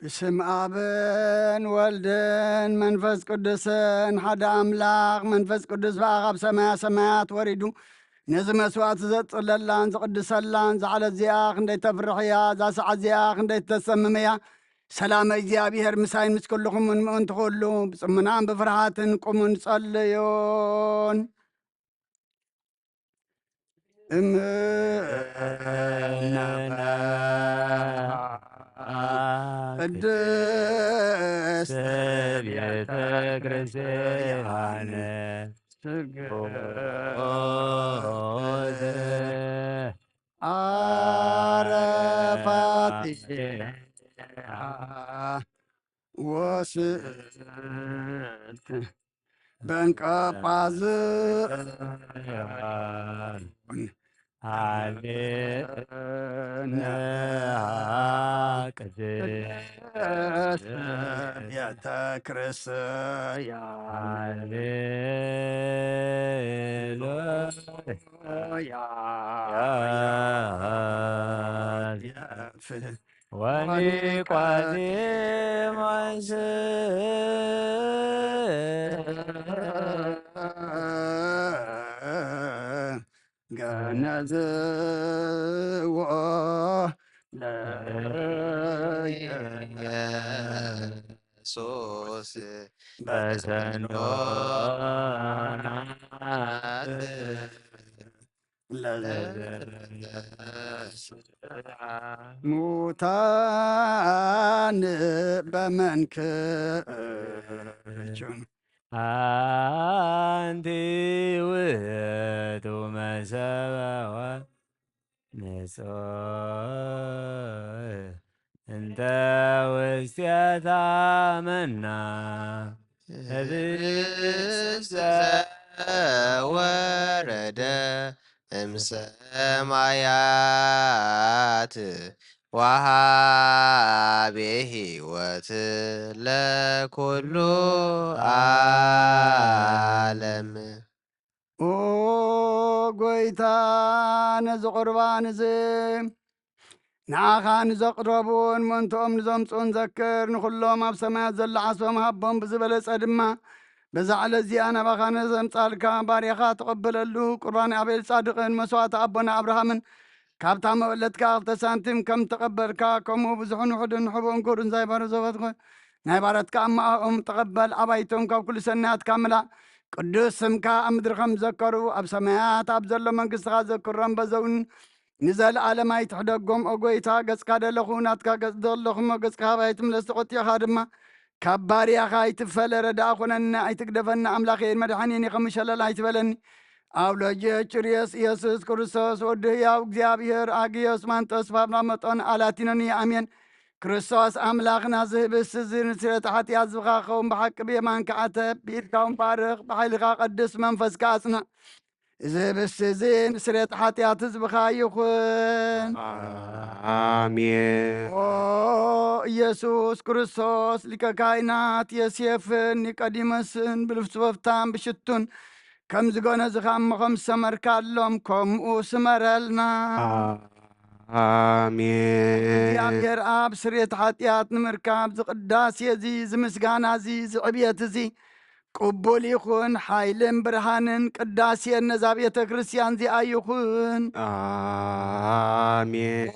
ብስም ኣብን ወልድን መንፈስ ቅዱስን ሓደ ኣምላኽ። መንፈስ ቅዱስ ብኣኻ ኣብ ሰማያ ሰማያት ወሪዱ ነዚ መስዋዕቲ ዘጽለላን ዝቕድሰላን። እዛ ዕለት እዚኣ ክንደይ ተፍርሕ እያ፣ እዛ ሰዓት እዚኣ ክንደይ ትተሰምም እያ። ሰላም እግዚኣብሔር ምሳይን ምስ ኩልኹምን ምእንቲ ኩሉ ብጽሙናን ብፍርሃትን ቁሙ ንጸልዩን። እምነ ቅድስት ቤተ ክርስቲያን ስግድ አረፋት ወስእት በንቀጳዝ ሃሌነ ቅድስት ቤተ ክርስቲያን ሃሌሉያ ወኒቆዲሞስ ገነዝዎ ለኢየሱስ በሰንዶናት ለዘበለ ሙታን በመንክቹን አንቲ ውእቱ መሰበወ ንጹሕ እንተ ውስቴታ መና ህብስተ ወረደ እም ሰማያት ወሃቤ ሕይወት ለኩሉ ዓለም። ኦ ጎይታ፣ ነዚ ቁርባን እዚ ንዓኻ ንዘቕረቡን ምእንትኦም ንዘምጽኡን ዘክር። ንኹሎም ኣብ ሰማያት ዘሎ ዓስቦም ሃቦም፣ ብዝበለጸ ድማ በዛ ዕለት እዚኣ ናባኻ ነዘምጻልካ ባርያኻ ተቐበለሉ። ቁርባን ኣቤል ጻድቕን መስዋዕቲ ኣቦና ኣብርሃምን ካብታ መበለትካ ክልተ ሳንቲም ከም ተቐበልካ፣ ከምኡ ብዙሕን ውሑድን ንሕቡእን ክቡርን ዛይባሩ ዘበትኸ ናይ ባረትካ ኣማኦም ተቐበል። ኣባይቶም ካብ ኩሉ ሰናያትካ ምላእ። ቅዱስ ስምካ ኣብ ምድሪ ከም ዘከሩ ኣብ ሰማያት ኣብ ዘሎ መንግስትኻ ዘክሮም። በዘውን ንዘለዓለም ኣይትሕደጎም። ኦ ጎይታ፣ ገጽካ ደለኹ፣ ናትካ ገጽ ደለኹ እሞ፣ ገጽካ ካባይ ትምለስ፣ ተቖጢዕኻ ድማ ካብ ባርያኻ ኣይትፈለ። ረዳእ ኾነኒ፣ ኣይትግደፈኒ፣ ኣምላኸይን መድሓኒን ከም ሸለል ኣይትበለኒ። ኣብ ሎጀ ጭርዮስ ኢየሱስ ክርስቶስ ወዲ ህያው እግዚኣብሔር፣ ኣግዮስ ማንጦስ ፋብና መጦን ኣላቲኖኒ። ኣሜን። ክርስቶስ ኣምላኽና፣ ዝህብስ እዚ ንስርየት ሓጢኣት ዝኻኸውን ብሓቂ ብየማን ከዓተ፣ ብኢድካ እውን ባርኽ፣ ብሓይልካ ቀድስ፣ መንፈስካ ኣጽንዕ። እዚ ህብስቲ እዚ ንስርየት ሓጢኣት ህዝብኻ ይኹን። ኣሜን። ኦ ኢየሱስ ክርስቶስ፣ ሊቀ ካህናት ዮሴፍን ኒቆዲሞስን ብልፍስወፍታን ብሽቱን ከም ዝገነዝኻ እሞ ከም ዝሰመርካሎም፣ ከምኡ ስመረልና። ኣሜን። እግዚኣብሔር ኣብ ስርየት ሓጢኣት ንምርካብ ዝቅዳሴ እዚ፣ ዝምስጋና እዚ፣ ዝዕብየት እዚ ቅቡል ይኹን። ሓይልን ብርሃንን ቅዳሴን ነዛ ቤተ ክርስቲያን እዚኣ ይኹን። ኣሜን።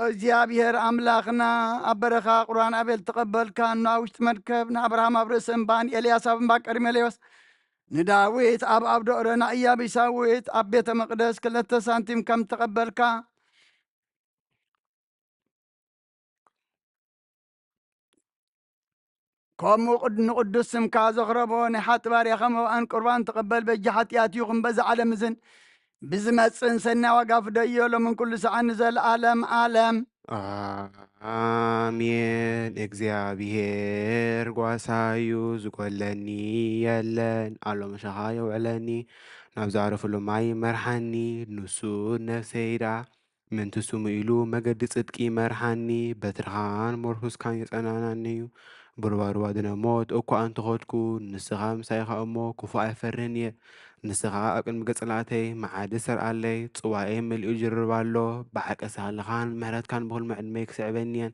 እግዚኣብሔር ኣምላኽና፣ ኣብ በረኻ ቁርባን ኣቤል ተቐበልካ፣ ኣብ ውሽጢ መርከብ ንኣብርሃም ኣብ ርእሲ እምባ፣ ንኤልያስ ኣብ እምባ ቀርሜሌዎስ፣ ንዳዊት ኣብ ኣብ ዶእረ፣ ንኢያቢሳዊት ኣብ ቤተ መቕደስ ክልተ ሳንቲም ከም ተቐበልካ፣ ከምኡ ቅድ-፣ ንቅዱስ ስምካ ዘኽረቦ ናይ ሓጢ ባርያኻ መባእን ቁርባን ተቐበል። በጃ ሓጢኣት ይኹን በዚ ዓለም እዝን ብዝመጽእን ሰናይ ዋጋ ፍደዮ፣ ሎምን ኩሉ ሰዓን ንዘለዓለም ዓለም። ኣሜን። እግዚኣብሔር ጓሳዩ ዝጎለኒ የለን፣ ኣሎ መሸኻ የውዕለኒ፣ ናብ ዘዕርፍሉ ማይ ይመርሓኒ፣ ንሱ ነፍሰይ ደኣ ምእንቲ ስሙ ኢሉ መገዲ ጽድቂ ይመርሓኒ፣ በትርኻን መርኩስካን የጸናናኒ እዩ። ብሩባሩባ ድነ ሞት እኳ እንተኸድኩ፣ ንስኻ ምሳይኻ እሞ ክፉእ ኣይፈርህን እየ። ንስኻ ኣብ ቅድሚ ገጽላተይ መዓዲ ሰርኣለይ፣ ጽዋኤ መሊኡ ይጅርብ ኣሎ። ብሓቂ ሳህልኻን ምሕረትካን ብኹልመ ዕድመይ ክስዕበኒ እየን።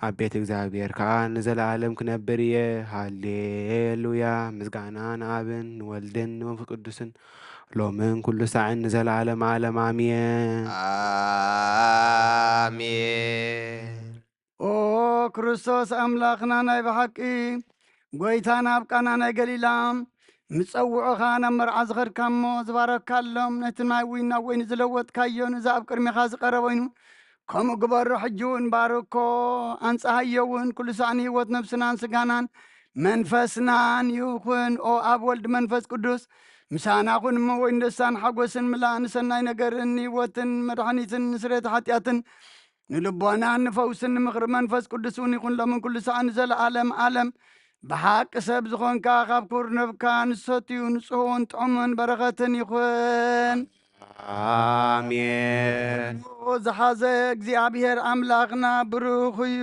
ኣብ ቤት እግዚኣብሔር ከኣ ንዘለኣለም ክነብር እየ። ሃሌሉያ! ምስጋና ንኣብን ንወልድን ንመንፈስ ቅዱስን ሎምን ኩሉ ሳዕን ንዘለኣለም ዓለም ኣሜን። ኣሜን። ኦ ክርስቶስ ኣምላኽና፣ ናይ ብሓቂ ጎይታና፣ ኣብ ቃና ናይ ገሊላ ምጸውዕኻ ናብ መርዓ ዝኸድካ እሞ ዝባረካሎም፣ ነቲ ማይ ዊን ናብ ወይኒ ዝለወጥካዮ፣ ነዚ ኣብ ቅድሜኻ ዝቐረበ ወይኑ ከምኡ ግበሮ። ሕጂ እውን ባርኮ፣ ኣንጽሃዮ እውን፣ ኩሉ ሳዕ ንህይወት ነብስናን ስጋናን መንፈስናን ይኹን። ኦ ኣብ ወልድ መንፈስ ቅዱስ ምሳና ኩን እሞ፣ ወይን ደስታን ሓጎስን ምላእ፣ ንሰናይ ነገርን ንህይወትን መድሓኒትን ንስርየት ሓጢኣትን ንልቦናን ንፈውስን ንምኽሪ መንፈስ ቅዱስ እውን ይኹን፣ ሎምን ኩሉ ሳዕ ንዘለኣለም ዓለም። ብሓቂ ሰብ ዝኾንካ፣ ካብ ክቡር ነብካ ንሰትዩ ንጹህን ጥዑምን በረኸትን ይኹን። ኣሜን። ዝሓዘ እግዚኣብሔር ኣምላኽና ብሩኽ እዩ።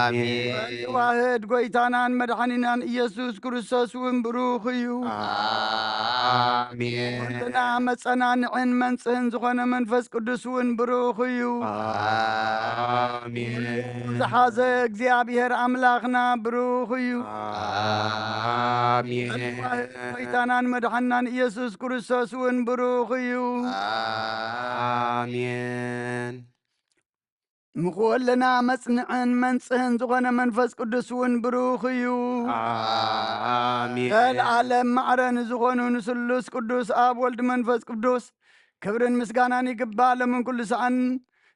ኣሜን። ተዋህድ ጎይታናን መድሓኒናን ኢየሱስ ክርስቶስ እውን ብሩኽ እዩ። ኣሜን። ኩልና መጸናንዕን መንጽህን ዝኾነ መንፈስ ቅዱስ እውን ብሩኽ እዩ። ኣሜን። ዝሓዘ እግዚኣብሔር ኣምላኽና ብሩኽ እዩ። ኣሜን። ጎይታናን መድሓናን ኢየሱስ ክርስቶስ እውን ብሩኽ እዩ። ኣሜን። ምኽወለና መጽንዕን መንጽህን ዝኾነ መንፈስ ቅዱስ እውን ብሩኽ እዩ። ኣሜን። ዘለዓለም ማዕረ ንዝኾኑ ንስሉስ ቅዱስ ኣብ ወልድ መንፈስ ቅዱስ ክብርን ምስጋናን ይግባእ፣ ሎምን ኩሉ ሰዓን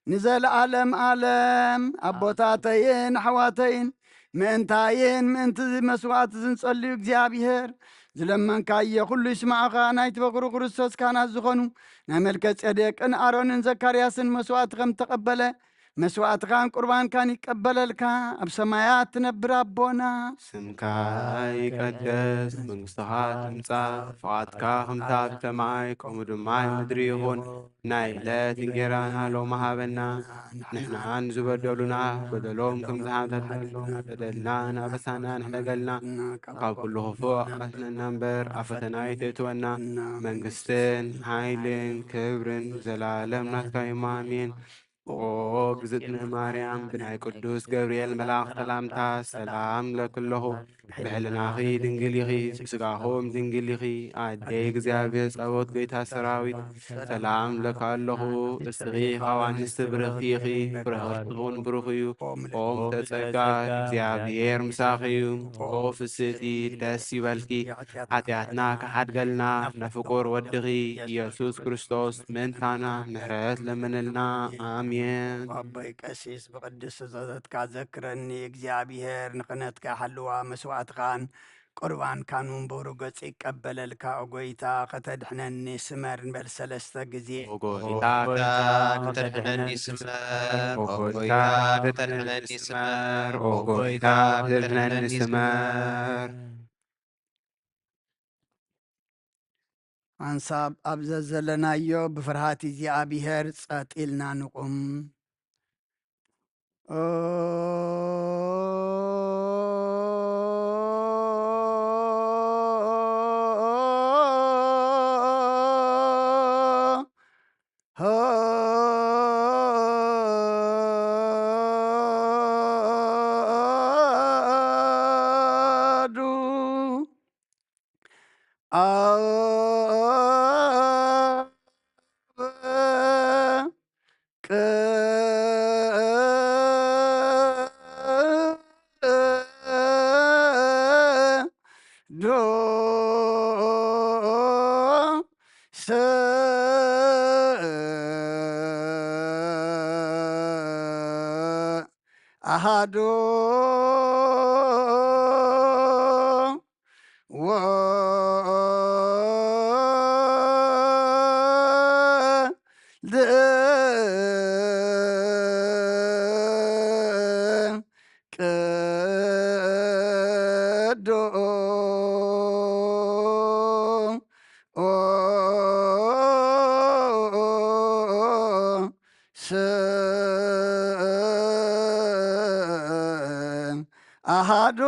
ንዘለዓለም ዓለም። ኣቦታተይን ኣሕዋተይን፣ ምእንታይን ምእንቲ እዚ መስዋዕቲ ዝንጸልዩ እግዚኣብሔር፣ ዝለመንካዮ ኩሉ ይስማዕኻ። ናይቲ በኩሩ ክርስቶስ ካህናት ዝኾኑ ናይ መልከ ጼዴቅን ኣሮንን ዘካርያስን መስዋዕቲ ከም ተቐበለ፣ መስዋእትኻን ቁርባንካን ይቀበለልካ፣ ኣብ ሰማያት ትነብር ኣቦና። ስምካ ይቀደስ፣ መንግስትኻ ትምጻእ፣ ፍቓድካ ከምታ ኣብ ሰማይ ከምኡ ድማ ኣብ ምድሪ ይኹን። ናይ ዕለት እንጌራና ሎሚ ሃበና፣ ንሕናን ዝበደሉና በደሎም ከም ዝሓተትናሎም በደልና ናበሳና ንሕደገልና፣ ካብ ኩሉ ክፉእ ኣድሕነና እምበር ኣብ ፈተና ኣይተእትወና። መንግስትን ሓይልን ክብርን ዘላለም ናትካ እዩ፣ ኣሜን። ኦ እግዝእትነ ማርያም፣ ብናይ ቅዱስ ገብርኤል መልኣኽ ሰላምታ ሰላም እብለኪ ኣለኹ። ብሕልናኺ ድንግል ኢኺ፣ ብስጋኹም ድንግል ኢኺ። ኣደይ እግዚኣብሔር ጸባኦት ጌታ ሰራዊት፣ ሰላም እብለኪ ኣለኹ። እስኺ ካብ ኣንስቲ ብርኽቲ ኢኺ፣ ፍረ ከርሥኺ እውን ብሩኽ እዩ። ኦም ተጸጋ እግዚኣብሔር ምሳኺ እዩ። ኦ ፍስቲ ደስ ይበልኪ፣ ሓጢኣትና ክሓድገልና ንፍቁር ወድኺ ኢየሱስ ክርስቶስ ምእንታና ምሕረት ለምንልና። ኣሜን። ኣቦይ ቀሲስ ብቅድስ ጸሎትካ ዘክረኒ እግዚኣብሔር ንክነትካ ሓልዋ መስዋእትኻን ቁርባንካን ውንበሩ ገጽ ይቀበለልካ። ኦ ጎይታ ከተድሕነኒ ስመር ንበል ሰለስተ ግዜ። ኦ ጎይታ ከተድሕነኒ ስመር፣ ኦ ጎይታ ከተድሕነኒ ስመር፣ ኦ ጎይታ ከተድሕነኒ ስመር። ሓንሳብ ኣብ ዘዘለናዮ ብፍርሃት እግዚኣብሔር ጸጥ ኢልና ንቑም። ኣዱ ኣብ ቅዱስ ኣሃዱ ወልድ ቅዱስ ኣሃዱ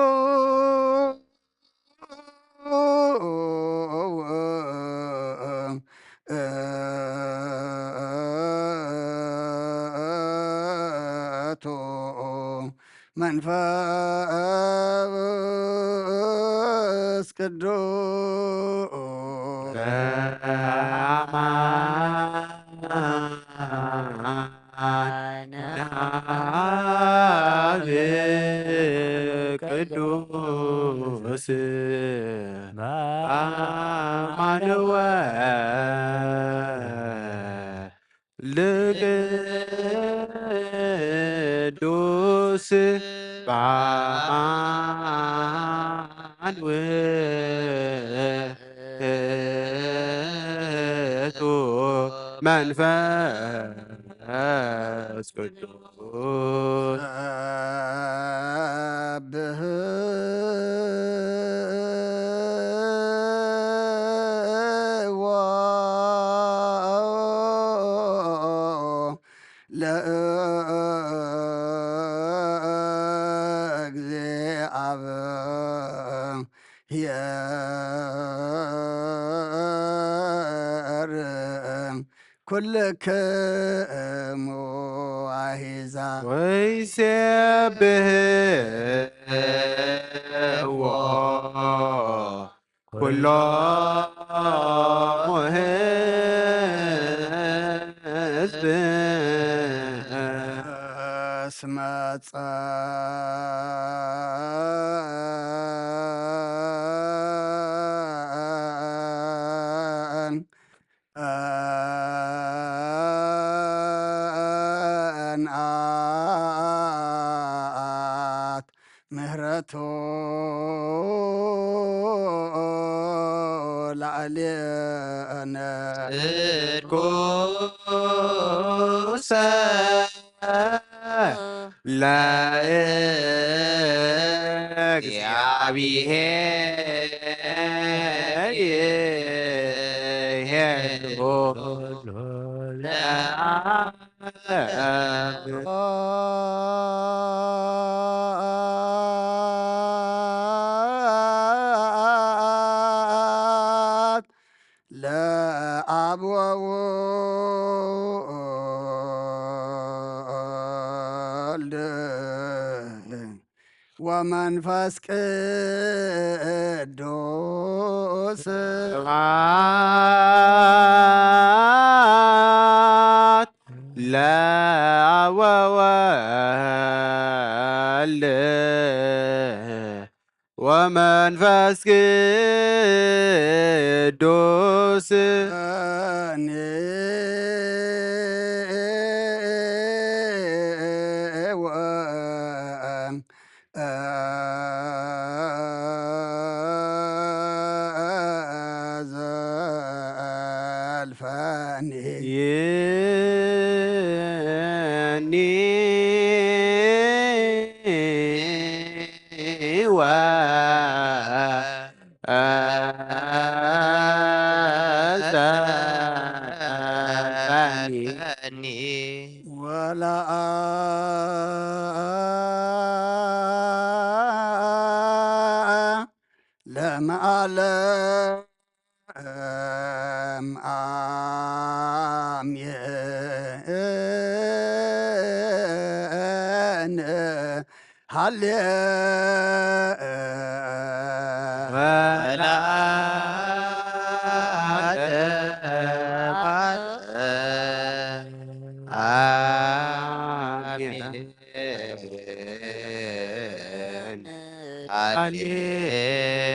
ውእቱ መንፈስ ቅዱስ በአማን አብ ቅዱስ በአማን ወልድ ቅዱስ በአማን ውእቱ መንፈስ ቅዱስ ሰብሕዎ ለእግዚአብሔር ኩልክሙ አሕዛብ ወይሴብሕዎ ኩሎሙ ሕዝብ እስመ ጸን ጸንዓት ምህረቱ ላዕሌነ ጽድቁሰ ለእግዚአብሔር ይሄሉ ለዓለም። ለአብ ወወልድ ወመንፈስ ቅዱስ ስብሐት ለአብ ወወልድ ወመንፈስ ቅዱስ ዘልፈኒ ይኒ ወዘልፈኒ ወለአ ለመዓለም አሜን። ሃሌ አሜን።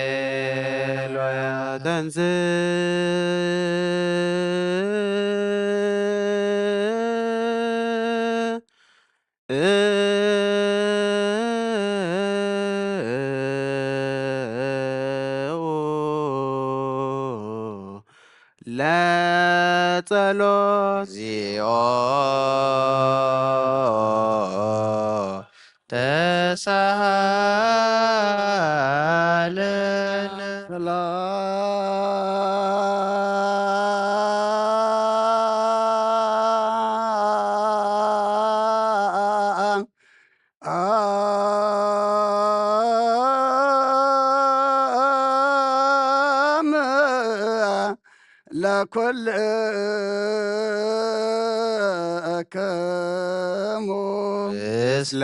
ሃሌሉያ ተንስ ለጸሎት ዚኦ ተሳሃለነ ሰላም ለኩልክሙ እስለ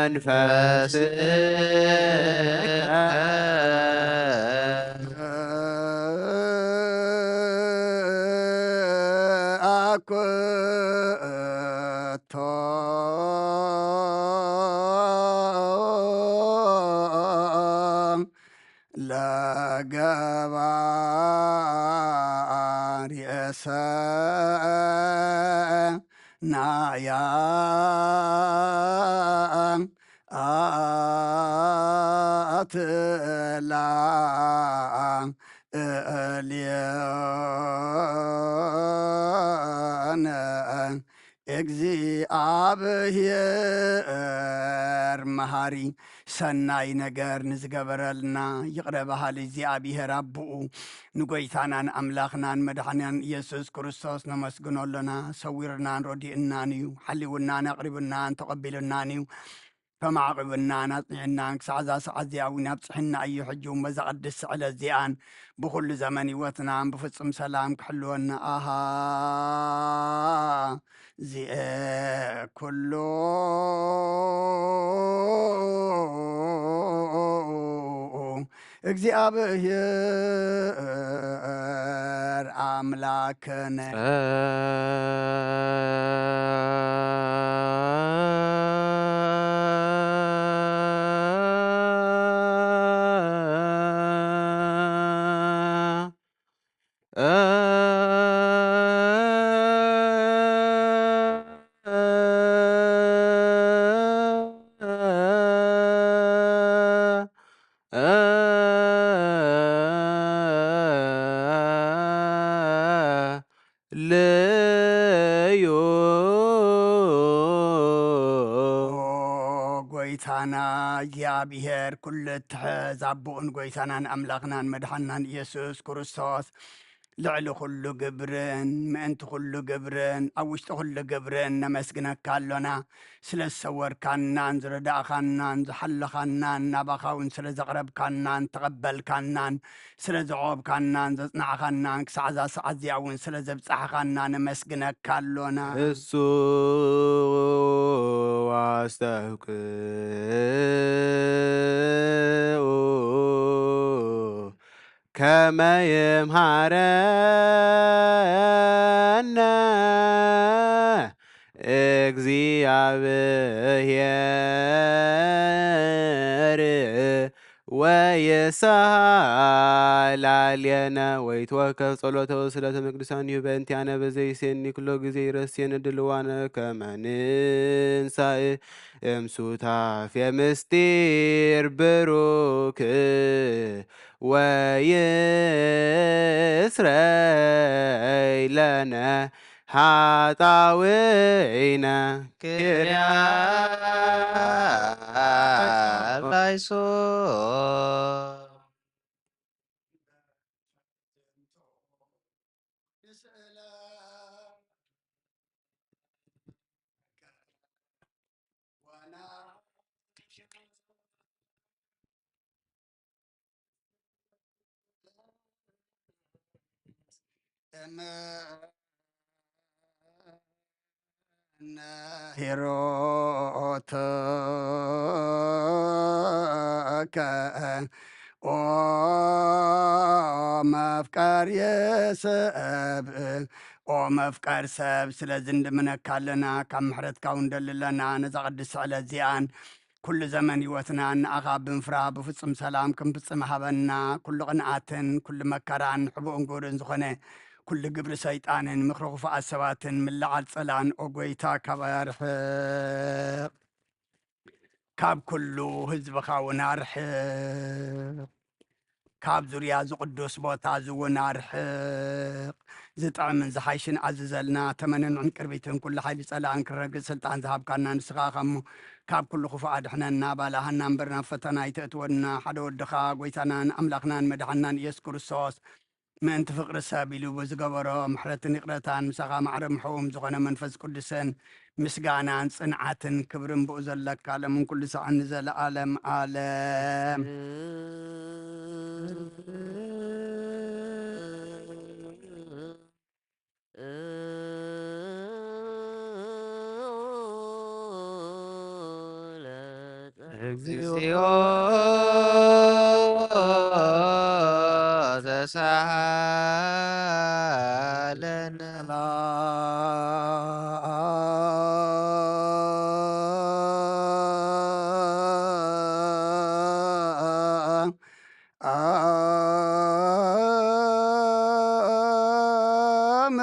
መንፈስከ አኩቶ ለገባርየ ሰናያ አትላ እልዮነ። እግዚአብሔር መሃሪ ሰናይ ነገር ንዝገበረልና ይቕረ በሃሊ እግዚኣብሔር ኣቦኡ ንጎይታናን ኣምላኽናን መድሓንያን ኢየሱስ ክርስቶስ ነመስግኖ ኣሎና። ሰዊርናን ረዲእናን እዩ፣ ሓልውናን ኣቕሪብናን ተቐቢሉናን እዩ። ከማዕቕብናን ኣጽኒዕናን ክሳዕ እዛ ሰዓት እዚኣ እውን ኣብጽሕና እዩ። ሕጂ እውን በዛ ቅድስቲ ዕለት እዚኣን ብኹሉ ዘመን ህይወትናን ብፍጹም ሰላም ክሕልወና ኣሃ ዚኤ ኩሉ እግዚኣብሔር ኣምላክነ። ልዩ ጎይታና እግዚኣብሔር ኩሉ እትሕዝ ኣቦኡን ጎይታናን ኣምላኽናን መድሓናን ኢየሱስ ክርስቶስ ልዕሊ ኩሉ ግብርን ምእንቲ ኩሉ ግብርን ኣብ ውሽጢ ኩሉ ግብርን ነመስግነካ ኣሎና። ስለ ዝሰወርካናን ዝረዳእኻናን ዝሓለኻናን ናባኻ እውን ስለ ዘቕረብካናን ተቐበልካናን ስለ ዘዕቆብካናን ዘጽናዕኻናን ክሳዕ እዛ ሰዓት እዚኣ እውን ስለ ዘብጻሕኻና ነመስግነካ ኣሎና። እሱ ኣስተውቅኡ ከመ ይምሃረነ እግዚአብሔር ወየሳላልየነ ወይትወከፍ ጸሎተ ወስለተ መቅዱሳን ይሁ በእንቲአነ በዘይሴኒ ኩሎ ጊዜ ይረስየነ ድልዋነ ከመ ንንሳእ እምሱታፌ ምስጢር ብሩክ ወይስረይ ለነ ኃጣውኢነ። ክርያ ባይሶ ሄሮትከ ኦ መፍቀር የሰብ ኦ መፍቀር ሰብ፣ ስለዚ እንድምነካ ኣለና፣ ካብ ምሕረትካ እውን ደሊ ኣለና። ነዛ ቅድስቲ ዕለት እዚኣን ኩሉ ዘመን ህይወትና ንኣኻ ብምፍራ ብፍጹም ሰላም ክንፍጽም ሃበና። ኩሉ ቅንኣትን ኩሉ መከራን ሕቡእን ግብርን ዝኾነ ኩሉ ግብሪ ሰይጣንን ምኽሪ ክፉኣት ሰባትን ምልዓል ጸላን ኦ ጎይታ ካባይ ኣርሕቕ። ካብ ኩሉ ህዝብኻ እውን ኣርሕቕ። ካብ ዙርያ እዚ ቅዱስ ቦታ እዚ እውን ኣርሕቕ። ዝጥዕምን ዝሓይሽን ኣዝዘልና። ተመንን ዕንቅርቢትን ኩሉ ሓይሊ ጸላእን ክረግጽ ስልጣን ዝሃብካና ንስኻ ኢኻ እሞ፣ ካብ ኩሉ ክፉእ ኣድሕነና። ባልኣሃና እምበር ናብ ፈተና ኣይተእትወና። ሓደ ወድኻ ጎይታናን ኣምላኽናን መድሓንናን ኢየሱስ ክርስቶስ ምእንቲ ፍቕሪ ሰብ ኢሉ ብዝገበሮ ምሕረትን ይቕረታን ምሳኻ ማዕረ ምሕውም ዝኾነ መንፈስ ቅዱስን ምስጋናን ጽንዓትን ክብርን ብኡ ዘለካ ለምን ኩሉ ሳዕ ንዘለዓለም ዓለም። እግዚኦ ተሳሃለነ። አም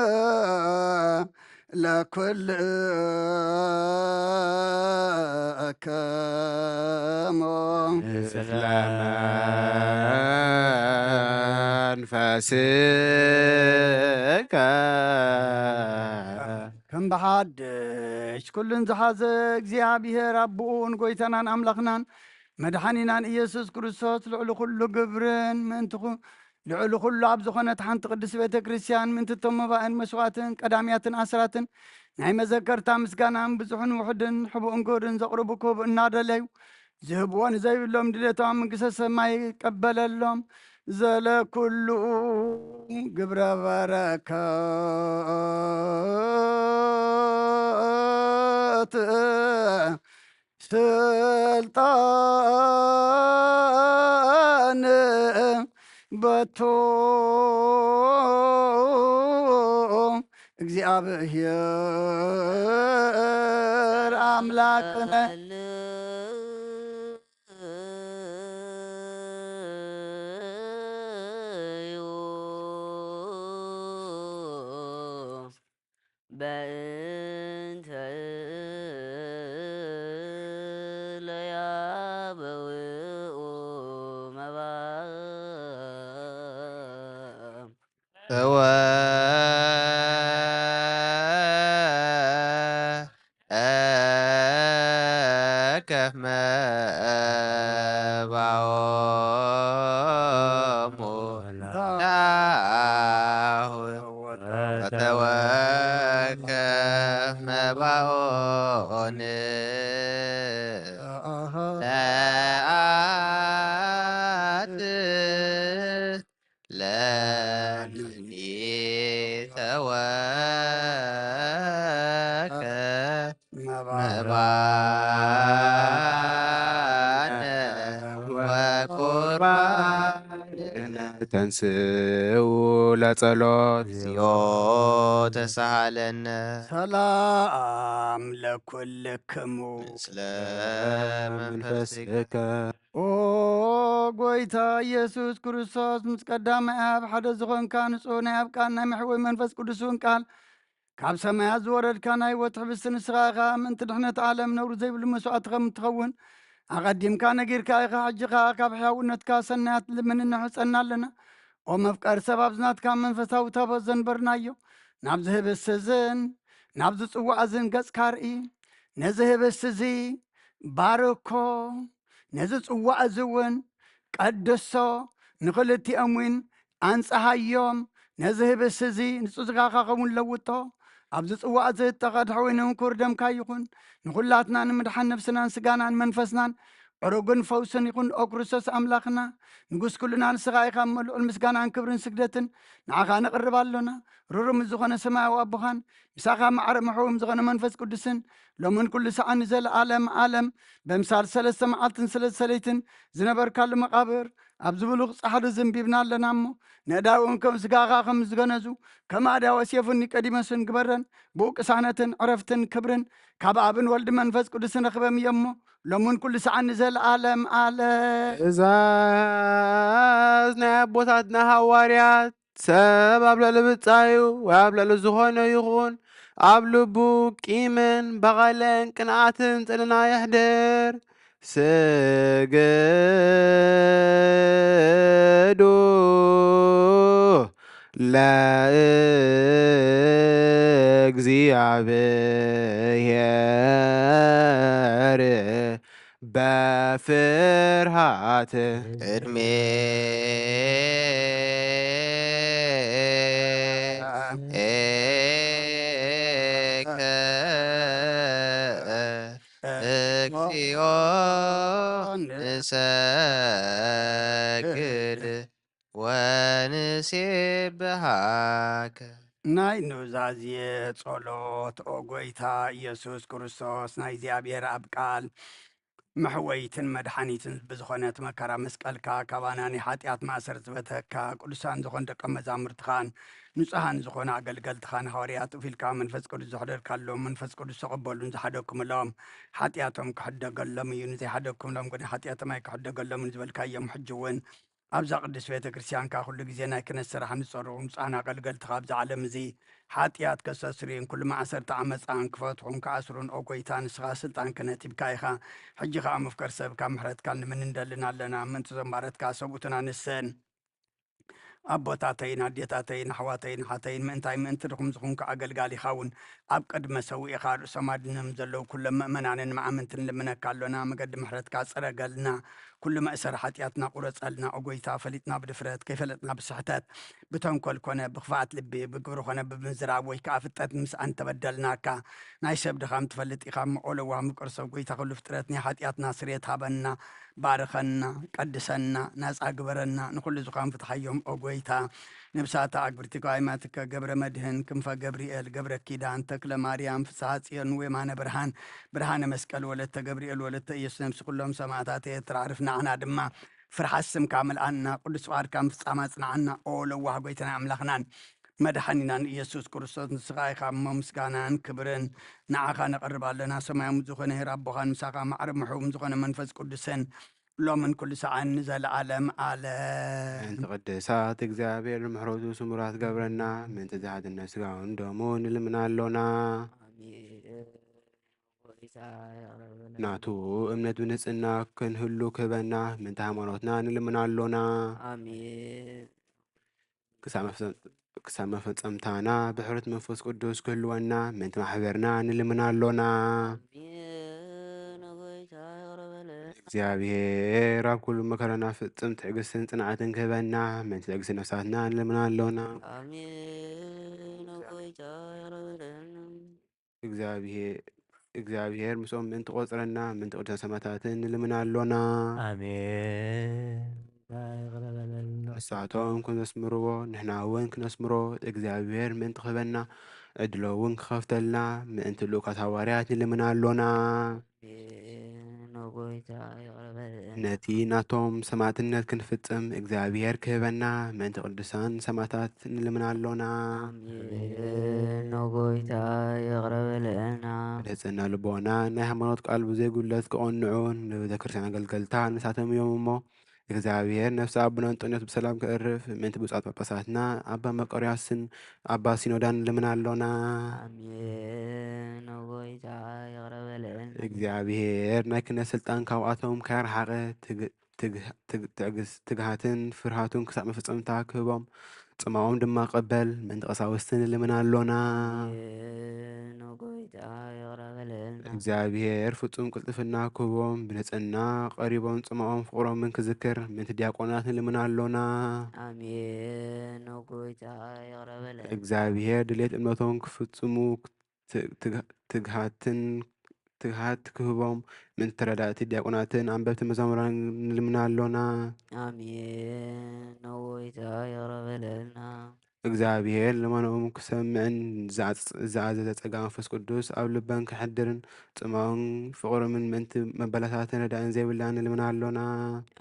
ለኩልክሙ ምስለ መንፈስከ። ከም ብሓድሽ ኩሉን ዝሓዘ እግዚኣብሔር ኣቦኡን ጎይታናን ኣምላኽናን መድሓኒናን ኢየሱስ ክርስቶስ ልዕሊ ኩሉ ግብርን ምእንቲ ኩ-፣ ልዕሊ ኩሉ ኣብ ዝኾነት ሓንቲ ቅድስቲ ቤተ ክርስቲያን ምእንቲ እቶም መባእን መስዋዕትን ቀዳምያትን ኣስራትን ናይ መዘከርታ ምስጋናን ብዙሕን ውሑድን ሕቡእን ግብርን ዘቕርቡ ክህቡ እናደለዩ ዝህብዎ ንዘይብሎም ድሌቶም ኣብ መንግስተ ሰማይ ይቀበለሎም። ዘለኩሉ ግብረ በረከት ስልጣን በቱ እግዚኣብሔር ኣምላክነ። በእንተ ለያበውኡ መባ እወ ከፍ መባኦሙ ላሁ ወተወከፍ መባኦን ለአት ለኒ ተወከፍ መባነ ወቁርባነ። ተንስኡ ለጸሎት። እግዚኦ ተሳሃለነ። ሰላም ለኩልክሙ። ምስለ መንፈስከ። ኦ ጎይታ ኢየሱስ ክርስቶስ፣ ምስ ቀዳማይ ኣብ ሓደ ዝኾንካ ንጹህ ናይ ኣብ ቃል ናይ መሕወይ መንፈስ ቅዱስ እውን ቃል ካብ ሰማያት ዝወረድካ ናይ ህይወት ሕብስቲ ንስኻ ኢኻ። ምእንቲ ድሕነት ዓለም ነውሪ ዘይብሉ መስዋዕቲ ከም እትኸውን ኣቐዲምካ ነጊርካ ኢኻ። ሕጂ ኸኣ ካብ ሕያውነትካ ሰናያት ልምን እንሕጸና ኣለና። ኦ መፍቀር ሰብ፣ ኣብዚ ናትካ መንፈሳዊ ታቦት ዘንበርናዮ፣ ናብዚ ህብስቲ እዝን ናብዚ ጽዋእ እዝን ገጽካ ርኢ። ነዚ ህብስቲ እዚ ባርኮ፣ ነዚ ጽዋእ እዚ እውን ቀድሶ፣ ንኽልቲኦም እውን ኣንጽሃዮም። ነዚ ህብስቲ እዚ ንጽድቃኻ ኸውን ለውጦ። ኣብዚ ጽዋእ እዚ እተቐድሐ ወይኒ ምኩር ደምካ ይኹን። ንኹላትና ንምድሓን ነብስናን ስጋናን መንፈስናን ዕሩግን ፈውስን ይኹን። ኦ ክርስቶስ ኣምላኽና፣ ንጉስ ኩልና ንስኻ ኢኻ እሞ፣ ልዑል ምስጋናን ክብርን ስግደትን ንዓኻ ነቕርብ ኣሎና። ርሩም ዝኾነ ሰማያዊ ኣቦኻን ምሳኻ ማዕረ ምሕውም ዝኾነ መንፈስ ቅዱስን ሎምን ኩሉ ሰዓን ንዘለኣለም ዓለም በምሳል ሰለስተ መዓልትን ሰለስተ ለይትን ዝነበርካሉ መቓብር ኣብዚ ብሉቕ ጻሕሊ ዘንቢብና ኣለና እሞ፣ ነእዳውም ከም ስጋኻ ከም ዝገነዙ፣ ከም ኣድያወስ ዮፍኒ ቀዲሞስን ግበረን። ብኡ ቅሳነትን ዕረፍትን ክብርን ካብ ኣብን ወልድ መንፈስ ቅዱስን ረኽበም እዮም እሞ፣ ሎምን ኩሉ ሰዓን ንዘለኣለም ዓለም። ትእዛዝ ናይ ኣቦታትና ሃዋርያት፣ ሰብ ኣብ ልዕሊ ብጻዩ ወይ ኣብ ልዕሊ ዝኾነ ይኹን፣ ኣብ ልቡ ቂምን በቐልን ቅንኣትን ጽልእና የሕድር። ስግዱ ለእግዚኣብሔር በፍርሃት። ቅድሜከ እግዚኦ ንሰግድ ወንሴብሃከ። ናይ ኑዛዜ ጸሎት። ኦ ጎይታ ኢየሱስ ክርስቶስ፣ ናይ እግዚኣብሔር ኣብ ቃል መሕወይትን መድሓኒትን ብዝኾነት መከራ መስቀልካ፣ ካባና ናይ ሓጢኣት ማእሰር ዝበተካ፣ ቅዱሳን ዝኾኑ ደቀ መዛሙርትኻን ንጹሃን ዝኾኑ ኣገልገልትኻን ሃዋርያት እፍ ኢልካ መንፈስ ቅዱስ ዘሕደርካሎም፣ መንፈስ ቅዱስ ተቐበሉን ዝሓደግኩምሎም ሓጢኣቶም ክሕደገሎም እዩ፣ ንዘይሓደግኩምሎም ግን ሓጢኣቶም ኣይክሕደገሎምን ዝበልካዮም፣ ሕጂ እውን ኣብዛ ቅድስት ቤተ ክርስቲያንካ ኩሉ ግዜ ናይ ክህነት ስራሕ ንጸሩ፣ ንጹሃን ኣገልገልትኻ ኣብዚ ዓለም እዚ ሓጢኣት ከስተስርዩን ኩሉ ማእሰርቲ ዓመጻን ክፈትሑን ክኣስሩን፣ ኦ ጎይታ፣ ንስኻ ስልጣን ክህነት ሂብካ ኢኻ። ሕጂ ኸኣ መፍቀር ሰብ ካብ ምሕረትካ ንምንንደልን ኣለና። ምእንቲ ዘንባረትካ ሰብኡትና ንሰን ኣቦታተይን ኣዴታተይን ኣሕዋተይን ሓተይን ምእንታይ ምእንቲ ድኹም ዝኾንኩ ኣገልጋሊኻ እውን ኣብ ቅድመ ሰዊእኻ ርእሶም ኣድንም ዘለዉ ኩሎም ምእመናንን መኣምንትን ልምነካ ኣሎና። መገዲ ምሕረትካ ጽረገልና። ኩሉ መእሰር ሓጢኣትና ቁረጸልና። ኦ ጎይታ፣ ፈሊጥና ብድፍረት፣ ከይፈለጥና ብስሕተት፣ ብተንኮል ኮነ ብኽፍኣት ልቢ፣ ብግብሪ ኮነ ብምዝራብ ወይ ከኣ ፍጠት ምስ ኣንተበደልናካ፣ ናይ ሰብ ድኻም ትፈልጥ ኢኻ እሞ፣ ኦ ለዋህ ምቁር ሰብ፣ ጎይታ ኩሉ ፍጥረት፣ ናይ ሓጢኣትና ስርየት ሃበና፣ ባርኸና፣ ቀድሰና፣ ናጻ ግበረና፣ ንኹሉ ዝኻን ፍትሓዮም ኦ ጎይታ። ነብሳተ ኣግብርቲከ ኣእማትከ ገብረ መድህን ክንፈ ገብርኤል ገብረ ኪዳን ተክለ ማርያም ፍስሃ ጽዮን ወየማነ ብርሃን ብርሃነ መስቀል ወለተ ገብርኤል ወለተ ኢየሱስ ነብሲ ኩሎም ሰማእታት ኤርትራ ዕርፍ ንዓና ድማ ፍርሓት ስምካ ምልኣና፣ ቅዱስ ፍቓድካ ምፍጻም ኣጽንዓና። ኦ ለዋህ ጎይታና ኣምላኽናን መድሓኒናን ኢየሱስ ክርስቶስ፣ ንስኻ ኢኻ እሞ ምስጋናን ክብርን ንዓኻ ነቕርብ ኣለና። ሰማያዊ ዝኾነ ሄር ኣቦኻን ምሳኻ ማዕረ ምሕውም ዝኾነ መንፈስ ቅዱስን ሎምን ኩሉ ሰዓን ንዘለዓለም ዓለም። ምእንቲ ቅድሳት እግዚኣብሔር ንምሕረቱ ስሙራት ገብረና፣ ምእንቲ ዝሓትነት ስጋውን ደሙ ንልምና ኣሎና። ኣሜን። ናቱ እምነት ብንጽህና ክንህሉ ክህበና፣ ምእንቲ ሃይማኖትና ንልምና ኣሎና። ኣሜን። ክሳብ መፈጸም-፣ ክሳብ መፈጸምታና ብሕብረት መንፈስ ቅዱስ ክህልወና፣ ምእንቲ ማሕበርና ንልምና ኣሎና። ኣሜን። ጎይታ እግዚኣብሔር ኣብ ኩሉ መከራና ፍጽም ትዕግስትን ጽንዓትን ክህበና፣ ምእንቲ ትዕግስቲ ነፍሳትና ንልምና ኣሎና። ኣሜን። ጎይታ ይቕረ በለልና። እግዚኣብሔር እግዚኣብሔር ምስኦም ምእንቲ ቆጽረና፣ ምእንቲ ቅዱሳን ሰማዕታትን ንልምና ኣሎና። ኣሜን። ይቕረ በለልና። ንሳቶም ከም ዘስምርዎ ንሕና እውን ክነስምሮ እግዚኣብሔር ምእንቲ ክህበና ዕድሎ እውን ክኸፍተልና ምእንቲ ልኡካት ሃዋርያት ንልምና ኣሎና። ኣሜን። ጎይታ ይቕረ በለልና። ነቲ ናቶም ሰማዕትነት ክንፍጽም እግዚኣብሔር ክህበና ምእንቲ ቅዱሳን ሰማዕታት ንልምና ኣሎና። ኣሜን። ጎይታ ይቕረ በለልና። ብንጽህና ልቦና ናይ ሃይማኖት ቃል ብዘይጉድለት ክቐንዑ ንቤተ ክርስቲያን ኣገልገልታ ንሳቶም እዮም እሞ እግዚኣብሔር ነፍሲ ኣቡነ እንጦንዮስ ብሰላም ከዕርፍ ምእንቲ ብፁዓት ጳጳሳትና ኣባ መቃርዮስን ኣባ ሲኖዳን ንልምና ኣሎና። ኣሜን። ጎይታ ይቕረ በለልና። እግዚኣብሔር ናይ ክህነት ስልጣን ካብኣቶም ከይኣርሓቐ ትግ- ትግ- ትግ- ትዕግስ- ትግሃትን ፍርሃቱን ክሳዕ መፈጸምታ ክህቦም ጽማኦም ድማ ቀበል ምእንቲ ቀሳውስቲ ንልምና ኣሎና። ኣሜን። ጎይታ ይቕረ በለልና። እግዚኣብሔር ፍጹም ቅልጥፍና ክህቦም ብንጽህና ቀሪቦም ጽማኦም ፍቕሮምን ክዝክር ምእንቲ ዲያቆናት ንልምና ኣሎና። ኣሜን። ጎይታ ይቕረ በለልና። እግዚኣብሔር ድሌት እምነቶም ክፍጽሙ ት- ትግ- ትግሃትን ትግሃት ክህቦም ምእንቲ ተረዳእቲ ዲያቆናትን ኣንበብቲ መዛሙራን ንልምና ኣሎና። ኣሜን። ጎይታ ይቕረ በለልና። እግዚኣብሔር ልመኖም ክሰምዕን ዝኣጽ- ዝኣዘዘ ጸጋ መንፈስ ቅዱስ ኣብ ልበን ክሕድርን ጽማውን ፍቕሮምን ምእንቲ መበላታትን ረዳእን ዘይብላን ንልምና ኣሎና።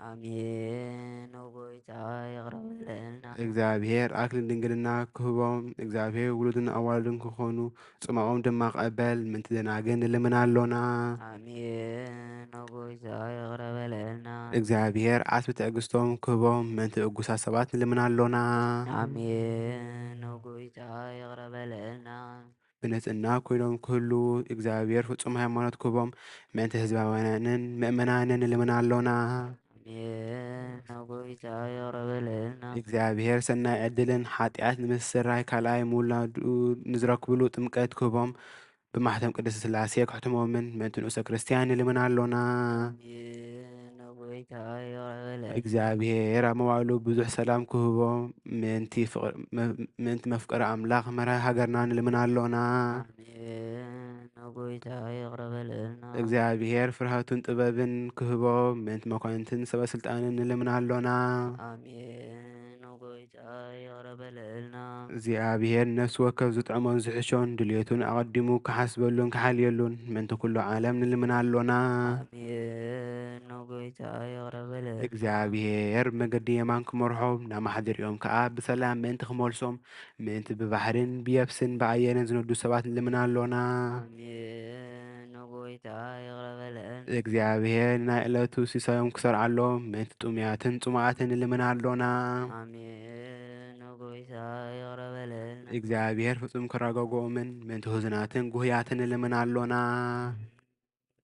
ኣሜን። ጎይታ ይቕረ በለልና። እግዚኣብሔር ኣክሊል ድንግልና ክህቦም እግዚኣብሔር ውሉድን ኣዋልድን ክኾኑ ጽማኦም ድማ ቀበል ምእንቲ ደናግል ንልምና ኣሎና። ኣሜን። ጎይታ ይቕረ በለልና። እግዚኣብሔር ዓስቢ ትዕግስቶም ክህቦም ምእንቲ እጉሳት ሰባት ንልምና ኣሎና። ኣሜን። ጎይታ ይቕረ በለልና። ብንጽህና ኮይኖም ክህሉ እግዚኣብሔር ፍጹም ሃይማኖት ክህቦም ምእንቲ ህዝባውያንን ምእመናንን ንልምና ኣሎና። ኣሜን። ጎይታ ይቕረ በለልና። እግዚኣብሔር ሰናይ ዕድልን ሓጢኣት ንምስራይ ካልኣይ ምውላዱ ንዝረክብሉ ጥምቀት ክህቦም ብማሕተም ቅድስት ስላሴ ክሕትሞምን ምእንቲ ንኡሰ ክርስቲያን ንልምና ኣሎና። ኣሜን። ጎይታ ይቕረ በለልና። እግዚኣብሔር ኣብ መዋእሉ ብዙሕ ሰላም ክህቦም ምእንቲ ፍቕር- መ- ምእንቲ መፍቀሪ ኣምላኽ መራሒ ሃገርና ንልምና ኣሎና። ኣሜን። ጎይታ ይቕረ በለልና። እግዚኣብሔር ፍርሃቱን ጥበብን ክህቦም ምእንቲ መኳንንትን ሰበ ስልጣንን ንልምና ኣሎና። ኣሜን። ጎይታ ይቕረ በለልና። እግዚኣብሔር ነፍሲ ወከፍ ዝጥዕሞን ዝሕሾን ድልየቱን ኣቐዲሙ ክሓስበሉን ክሓልየሉን ምእንቲ ኩሉ ዓለም ንልምና ኣሎና። ኣሜን። ጎይታ ይቕረ በለልና። እግዚኣብሔር መገዲ የማን ክመርሖም ናብ ማሕደሪኦም ከኣ ብሰላም ምእንቲ ክመልሶም ምእንቲ ብባሕርን ብየብስን ብኣየርን ዝነዱ ሰባት ንልምና ኣሎና። ኣሜን። ጎይታ ይቕረ በለልና። እግዚኣብሔር ናይ ዕለቱ ሲሳዮም ክሰርዓሎም ምእንቲ ጥሙያትን ጽሙኣትን ንልምና ኣሎና። ኣሜን። ጎይታ ይቕረ በለልና። እግዚኣብሔር ፍጹም ክረጋግኦምን ምእንቲ ህዙናትን ጉህያትን ንልምና ኣሎና።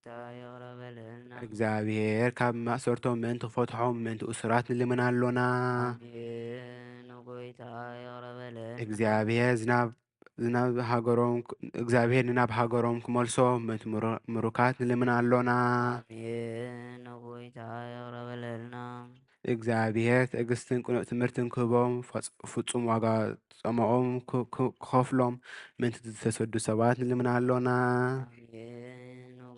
ጎይታ ይቕረ በለልና። እግዚኣብሔር ካብ ማእሰርቶም ምእንቲ ክፈትሖም ምእንቲ እሱራት ንልምና ኣሎና። ኣሜን። ጎይታ ይቕረ በለልና። እግዚኣብሔር ዝናብ ዝናብ ሃገሮም እግዚኣብሔር ንናብ ሃገሮም ክመልሶ ምእንቲ ምሩ- ምሩካት ንልምና ኣሎና። ኣሜን። ጎይታ ይቕረ በለልና። እግዚኣብሔር ትዕግስትን ቅኑዕ ትምህርትን ክህቦም ፈጽ- ፍጹም ዋጋ ጸማኦም ክ- ክ- ክኸፍሎም ምእንቲ ዝተሰዱ ሰባት ንልምና ኣሎና። ኣሜን።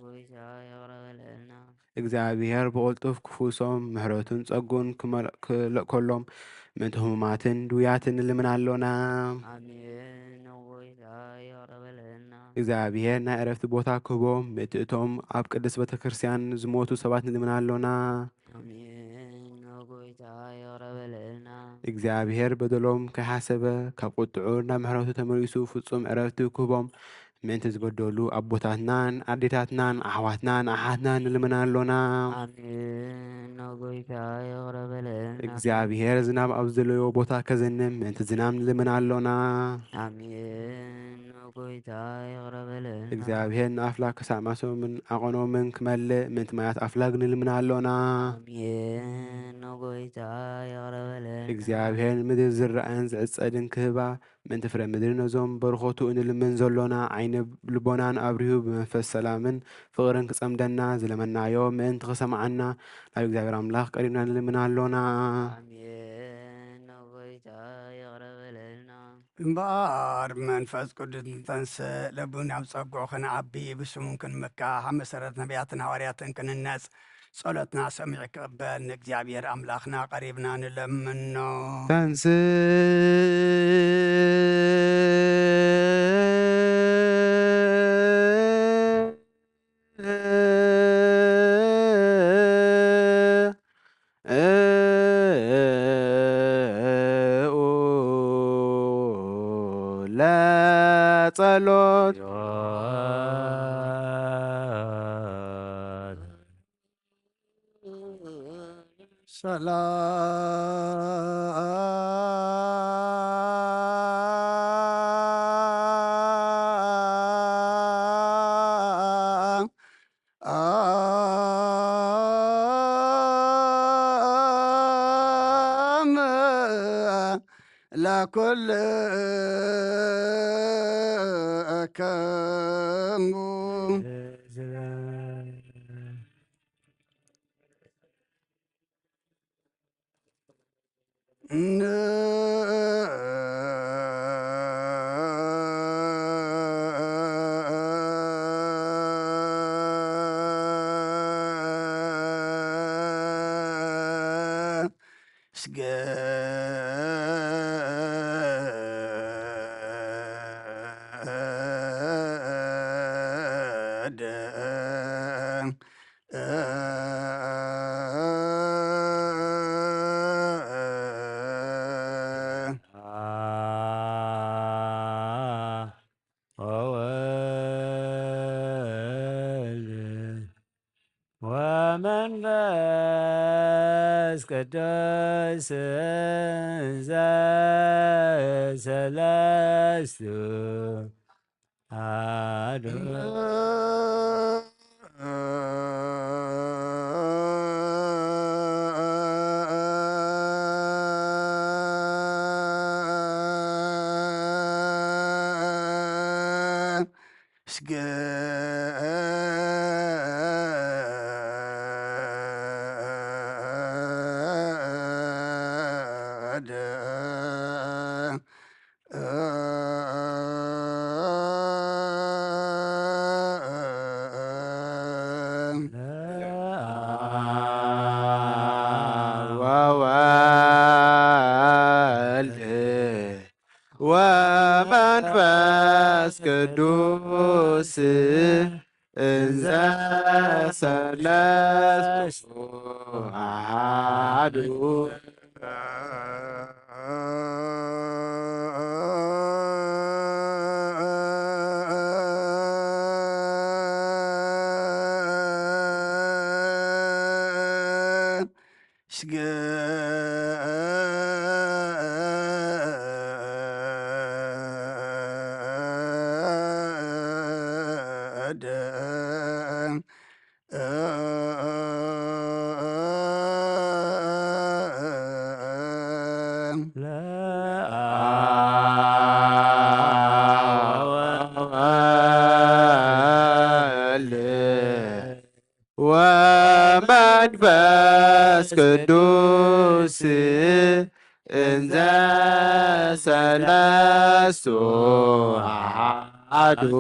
ጎይታ ይቕረ በለልና። እግዚኣብሔር ብቕልጡፍ ክፍውሶም ምሕረቱን ጸጉን ክመል- ክለእከሎም ምእንቲ ህሙማትን ድውያትን ንልምና ኣሎና። ኣሜን። ጎይታ ይቕረ በለልና። እግዚኣብሔር ናይ ዕረፍቲ ቦታ ክህቦም ምእንቲ እቶም ኣብ ቅድስት ቤተ ክርስቲያን ዝሞቱ ሰባት ንልምና ኣሎና። ኣሜን። ጎይታ ይቕረ በለልና። እግዚኣብሔር በደሎም ከይሓሰበ ካብ ቁጥዑ ናብ ምሕረቱ ተመሊሱ ፍጹም ዕረፍቲ ክህቦም ምእንቲ ዝበደሉ ኣቦታትናን ኣዴታትናን ኣሕዋትናን ኣሓትናን ንልምና ኣሎና። ኣሜን። ጎይታ ይቕረ በለልና። እግዚኣብሔር ዝናብ ኣብ ዝደለዮ ቦታ ከዘንም ምእንቲ ዝናም ንልምና ኣሎና። ኣሜን። ጎይታ ይቕረ በለልና። እግዚኣብሔር ንኣፍላክ ሳማሶምን ኣቐኖምን ክመልእ ምእንቲ ማያት ኣፍላግ ንልምና ኣሎና። ኣሜን። ጎይታ ይቕረ በለልና። እግዚኣብሔር ምድሪ ዝረኣን ዝዕጸድን ክህባ ምእንቲ ፍረ ምድሪ ነዞም በርኾቱ እንልምን ዘሎና ዓይነ ልቦናን ኣብሪሁ ብመንፈስ ሰላምን ፍቕርን ክጸምደና ዝለመናዮ ምእንቲ ክሰምዓና ናብ እግዚኣብሔር ኣምላኽ ቀሪብና ንልምን ኣሎና። ኣሜን። ጎይታ ይቕረ በለልና። እምበኣር መንፈስ ቅዱስ ንተንስእ፣ ለቡ ናብ ጸግዑ ክንዓቢ፣ ብስሙን ክንምካሕ፣ ኣብ መሰረት ነቢያትን ሃዋርያትን ክንነጽ፣ ጸሎትና ሰሚዑ ክቕበል ንእግዚኣብሔር ኣምላኽና ቀሪብና ንለምኖ። ተንስእ ለጸሎት። ሰላም ለኩልክሙ። ወመንፈስ ቅዱስ ዘሰለስቱ ኣሐዱ። ወወልድ ወመንፈስ ቅዱስ እንዘ ሰለስቱ አሐዱ። ወወልድ ወመንፈስ ቅዱስ እንዘ ሰለስቱ አሐዱ።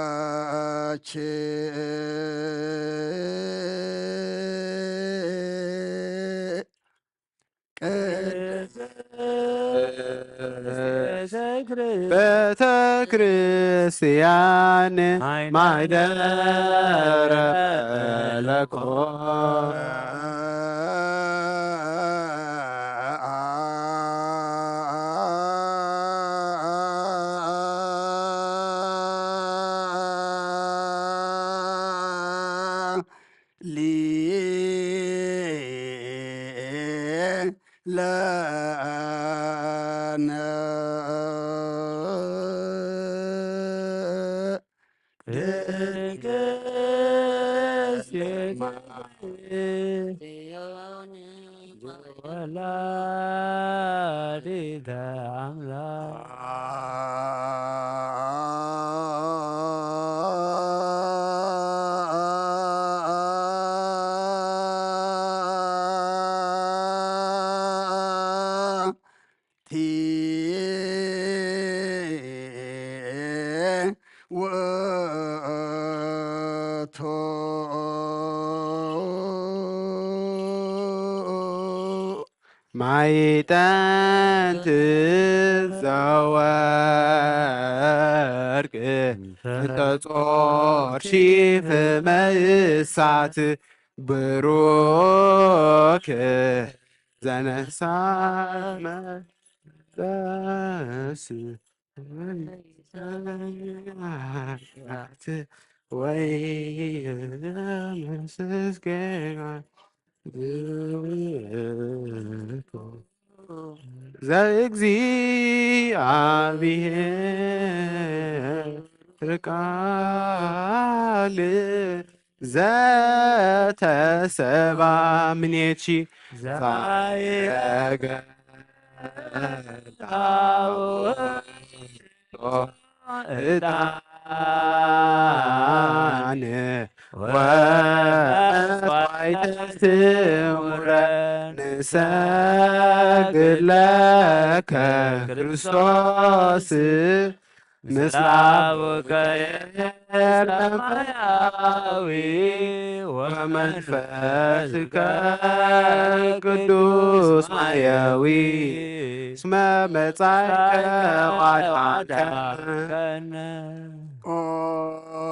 ለኪ ቅድስት ቤተ ክርስቲያን ማይደረ መለኮት ለነ ቅድስት ጽዮን ወላዲተ አምላክ። ቲ ውእቱ ማይጠንት ዘወርቅ እንተ ጾርሺ ፍመ እሳት ብሩክ ዘነሳት መቅደስ ወይ ምስጋና ዘእግዚአብሔር ቃል ዘተሰባ ምኔኪ ዛይረገ ዕጣን ወመስዋዕተ ስሙረ ንሰግድ ለከ ክርስቶስ ምስለ አቡከ ሰማያዊ ወመንፈስከ ቅዱስ ማያዊ እስመ መጻእከ ወአድኃንከነ። ኦ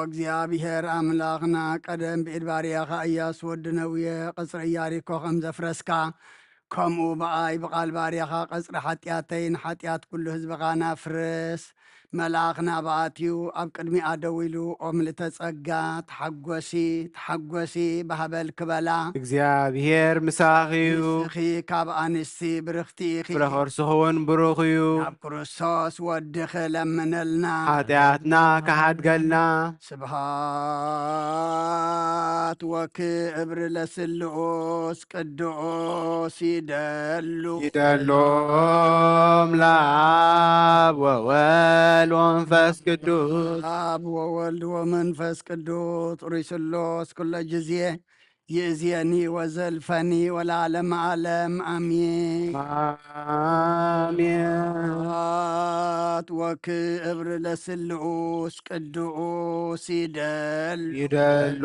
እግዚአብሔር አምላኽና፣ ቀደም ብኢድ ባርያኻ ኢያሱ ወዲ ነውየ ቐጽሪ ኢያሪኮ ከም ዘፍረስካ፣ ከምኡ ብኣይ ብቓል ባርያኻ ቐጽሪ ሓጢኣተይን ሓጢኣት ኩሉ ህዝብኻን ኣፍርስ። መልኣኽ ናብኣ ኣትዩ ኣብ ቅድሚኣ ደው ኢሉ፣ ኦ ምልእተ ጸጋ፣ ተሓጎሲ፣ ተሓጎሲ፣ ባህበል ክበላ፣ እግዚኣብሔር ምሳኺ እዩ። ንስኺ ካብ ኣንስቲ ብርኽቲ ኢኺ። ፍረ ከርስኺ እውን ብሩኽ እዩ። ናብ ክርስቶስ ወድኺ ለምነልና። ሓጢኣትና ክሓድገልና። ስብሐት ወክብር ለስሉስ ቅዱስ ይደሉ። ይደሎም ለአብ ወወልድ ወመንፈስ ቅዱስ። አብ ወወልድ ወመንፈስ ቅዱስ ሩይ ስሉስ ኩለ ጊዜ ይእዜኒ ወዘልፈኒ ወለዓለመ ዓለም አሜን። አሜን። ስብሐት ወክብር ለስሉስ ቅዱስ ይደሉ። ይደሎም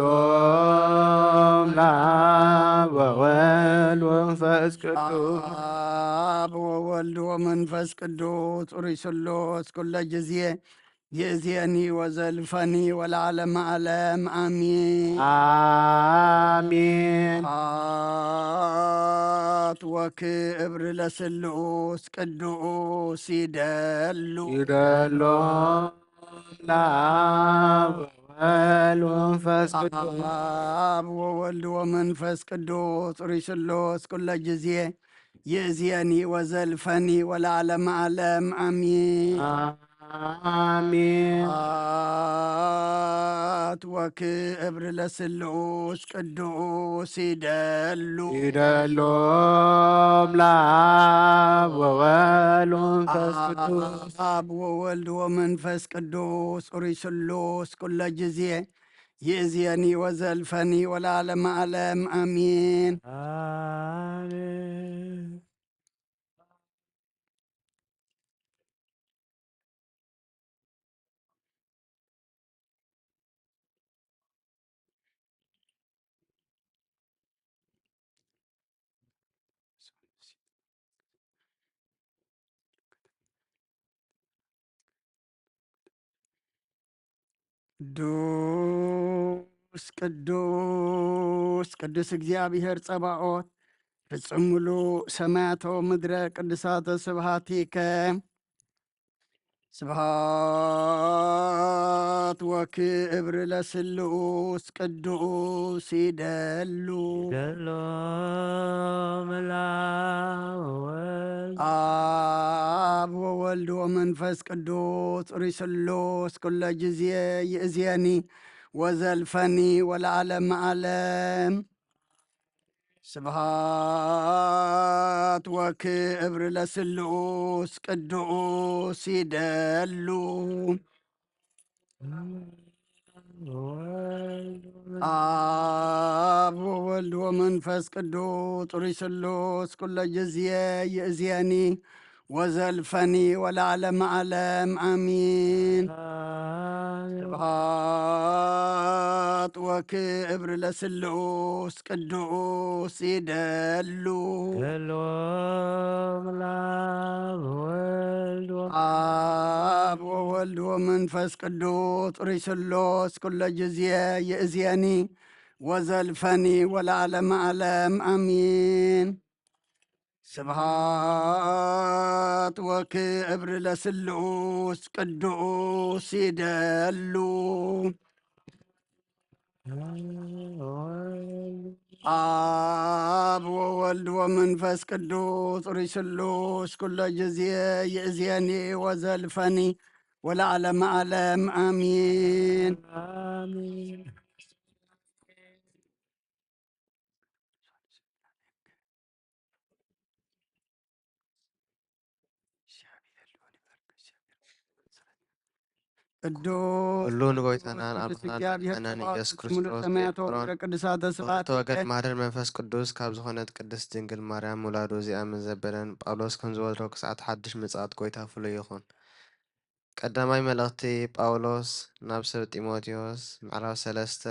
ለአብ ወወልድ ወመንፈስ ቅዱስ። አብ ወወልድ ወመንፈስ ቅዱስ ሩይ ስሉስ ኩለ ጊዜ ይእዜኒ ወዘልፈኒ ወለዓለመ ዓለም አሜን። አሜን። ስብሐት ወክብር ለስሉስ ቅዱስ ይደሉ። ይደሎም ለአብ ወወልድ ወመንፈስ ቅዱስ። አብ ወወልድ ወመንፈስ ቅዱስ ሩይ ስሉስ ኩለ ጊዜ ይእዜኒ ወዘልፈኒ ወለዓለመ ዓለም አሜን። አሜን። ስብሐት ወክብር ለስሉስ ቅዱስ ይደሉ። ይደሎም ለአብ ወወልድ ወመንፈስ ቅዱስ። አብ ወወልድ ወመንፈስ ቅዱስ ሩይ ስሉስ ኩለ ጊዜ ይእዜኒ ወዘልፈኒ ወለዓለመ ዓለም አሜን። አሜን። ቅዱስ ቅዱስ ቅዱስ እግዚኣብሔር ጸባኦት፣ ፍጹም ምሉእ ሰማያተ ወምድረ ቅዱሳተ ስብሐቲከ። ስብሐት ወክብር ለስሉስ ቅዱስ ይደሉ። ይደሎ ምላእ ወወልድ አብ ወወልድ ወመንፈስ ቅዱስ ርእይ ስሉስ ኩለ ጊዜ ይእዜኒ ወዘልፈኒ ወለዓለመ ዓለም። ስብሐት ወክብር ለስሉስ ቅዱስ ይደሉ። አብ ወወልድ ወመንፈስ ቅዱስ ርእይ ስሉስ ኩለ ጊዜ ይእዜኒ ወዘልፈኒ ወለዓለመ ዓለም አሚን። ስብሐት ወክብር ለስሉስ ቅዱስ ይደሉ። ይደሎ ምላእ ወወልድ አብ ወወልድ ወመንፈስ ቅዱስ ርእይ ስሉስ ኩለ ጊዜ ይእዜኒ ወዘልፈኒ ወለዓለመ ዓለም አሚን። ስብሐት ወክብር ለስሉስ ቅዱስ ይደሉ። አብ ወወልድ ወመንፈስ ቅዱስ ርእይ ስሉስ ኩለ ጊዜ ይእዜኒ ወዘልፈኒ ወለዓለመ ዓለም አሚን። አሜን። ቅዱስ ኩሉ ንጎይታናን ቅዱስ ኣምላኽናን እግዚኣብሔር መድሓናን ጸባኦት ኢየሱስ ሙሉእ ክርስቶስ ሰማያት ብኤፍሮን ወፍረ ቅዱሳተ ስብሐት ተወገድ ማህደር መንፈስ ቅዱስ ካብ ዝኾነት ቅድስት ድንግል ማርያም ምውላዱ እዚኣ ምስ ዘበለን ጳውሎስ ከም ዝበሎ ክሳዕ እቲ ሓድሽ ምጽኣት ጎይታ ፍሉይ ይኹን። ቀዳማይ መልእኽቲ ጳውሎስ ናብ ሰብ ጢሞቴዎስ ምዕራፍ ሰለስተ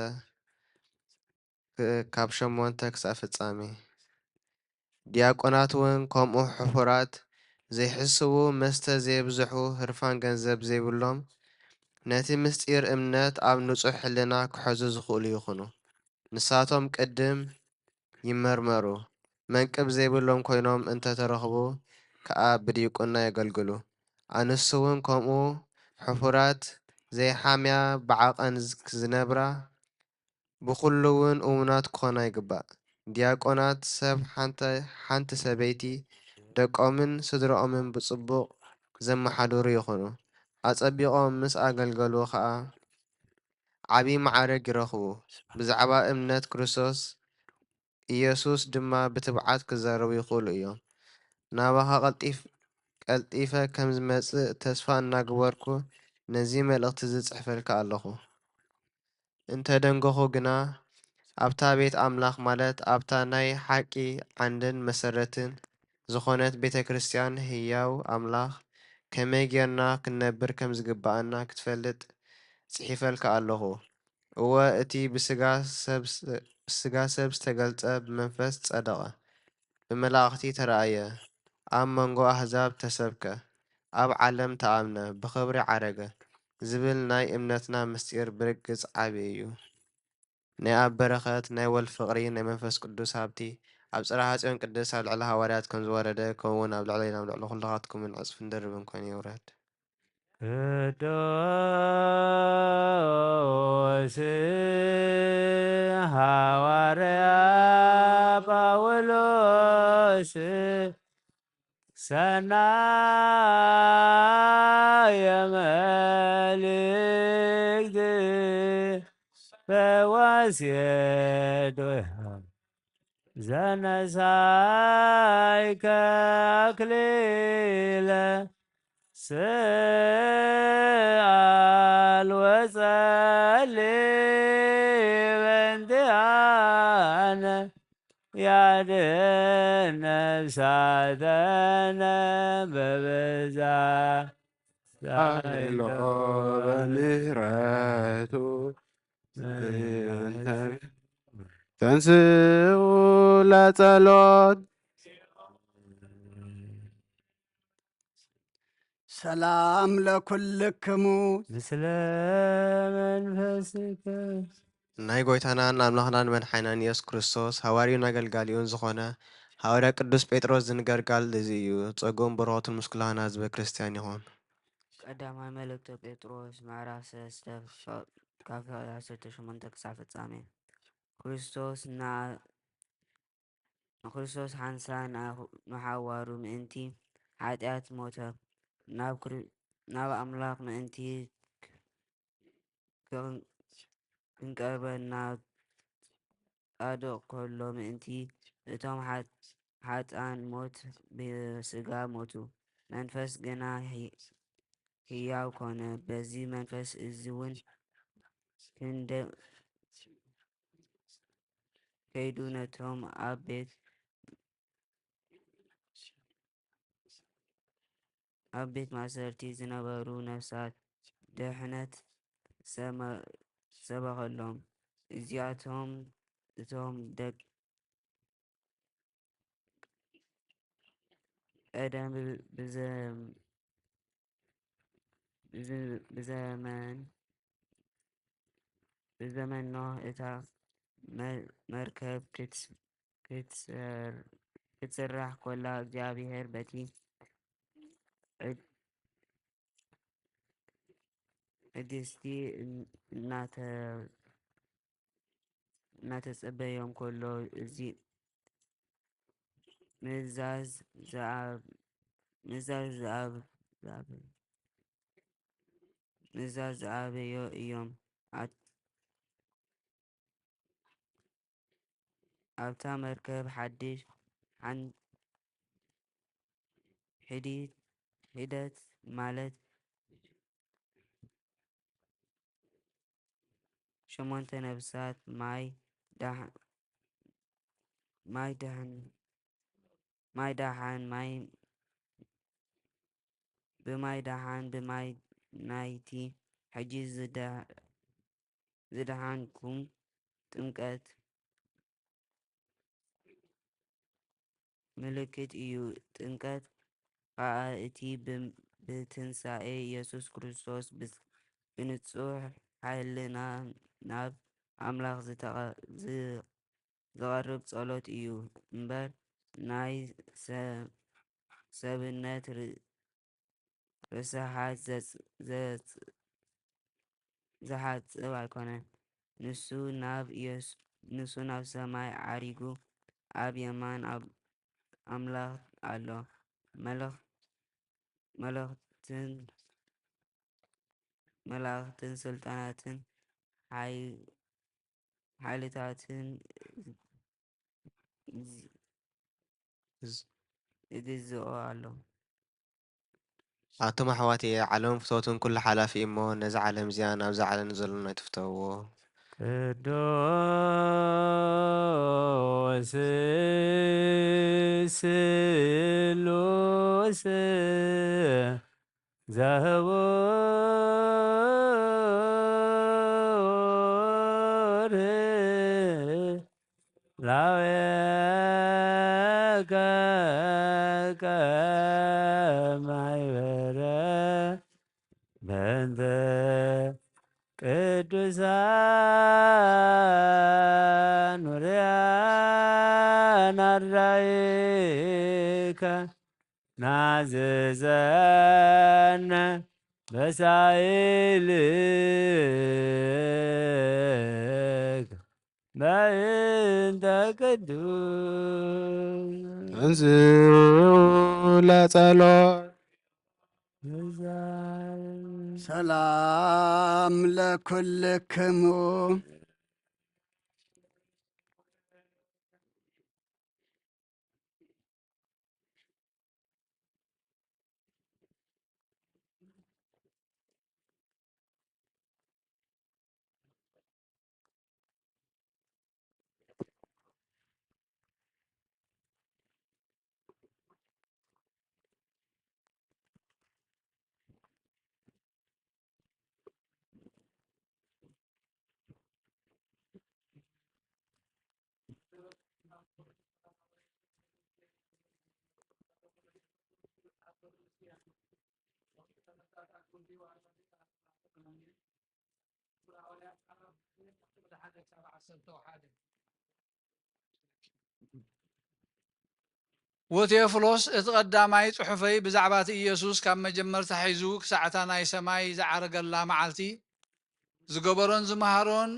ክ- ካብ ሸሞንተ ክሳብ ፍጻሜ። ዲያቆናት እውን ከምኡ ሕፉራት፣ ዘይሕስቡ፣ መስተ ዘየብዝሑ፣ ህርፋን ገንዘብ ዘይብሎም፣ ነቲ ምስጢር እምነት ኣብ ንጹሕ ሕልና ክሕዙ ዝኽእሉ ይኹኑ። ንሳቶም ቅድም ይመርመሩ፣ መንቅብ ዘይብሎም ኮይኖም እንተ ተረኽቡ ከኣ ብዲቁና የገልግሉ። ኣንስቲ እውን ከምኡ ሕፉራት፣ ዘይሓምያ፣ ብዓቐን ዝ- ዝነብራ፣ ብኹሉ እውን እሙናት ክኾና ይግባእ። ዲያቆናት ሰብ ሓንተ- ሓንቲ ሰበይቲ ደቆምን ስድራኦምን ብጽቡቕ ዘመሓድሩ ይኹኑ። ኣጸቢቖም ምስ ኣገልገሉ ኸኣ ዓቢ ማዕርግ ይረኽቡ። ብዛዕባ እምነት ክርስቶስ ኢየሱስ ድማ ብትብዓት ክዛረቡ ይኽእሉ እዮም። ናባኻ ቀልጢፍ- ቀልጢፈ ከም ዝመጽእ ተስፋ እናገበርኩ ነዚ መልእኽቲ እዚ ጽሕፈልካ ኣለኹ። እንተ ደንገኹ ግና ኣብታ ቤት ኣምላኽ ማለት ኣብታ ናይ ሓቂ ዓንድን መሰረትን ዝኾነት ቤተ ክርስቲያን ህያው ኣምላኽ ከመይ ጌርና ክንነብር ከም ዝግብኣና ክትፈልጥ ጽሒፈልካ ኣለኹ። እወ እቲ ብስጋ ሰብ ብስጋ ሰብ ዝተገልጸ ብመንፈስ ጸደቐ፣ ብመላእኽቲ ተራእየ፣ ኣብ መንጎ ኣህዛብ ተሰብከ፣ ኣብ ዓለም ተኣምነ፣ ብኽብሪ ዓረገ ዝብል ናይ እምነትና ምስጢር ብርግጽ ዓቢ እዩ። ናይ ኣብ በረኸት ናይ ወልድ ፍቕሪ ናይ መንፈስ ቅዱስ ሃብቲ ኣብ ጽርሐ ጽዮን ቅድስት ኣብ ልዕሊ ሃዋርያት ከም ዝወረደ ከምኡ እውን ኣብ ልዕለይን ኣብ ልዕሊ ኩልኻትኩምን ዕጽፍን ድርብን ኮይኑ ይውረድ። ቅዱስ ሃዋርያ ጳውሎስ ሰናየ መልእክት ፈዋሴ ዶሃ ዘነሳይከ አክሊለ ስኣል ወጸሊ በእንቲኣነ ያድን ነፍሳተነ በብዛ ኃይሎ በምህረቱ ተንስኡ ለጸሎት። ሰላም ለኩልክሙ ምስለ መንፈስከ። ናይ ጎይታናን ኣምላኽናን መድሓኒናን ኢየሱስ ክርስቶስ ሃዋርዩን ኣገልጋሊኡን ዝኾነ ሃዋርያ ቅዱስ ጴጥሮስ ዝንገር ቃል እዚ እዩ። ጸጉን በረኸቱን ምስ ኩላህና ህዝበ ክርስቲያን ይኹን። ቀዳማይ መልእክተ ጴጥሮስ ምዕራፍ ሰለስተ፣ ካብ ፍቕሪ ዓሰርተ ሸሞንተ ክሳብ ፍጻሜ። ክርስቶስ ና-፣ ንክርስቶስ ሓንሳእ ንኣኹ-፣ ንሓዋሩ ምእንቲ ሓጢኣት ሞተ፣ ናብ ክር-፣ ናብ ኣምላኽ ምእንቲ ክን-፣ ክንቀርበና ጻድቕ ከሎ ምእንቲ እቶም ሓጥ-፣ ሓጥኣን ሞት ብስጋ ሞቱ፣ መንፈስ ግና ህይ-፣ ህያው ኮነ። በዚ መንፈስ እዚ እውን ክንደ-፣ ከይዱ ነቶም ኣብ ቤት፣ ኣብ ቤት ማእሰርቲ ዝነበሩ ነፍሳት ድሕነት ሰመ-፣ ሰበኸሎም። እዚኣቶም እቶም ደቅ ቀደም ብ-፣ ብዘ-፣ ብዝ-፣ ብዘመን፣ ብዘመን ኖህ እታ መ-፣ መርከብ ክትስ-፣ ክትሰር-፣ ክትስራሕ ኮላ፣ እግዚኣብሔር በቲ ዕድ-፣ ዕድስቲ እን-፣ እናተ-፣ እናተጸበዮም ከሎ፣ እዚ ምእዛዝ ዝኣብ-፣ ምእዛዝ ዝኣብ-፣ ዝኣብ-፣ ምእዛዝ ዝኣበዮ እዮም። ኣት-፣ ኣብታ መርከብ ሓድሽ ሓን-፣ ሒዲት-፣ ሒደት ማለት ሸሞንተ ነፍሳት ማይ ዳሕ-፣ ማይ ዳሕን፣ ማይ ዳሓን፣ ማይ፣ ብማይ ዳሓን፣ ብማይ ናይቲ ሕጂ ዝዳ-፣ ዝደሓንኩም ጥምቀት ምልክት እዩ። ጥምቀት ኸኣ እቲ ብ-፣ ብትንሳኤ የሱስ ክርስቶስ ብስ-፣ ብንጹሕ ሓይልና ናብ ኣምላኽ ዝተቐ-፣ ዝ-፣ ዝቐርብ ጸሎት እዩ እምበር፣ ናይ ሰ-፣ ሰብነት ር-፣ ርስሓት ዘጽ-፣ ዘጽ-፣ ዝሓጽብ ኣይኮነን። ንሱ ናብ የስ-፣ ንሱ ናብ ሰማይ ዓሪጉ፣ ኣብ የማን ኣብ ኣምላኽ ኣሎ። መለኽ-፣ መለኽትን፣ መላእኽትን ስልጣናትን ሓይ-፣ ሓይልታትን ዝ-፣ ዝ-፣ ይግዝኦ ኣሎ። ኣቱም ኣሕዋተየ፣ ዓለም ፍተውትን ኩሉ ሓላፊ እሞ፣ ነዛ ዓለም እዚኣ ናብዛ ዓለም ንዘሎና ኣይትፍተውዎ። ቅዱስ ስሉስ ዘህቡር ላዌከ ከማይበረ በእንተ ቅዱሳን ውርያን ኣራይከ ናዘዘነ በሳይልክ በእንተ ቅዱስ ተንሥኡ ለጸሎት። ሰላም ለኩልክሙ። ወቴዎፍሎስ፣ እቲ ቀዳማይ ጽሑፈይ ብዛዕባ እቲ ኢየሱስ ካብ መጀመርታ ሒዙ ክሳዕ እታ ናይ ሰማይ ዝዓረገላ መዓልቲ ዝገበሮን ዝመሃሮን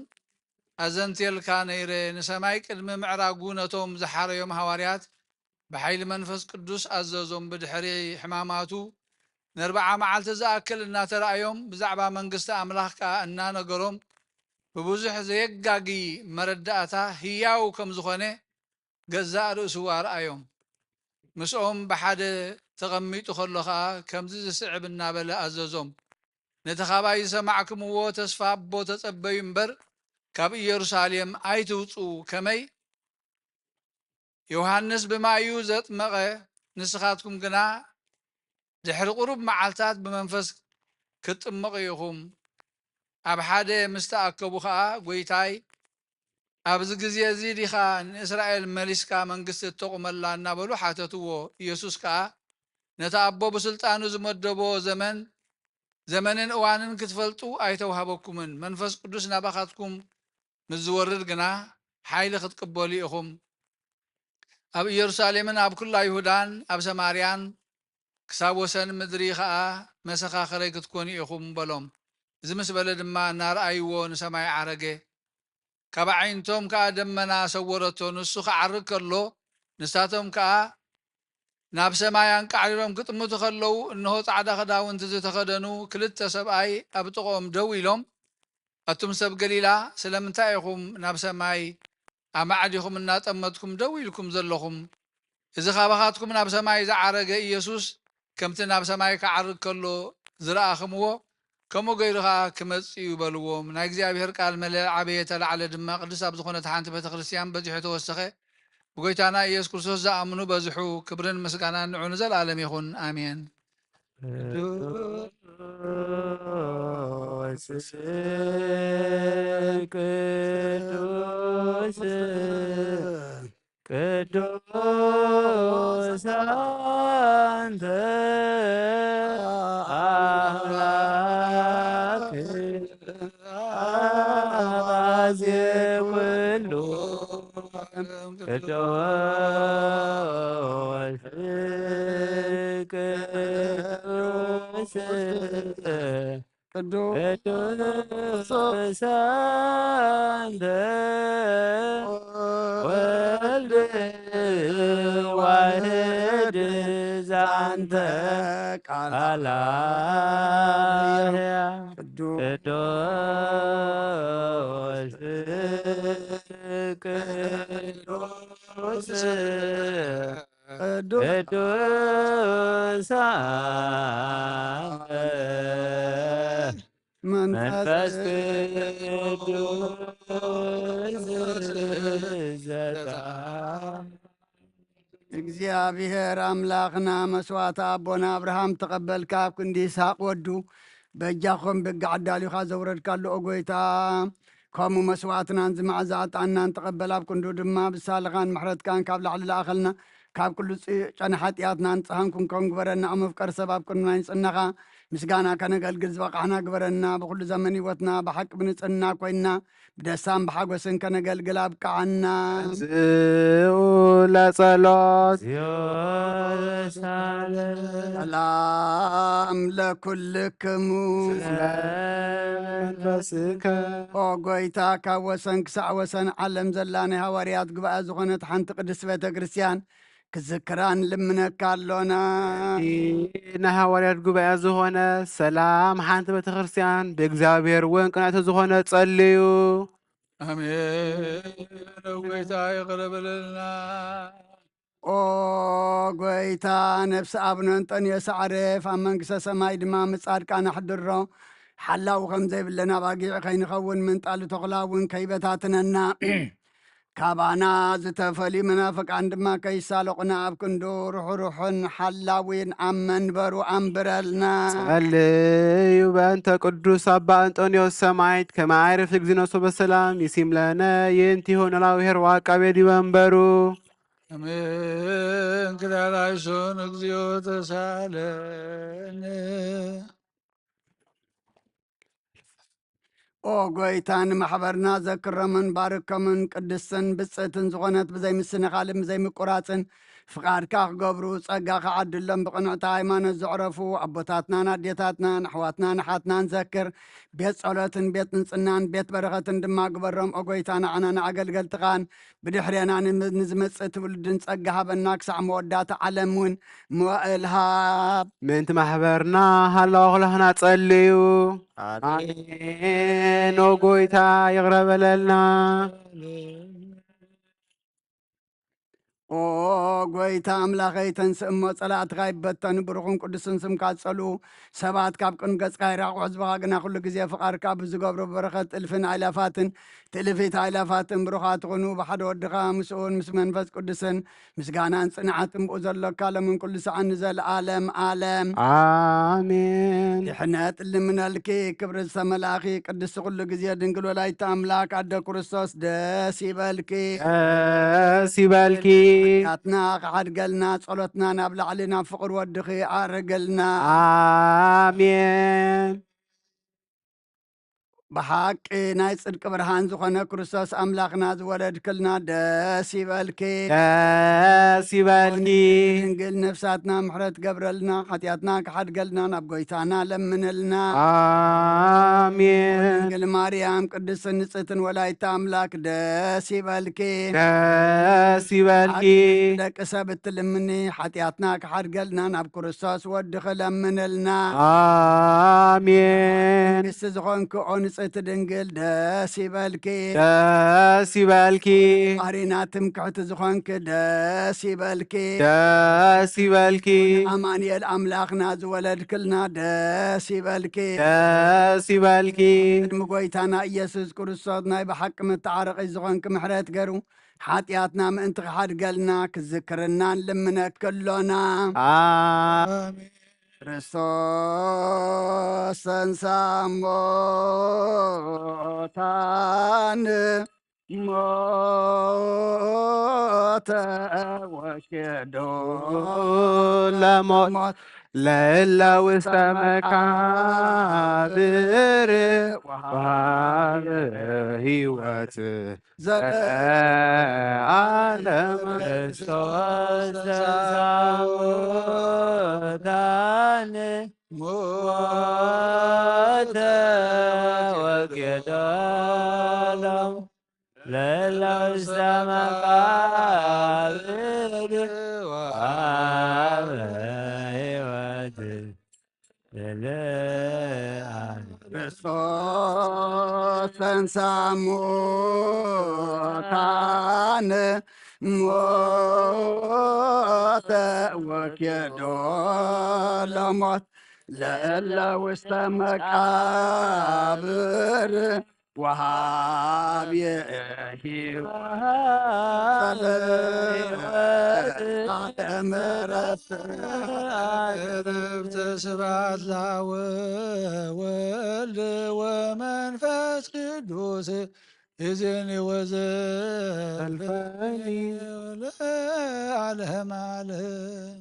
ኣዘንትየልካ ነይረ። ንሰማይ ቅድሚ ምዕራጉ ነቶም ዝሓረዮም ሃዋርያት ብሓይሊ መንፈስ ቅዱስ ኣዘዞም። ብድሕሪ ሕማማቱ ንኣርብዓ መዓልቲ ዝኣክል እናተራእዮም፣ ብዛዕባ መንግስቲ ኣምላኽ ከኣ እናነገሮም፣ ብብዙሕ ዘየጋጊ መረዳእታ ህያው ከም ዝኾነ ገዛእ ርእሱ ኣርኣዮም። ምስኦም ብሓደ ተቐሚጡ ከሎ ኸኣ ከምዚ ዝስዕብ እናበለ ኣዘዞም፣ ነቲ ኻባይ ዝሰማዕክምዎ ተስፋ ኣቦ ተጸበዩ እምበር፣ ካብ ኢየሩሳሌም ኣይትውጽኡ። ከመይ? ዮሃንስ ብማይ እዩ ዘጥመቐ፣ ንስኻትኩም ግና ድሕሪ ቁሩብ መዓልታት ብመንፈስ ክትጥመቑ ኢኹም። ኣብ ሓደ ምስ ተኣከቡ ኸኣ፣ "ጐይታይ፣ ኣብዚ ግዜ እዚ ዲኻ ንእስራኤል መሊስካ መንግስቲ እተቑመላ?" እናበሉ ሓተትዎ። ኢየሱስ ከኣ፣ "ነቲ ኣቦ ብስልጣኑ ዝመደቦ ዘመን፣ ዘመንን እዋንን ክትፈልጡ ኣይተዋህበኩምን። መንፈስ ቅዱስ ናባኻትኩም ምስ ዝወርድ ግና፣ ሓይሊ ክትቅበሉ ኢኹም። ኣብ ኢየሩሳሌምን ኣብ ኩላ ይሁዳን ኣብ ሰማርያን ክሳብ ወሰን ምድሪ ኸኣ መሰኻኽረይ ክትኮኑ ኢኹም" በሎም። እዚ ምስ በለ ድማ እናረኣይዎ ንሰማይ ዓረገ። ካብ ኣዒንቶም ከኣ ደመና ሰወረቶ። ንሱ ክዓርግ ከሎ፣ ንሳቶም ከኣ ናብ ሰማይ ኣንቃዕሪሮም ክጥምቱ ከለዉ፣ እንሆ፣ ጻዕዳ ክዳውንቲ ዝተኸደኑ ክልተ ሰብኣይ ኣብ ጥቕኦም ደው ኢሎም፣ "ኣቱም ሰብ ገሊላ፣ ስለምንታይ ኢኹም ናብ ሰማይ ኣማዕዲኹም እናጠመትኩም ደው ኢልኩም ዘለኹም? እዚ ካባኻትኩም ናብ ሰማይ ዝዓረገ ኢየሱስ፣ ከምቲ ናብ ሰማይ ክዓርግ ከሎ ዝረኣኽምዎ፣ ከምኡ ገይሩ ኸኣ ክመጽእ እዩ" በልዎም። ናይ እግዚኣብሔር ቃል መለ ዓበየ ተላዕለ ድማ፣ ቅድስት ኣብ ዝኾነት ሓንቲ ቤተ ክርስቲያን በዚሑ ተወሰኸ። ብጎይታና ኢየሱስ ክርስቶስ ዝኣምኑ በዝሑ። ክብርን ምስጋናን ንዑ ንዘለኣለም ይኹን። ኣሜን። ቅዱስ፣ ቅዱስ፣ ቅዱስ አንተ አምላክ አዜ ኩሉ ቅዱስ፣ ቅዱስ፣ ቅዱስ አንተ ወልድ ዋህድ ዘአንተ ቃል ቅዱስ፣ ቅዱስ፣ ቅዱስ፣ ቅዱስ አንተ መንፈስ ቅዱስ ዘታ። እግዚኣብሔር ኣምላኽና፣ መስዋዕቲ ኣቦና ኣብርሃም ተቐበልካ፣ ኣብ ክንዲ ይስሐቅ ወዱ በጃኹም በግዕ ኣዳሊኻ ዘውረድካሉ፣ ኦ ጐይታ፣ ከምኡ መስዋዕትናን ዝመዓዛ ዕጣንናን ተቐበል። ኣብ ክንዱ ድማ ብሳልኻን ምሕረትካን ካብ ላዕሊ ለኣኸልና፣ ካብ ኩሉ ጽ-፣ ጨና ሓጢኣትና ንጽሃን ክንከውን ግበረና። ኦ መፍቀሪ ሰብ፣ ኣብ ቅድምና ንጽህናኻ ምስጋና ከነገልግል ዝበቃሕና ግበረና። ብኹሉ ዘመን ህይወትና ብሓቂ ብንጽህና ኮይንና ብደስታን ብሓጎስን ከነገልግል ኣብቅዓና። ዝኡ ለጸሎት። ሰላም ለኩልክሙ። ስለ መንፈስከ። ኦ ጐይታ፣ ካብ ወሰን ክሳዕ ወሰን ዓለም ዘላ ናይ ሃዋርያት ጉባኤ ዝኾነት ሓንቲ ቅድስት ቤተ ክርስቲያን ክዝክራ ንልምነካ ኣሎና። ናይ ሃዋርያት ጉባኤ ዝኾነ ሰላም ሓንቲ ቤተ ክርስቲያን ብእግዚኣብሔር እውን ቅንዕቲ ዝኾነ ጸልዩ። ኣሜን። ኦ ጐይታ፣ ይቕረ በለልና። ኦ ጐይታ፣ ነፍሲ ኣቡነ እንጠንዮስ ኣዕርፍ፣ ኣብ መንግስተ ሰማይ ድማ ምስ ጻድቃን ኣሕድሮ። ሓላዊ ከም ዘይብለን ኣባጊዕ ከይንኸውን፣ ምንጣሊ ተኹላ እውን ከይበታትነና። ካባና ዝተፈልዩ መናፍቃን ድማ ከይሳለቑና፣ ኣብ ክንዱ ርሑሩሕን ሓላዊን ኣብ መንበሩ ኣንብረልና። ጸልዩ በእንተ ቅዱስ ኣባ እንጦንዮስ ሰማዕት፣ ከመ አይርፍ እግዚእነ በሰላም ይሲም ለነ ይንቲሁ ነላዊ ኄር ወዐቃቤ ዲበ መንበሩ። ኣሜን። ክዳላይሶን እግዚኦ ተሳለን። ኦ ጐይታ፣ ንማሕበርና ዘክሮምን ባርኮምን። ቅድስትን ብጽእትን ዝኾነት ብዘይምስንኻልን ብዘይምቁራጽን ፍቓድካ ክገብሩ ጸጋ ክዓድሎም ብቕንዕቲ ሃይማኖት ዘዕረፉ ኣቦታትናን ኣዴታትናን ኣሕዋትናን ኣሓትናን ዘክር። ቤት ጸሎትን ቤት ንጽናን ቤት በረኸትን ድማ ግበሮም። ኦ ጎይታ፣ ንዓናን ኣገልገልትኻን ብድሕሬና ን-፣ ንዝመጽእ ትውልድን ጸጋ ሃበና፣ ክሳዕ መወዳእታ ዓለም እውን መዋእል ሃብ። ምእንቲ ማሕበርና ሃለዋ ኩላህና ጸልዩ። ኣሜን። ኦ ጎይታ ይቕረ በለልና። ኦ ጎይታ ኣምላኸይ፣ ተንስእ እሞ ጸላእትኻ ይበተኑ፣ ብሩኽን ቅዱስን ስምካ ጸልኡ። ሰባት ካብ ቅን ገጽካ ይራቑ፣ ህዝብኻ ግና ኩሉ ግዜ ፍቓድካ ብዝገብሮ በረኸት እልፍን ኣእላፋትን ትእልፊት ኣእላፋትን ብሩኻት ትኹኑ፣ ብሓደ ወድኻ ምስኡን ምስ መንፈስ ቅዱስን ምስጋናን ጽንዓትን ብኡ ዘሎካ ሎምን ኩሉ ሰዓን ንዘለኣለም ኣለም። ኣሜን። ድሕነት ልምነልኪ፣ ክብሪ ዝተመላእኺ ቅድስቲ ኩሉ ግዜ ድንግል ወላዲተ ኣምላክ ኣደ ክርስቶስ ደስ ይበልኪ። ደስ ይበልኪ። ኃጢኣትና ክሓድገልና፣ ጸሎትና ናብ ላዕሊ ናብ ፍቕር ወድኺ ኣርግልና። ኣሜን። ብሓቂ ናይ ጽድቂ ብርሃን ዝኾነ ክርስቶስ ኣምላኽና ዝወለድክልና ደስ ይበልኪ። ደስ ይበልኪ። ድንግል ነፍሳትና ምሕረት ገብረልና፣ ሓጢኣትና ክሓድገልና ናብ ጎይታና ለምንልና። ኣሜን። ድንግል ማርያም ቅድስትን ንጽሕትን ወላዲተ ኣምላክ ደስ ይበልኪ። ደስ ይበልኪ። ደቂ ሰብ እትልምኒ፣ ሓጢኣትና ክሓድገልና ናብ ክርስቶስ ወድኺ ለምንልና። ኣሜን። ንግስቲ ዝኾንኪ ኦ ንጽሕቲ ድንግል ደስ ይበልኪ። ደስ ይበልኪ። ማሪና ትምክሕቲ ዝኾንኪ ደስ ይበልኪ። ደስ ይበልኪ። ኣማኑኤል ኣምላኽና ዝወለድክልና ደስ ይበልኪ። ደስ ይበልኪ። ቅድሚ ጎይታና ኢየሱስ ክርስቶስ ናይ ብሓቂ መተዓረቒ ዝኾንኪ ምሕረት ገሩ ሓጢኣትና ምእንቲ ክሓድገልና ክዝክርና ንልምነኪ ኣሎና። ኣሜን። ክርስቶስ ተንሥአ እሙታን ሞተ ወኬዶ ለሞት ለእለ ውስተ መቃብር ወሃበ ሕይወት ዘለዓለም። ክርስቶስ ተንሥአ እሙታን ሞተ ወኬዶ ለሞት ለእለ ውስተ መቃብር ወሃበ ሕይወት ለዘለዓለም። ክርስቶስ ተንሥአ እሙታን ሞተ ወኬዶ ለሞት ለእለ ውስተ መቃብር ወሃብየ ሕይወት ለዓለም። ዕረፍተ ስብሐት ለአብ ወወልድ ወመንፈስ ቅዱስ እዝኒ ወዘልፈኒ ለዓለመ ዓለም።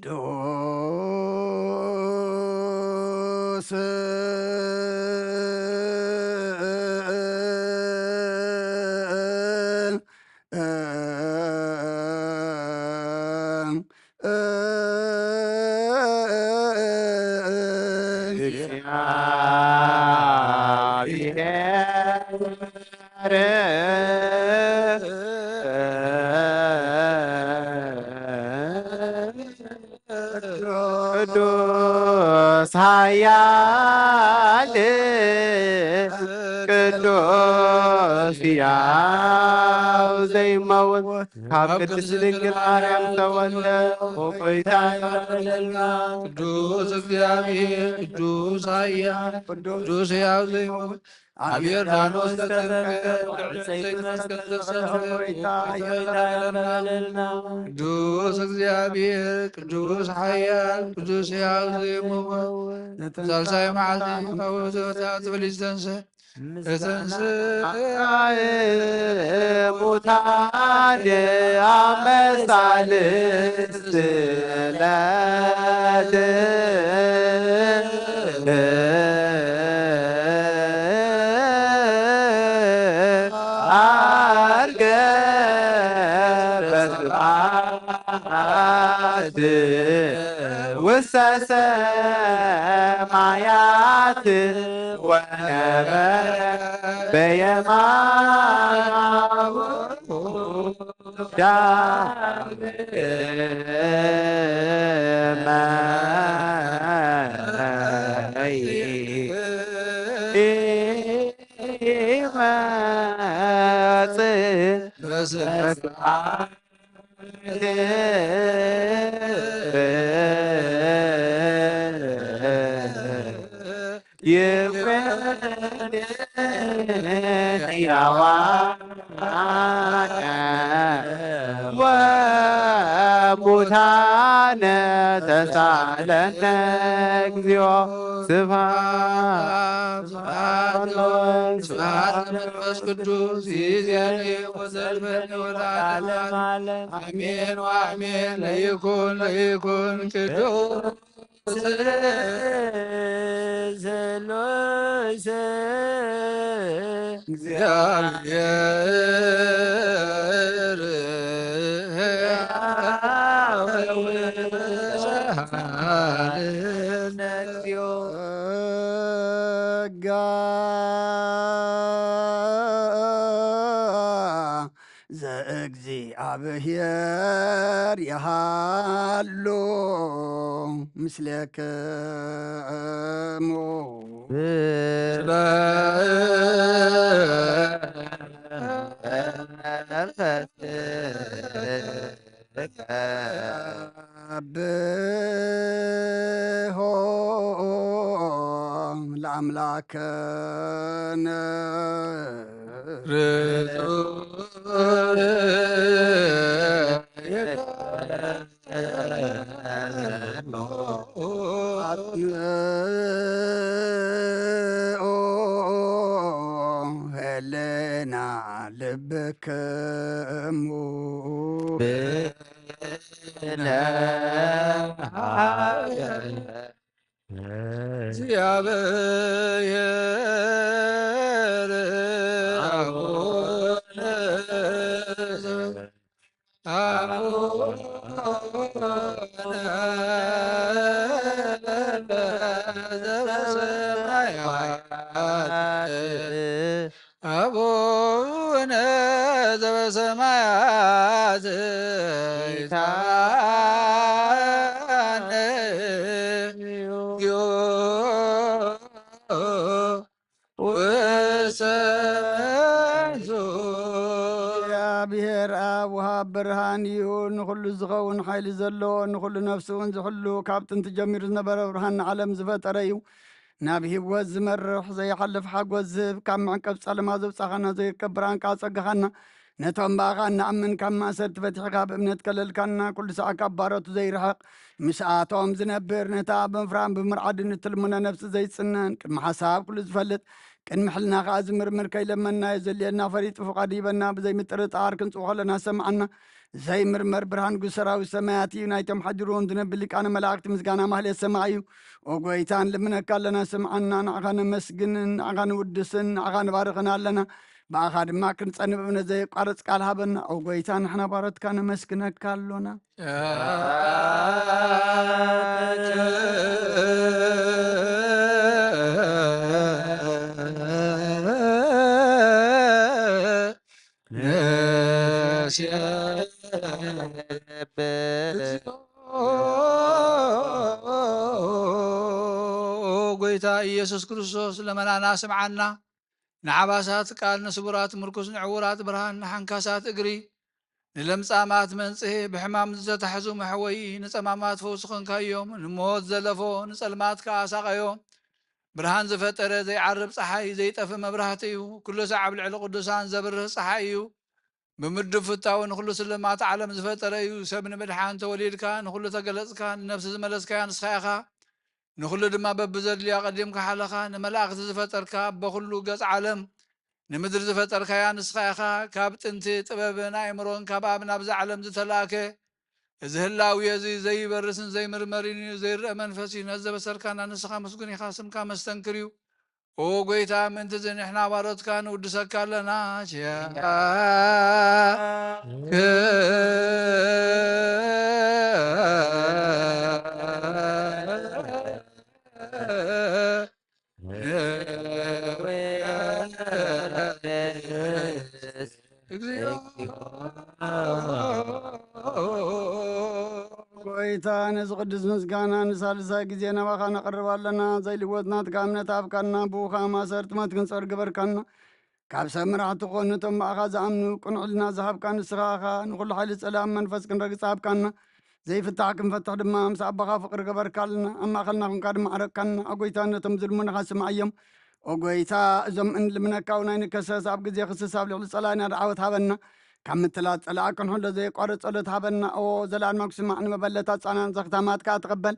ቅዱስ ቅዱስ ኃያል ቅዱስ ሕያው ዘይመውት ካብ ቅድስት ድንግል ማርያም ተወልደ። ኦ ጎይታ ይቐበለልና። ቅዱስ እግዚኣብሔር፣ ቅዱስ ኃያል፣ ቅዱስ ሕያው ዘይመውት ኣብ ዮርዳኖስ ተጠምቀ፣ ወደ ዕፀይቲ መስቀል ተፈትሐ። ኦ ጎይታ ይቕረ በለልና። ቅዱስ እግዚኣብሔር፣ ቅዱስ ኃያል፣ ቅዱስ ሕያው ዘይመውት፣ ሳልሳይ መዓልቲ ካብ ሙታን ተፈልዩ ዝተንስአ፣ ዝተንስአ ሙታን ኣብ ሳልስቲ ዕለት ዐርገ በስብሐት ሰማያት ወነበረ በየማናሁ ዳግመ ይመጽእ በስብሐት ይኩን ሕያዋን ወሙታነ ተሳለነ እግዚኦ። ስብሐት ስብሐት ለወልድ ስብሐት ለመንፈስ ቅዱስ ይእዜኒ ወዘልፈኒ ወለዓለመ ዓለም። አሜን ወአሜን። ለይኩን ለይኩን ቅዱስ ስሉስ እግዚአብሔር ጸጋ ዘእግዚአብሔር ይሃሉ ምስሌክሙ። ሰብሖ ለአምላክነ። አጽንኦ ህልና ልብክሙ። እግዚአብሔር አቡነ አቡነ ዘበሰማያት አቡነ ዘበሰማያት ይትሐነጽ እግዚኦ ውስተ እግዚአብሔር አብ ወሃብ ብርሃን እዩ። ንኹሉ ዝኸውን ሓይሊ ዘለዎ፣ ንኹሉ ነፍሲ እውን ዝሕሉ፣ ካብ ጥንቲ ጀሚሩ ዝነበረ ብርሃን ንዓለም ዝፈጠረ እዩ። ናብ ህይወት ዝመርሕ ዘይሓልፍ ሓጎስ ዝህብ፣ ካብ መዕቀብ ጸለማ ዘውጻኻና ዘይርከብ ብርሃን ከኣ ጸጋኻና፣ ነቶም ብኣኻ እንኣምን ካብ ማእሰርቲ ፈቲሕካ ብእምነት ከለልካና፣ ኩሉ ሰዓት ካብ ባሮቱ ዘይርሕቕ፣ ምስኣቶም ዝነብር፣ ነታ ብምፍራም ብምርዓድን እትልምኖ ነፍሲ ዘይጽነን፣ ቅድሚ ሓሳብ ኩሉ ዝፈልጥ፣ ቅድሚ ሕልና ከኣ ዝምርምር፣ ከይለመንናዮ ዘድልየና ፈሊጡ ፍቓዱ ይበና፣ ብዘይምጥርጣር ክንጽኡ ከለና ሰምዓና። ዘይምርመር ብርሃን ንጉስ ሰራዊት ሰማያት እዩ። ናይቶም ሓዲርዎም ዝነብር ሊቃነ መላእክቲ ምስጋና ማህሌት ሰማይ እዩ። ኦ ጎይታ፣ ንልምነካ ኣለና፣ ስምዓና። ንዓኻ ነመስግንን ንዓኻ ንውድስን ንዓኻ ንባርኽን ኣለና። ብኣኻ ድማ ክንጸንብ እምነት ዘየቋርጽ ቃል ሃበና። ኦ ጎይታ፣ ንሕና ባሮትካ ነመስግነካ ኣሎና። ጎይታ ኢየሱስ ክርስቶስ ለመናና ስምዓና። ንዓባሳት ቃል፣ ንስቡራት ምርኩስ፣ ንዕውራት ብርሃን፣ ንሓንካሳት እግሪ፣ ንለምጻማት መንጽሄ፣ ብሕማም ዝተታሕዙ መሕወዪ፣ ንጸማማት ፈውሲ ኾንካዮም፣ ንሞት ዘለፎ፣ ንጸልማት ከኣ ሳቐዮ። ብርሃን ዝፈጠረ ዘይዓርብ ጸሓይ፣ ዘይጠፍእ መብራህቲ እዩ። ኩሉ ሳዕ ኣብ ልዕሊ ቅዱሳን ዘብርህ ጸሓይ እዩ። ብምድብ ፍታው ንኹሉ ስልማት ዓለም ዝፈጠረ እዩ። ሰብ ንምድሓን ተወሊድካ፣ ንኹሉ ተገለጽካ፣ ንነፍሲ ዝመለስካያ ንስኻ ኢኻ። ንኹሉ ድማ በብዘድልዮ ኣቐዲምካ ሓለኻ። ንመላእኽቲ ዝፈጠርካ፣ ኣቦ ኩሉ ገጽ ዓለም፣ ንምድሪ ዝፈጠርካያ ንስኻ ኢኻ። ካብ ጥንቲ ጥበብን ኣእምሮን ካብ ኣብ ናብዛ ዓለም ዝተላእከ፣ እዚ ህላዌ እዚ ዘይበርስን ዘይምርመርን እዩ፣ ዘይረአ መንፈስ እዩ። ነዚ ዘበሰርካና ንስኻ ምስጉን ኢኻ፣ ስምካ መስተንክር እዩ። ኦ ጎይታ፣ ምእንቲ እዚ ንሕና ባሮትካ ንውድሰካ ኣለና። ኪያከ ነዚ ቅዱስ ምስጋና ንሳልሳይ ግዜ ናባኻ ነቕርብ ኣለና። ዘይልወጥ ናትካ እምነት ሃብካና፣ ብኡ ኸኣ ማእሰርቲ ሞት ክንጸር ግበርካና። ካብ ሰብ መራሕቲ ክኾኑ፣ ነቶም ብኣኻ ዝኣምኑ ቅኑዕ ሕልና ዝሃብካ ንስኻ ኢኻ። ንኹሉ ሓይሊ ጸላእን መንፈስ ክንረግጽ ሃብካና። ዘይፍታሕ ክንፈትሕ ድማ ምስ ኣቦኻ ፍቕሪ ገበርካልና። ኣብ ማእከልና ኹንካ ድማ ዓረቅካና። ኣጎይታ ነቶም ዝልምኑኻ ስምዓዮም። ኦ ጎይታ፣ እዞም እንልምነካ እውን ኣይንከሰስ። ኣብ ግዜ ክስስ ኣብ ልዕሊ ጸላእና ደዓወት ሃበና። ካብ ምትላል ጸላእ ክንሕሎ ዘየቋርጽ ጸሎት ሃበና። ኦ ዘላለም ስማዕ፣ ንመበለታት ጻናን ዘኽታማት ከኣ ተቐበል።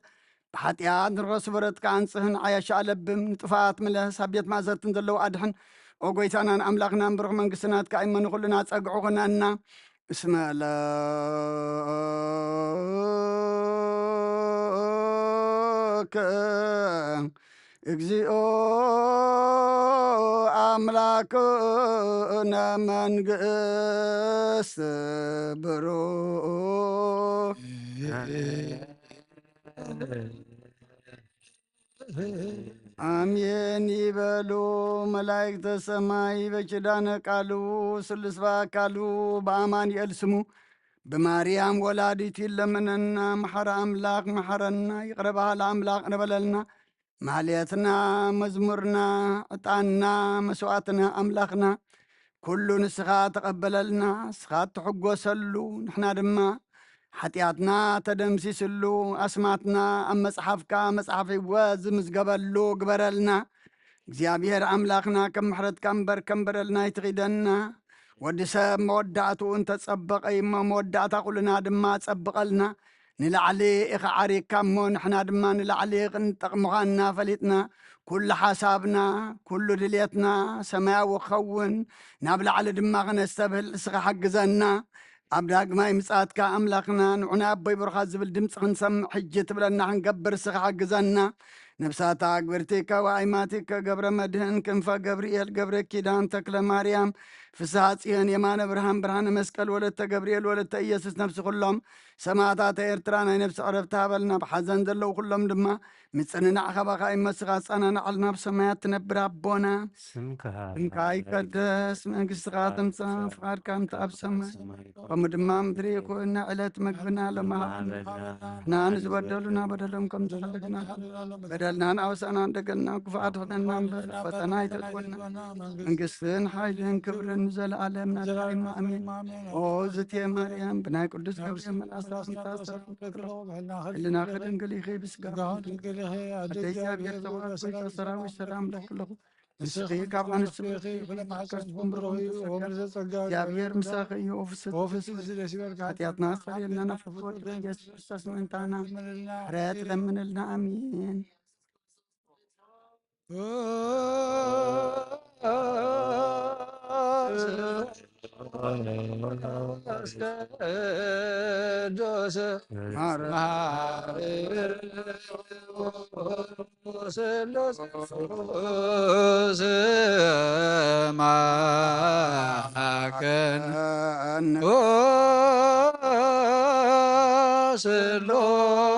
ብሓጢኣት ንረኽስ በረትካ ኣንጽህን ዓያሻ ኣለብም፣ ንጥፋኣት ምለስ፣ ኣብ ቤት ማእሰርትን ዘለዉ ኣድሕን። ኦ ጎይታናን ኣምላኽናን ብሩኽ መንግስቲ ናትካ እሞ ንኹልና ጸግዑ ኩነና። እስመ ለከ እግዚኦ ኣምላክነ መንግስት ብሩክ። ኣሜን ይበሉ መላእክተ ሰማይ በኪዳነ ቃሉ ስሉስ በአካሉ በአማኑኤል ስሙ ብማርያም ወላዲቱ ይለመነና። መሐረ ኣምላኽ መሐረና፣ ይቕረ በሃሊ ኣምላኽ ይቕረ በለልና። ማህሌትና፣ መዝሙርና፣ ዕጣንና፣ መስዋዕትና ኣምላኽና ኩሉ ንስኻ ተቐበለልና። ንስኻ እትሕጎሰሉ፣ ንሕና ድማ ሓጢኣትና ተደምሲስሉ፣ ኣስማትና ኣብ መጽሓፍካ መጽሓፍ ህይወት ዝምዝገበሉ ግበረልና። እግዚኣብሔር ኣምላኽና፣ ከም ምሕረትካ እምበር ከም በደልና ኣይትኺደና። ወዲ ሰብ መወዳእትኡ እንተጸበቐ እሞ፣ መወዳእታ ኩልና ድማ ጸብቐልና። ንላዕሊ ኢኻ ዓሪግካ እሞ፣ ንሕና ድማ ንላዕሊ ክንጠቕ ምዃንና ፈሊጥና፣ ኩሉ ሓሳብና፣ ኩሉ ድልየትና ሰማያዊ ክኸውን፣ ናብ ላዕሊ ድማ ክነስተብህል ንስኻ ሓግዘና። ኣብ ዳግማይ ምጽኣትካ ኣምላኽና፣ ንዑ ናይ ኣቦይ ብሩኻት ዝብል ድምጺ ክንሰምዕ ሕጂ ትብለና ክንገብር ንስኻ ሓግዘና። ነብሳታ ኣግብርቲከ ወኣይማቲከ ገብረ መድህን ክንፈ ገብርኤል ገብረ ኪዳን ተክለ ማርያም ፍስሃ ጽዮን የማነ ብርሃን ብርሃነ መስቀል ወለተ ገብርኤል ወለተ ኢየሱስ ነብሲ ኩሎም ሰማዕታተ ኤርትራ ናይ ነብሲ ዕረፍቲ ሃበልና። ብሓዘን ዘለዉ ኩሎም ድማ ምጽንናዕ ካባኻ ይመስኻ ጸናናዕልና። ኣብ ሰማያት ትነብር ኣቦና ስምካ ስምካ ይቀደስ፣ መንግስትኻ ትምጻእ፣ ፍቓድካ ከምቲ ኣብ ሰማይ ከምኡ ድማ ምድሪ ይኹን። ናይ ዕለት መግብና ሎሚ ሃበና። ንሕና ንዝበደሉና በደሎም ከም ዝሓለፍና በደልናን ኣውሳእናን ደገና ክፉኣት ኣድሕነና እምበር ፈተና ኣይተእትወና። መንግስትን ሓይልን ክብርን ንዘለኣለም ናትካ እዩ። ኣሜን። ኦ ዝቴ ማርያም ብናይ ቅዱስ ገብርኤል መልኣክ ሰላምታ ሰላም ክብለኹ ብሕልና ክድንግል ኢኺ ብስጋ ድንግል ኢኺ ኣደ ኣደ እግዚኣብሔር ተባረክ ሰራዊት ሰላም ለክለኹ ንስኺ ካብ ኣንስቲ ፍሬኺ ፍሬ ማሕፀንኩም ብሩኽ እዩ። ወምልተ ጸጋ እግዚኣብሔር ምሳኺ እዩ። ኦፍስት ኦፍስት ደስ ይበልካ ሓጢኣትና ኣስተሰርየልና ናብ ፍትወት ኢየሱስ ክርስቶስ ምእንታና ምሕረት ለምንልና። ኣሜን።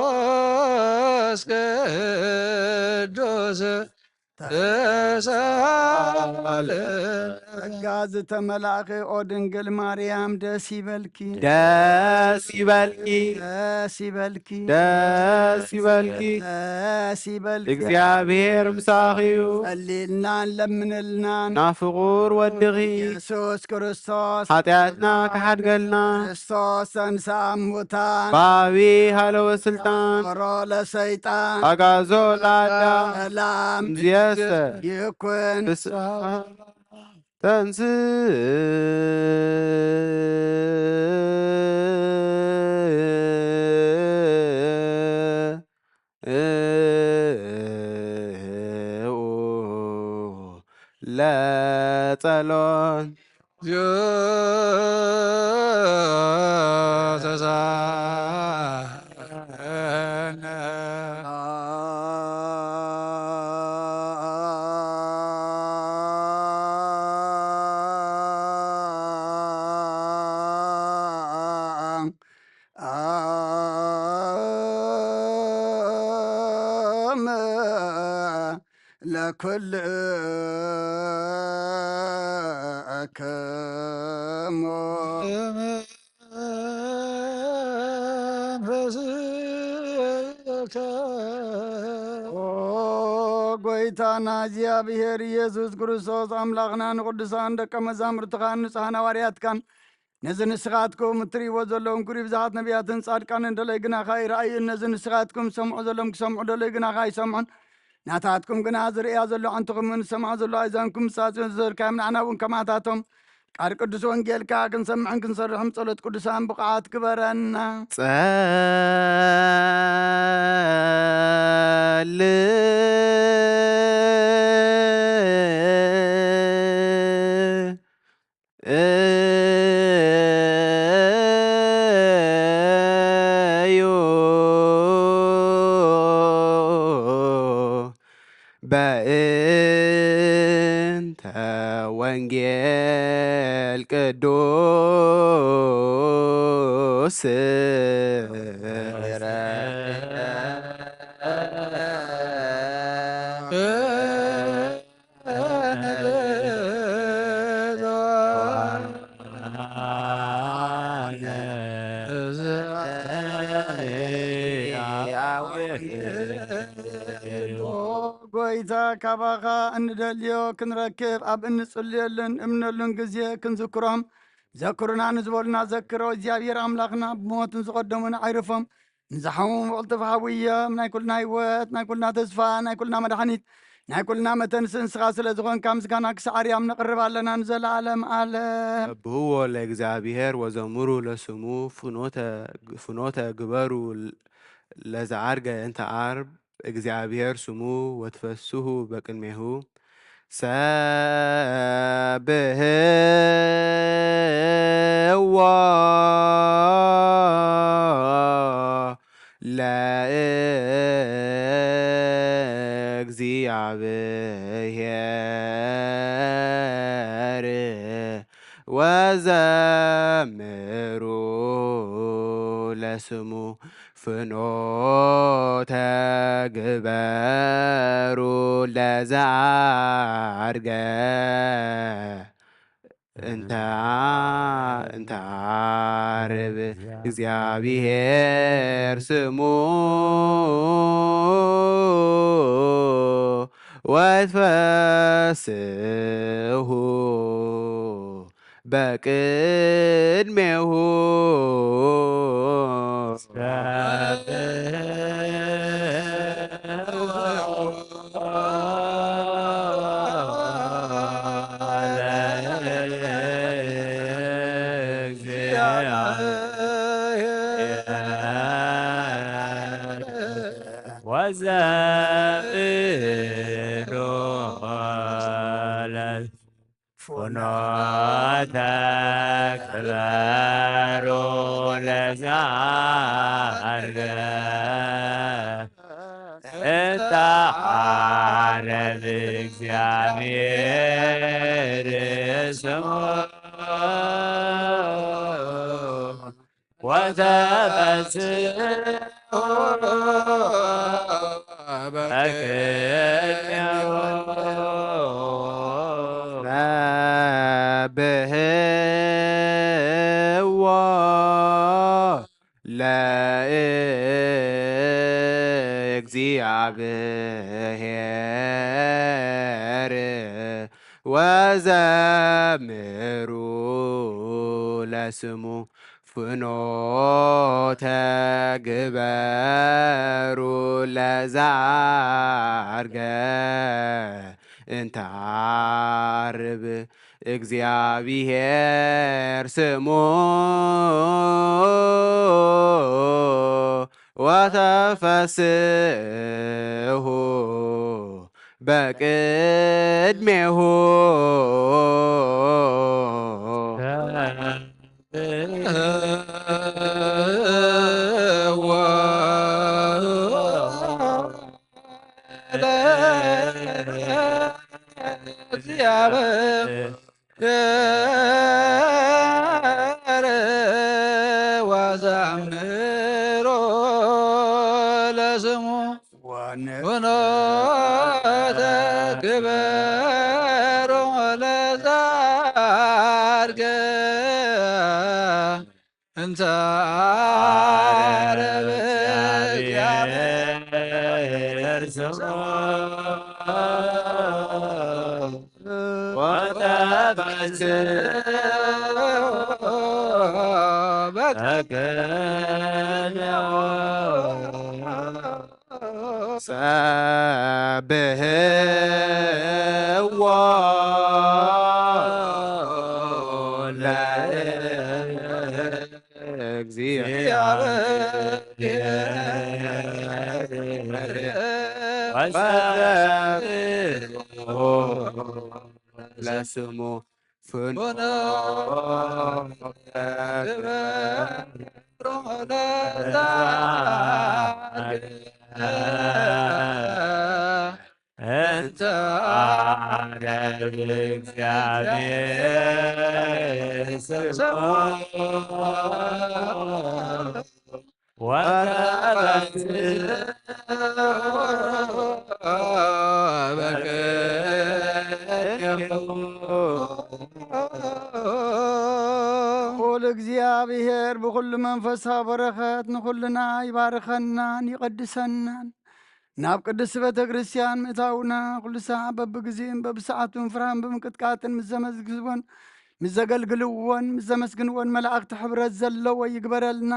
ስሉስ ቅዱስ ተሳለ ጸጋ ዝተመላእኺ ኦ ድንግል ማርያም ደስ ይበልኪ። ደስ ይበልኪ። ደስ ይበልኪ። ደስ ይበልኪ። ደስ ይበልኪ። እግዚኣብሔር ምሳኺ እዩ። ጸልይልናን ለምንልናን። ናብ ፍቑር ወድኺ የሱስ ክርስቶስ ሓጢኣትና ክሓድገልና። ክርስቶስ ተንሥአ እሙታን በዐቢይ ኃይለ ወስልጣን ወሮ ለሰይጣን ኣግዓዞ ለአዳም ሰላም እምይእዜሰ ይኩን። ፍስሐ ተንስ ለጸሎት ለኩልክሙ ጌታና እግዚኣብሔር ኢየሱስ ክርስቶስ ኣምላኽና ንቅዱሳን ደቀ መዛሙርትኻን ንጹሓን ሃዋርያትካን ነዚ ንስኻትኩም እትርእይዎ ዘለኹም ክብሪ ብዙሓት ነቢያትን ጻድቃንን ደለይ ግናኻ ይረኣዩን ነዚ ንስኻትኩም ትሰምዑ ዘለኹም ክሰምዑ ደለዩ ግናኻ ኣይሰምዑን። ናታትኩም ግና ዝርእያ ዘሎ ኣዕንትኹምን ዝሰምዓ ዘሎ ኣእዛንኩም ምሳጽዮን ዝዘርካዮም ንዓና እውን ከማታቶም ቃል ቅዱስ ወንጌልካ ክንሰምዕን ክንሰርሕን ጸሎት ቅዱሳን ብቕዓት ግበረና። ጸል እዩ በእንተ ወንጌል ቅዱስ ጎይታ ካባኻ እንደልዮ ክንረክብ ኣብ እንጽልየሉን እምነሉን ግዜ ክንዝክሮም ዘክሩና ንዝበሉና ዘክሮ እግዚኣብሔር ኣምላኽና ብሞት ንዝቐደሙን ኣዕርፎም ንዝሓሙ ብቕልጥፍ ሃውዮም ናይ ኩልና ህይወት ናይ ኩልና ተስፋ ናይ ኩልና መድሓኒት ናይ ኩልና መተንስ ንስኻ ስለ ዝኾንካ ምስጋና ክሳዕ ኣርያም ነቕርብ ኣለና ንዘለዓለም ኣለም። ሰብህዎ ለእግዚኣብሔር ወዘምሩ ለስሙ ፍኖተ ፍኖተ ግበሩ ለዘዓርገ እንተ ዓርብ እግዚኣብሔር ስሙ ወትፈስሁ በቅድሜሁ ሰብህዎ ለእግዚኣብሔር ወዘምሩ ለስሙ ፍኖተ ግበሩ ለዘዓርገ እንተ እንተ ዓርብ እግዚኣብሔር ስሙ ወትፈስሁ በቅድሜሁ ወዘብሎ ፍኖተ ክበሩ ለዘዓርገ እተ ዓረብ እግዚኣብሔር ስሙ ወተፈስሑ በቅኔሁ ሰብሕዎ ለእግዚኣብሔር ወዘምሩ ለስሙ ፍኖተ ግበሩ ለዘዓርገ እንተ ዓርብ እግዚኣብሔር ስሙ ወተፈስሑ በቅድሜሁ ወዘምሩ ለስሙ ፍኖተ ግበሩ ለዘዓርገ እንተ ዓረብ እግዚአብሔር ስሙ ጸብህዎ ለእግዚአብሔር ወሰብሖ ለስሙ ፍኖተ እንተ አረብ እግዚአብሔር ስሞ ወረበት በቅኔሁ። ልዑል እግዚኣብሔር ብኹሉ መንፈሳዊ በረኸት ንኹልና ይባርኸናን ይቐድሰናን። ናብ ቅድስቲ ቤተ ክርስቲያን ምእታውና ኩሉ ሳዕ በብግዜን በብሰዓቱን ፍርሃን ብምቅጥቃጥን ምስ ዘመዝግቦን ምስ ዘገልግልዎን ምስ ዘመስግንዎን መላእኽቲ ሕብረት ዘለዎ ይግበረልና።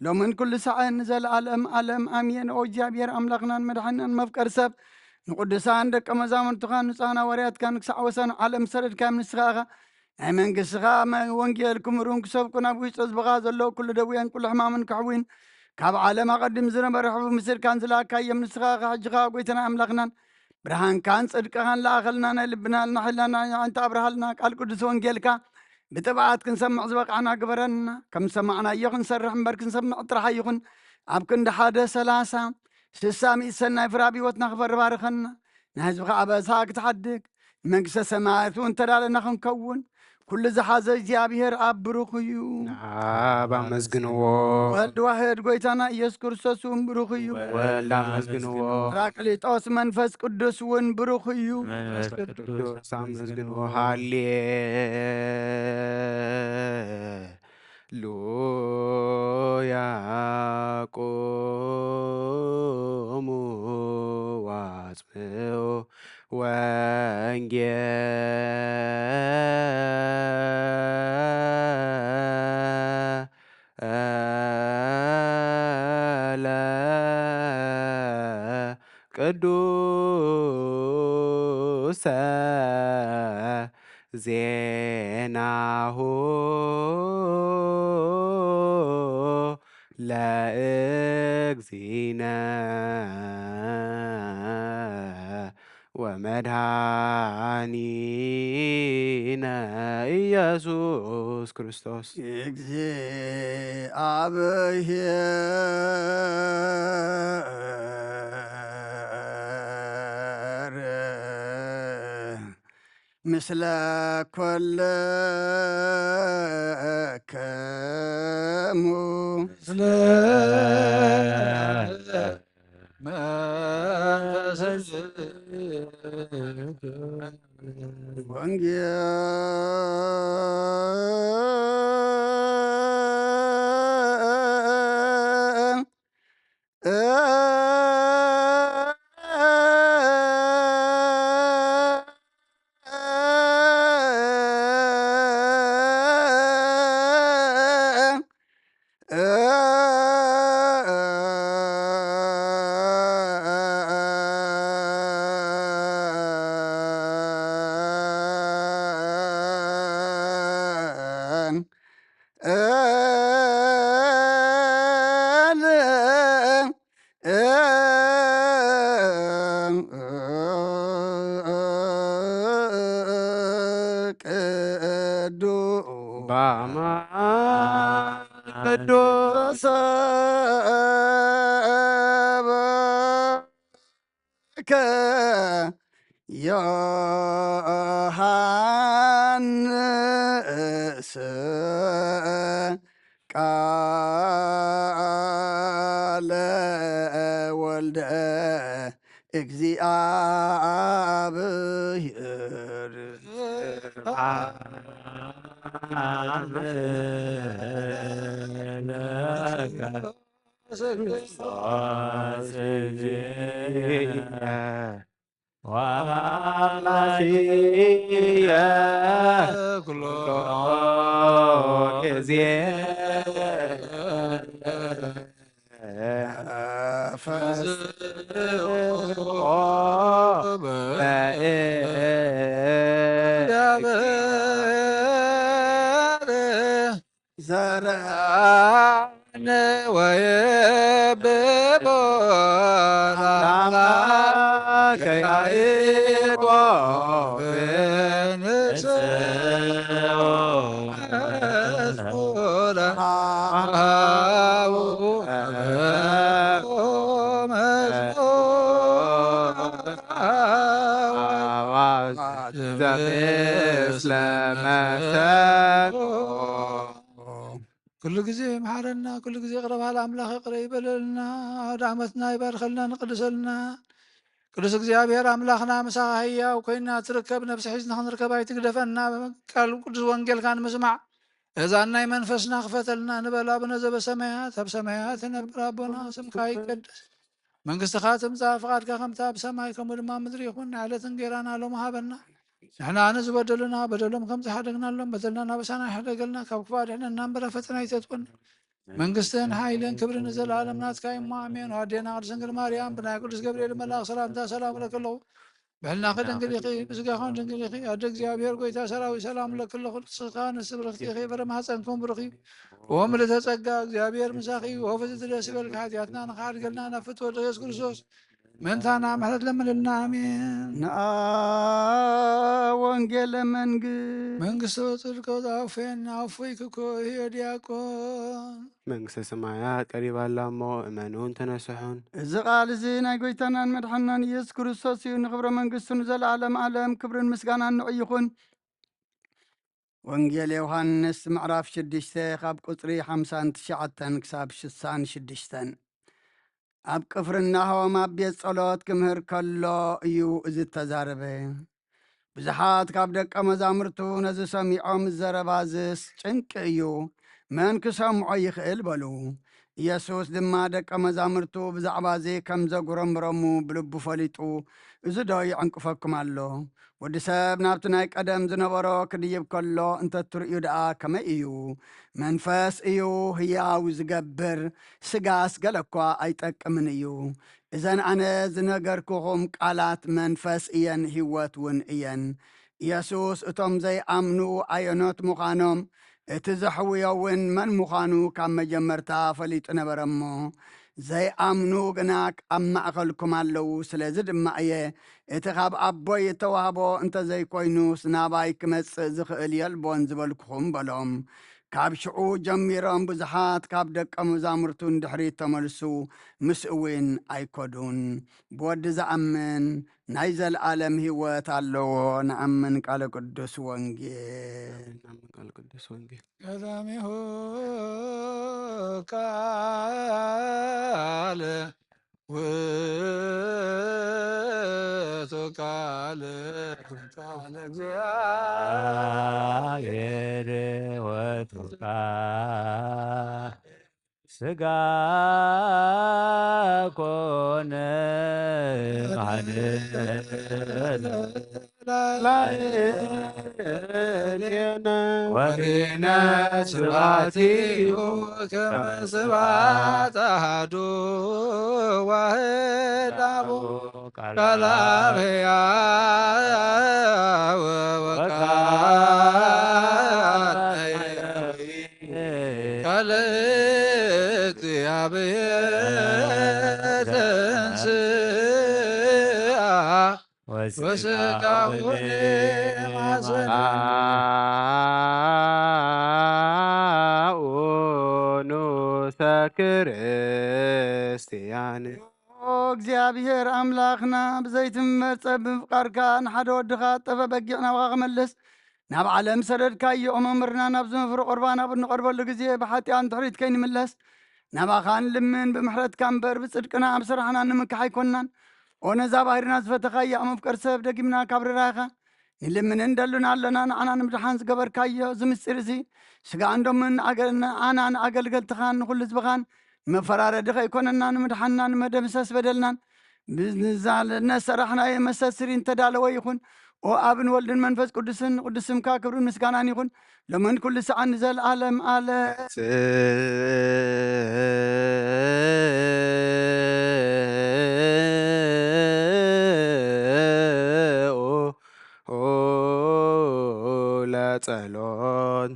ሎምን ኩሉ ሳዕን ንዘለኣለም ኣለም ኣሜን። ኦ እግዚኣብሔር ኣምላኽናን መድሓኒናን መፍቀር ሰብ ንቅዱሳን ደቀ መዛሙርትኻን ንጹሃን ሃዋርያትካን ክሳዕ ወሰን ዓለም ሰደድካዮም። ንስኻ ኢኻ ናይ መንግስትኻ መ-፣ ወንጌል ክምህሩን ክሰብኩን ኣብ ውሽጢ ህዝብኻ ዘሎ ኩሉ ደዌን ኩሉ ሕማምን ከሕዊን ካብ ዓለም ኣቐዲም ዝነበረ ሕቡብ ምስልካን ዝለኣካዮም። ንስኻ ኢኻ ሕጂ ኸኣ ጎይታና ኣምላኽናን ብርሃንካን ጽድቅኻን ለኣኸልና። ናይ ልብና ናይ ሓይልና ናይ ኣዒንታ ኣብርሃልና። ቃል ቅዱስ ወንጌልካ ብጥብዓት ክንሰምዕ ዝበቃዕና ግበረና። ከም ዝሰማዕናዮ ክንሰርሕ እምበር ክንሰምዕ ጥራሕ ኣይኹን። ኣብ ክንዲ ሓደ ሰላሳ ስሳ ሚእቲ ሰናይ ፍረ ኣብ ህይወትና ክፈሪ ባርኸና። ንህዝብኻ ኣበሳ ክትሓድግ ንመንግስተ ሰማያት እውን ተዳለና ክንከውን ኩሉ ዝሓዘ እግዚኣብሔር ኣብ ብሩኽ እዩ። ኣብ ኣመስግንዎ። ወልድ ዋሕድ ጎይታና ኢየሱስ ክርስቶስ እውን ብሩኽ እዩ። ወልድ ኣመስግንዎ። ጳራቅሊጦስ መንፈስ ቅዱስ እውን ብሩኽ እዩ። መንፈስ ቅዱስ ኣመስግንዎ። ሃሌ ሉያ ቁሙ ዋጽምዑ ወንጌለ ቅዱሰ ዜናሁ ለእግዚእነ ወመድኃኒነ ኢየሱስ ክርስቶስ። እግዚኣብሔር ምስለ ኮለክሙ። ምስለ መንፈስከ። ወንጌል ቅዱስ በአማን ቅዱስ ዮሐንስ ቃለ ወልደ እግዚኣብሔር። ዋላሽየ ኩሎ ግዜ ፈስቆ ዘርአነ ወየብቦ ለያዕቆብ ንስኦ ኩሉ ግዜ ይምሓረና፣ ኩሉ ግዜ ይቕረ በሃል ኣምላኽ ይቕረ ይበለልና፣ ኣውደ ዓመትና ይባርከልና፣ ንቅድሰልና። ቅዱስ እግዚኣብሔር ኣምላኽና ምሳኻ ህያው ኮይና ትርከብ፣ ነብሲ ሒዝና ክንርከብ ኣይትግደፈና፣ ቃል ቅዱስ ወንጌልካ ንምስማዕ እዛን ናይ መንፈስና ክፈተልና ንበል። ኣቡነ ዘበሰማያት፣ ኣብ ሰማያት እነብር ኣቦና፣ ስምካ ይቀደስ፣ መንግስትኻ ትምጻእ፣ ፍቓድካ ከምታ ኣብ ሰማይ ከምኡ ድማ ኣብ ምድሪ ይኹን። ንዕለት እንጌራና ሎም ሃበና። ንሕና ንዝበደሉና በደሎም ከም ዝሓደግናሎም በደልና ናበሳና ይሕደገልና፣ ካብ ክፉእ ኣድሕነና እምበር ኣብ ፈተና ኣይተእትወና። መንግስትን ሓይልን ክብርን ንዘለኣለም ናትካ እዩ እሞ ኣሜን። ኣዴና ቅድስት ድንግል ማርያም ብናይ ቅዱስ ገብርኤል መልኣኽ ሰላምታ ሰላም እለኪ ኣለኹ። ብሕልናኺ ድንግል ኢኺ፣ ብስጋኺ ድንግል ኢኺ። ኣደ እግዚኣብሔር ጎይታ ሰራዊት ሰላም እለኪ ኣለኹ። ንስኻ ንስብርኽቲ ኢኺ፣ ፍረ ማሕፀንኩም ብሩኽ እዩ። ወምልዕተ ጸጋ እግዚኣብሔር ምሳኺ እዩ። ወፍጽምቲ ደስ ይበልኪ፣ ሓጢኣትና ንኽሓድገልና ናብ ፍትወ ኢየሱስ ክርስቶስ ምእንታና ምሕረት ለምንልና። ኣሜን። ንኣ ወንጌለ መንግስት መንግስቶ ጽድቆ ዛውፌን ኣፉይ ክኮ ህዮ ዲያቆን መንግስተ ሰማያት ቀሪባ ኣላ እሞ እመኑን ተነስሑን። እዚ ቃል እዚ ናይ ጎይታናን መድሓናን ኢየሱስ ክርስቶስ እዩ። ንኽብረ መንግስቱ ንዘለኣለም ኣለም ክብርን ምስጋናን ንዑ ይኹን። ወንጌል ዮሃንስ ምዕራፍ ሽዱሽተ ካብ ቁጽሪ ሓምሳን ትሽዓተን ክሳብ ሽሳን ሽዱሽተን። ኣብ ቅፍርናሆም ኣብ ቤት ጸሎት ክምህር ከሎ እዩ እዚ እተዛረበ። ብዙሓት ካብ ደቀ መዛሙርቱ ነዚ ሰሚዖም፣ "እዚ ዘረባ እዝስ ጭንቂ እዩ፣ መን ክሰምዖ ይኽእል?" በሉ። ኢየሱስ ድማ ደቀ መዛሙርቱ ብዛዕባ እዚ ከም ዘጉረምረሙ ብልቡ ፈሊጡ፣ "እዚ ዶ ይዕንቅፈኩም ኣሎ? ወዲ ሰብ ናብቲ ናይ ቀደም ዝነበሮ ክድይብ ከሎ እንተ ትርእዩ ደኣ ከመይ እዩ? መንፈስ እዩ ህያው ዝገብር፣ ስጋስ ገለ እኳ ኣይጠቅምን እዩ። እዘን ኣነ ዝነገርኩኹም ቃላት መንፈስ እየን፣ ህይወት እውን እየን።" ኢየሱስ እቶም ዘይኣምኑ ኣየኖት ምዃኖም፣ እቲ ዘሕውዮ እውን መን ምዃኑ ካብ መጀመርታ ፈሊጡ ነበረ እሞ፣ ዘይኣምኑ ግና ኣብ ማእከልኩም ኣለዉ። ስለዚ ድማ እየ እቲ ካብ ኣቦይ እተዋህቦ እንተ ዘይኮይኑስ ናባይ ክመጽእ ዝኽእል የልቦን ዝበልኩኹም በሎም። ካብ ሽዑ ጀሚሮም ብዙሓት ካብ ደቀ መዛሙርቱ ንድሕሪት ተመልሱ፣ ምስኡ እውን ኣይከዱን። ብወዲ ዝኣምን ናይ ዘለኣለም ህይወት ኣለዎ። ንኣምን ቃለ ቅዱስ ወንጌል። ንኣምን ቃለ ቅዱስ ወንጌል። ቀዳሚሁ ቃል ውእቱ ቃል ቃል እግዚአብሔር ውእቱ ቃል ስጋ ኮነ ማህደረ ላዕሌነ ወሪነ ስብሐቲሁ ከመ ስብሐት አሐዱ ዋሕድ አቡ ቃል አብ ሕያው ወቃል ቃለ እግዚአብሔር ተንሥአ ወስጋሁ ወደሙ ንዑሰ ክርስቲያን። ኦ እግዚኣብሔር ኣምላኽና፣ ብዘይትመርጸ ብምፍቃርካ ንሓደ ወድኻ ጠፈ በጊዕ ናባኻ ክመልስ ናብ ዓለም ሰደድካዮ። መምህርና፣ ናብዚ መፍረ ቁርባን ኣብ እንቐርበሉ ግዜ ብሓጢኣን ድሕሪት ከይንምለስ ናባኻ ንልምን፣ ብምሕረትካ እምበር ብጽድቅና ኣብ ስራሕና ንምክሕ ኣይኮንናን። ኦ ነዛ ባህርና ዝፈተኻያ መፍቀር ሰብ፣ ደጊምና ካብ ርራኻ ንልምንን ደሉን ኣለና። ንዓና ንምድሓን ዝገበርካዮ እዚ ምስጢር እዚ፣ ስጋን ደሙን ንኣገ-፣ ንዓና ንኣገልገልትኻን ንኹሉ ህዝብኻን መፈራረዲ ከይኮነና፣ ንምድሓንና ንመደምሰስ በደልናን ብዝዛለነ ሰራሕናዮ መሰስሪ እንተዳለወ ይኹን። ኦ ኣብን ወልድን መንፈስ ቅዱስን ቅዱስ ስምካ ክብርን ምስጋናን ይኹን ሎምን ኩሉ ሰዓን ንዘለዓለም ኣለ። ለጸሎት።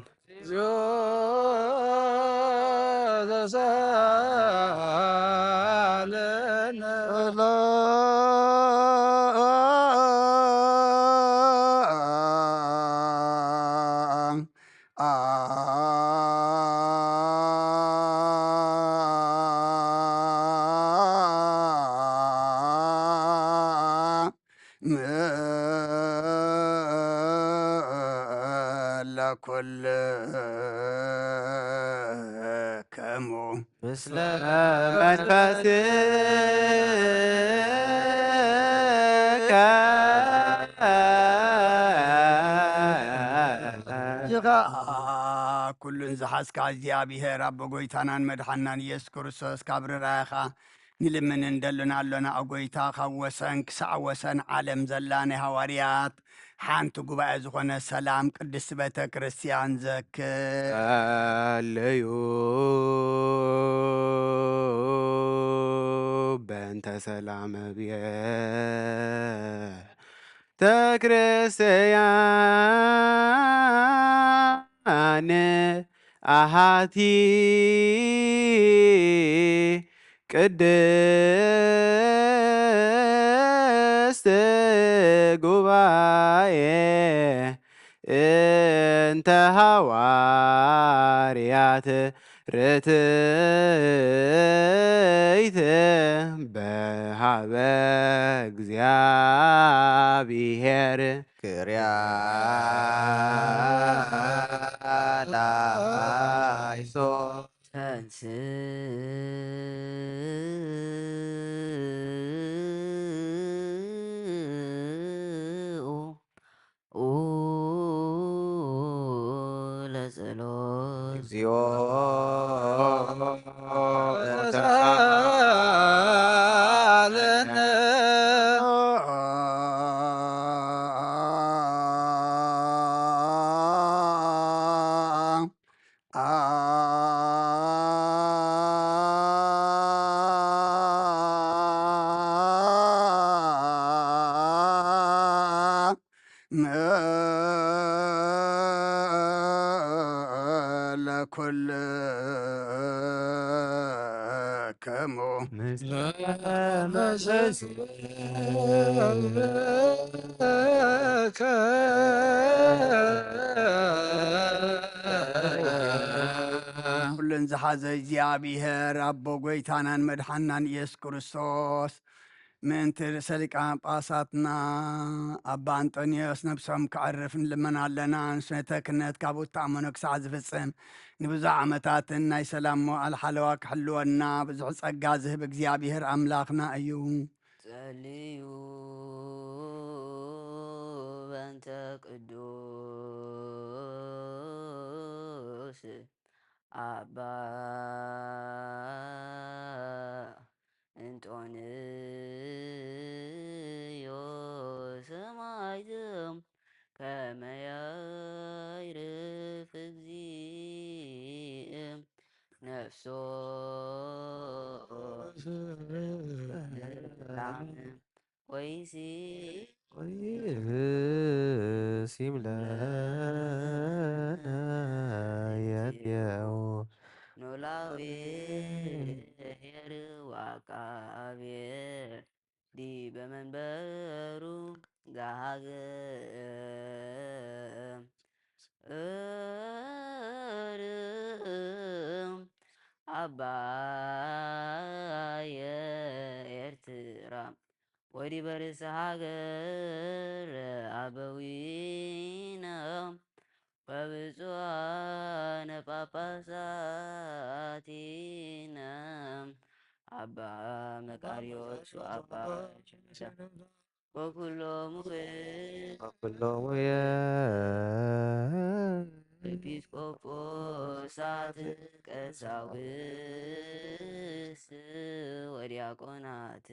ለኩልክሙ ምስለ መንፈስከ። ጅኻ ኩሉን ዝሓዝካ እግዚኣብሔር ኣቦ ጎይታናን መድሓናን ኢየሱስ ክርስቶስ ካብ ርራኻ ንልምንን ደሉን ኣሎና። ኦ ጎይታ፣ ካብ ወሰን ክሳዕ ወሰን ዓለም ዘላ ናይ ሃዋርያት ሓንቲ ጉባኤ ዝኾነ ሰላም ቅድስቲ ቤተ ክርስቲያን ዘክር። ጸለዩ በእንተ ሰላም ቤተ ክርስቲያን ኣሃቲ ቅድስት ጉባኤ እንተ ሃዋርያት ርትዕት በሃበ እግዚኣብሔር ክርያ ላይሶ። ተንስኡ ለጸሎት። እግዚኦ ተሳለነ። ለኩልክሙ ምስለ መሰስከ። ኩሉን ዝሓዘ እግዚኣብሔር ኣቦ ጎይታናን መድሓናን ኢየሱስ ክርስቶስ ምእንቲ ርእሰ ሊቃነ ጳጳሳትና ኣባ ኣንጦንዮስ ነብሶም ከዕርፍ ንልመና ኣለና። ንስነተ ክህነት ካብ እተኣመኖ ክሳዕ ዝፍጽም ንብዙሕ ዓመታትን ናይ ሰላም መዋዕል ሓለዋ ክሕልወና ብዙሕ ጸጋ ዝህብ እግዚኣብሔር ኣምላኽና እዩ። ጸልዩ በእንተ ቅዱስ ኣባ እንጦንዮስ ሰማዕት ከመ ያዕርፍ እግዚእ ነፍሶ ሰላም ወይሲ ወይሲም ለየትየው ኖላዊ ኄር ወዐቃቤ ዲበ መንበሩ ዘሀገ እርም አባየ ኤርትራ ወዲበ ርእሰ ሃገር አበዊነ ወብፁዓነ ጳጳሳቲነ አባ መቃርዮስ ወአባ ወኩሎሙ ወኩሎሙ ኤጲስቆጶሳት ቀሳውስት ወዲያቆናት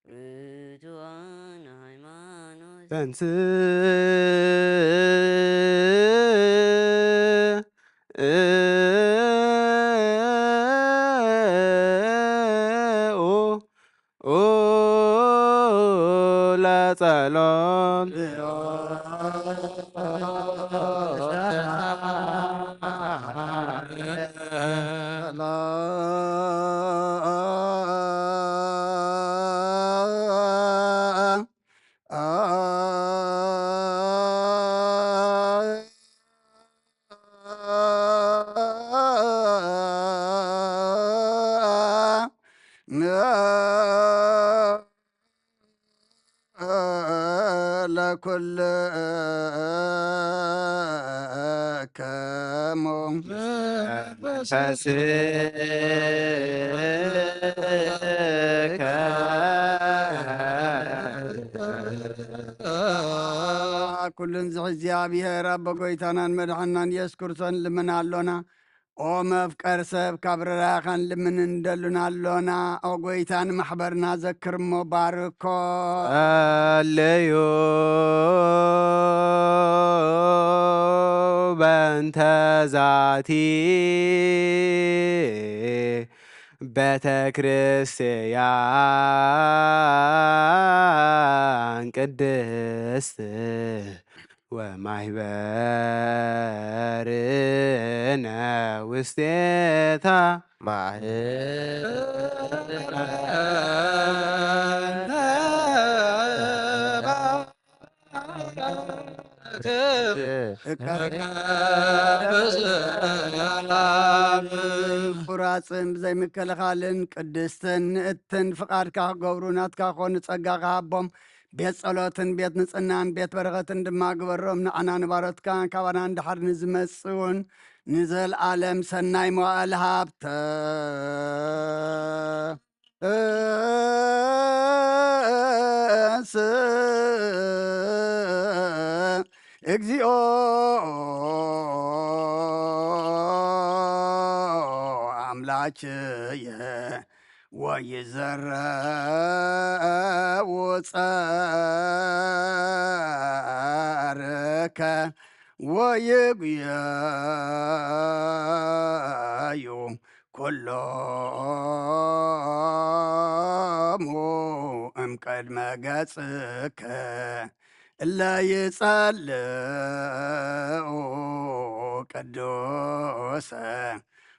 ርቱዓን ሃይማኖት ተንስ ኡ ለጸሎት ለኩልክሙ መንፈስከ ኩሉን ዝሕ እግዚኣብሔር ኣቦ ጎይታናን መድሓናን የሱስ ክርስቶስ ልምን ኣሎና። ኦ መፍቀር ሰብ ካብ ርራኸን ልምን እንደሉን ኣሎና። ኦ ጎይታ ንማሕበርና ዘክር እሞ ባርኮ። ኣለዩ በእንተ ዛቲ ቤተ ክርስቲያን ቅድስት ወማሕበርነ ውስቴታ ቁራፅን ብዘይምክልኻልን ቅድስትን ንእትን ፍቓድካ ክገብሩ ናትካ ክኾኑ ጸጋኻ ሃቦም። ቤት ጸሎትን ቤት ንጽህናን ቤት በረኸትን ድማ ግበሮም። ንዓና ንባሮትካ ካባና ንድሓር ንዝመጽእ እውን ንዘለኣለም ሰናይ መዋእል ሃብተ እግዚኦ ኣምላክየ ወይዘረው ጸርከ ወይጉየዩ ኩሎሙ እምቅድመ ገጽከ እለ ይጸልኡ ቅዱሰ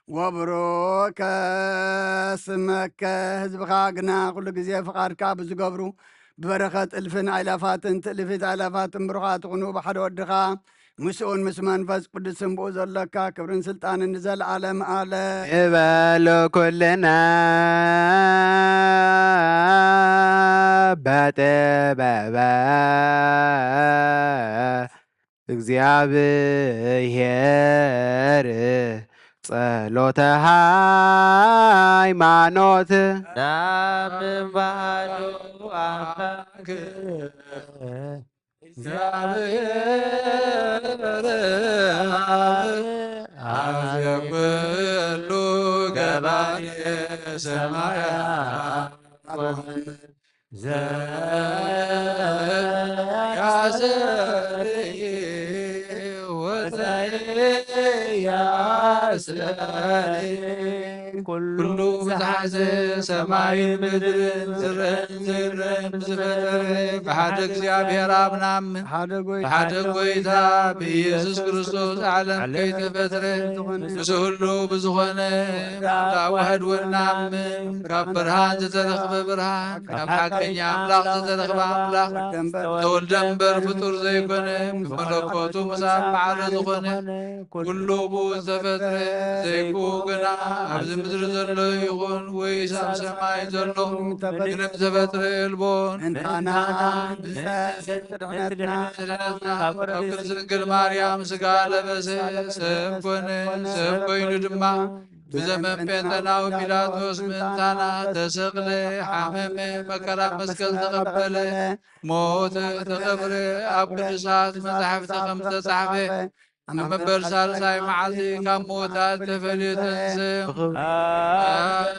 ወብሩከ ስመከ። ህዝብኻ ግና ኩሉ ግዜ ፍቓድካ ብዝገብሩ ብበረኸት እልፍን ኣይላፋትን ትእልፊት ኣይላፋትን ብሩኻት ይኹኑ። ብሓደ ወድኻ ምስኡን ምስ መንፈስ ቅዱስን ብኡ ዘለካ ክብርን ስልጣንን ንዘለዓለም ኣለ። ንበል ኩልና በጥበበ እግዚኣብሔር ጸሎተ ሃይማኖት ናብ ምንባሩ ኣምላክ እግዚኣብሔር ኣብ ኩሉ ገባሬ ሰማያት ዘያሰሪ ወዘያሰሪ ኩሉ ዝሓዘ ሰማይን ምድርን ዝረን ዘይረን ዝፈጠረ ብሓደ እግዚኣብሔር ኣብ ንኣምን። ሓደ ጎይታ ብሓደ ጎይታ ብኢየሱስ ክርስቶስ ዓለም ከይተፈጥረ ምስ ኩሉ ብዝኾነ ኣዋህድ ወናምን ካብ ብርሃን ዝተረኽበ ብርሃን ካብ ሓቀኛ ኣምላኽ ዝተረኽበ ኣምላኽ ተወልደ እምበር ፍጡር ዘይኮነ ብመለኮቱ ምስ ኣብ ማዕረ ዝኾነ ኩሉ ብኡ ዝተፈጥረ ዘይብኡ ግና ኣብዚ ምድሪ ዘሎ ይኹን ወይስ ኣብ ሰማይ ዘሎ ምንም ዝተፈጥረ የልቦን። እንታና ድሕነትና ካብ ቅድስት ድንግል ማርያም ስጋ ለበሰ ሰብ ኮነ ሰብ ኮይኑ ድማ ብዘመን ጴንጠናዊ ፒላጦስ ምእንታና ተሰቕለ፣ ሓመመ፣ መከራ መስቀል ተቐበለ፣ ሞተ፣ ተቐብረ፣ ኣብ ቅዱሳት መጻሕፍቲ ከም ዝተጻሕፈ ኣብ መበል ሳልሳይ መዓልቲ ካብ ምዉታት ተፈልዩ ተንስእ። ብኽብሪ ኣብ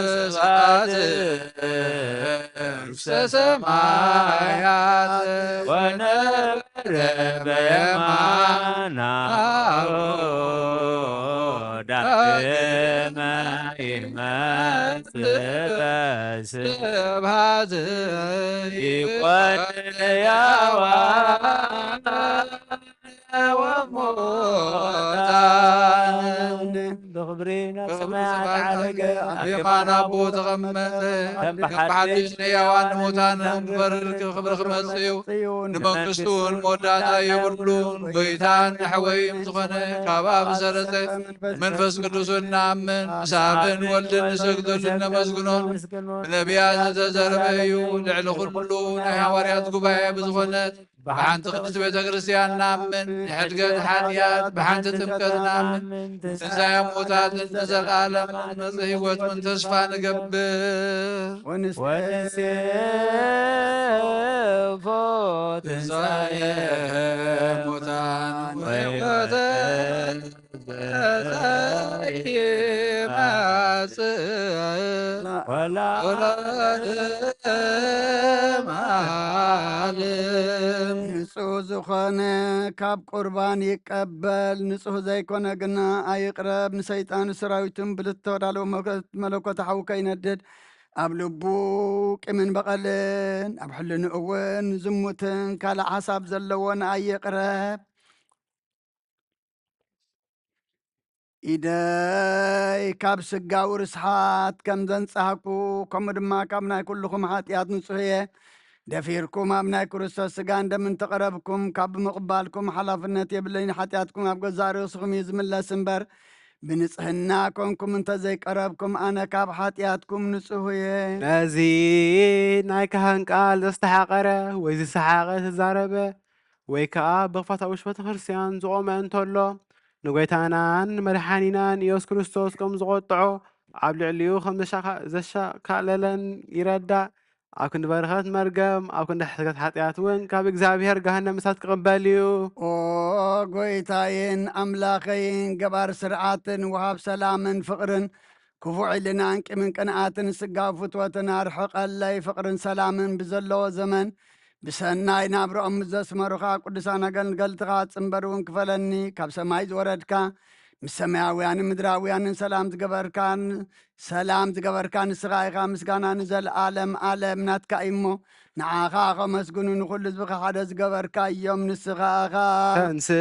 ስብሐት መንግሥተ ሰማያት ወነበረ በየማነ አብ ዳግመ ይመጽእ በስብሐት ይቆን ያዋ ወሙታን። ብኽብሪ ናብ ብኽብሪ ሰማያት ሰማያት ዓረገ፣ ዓረገ፣ ኣብ ኣብ የማን የማን ኣቦ ኣቦ ተቐመጠ። ተቐመጠ። ከም ከም ብሓድሽ ብሓድሽ ንሕያዋን ንሙታን ክፈርድ ክብሪ ክመጽእ እዩ። እዩ። ንመንግስቱ ንመንግስቱ ንመወዳእታ የብሉን። የብሉን። ጎይታን ንሕወይም ዝኾነ ካብ ኣብ ዝሰረጸ መንፈስ ቅዱስ እናምን፣ ምስ ኣብን ወልድን ንሰግደሉን ነመስግኖን። ብነቢያት ዝተዘርበ እዩ። ልዕሊ ኩሉ ናይ ሃዋርያት ጉባኤ ብዝኾነት ብሓንቲ ቅድስት ቤተ ክርስቲያን ናምን፣ ንሕድገት ሓጢኣት ብሓንቲ ጥምቀት ናምን፣ ትንሳኤ ሙታትን ንዘለዓለም ንመጽእ ህይወት ምን ተስፋ ንገብር። ወንሴፎ ትንሳኤ ሙታን ወሕይወተ ይመጽእ ወላ ወላ ንጹህ ዝኾነ ካብ ቁርባን ይቀበል፣ ንጹህ ዘይኮነ ግና ኣይቕረብ። ንሰይጣን ሰራዊቱን ብልተወዳለወ መለኮት ሓዊ ከይነድድ ኣብ ልቡ ቂምን በቐልን ኣብ ሕልንኡ እውን ዝሙትን ካልእ ሓሳብ ዘለዎን ኣይቕረብ። ኢደይ ካብ ስጋዊ ርስሓት ከም ዘንጻህኩ፣ ከምኡ ድማ ካብ ናይ ኩልኹም ሓጢኣት ንጹህ እየ። ደፊርኩም ኣብ ናይ ክርስቶስ ስጋን ደምን ተቐረብኩም፣ ካብ ብምቕባልኩም ሓላፍነት የብለይን። ሓጢኣትኩም ኣብ ገዛእ ርእስኹም እዩ ዝምለስ እምበር፣ ብንጽህና ኮንኩም እንተ ዘይቀረብኩም፣ ኣነ ካብ ሓጢኣትኩም ንጹህ እየ። ነዚ ናይ ካህን ቃል ዘስተሓቐረ ወይ ዝሰሓቐ ተዛረበ፣ ወይ ከኣ ብኽፋት ኣብ ውሽጢ ቤተ ክርስቲያን ዝቖመ እንተሎ፣ ንጎይታናን ንመድሓኒናን ኢየሱስ ክርስቶስ ከም ዝቖጥዖ ኣብ ልዕሊኡ ከም ዘሻኻ-፣ ዘሻካለለን ይረዳእ። ኣብ ክንዲ በረኸት መርገም፣ ኣብ ክንዲ ሕስከት ሓጢኣት እውን ካብ እግዚኣብሔር ገሃነም እሳት ክቕበል እዩ። ኦ ጎይታዬን ኣምላኸይን፣ ገባር ስርዓትን ወሃብ ሰላምን ፍቕርን፣ ክፉእ ሕልናን ቂምን ቅንኣትን ስጋዊ ፍትወትን ኣርሕቐለይ። ፍቕርን ሰላምን ብዘለዎ ዘመን ብሰናይ ናብርኦም ምስ ዘስመሩኻ ቅዱሳን ኣገልገልትኻ ጽንበር እውን ክፈለኒ። ካብ ሰማይ ዝወረድካ፣ ምስ ሰማያውያንን ምድራውያንን ሰላም ዝገበርካን፣ ሰላም ዝገበርካ ንስኻ ኢኻ። ምስጋና ንዘለኣለም ኣለም ናትካ እዩ እሞ፣ ንዓኻ ከመስግኑ ንኹሉ ህዝብኻ ሓደ ዝገበርካ እዮም። ንስኻ ኢኻ። ተንስእ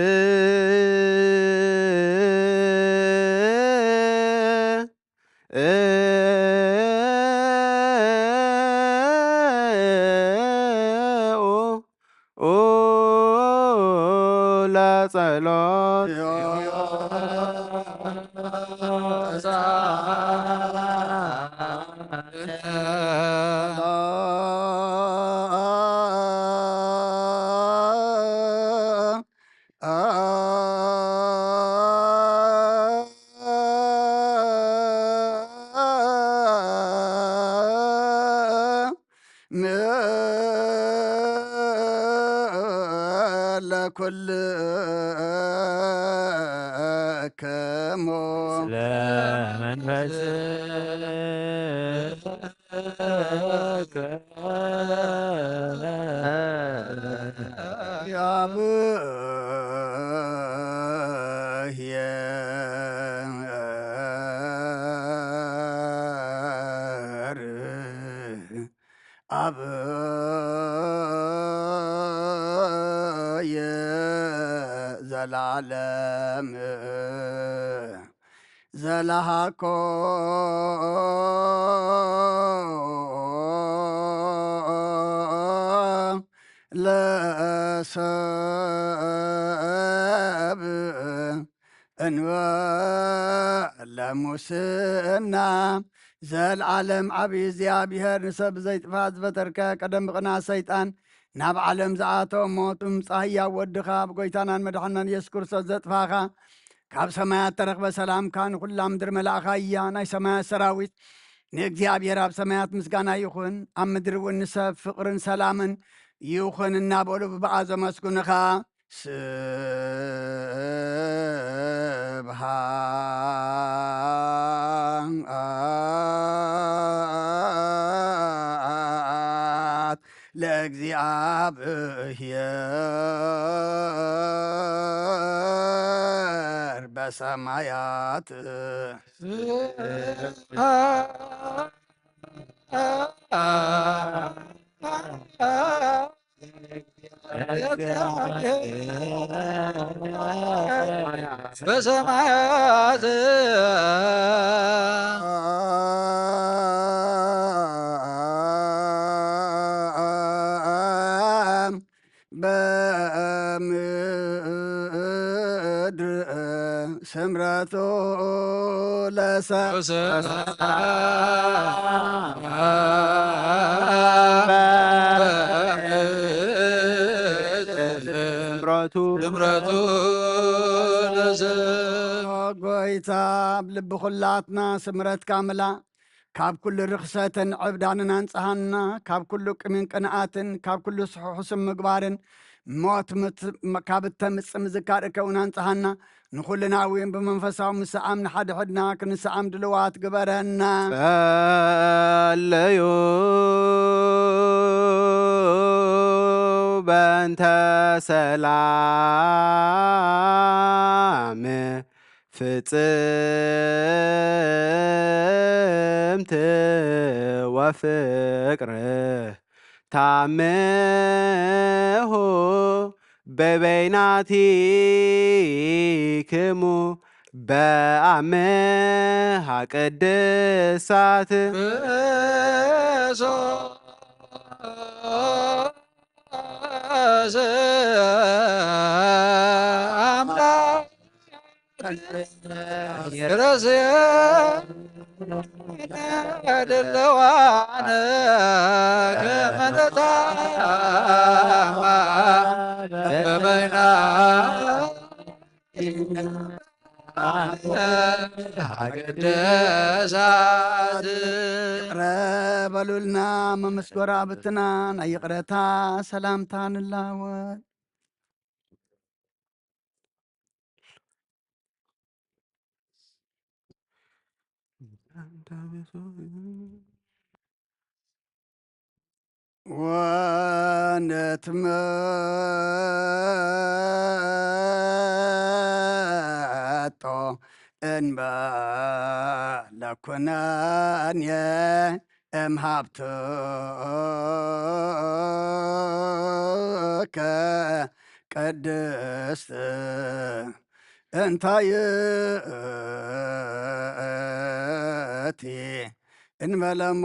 ኡ ለጸሎት። ለኩልክሙ ስለ መንፈስከ አብየ ዘላለም ዘለሃኮ ለሰብ እንበለ ሙስና። ዘልዓለም ዓብዪ እግዚኣብሔር ንሰብ ዘይጥፋእ ዝበተርከ ቀደም ብቕንኣት ሰይጣን ናብ ዓለም ዝኣተወ ሞት ብምጻእ ህያው ወድኻ ብጎይታናን መድሓናን ኢየሱስ ክርስቶስ ዘጥፋኻ ካብ ሰማያት ተረኽበ ሰላምካ ንኹላ ምድሪ መላእኻ እያ። ናይ ሰማያት ሰራዊት ንእግዚኣብሔር ኣብ ሰማያት ምስጋና ይኹን፣ ኣብ ምድሪ እውን ንሰብ ፍቕርን ሰላምን ይኹን እናበሉ ብብኣ ዘመስግኑኻ። ስብሐት ለእግዚኣብሔር በሰማያት። በሰማያት በምድር ስምረቱ ለሰ ስምረቱ ስምረቱ ለሰ ጎይታ፣ ኣብ ልቢ ኩላትና ስምረትካ ምላ። ካብ ኩሉ ርኽሰትን ዕብዳንን ኣንጽሃና፣ ካብ ኩሉ ቅሚን ቅንኣትን፣ ካብ ኩሉ ስሑሕስም ምግባርን ሞት ምት-፣ ካብ እተምጽእ ምዝካር እከውን ኣንጽሃና። ንኹልና እውን ብመንፈሳዊ ምስዓም ንሓድሕድና ክንስዓም ድልዋት ግበረና። ጸለዩ በእንተ ሰላም ፍጽምት ወፍቅር ታምሁ በበይናቲክሙ በአምሃ ቅድሳት። ይቕረ በሉልና፣ መመስገራ ብትና ናይ ይቕረታ ሰላምታ ንላወል። ወንትመጦ እንበለ ኩነኔ እምሃብትከ ቅድስት እንታይእቲ እንበለሞ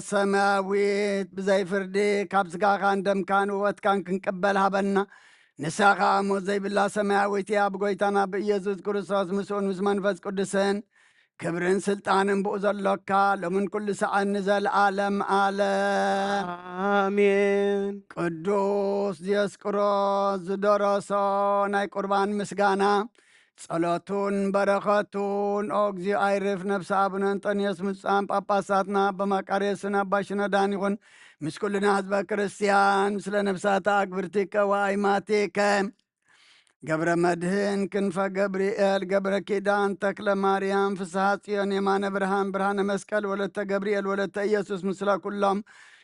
ሰማያዊት ብዘይ ፍርዲ ካብ ስጋኻን ደምካን ውበትካን ክንቅበል ሃበና። ንሳ ኸኣ ሞት ዘይብላ ሰማያዊት እያ። ብጎይታና ብኢየሱስ ክርስቶስ ምስኡን ምስ መንፈስ ቅዱስን ክብርን ስልጣንን ብኡ ዘሎካ ሎምን ኩሉ ሰዓን ንዘለዓለም ዓለም። ኣሜን። ቅዱስ ዲዮስቆሮስ ዝደረሶ ናይ ቁርባን ምስጋና ጸሎቱን በረኸቱን ኦ እግዚኦ ኣይርፍ ነፍሲ ኣቡነ እንጦንዮስ ምጻም ጳጳሳትና ኣባ መቃርዮስን ኣባ ሽኖዳን ይኹን ምስ ኩልና ህዝበ ክርስቲያን ምስለ ነፍሳተ ኣግብርቲከ ወኣይማቲከ ገብረ መድህን ክንፈ ገብርኤል ገብረ ኪዳን ተክለ ማርያም ፍስሃ ጽዮን የማነ ብርሃን ብርሃነ መስቀል ወለተ ገብርኤል ወለተ ኢየሱስ ምስለ ኩሎም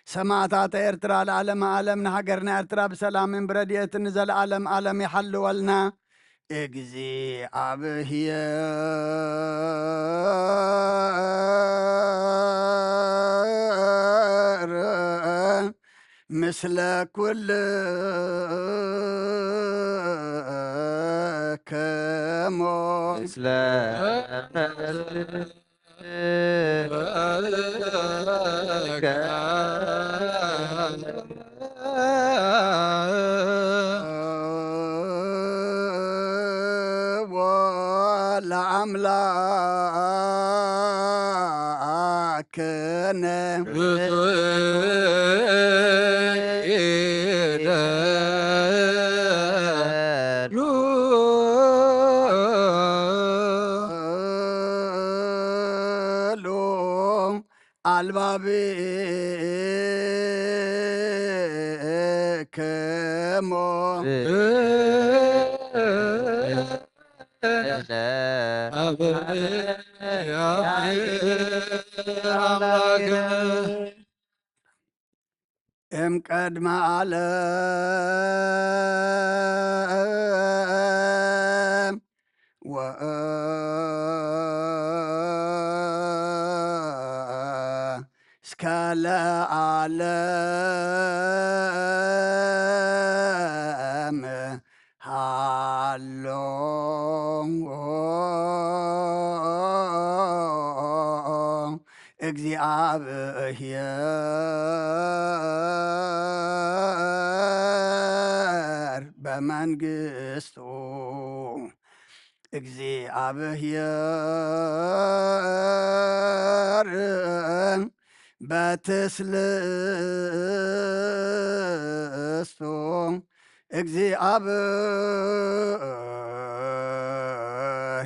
ሰማዕታተ ኤርትራ ለዓለመ ዓለም ንሃገርና ኤርትራ ብሰላምን ብረድኤትን ንዘለዓለም ዓለም ይሓልወልና። እግዚኣብሔር ምስለ ኩልክሙ። ምስለ ለአምላክነ አልባብክሙ። እ- እ- እ- እ- ኣምላክነ እም ቀድመ ዓለም ወእስከ ለዓለም ሃሎ እግዚኣብሔር በመንግስቱ። እግዚኣብሔር በትስልስቱ።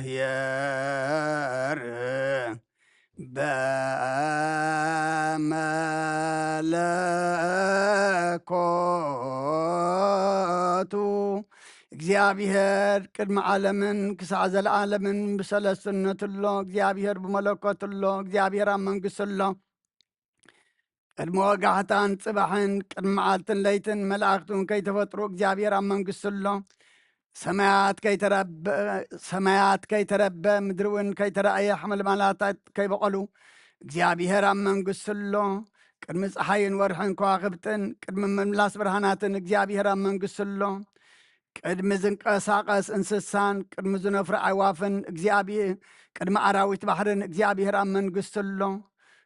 እግዚኣብሔር በመለኮቱ። እግዚኣብሔር ቅድሚ ዓለምን ክሳዕ ዘለዓለምን ብሰለስትነቱ ኣሎ። እግዚኣብሔር ብመለኮቱ ኣሎ። እግዚኣብሔር ኣብ መንግስቱ ኣሎ። ቅድሚ ወጋሕታን ጽባሕን፣ ቅድሚ መዓልትን ለይትን መላእኽቱን ከይተፈጥሩ እግዚኣብሔር ኣብ መንግስቱ ኣሎ። ሰማያት ከይተረበ፣ ሰማያት ከይተረበ፣ ምድሪ እውን ከይተራእየ፣ ሓመልማላታት ከይበቐሉ እግዚኣብሔር ኣብ መንግስቱ ኣሎ። ቅድሚ ፀሓይን ወርሕን ከዋኽብትን፣ ቅድሚ ምምላስ ብርሃናትን እግዚኣብሔር ኣብ መንግስቱ ኣሎ። ቅድሚ ዝንቀሳቐስ እንስሳን፣ ቅድሚ ዝነፍሩ ኣዕዋፍን እግዚኣብሔር፣ ቅድሚ ኣራዊት ባሕርን እግዚኣብሔር ኣብ መንግስቱ ኣሎ።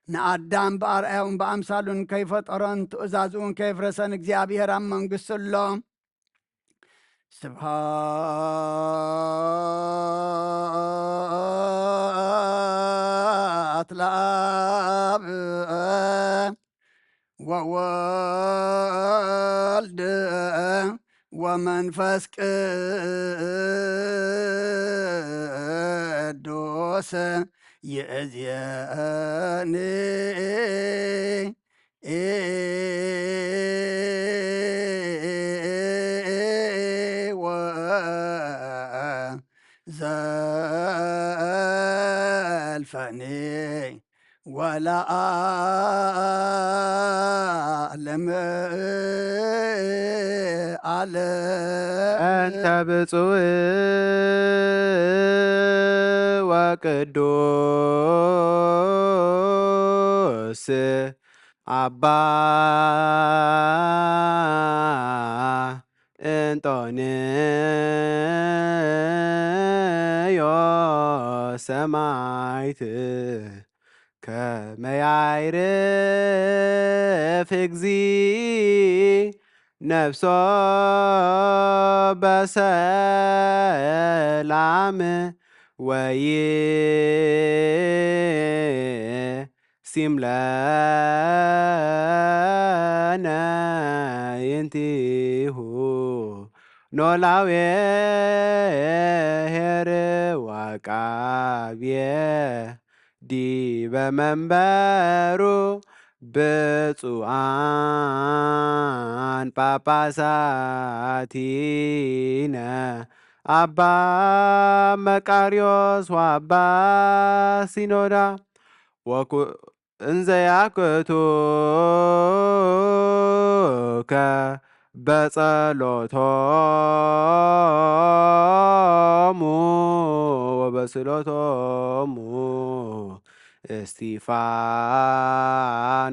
ንኣዳም ብኣርኣያኡን ብኣምሳሉን ከይፈጠሮን ትእዛዙ እውን ከየፍረሰን እግዚኣብሔር ኣብ መንግስቱ ኣሎ። ስብሃት ለኣብ ወወልድ ወመንፈስ ቅዱስ ይእዜኒ ወዘልፈኒ ወለዓለመ ዓለም። እንተ ብፁዕ ወቅዱስ አባ እንጦንዮስ ሰማዕት ከመ ያዕርፍ እግዚእ ነፍሶ በሰላም ወይሲም ለነ ይንቲሁ ኖላዌ ኄር ወቃቤ ዲበ መንበሩ ብፁዓን ጳጳሳቲነ አባ መቃርዮስ ወአባ ሲኖዳ ወኩ-፣ እንዘ ያክቱከ በጸሎቶሙ ወበስእሎቶሙ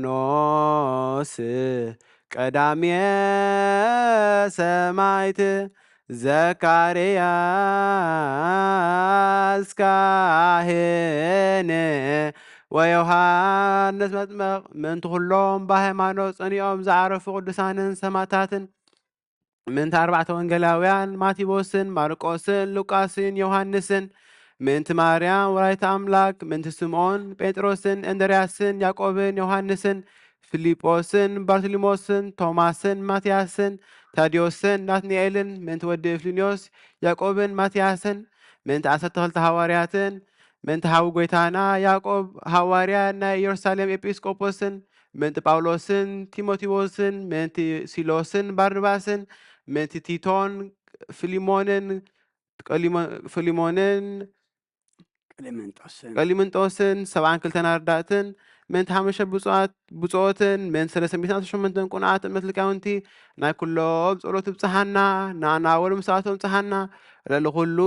እስቲፋኖስ ቀዳሜ ሰማዕት ዘካርያስ ካህን ወዮሃንስ መጥምቕ ምእንቲ ኩሎም ብሃይማኖት ጸኒኦም ዝዓረፉ ቅዱሳንን ሰማዕታትን ምእንቲ ኣርባዕተ ወንጌላውያን ማቴዎስን ማርቆስን ሉቃስን ዮሃንስን፣ ምእንቲ ማርያም ወላዲተ ኣምላክ፣ ምእንቲ ስምዖን ጴጥሮስን እንድርያስን ያዕቆብን ዮሃንስን ፊልጶስን ባርቶሊሞስን ቶማስን ማትያስን ታድዮስን ናትናኤልን፣ ምእንቲ ወዲ እፍልንዮስ ያዕቆብን ማትያስን፣ ምእንቲ ዓሰርተ ክልተ ሃዋርያትን፣ ምእንቲ ሓው ጐይታና ያዕቆብ ሃዋርያን ናይ ኢየሩሳሌም ኤጲስቆጶስን፣ ምእንቲ ጳውሎስን ጢሞቴዎስን፣ ምእንቲ ሲሎስን ባርናባስን፣ ምእንቲ ቲቶን ፊሊሞንን፣ ቀሊሞ-፣ ፊሊሞንን ቀሊምንጦስን። ቀሊምንጦስን ሰብዓን ክልተን ኣርዳእትን፣ ምእንቲ ሓሙሽተ ብፁዓት-፣ ብፁዖትን፣ ምእንቲ ሰለስተ ሚእትን ዓሰርተ ሸሞንተን ቅኑዓት እምነት ሊቃውንቲ፣ ናይ ኩሎም ጸሎት ይብጽሓና፣ ንኣና ወለምስኣቶም ጸሓና፣ ልዕሊ ኩሉ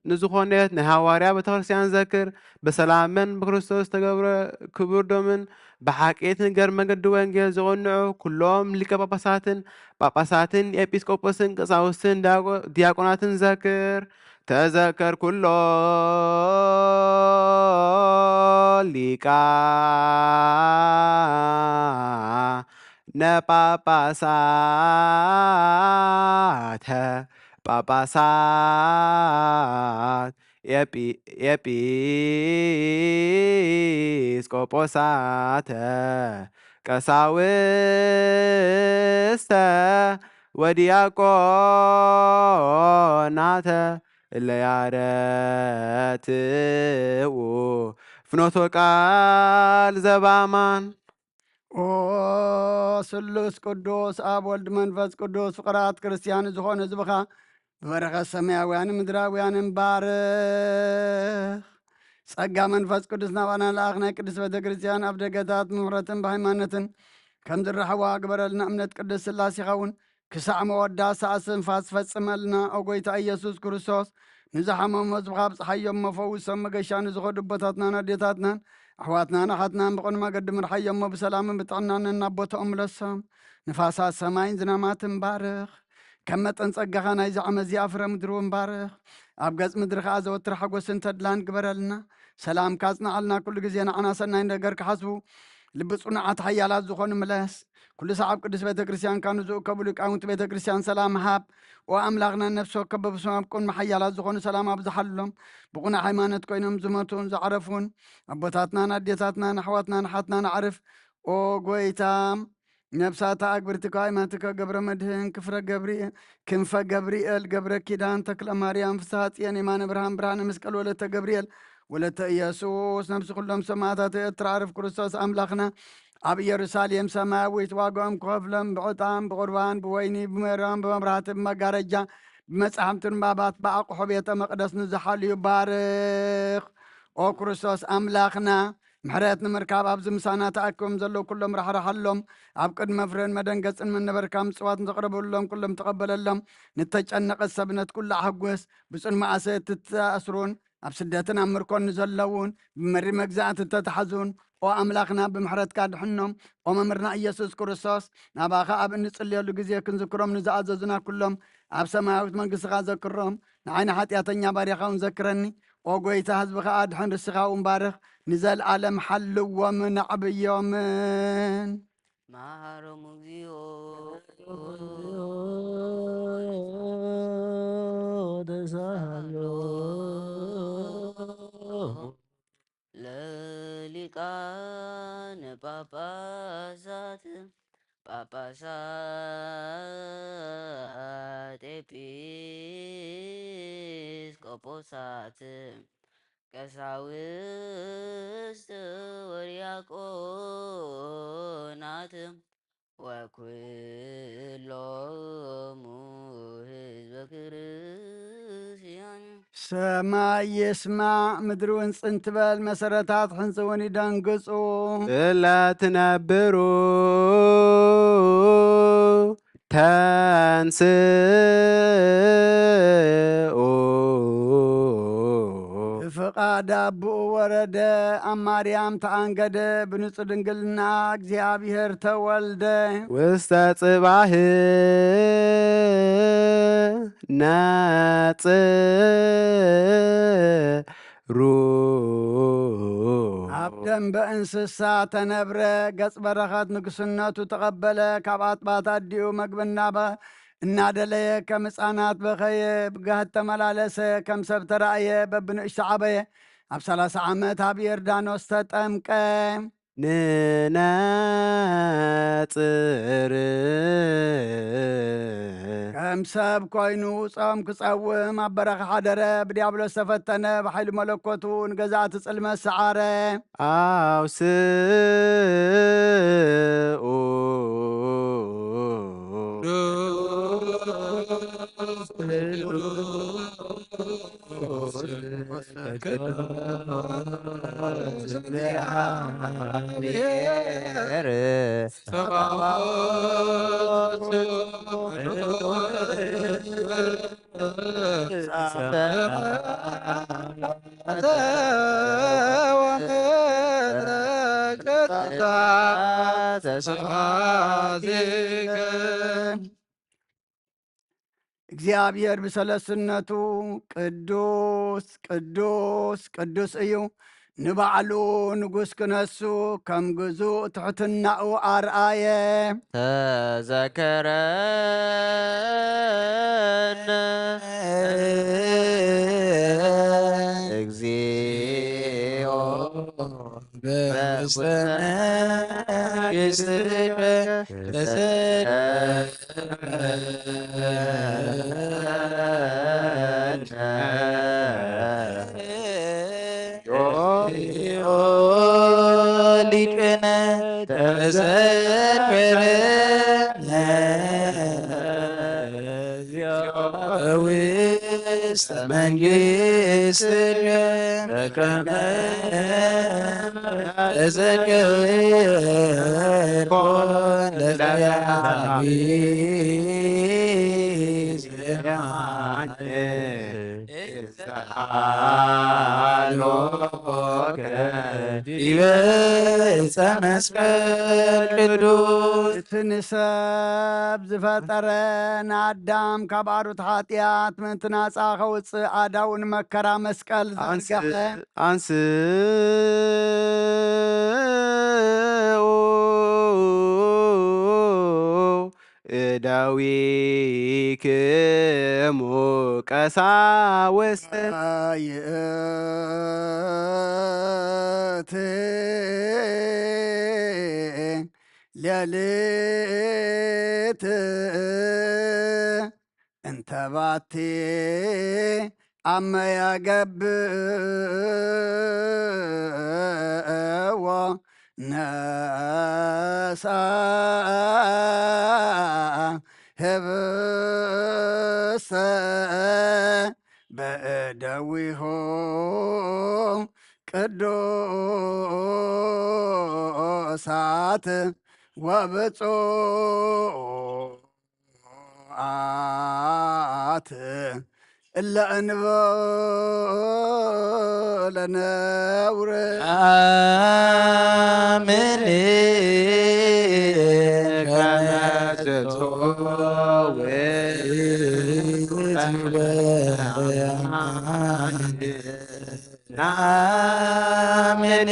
ንዝኾነት ናይ ሃዋርያ ቤተክርስትያን ዘክር፣ ብሰላምን ብክርስቶስ ዝተገብረ ክቡር ደምን፣ ብሓቂ ትንገር መገዲ ወንጌል ዝቕንዑ ኩሎም ሊቀ ጳጳሳትን፣ ጳጳሳትን፣ ኤጲስቆጶስን፣ ቀሳውስትን፣ ዲያቆ-፣ ዲያቆናትን ዘክር። ተዘከር ኩሎ ሊቃነ ጳጳሳተ ጳጳሳት ኤጲ-፣ ኤጲስቆጶሳተ ቀሳውስተ ወዲያቆናተ እለ ያረትኡ ፍኖተ ቃል ዘባማን። ኦ ስሉስ ቅዱስ ኣብ ወልድ መንፈስ ቅዱስ ፍቕራት ክርስቲያን ዝኾነ ህዝብኻ ብበረኸት ሰማያውያንን ምድራውያንን ባርኽ። ጸጋ መንፈስ ቅዱስ ናባና ለኣኽ ናይ ቅድስት ቤተ ክርስቲያን ኣብ ደገታት ብምሕረትን ብሃይማኖትን ከም ዝረኸባ ግበረልና። እምነት ቅድስት ስላሴኻ እውን ክሳዕ መወዳእታ እስትንፋስ ፈጽመልና። ኦ ጎይታ ኢየሱስ ክርስቶስ፣ ንዝሓመሙ ህዝብኻ ኣብጽሓዮም እሞ ፈውሶም። መገሻ ንዝኸዱ ኣቦታትናን ኣዴታትናን ኣሕዋትናን ኣሓትናን ብቕኑዕ መገዲ ምርሓዮም እሞ ብሰላምን ብጥዕናን ናብ ቦታኦም ምለሶም። ንፋሳት ሰማይን ዝናማትን ባርኽ። ከም መጠን ጸጋኻ ናይዚ ዓመት እዚኣ ፍረ ምድሪ እውን ባርኽ። ኣብ ገጽ ምድሪ ኸኣ ዘወትር ሓጎስን ተድላን ግበረልና። ሰላምካ ኣጽንዓልና። ኩሉ ግዜ ንዓና ሰናይ ነገር ክሓስቡ ልቢ ጽኑዓት ሓያላት ዝኾኑ ምለስ። ኩሉ ሰዓብ ቅዱስ ቤተ ክርስቲያንካ ንዝእከቡ ሊቃውንቲ ቤተ ክርስቲያን ሰላም ሃብ። ኦ ኣምላኽና፣ ነፍሲ ወከፍ በብስሞም ኣብ ቅድሚ ሓያላት ዝኾኑ ሰላም ኣብዝሓሎም። ብቑኑዕ ሃይማኖት ኮይኖም ዝሞቱን ዝዓረፉን ኣቦታትናን ኣዴታትናን ኣሕዋትናን ኣሓትናን ኣዕርፍ። ኦ ጎይታ፣ ነፍሳት ኣግብርቲከ ኣይማትከ ገብረ መድህን፣ ክፍረ ገብርኤል፣ ክንፈ ገብርኤል፣ ገብረ ኪዳን፣ ተክለ ማርያም፣ ፍስሐ ጽዮን፣ የማነ ብርሃን፣ ብርሃነ መስቀል፣ ወለተ ገብርኤል፣ ወለተ ኢየሱስ፣ ነፍሲ ኩሎም ሰማዕታት ኤርትራ፣ ዕርፍ ክርስቶስ ኣምላኽና፣ ኣብ ኢየሩሳሌም ሰማያዊት ዋጋኦም ክኸፍሎም ብዕጣን፣ ብቁርባን፣ ብወይኒ፣ ብሜሮን፣ ብመብራህቲ፣ ብመጋረጃ፣ ብመጻሕፍቲ ንባባት፣ ብኣቕሑ ቤተ መቕደስ ንዝሓልዩ ባርኽ። ኦ ክርስቶስ ኣምላኽና፣ ምሕረት ንምርካብ ኣብዚ ምሳና ተኣኪቦም ዘለዉ ኩሎም ራሕርሓሎም። ኣብ ቅድሚ ፍሬን መደንገጽን መነበርካ ምጽዋት ንዘቕረበሎም ኩሎም ተቐበለሎም። ንተጨነቐት ሰብነት ኩሉ ኣሕጉስ። ብጽን መኣሰ እትተኣስሩን ኣብ ስደትን ኣብ ምርኮን ንዘለዉን፣ ብመሪ መግዛእቲ እተታሕዙን፣ ኦ ኣምላኽና፣ ብምሕረትካ ድሕኖም። ኦ መምህርና ኢየሱስ ክርስቶስ፣ ናባኻ ኣብ እንጽልየሉ ግዜ ክንዝክሮም ንዝኣዘዙና ኩሎም ኣብ ሰማያዊት መንግስትኻ ዘክሮም። ንዓይ ንሓጢኣተኛ ባርያኻ እውን ዘክረኒ። ኦ ጎይታ፣ ህዝብኻ ኣድሕን፣ ርስኻ እውን ባርኽ። ንዘለኣለም ሓልዎምን ኣዕብዮምን። መሃሮም እግዚኦ ተሳሃሎ ለሊቃነ ጳጳሳት ጳጳሳት ኤጲስቆጶሳት ቀሳውስት ወዲያቆናት ወኩሎሙ ህዝበ ክርስቲያን። ሰማይ ይስማዕ፣ ምድሪ እውን ጽን ትበል፣ መሰረታት ሕንጺ እውን ይደንግጹ። እለ ትነብሩ ተንስኡ። ብፍቓድ ኣቦኡ ወረደ፣ ኣብ ማርያም ተኣንገደ፣ ብንጹህ ድንግልና እግዚኣብሔር ተወልደ። ውስተ ጽባህ ነጽሩ። ኣብ ደንበ እንስሳ ተነብረ፣ ገጽ በረኸት ንግስነቱ ተቐበለ፣ ካብ ኣጥባት ኣዲኡ መግቢ እናበ-፣ እናደለየ ከም ህፃናት በኸየ፣ ብጋህድ ተመላለሰ፣ ከም ሰብ ተራእየ፣ በብንእሽቶ ዓበየ። ኣብ ሰላሳ ዓመት ኣብ ዮርዳኖስ ተጠምቀ። ንነጽር። ከም ሰብ ኮይኑ ጾም ክጸውም ኣብ በረኻ ሓደረ፣ ብዲያብሎስ ተፈተነ፣ ብሓይሊ መለኮቱ ንገዛእቲ ጽልመት ሰዓረ። ኣውስኡ። እግዚኣብሔር ብሰለስነቱ ቅዱስ ቅዱስ ቅዱስ እዩ። ንባዕሉ ንጉስ ክነሱ ከም ግዙእ ትሕትናኡ ኣርኣየ። ተዘከረነ እግዚኦ በውስተ መንግሥትከ ተዘከረነ። ሊቅነ ተዘከረነ ውስተ መንግሥትከ በከመ ተዘከርኮ ለዳዊት ዜማየ። እዝሃሎከ ዲበ ዕፀ መስቀል ቅዱስ። እቲ ንሰብ ዝፈጠረ ንኣዳም ካብ ኣሩት ሓጢኣት ምእንቲ ናፃ ከውፅእ ኣዳውን መከራ መስቀል ዘርገሐ። ኣንስኡ እደዊክሙ ቀሳውስት። ይእቲ ሌሊት እንተ ባቲ ኣመ ያገብእዎ ነሳ ህብስተ በእደዊሁ ቅዱሳት ወብፁዓት እለ እንበለ ነውር። ኣምን ከመ ትትወ ናምን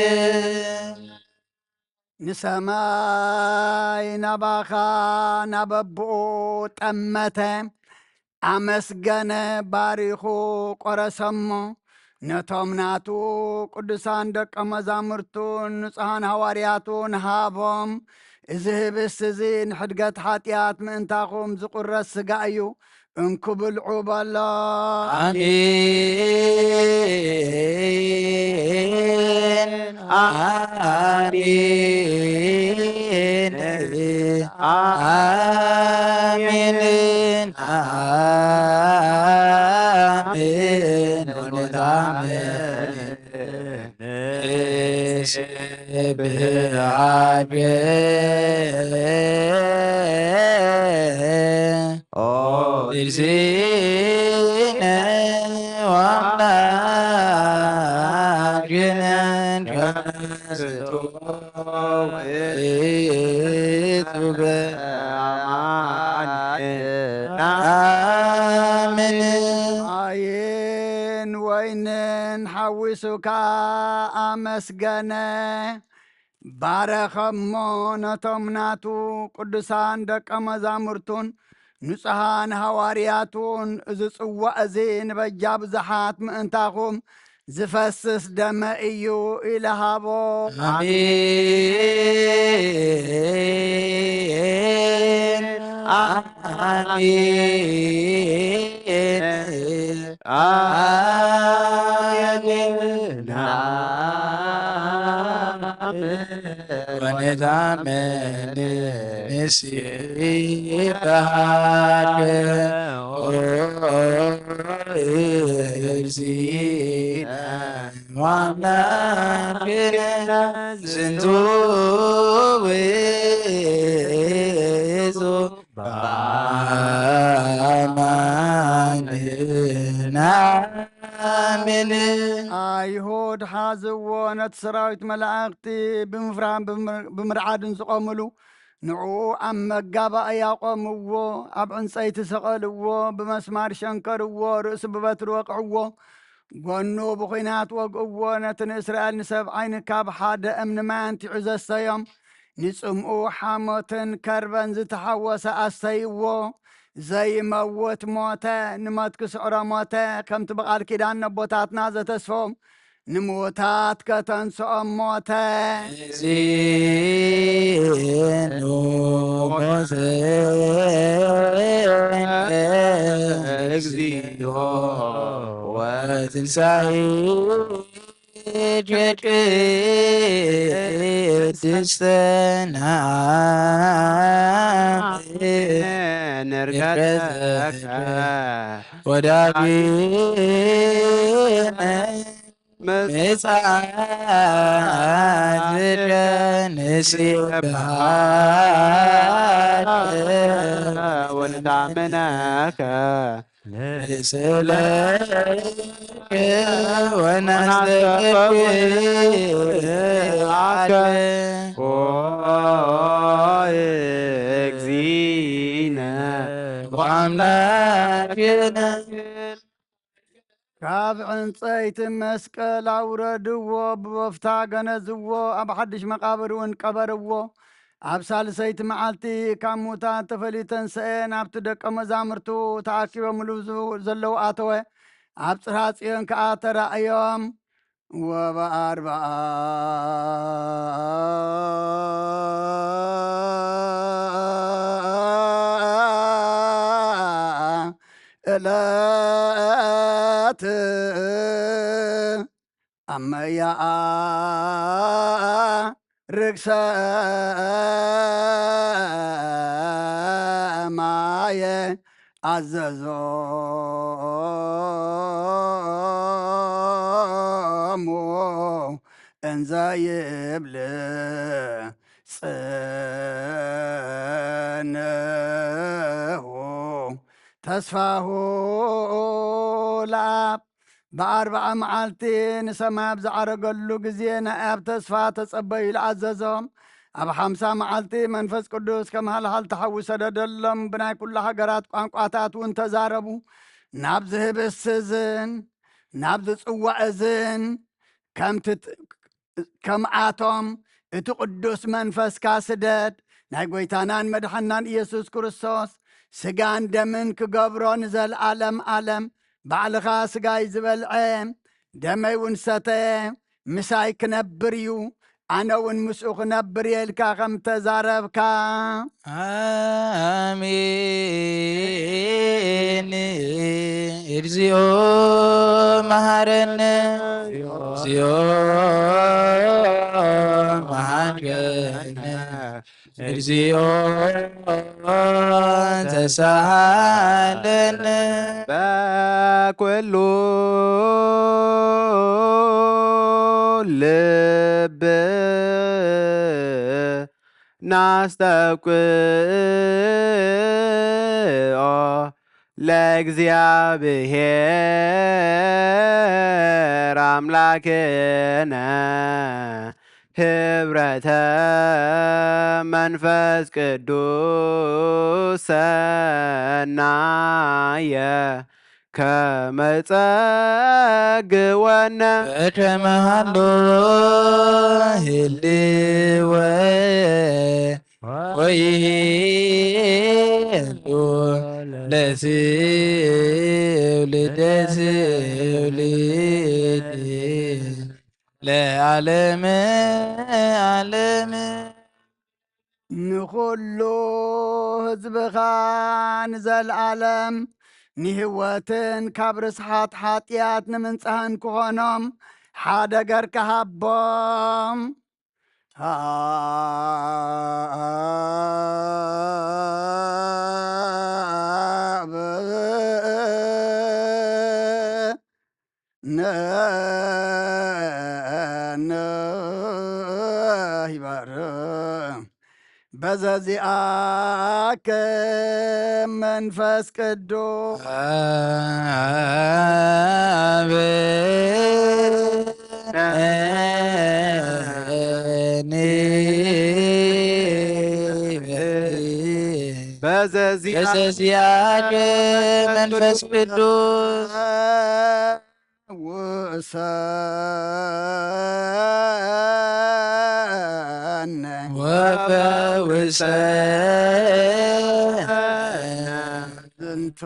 ንሰማይ ናባኻ ናበብኡ ጠመተ፣ ኣመስገነ፣ ባሪኹ ቆረሰሞ፣ ነቶም ናቱ ቅዱሳን ደቀ መዛሙርቱን ንጹሓን ሃዋርያቱን ሃቦም። እዚ ህብስት እዚ ንሕድገት ሓጢኣት ምእንታኹም ዝቑረስ ስጋ እዩ። እንኩ ብልዑ በሎ። ኣሜን፣ ኣሜን፣ ኣሜን፣ ኣሜን። ስብሐት ኦ እግዚእነ ወአምላክነ ከመ ትትወ በአማን። ናምን። ማይን ወይንን ሓዊሱ ከኣ ኣመስገነ፣ ባረኸሞ፣ ነቶም ናቱ ቅዱሳን ደቀ መዛሙርቱን ንጹሓን ሃዋርያቱን፣ እዚ ጽዋእ እዚ ንበጃ ብዙሓት ምእንታኹም ዝፈስስ ደመ እዩ ኢለ ሃቦ። ኣሜን፣ ኣሜን፣ ኣሜን። ወንታመን ምስብሐከ እግዚእነ ወአምላክነ ዝንቱ ውእቱ በአማን ናምን። ኣይሁድ ሓዝዎ፣ ነቲ ሰራዊት መላእኽቲ ብምፍራህን ብምር- ብምርዓድን ዝቖምሉ፣ ንዕኡ ኣብ መጋባእያ ቆምዎ፣ ኣብ ዕንጸይቲ ሰቐልዎ፣ ብመስማር ሸንከርዎ፣ ርእሱ ብበትሪ ወቕዕዎ፣ ጎኑ ብኹናት ወግእዎ። ነቲ ንእስራኤል ንሰብዓይ ንካብ ሓደ እምኒ ማይ ኣንቲዑ ዘሰዮም፣ ንጽምኡ ሓሞትን ከርበን ዝተሓወሰ ኣስተይዎ። ዘይመውት ሞተ፣ ንሞት ክስዕሮ ሞተ፣ ከምቲ ብቓል ኪዳን ነቦታትና ዘተስፎም ንምዉታት ከተንስኦም ሞተ። እዚኑ ሞተ እግዚኦ ወትንሳኤ ቅድስተ ንርገጸከ ወዳግመ ምጽኣትከ ንስብሐከ ወንታምነከ ንስእለከ ወናስተበክዓከ። ኦ እግዚእነ ወአምላክነ ካብ ዕንጸይቲ መስቀል ኣውረድዎ፣ ብበፍታ ገነዝዎ፣ ኣብ ሓድሽ መቓብር እውን ቀበርዎ። ኣብ ሳልሰይቲ መዓልቲ ካብ ሙታት ተፈልዩ ተንስኤ፣ ናብቲ ደቀ መዛሙርቱ ተኣኪቦምሉ ዘለዉ ኣተወ። ኣብ ጽርሐ ጽዮን ከኣ ተራእዮም። ወበኣርብዓ ዕለት ኣብ መያኣ ርግሰ ማየ ኣዘዞሙ እንዘ ይብል ጽንሁ ተስፋሁ ለኣብ። ብኣርብዓ መዓልቲ ንሰማይ ኣብ ዝዓረገሉ ግዜ ናይ ኣብ ተስፋ ተጸበዩ ኢሉ ኣዘዞም። ኣብ ሓምሳ መዓልቲ መንፈስ ቅዱስ ከም ሃልሃል ተሓዊ ሰደደሎም። ብናይ ኩሉ ሃገራት ቋንቋታት እውን ተዛረቡ። ናብ ዝህብስ እዝን ናብ ዝጽዋዕ እዝን ከምቲ ከምኣቶም እቲ ቅዱስ መንፈስካ ስደድ። ናይ ጎይታናን መድሓናን ኢየሱስ ክርስቶስ ስጋን ደምን ክገብሮ ንዘለኣለም ኣለም። ባዕልኻ ስጋይ ዝበልዐ ደመይ እውን ሰተየ ምሳይ ክነብር እዩ፣ ኣነ እውን ምስኡ ክነብር እየ ኢልካ ከም ተዛረብካ። ኣሜን። እግዚኦ መሃረነ፣ እግዚኦ መሃረነ፣ እግዚኦ ተሳሃለነ። በኩሉ ልብ ናስተብቅዖ ለእግዚኣብሔር ኣምላክነ ህብረተ መንፈስ ቅዱስ ሰናየ ከመጸግወነ በከመ ሃሎ ህልወ ወይህሉ ለትውልደ ትውልድ ለዓለመ ዓለም። ንኹሉ ህዝብኻ ንዘለኣለም ንህይወትን ካብ ርስሓት ሓጢኣት ንምንጻህን ክኾኖም ሓደ ገርካ ሃቦም። ነነ ይባር በዘዚኣከ መንፈስ ቅዱስ በዘዚኣከ መንፈስ ቅዱስ ፈውሰነ ወፈውሰነ ዝንቱ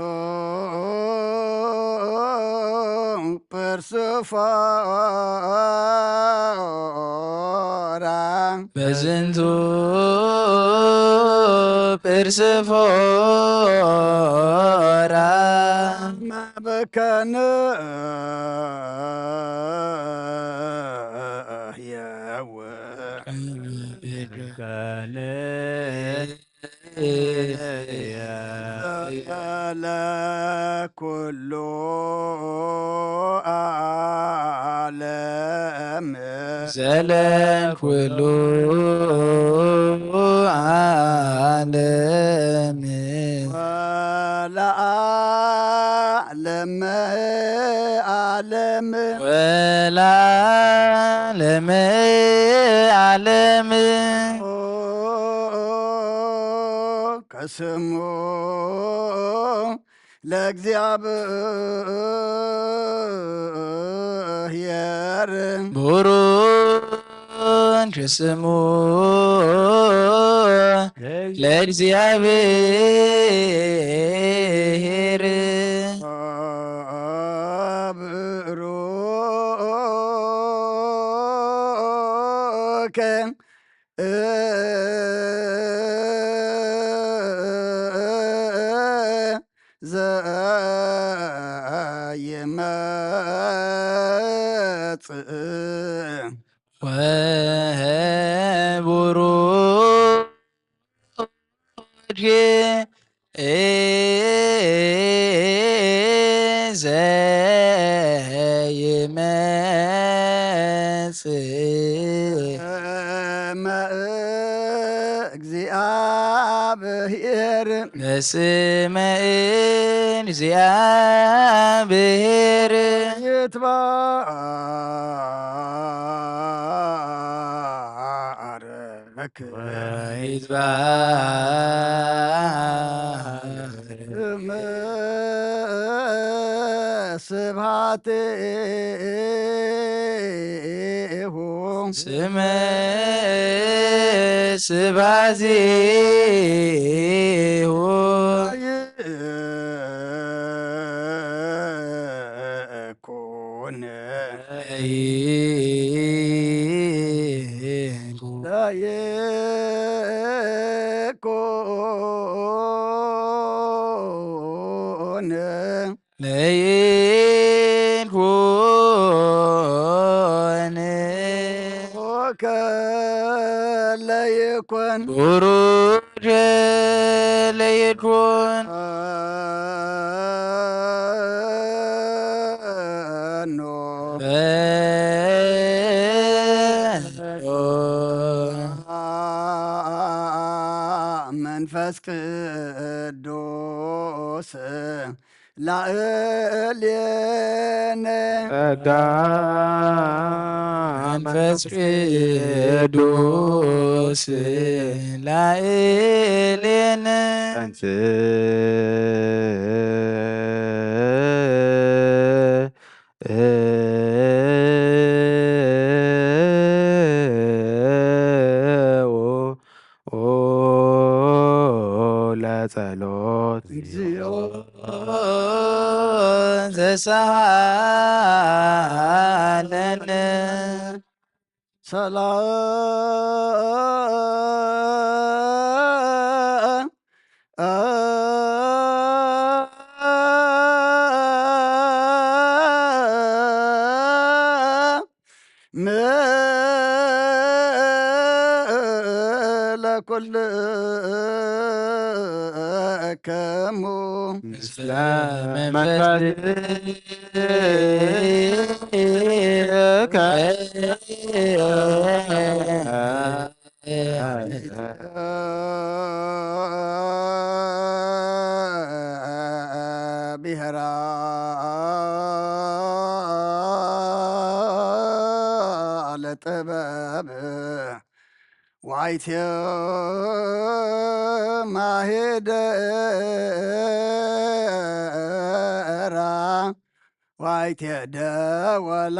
ፐርስፎራ በዝንቱ ፐርስፎራ መበከነ የወ ለኩሉ ዓለም ዘለኩሉ ዓለም ወለዓለም ዓለም ወለዓለም ዓለም ከስሙ ለእግዚኣብሔር ቡሩክ ስሙ ለእግዚኣብሔር ብሩክ ዘይመጽእ ወቡሩክ ዘይመጽእ ስመ እግዚአብሔር በስመ እግዚአብሔር ይትባረክ ወይትባረክ ስመ ስብሐቲሁ ስመ ስብሐቲሁ ይኩን ለይኩን ለይኩን ለይኩን ቡሩክ ለይኩን ኖ መንፈስ ቅዱስ ላዕሌነ ጸጋ መንፈስ ቅዱስ ላዕሌነ ለጸሎት እግዚኦ ዘሳሃለነ ሰላም ለኩልክሙ ምስለ መንፈስከ። ብሔራ ለጥበብ ዋይቴ ማሄደራ ዋይቴ ደወላ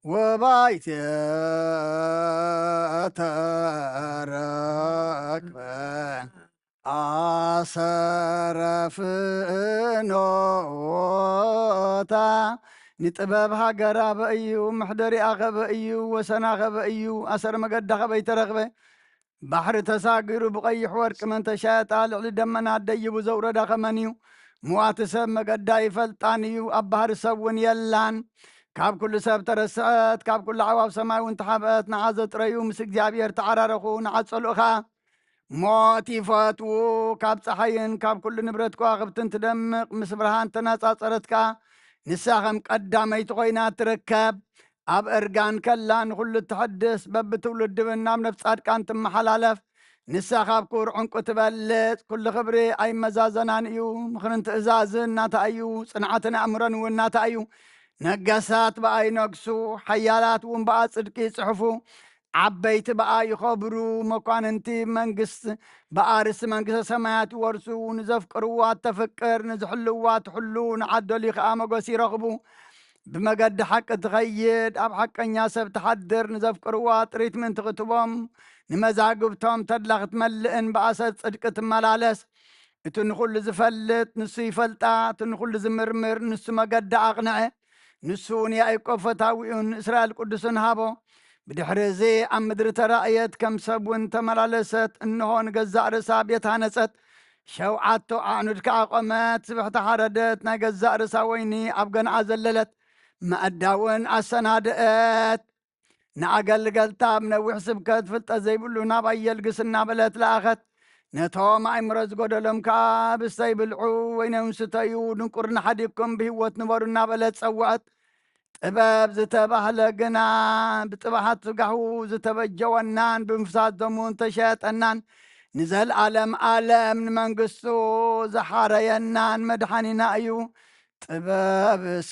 ወባይቴ ተረክበ ኣሰረ ፍኖታ። ንጥበብ ሃገር ኣበይ እዩ? ምሕደሪኣ ከበይ እዩ? ወሰና ከበይ እዩ? ኣሰር መገዳ ከበይ ተረኽበ? ባሕሪ ተሳጊሩ ብቐይሕ ወርቂ መን ተሻየጣ? ልዕሊ ደመና ደይቡ ዘውረዳ ከመን እዩ? ምዋቲ ሰብ መገዳ ይፈልጣን እዩ፣ ኣብ ባህሪ ሰብ እውን የላን። ካብ ኩሉ ሰብ ተረስዐት፣ ካብ ኩሉ ኣዕዋፍ ሰማይ እውን ተሓብአት። ንዓ ዘጥረዩ ምስ እግዚኣብሔር ተዓራረኹ፣ ንዓ ጸልኡ ኸኣ። ሞት ይፈትዉ፣ ካብ ጸሓይን ካብ ኩሉ ንብረት ከዋኽብትን ትደምቕ፣ ምስ ብርሃን ተነጻጸረት ከኣ። ንሳ ኸም ቀዳመይቲ ኾይና ትርከብ። ኣብ እርጋን ከላ ንኹሉ እተሐድስ፣ በብትውልዲ እውን ናብ ነፍሲ ጻድቃን ትመሓላለፍ። ንሳ ካብ ክቡር ዕንቁ ትበልጽ፣ ኩሉ ክብሪ ኣይመዛዘናን እዩ። ምኽርን ትእዛዝን ናታ እዩ፣ ጽንዓትን ኣእምሮን እውን ናታ እዩ። ነገሳት ብኣ ይነግሱ፣ ሓያላት እውን ብኣ ጽድቂ ይጽሕፉ። ዓበይቲ ብኣ ይኸብሩ፣ መኳንንቲ መንግስት ብኣ ርስቲ መንግስተ ሰማያት ይወርሱ። ንዘፍቅርዋ እተፍቅር፣ ንዝሕልዋ ትሕሉ፣ ንዓደሉ ኸኣ መጎስ ይረኽቡ። ብመገዲ ሓቂ ትኸይድ፣ ኣብ ሓቀኛ ሰብ ትሓድር፣ ንዘፍቅርዋ ጥሪት ምእንቲ ክትቦም፣ ንመዛግብቶም ተድላ ክትመልእን ብኣሰር ጽድቂ ትመላለስ። እቲ ንኹሉ ዝፈልጥ ንሱ ይፈልጣ፣ እቲ ንኹሉ ዝምርምር ንሱ መገዲ ኣቕንዐ። ንሱ እውን ያዕቆብ ፈታዊኡን እስራኤል ቅዱሱን ሃቦ። ብድሕሪ እዚ ኣብ ምድሪ ተራእየት፣ ከም ሰብ እውን ተመላለሰት። እንሆ ንገዛእ ርእሳ ቤት ሃነጸት፣ ሸውዓተ ኣዕኑድ ከኣ ቆመት። ስብሕቲ ሓረደት፣ ናይ ገዛእ ርእሳ ወይኒ ኣብ ገንዓ ዘለለት፣ ማእዳ እውን ኣሰናድአት። ንኣገልገልታ ኣብ ነዊሕ ስብከት ፍልጠት ዘይብሉ ናባይ የልግስ እናበለት ለኣኸት። ነቶም ኣእምሮ ዝጎደሎም ከኣ ብስተይ ብልዑ፣ ወይነ እውን ስተዩ፣ ድንቁርና ሓዲግኩም ብህይወት ንበሩ እናበለት ጸውዐት። ጥበብ ዝተባህለ ግና ብጥብሓት ስጋሁ ዝተበጀወናን ብምፍሳስ ደሙ ዝተሸጠናን ንዘለኣለም ኣለም ንመንግስቱ ዝሓረየናን መድሓኒና እዩ። ጥበብሰ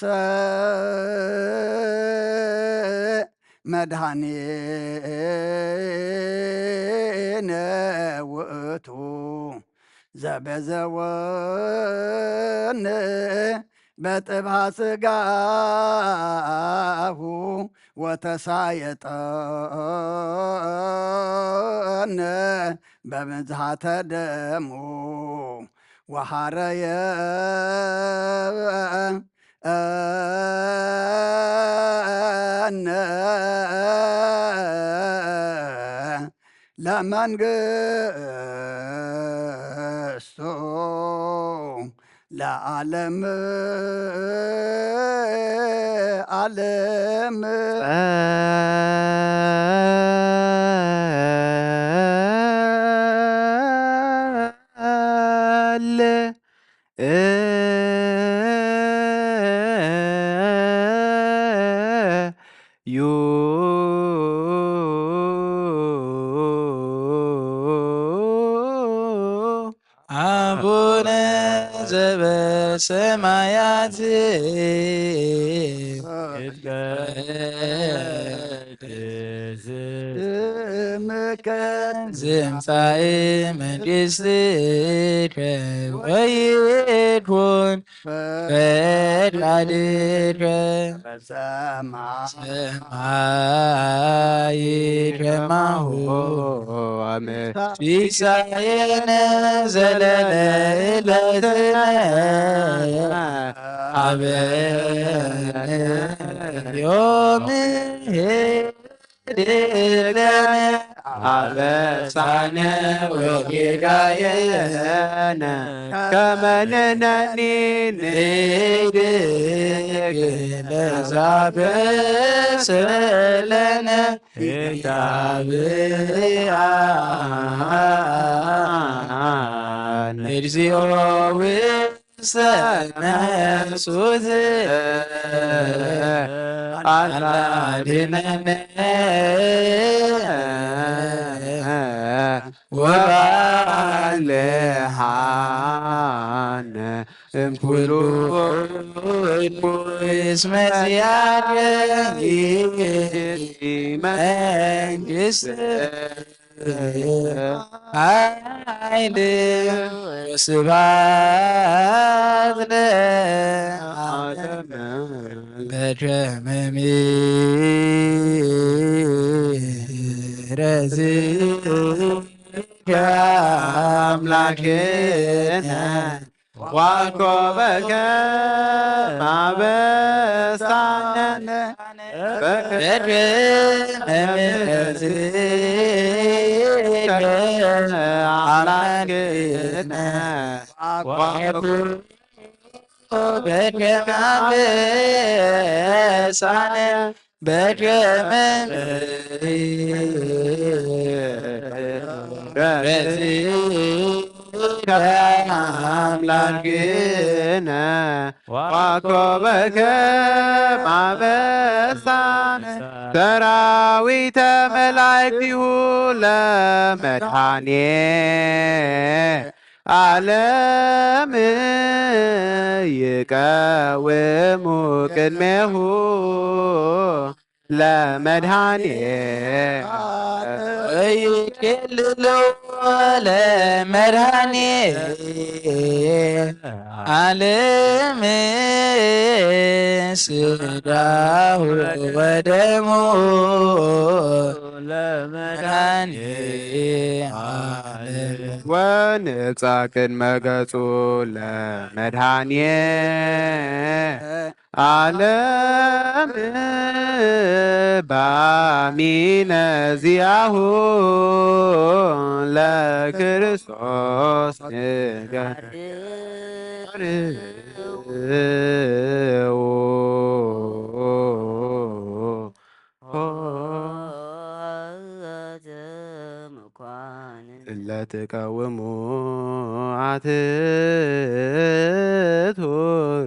መድኃኒነ ውእቱ ዘበዘወነ በጥብሃ ሥጋሁ ወተሳየጠነ በምዝሃተ ደሙ ወሐረየ እነ ለመንግስቱ ለዓለም ዓለም። ጸል ዩ አቡነ ዘበሰማያት ይትቀደስ ስምከ ትምጻእ መንግሥትከ ወይኩን ፈቃድከ በሰማይ በሰማይ ከማሁ በምድር። ሲሳየነ ዘለለ ዕለትነ ሀበነ ዮም ሄድለነ አበሳነ ወጌጋየነ ከመ ንሕነኒ ንህድግ ለዘ አበሰ ለነ ኢታብአ። እግዚኦ ውስተ መንሱት አላድነነ ወባልሃነ እምኩሉ ኩይስ መዚያድ መንግስት ኃይል ወስብሐት ለዓለመ በደመ ምሕረትከ አምላክነ ዋኮበከ ማበሳነ በደመ ምሕረትከ አምላክነ ዋኮበከ ማበሳነ በደመ ምሕረትከ አምላክነ ዋኮበከ ማበሳነ ሰራዊተ መላእክቲሁ ለመድኃኔ ዓለም ይቀውሙ ቅድሜሁ ለመድኃኔ ይትኬልሉ ለመድኃኔ ዓለም ስጋሁ ወደሙ ለመድኃኔ ዓለም ወንጻ ቅድመ ገጹ ለመድኃኔ ዓለም ባሚነ ዚአሁ ለክርስቶስ ንገርዎ። ለትቀውሙ አትቱ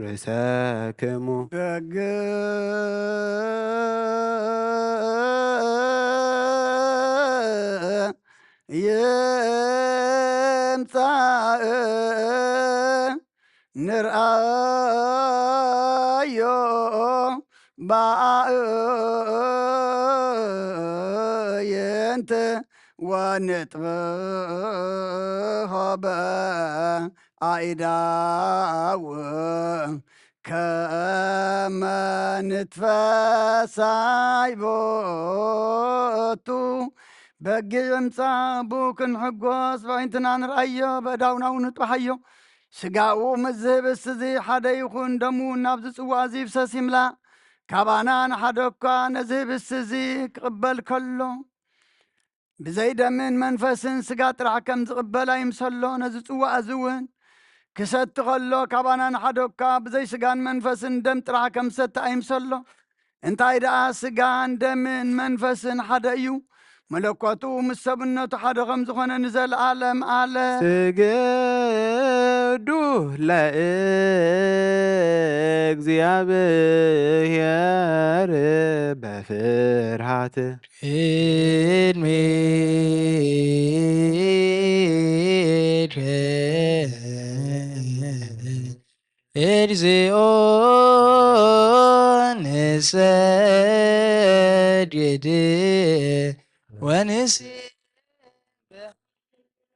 ርእሰክሙ። በግ ይምጻእ ንርኣዮ በአዕይንት ወንጥብሖ በአእዳው ከመ ንትፈሳይ ቦቱ። በጊዕ ይምጻእ ብኡ ክንሕጎስ በዒንትና ንርኣዮ በእዳውናው ንጥብሓዮ። ስጋኡ ምስ ዝህብስ እዚ ሓደ ይኹን ደሙ ናብዚ ጽዋእ እዚ ይፍሰስ ይምላእ። ካባና ንሓደ እኳ ነዚ ህብስቲ እዚ ክቕበል ከሎ ብዘይ ደምን መንፈስን ስጋ ጥራሕ ከም ዝቕበል ኣይምሰሎ። ነዚ ጽዋእ እዚ እውን ክሰቲ ከሎ ካባና ንሓደ እኳ ብዘይ ስጋን መንፈስን ደም ጥራሕ ከም ዝሰቲ ኣይምሰሎ። እንታይ ደኣ ስጋን ደምን መንፈስን ሓደ እዩ። መለኮቱ ምስ ሰብነቱ ሓደ ከም ዝኾነ ንዘለኣለም ኣለ። ስግዱ ለእግዚኣብሔር በፍርሃት። ቅድሚት እግዚኦ ንሰግድ ወንስ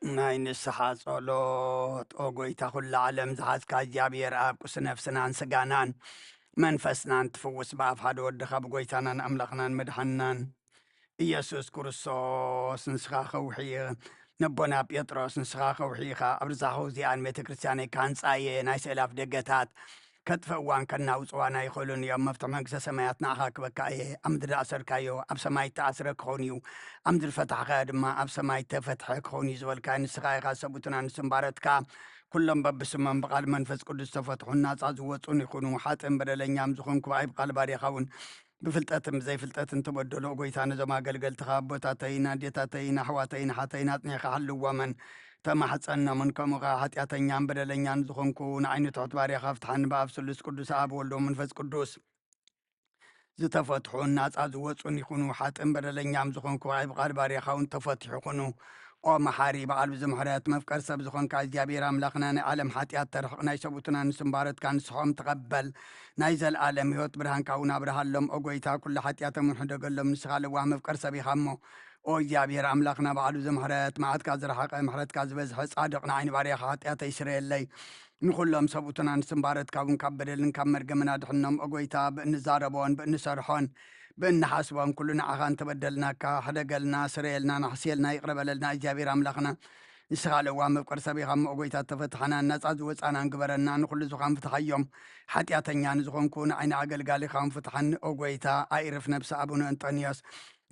ናይ ንስሓ ጸሎት። ኦ ጎይታ ኩሉ ዓለም ዝሓዝካ እግዚኣብሔር ኣብ ቅዱስ ነፍስናን ስጋናን መንፈስናን ትፍውስ ብኣፍ ሓደ ወድኻ ብጎይታናን ኣምላኽናን መድሓንናን ኢየሱስ ክርስቶስ ንስኻ ከውሒ ነቦና ጴጥሮስ ንስኻ ከውሒ ኢኻ። ኣብ ርዛኹ እዚኣን ቤተ ክርስቲያነይ ክሃንጻ እየ። ናይ ስእላፍ ደገታት ከጥፍእዋን ከናውጽዋን ኣይኽእሉን እዮም። መፍትሒ መንግስተ ሰማያት ንዓኻ ክበካ እየ። ኣብ ምድሪ ኣሰርካዮ ኣብ ሰማይ እተኣስረ ክኸውን እዩ። ኣብ ምድሪ ፈታሕካዮ ድማ ኣብ ሰማይ እተፈትሐ ክኸውን እዩ ዝበልካዮ ንስኻ ኢኻ። ሰብኡትና ንስምባረትካ ኩሎም በብስሞም ብቓል መንፈስ ቅዱስ ዝተፈትሑን ናጻ ዝወጹን ይኹኑ። ሓጥእን በደለኛም ዝኾንኩ ብኣይ ብቓል ባርያኻ እውን ብፍልጠትን ብዘይፍልጠትን ተበደሎ። ጎይታ ነዞም ኣገልገልትኻ ኣቦታተይን ኣዴታተይን ኣሕዋተይን ሓተይን ኣጽኒዕካ ሓልዎምን። ተማሕጸኖምን፣ ከምኡ ኸኣ ሓጢኣተኛን በደለኛን ዝኾንኩ ንዓይኒ ትሑት ባርያኻ ፍትሓኒ። ብኣብ ስሉስ ቅዱስ፣ ኣብ ወልዶ መንፈስ ቅዱስ ዝተፈትሑን ናጻ ዝወጹን ይኹኑ፣ ሓጥእን በደለኛም ዝኾንኩ ብዓይ ብቓል ባርያኻ እውን ተፈትሑ ኩኑ። ኦ መሓሪ፣ በዓል ብዙ ምሕረት፣ መፍቀር ሰብ ዝኾንካ እግዚኣብሔር ኣምላኽና፣ ናይ ዓለም ሓጢኣት ተርሕቕ፣ ናይ ሰቡትና ንስምባረትካ ንስሖም ተቐበል። ናይ ዘለኣለም ህይወት ብርሃንካ እውን ኣብርሃሎም። ኦ ጎይታ፣ ኩሉ ሓጢኣቶም እውን ሕደገሎም። ንስኻ ለዋህ መፍቀር ሰብ ኢኻ እሞ፣ ኦ እግዚኣብሔር ኣምላኽና፣ በዓል ብዙ ምሕረት፣ መዓትካ ዝረሓቐ፣ ምሕረትካ ዝበዝሐ፣ ጻድቕ ንዓይኒ ባርያኻ ሓጢኣተይ ስረየለይ። ንኹሎም ሰብኡትና ንስምባረትካ እውን ካብ በደልን ካብ መርገምን ኣድሕኖም። ኦ ጎይታ፣ ብእንዛረቦን ብእንሰርሖን ብእንሓስቦን ኩሉ ንዓኻ እንተበደልናካ፣ ሕደገልና፣ ስረየልና፣ ናሕስየልና፣ ይቕረ በለልና። እግዚኣብሔር ኣምላኽና፣ ንስኻ ለዋህ መፍቀር ሰብ ኢኻ እሞ፣ ኦ ጎይታ፣ ተፈትሓናን ናጻ ዝወጻናን ግበረና። ንኹሉ ዝኻን ፍትሓዮም። ሓጢኣተኛ ንዝኾንኩ ንዓይኒ ኣገልጋሊኻ እውን ፍትሓኒ። ኦ ጎይታ፣ ኣይርፍ ነብሲ ኣቡነ እንጦንዮስ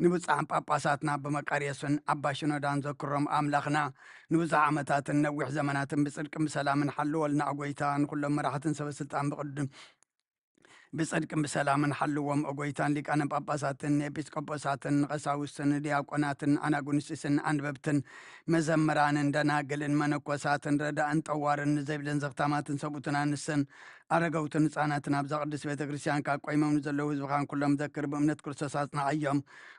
ንብፁዓን ጳጳሳትና ኣቦ መቃርዮስን ኣባ ሽኖዳን ዘክሮም። ኣምላኽና፣ ንብዙሕ ዓመታትን ነዊሕ ዘመናትን ብጽድቅን ብሰላምን ሓልወልና፣ ኦ ጎይታ። ንኹሎም መራሕትን ሰበ ስልጣን ብቕድም ብጽድቅን ብሰላምን ሓልዎም፣ ኦ ጎይታ። ንሊቃነ ጳጳሳትን ኤጲስቆጶሳትን ንቐሳውስትን ንዲያቆናትን ኣናጉንስስን ኣንበብትን መዘምራንን ደናግልን መነኮሳትን ረዳእን ጠዋርን ንዘይብለን ዘኽታማትን ሰብኡትን ኣንስትን ኣረገውትን ህጻናትን ኣብዛ ቅድስት ቤተ ክርስቲያን ካብ ቆይሞም ንዘለዉ ህዝብኻን ኩሎም ዘክር፣ ብእምነት ክርስቶስ ኣጽንዓዮም።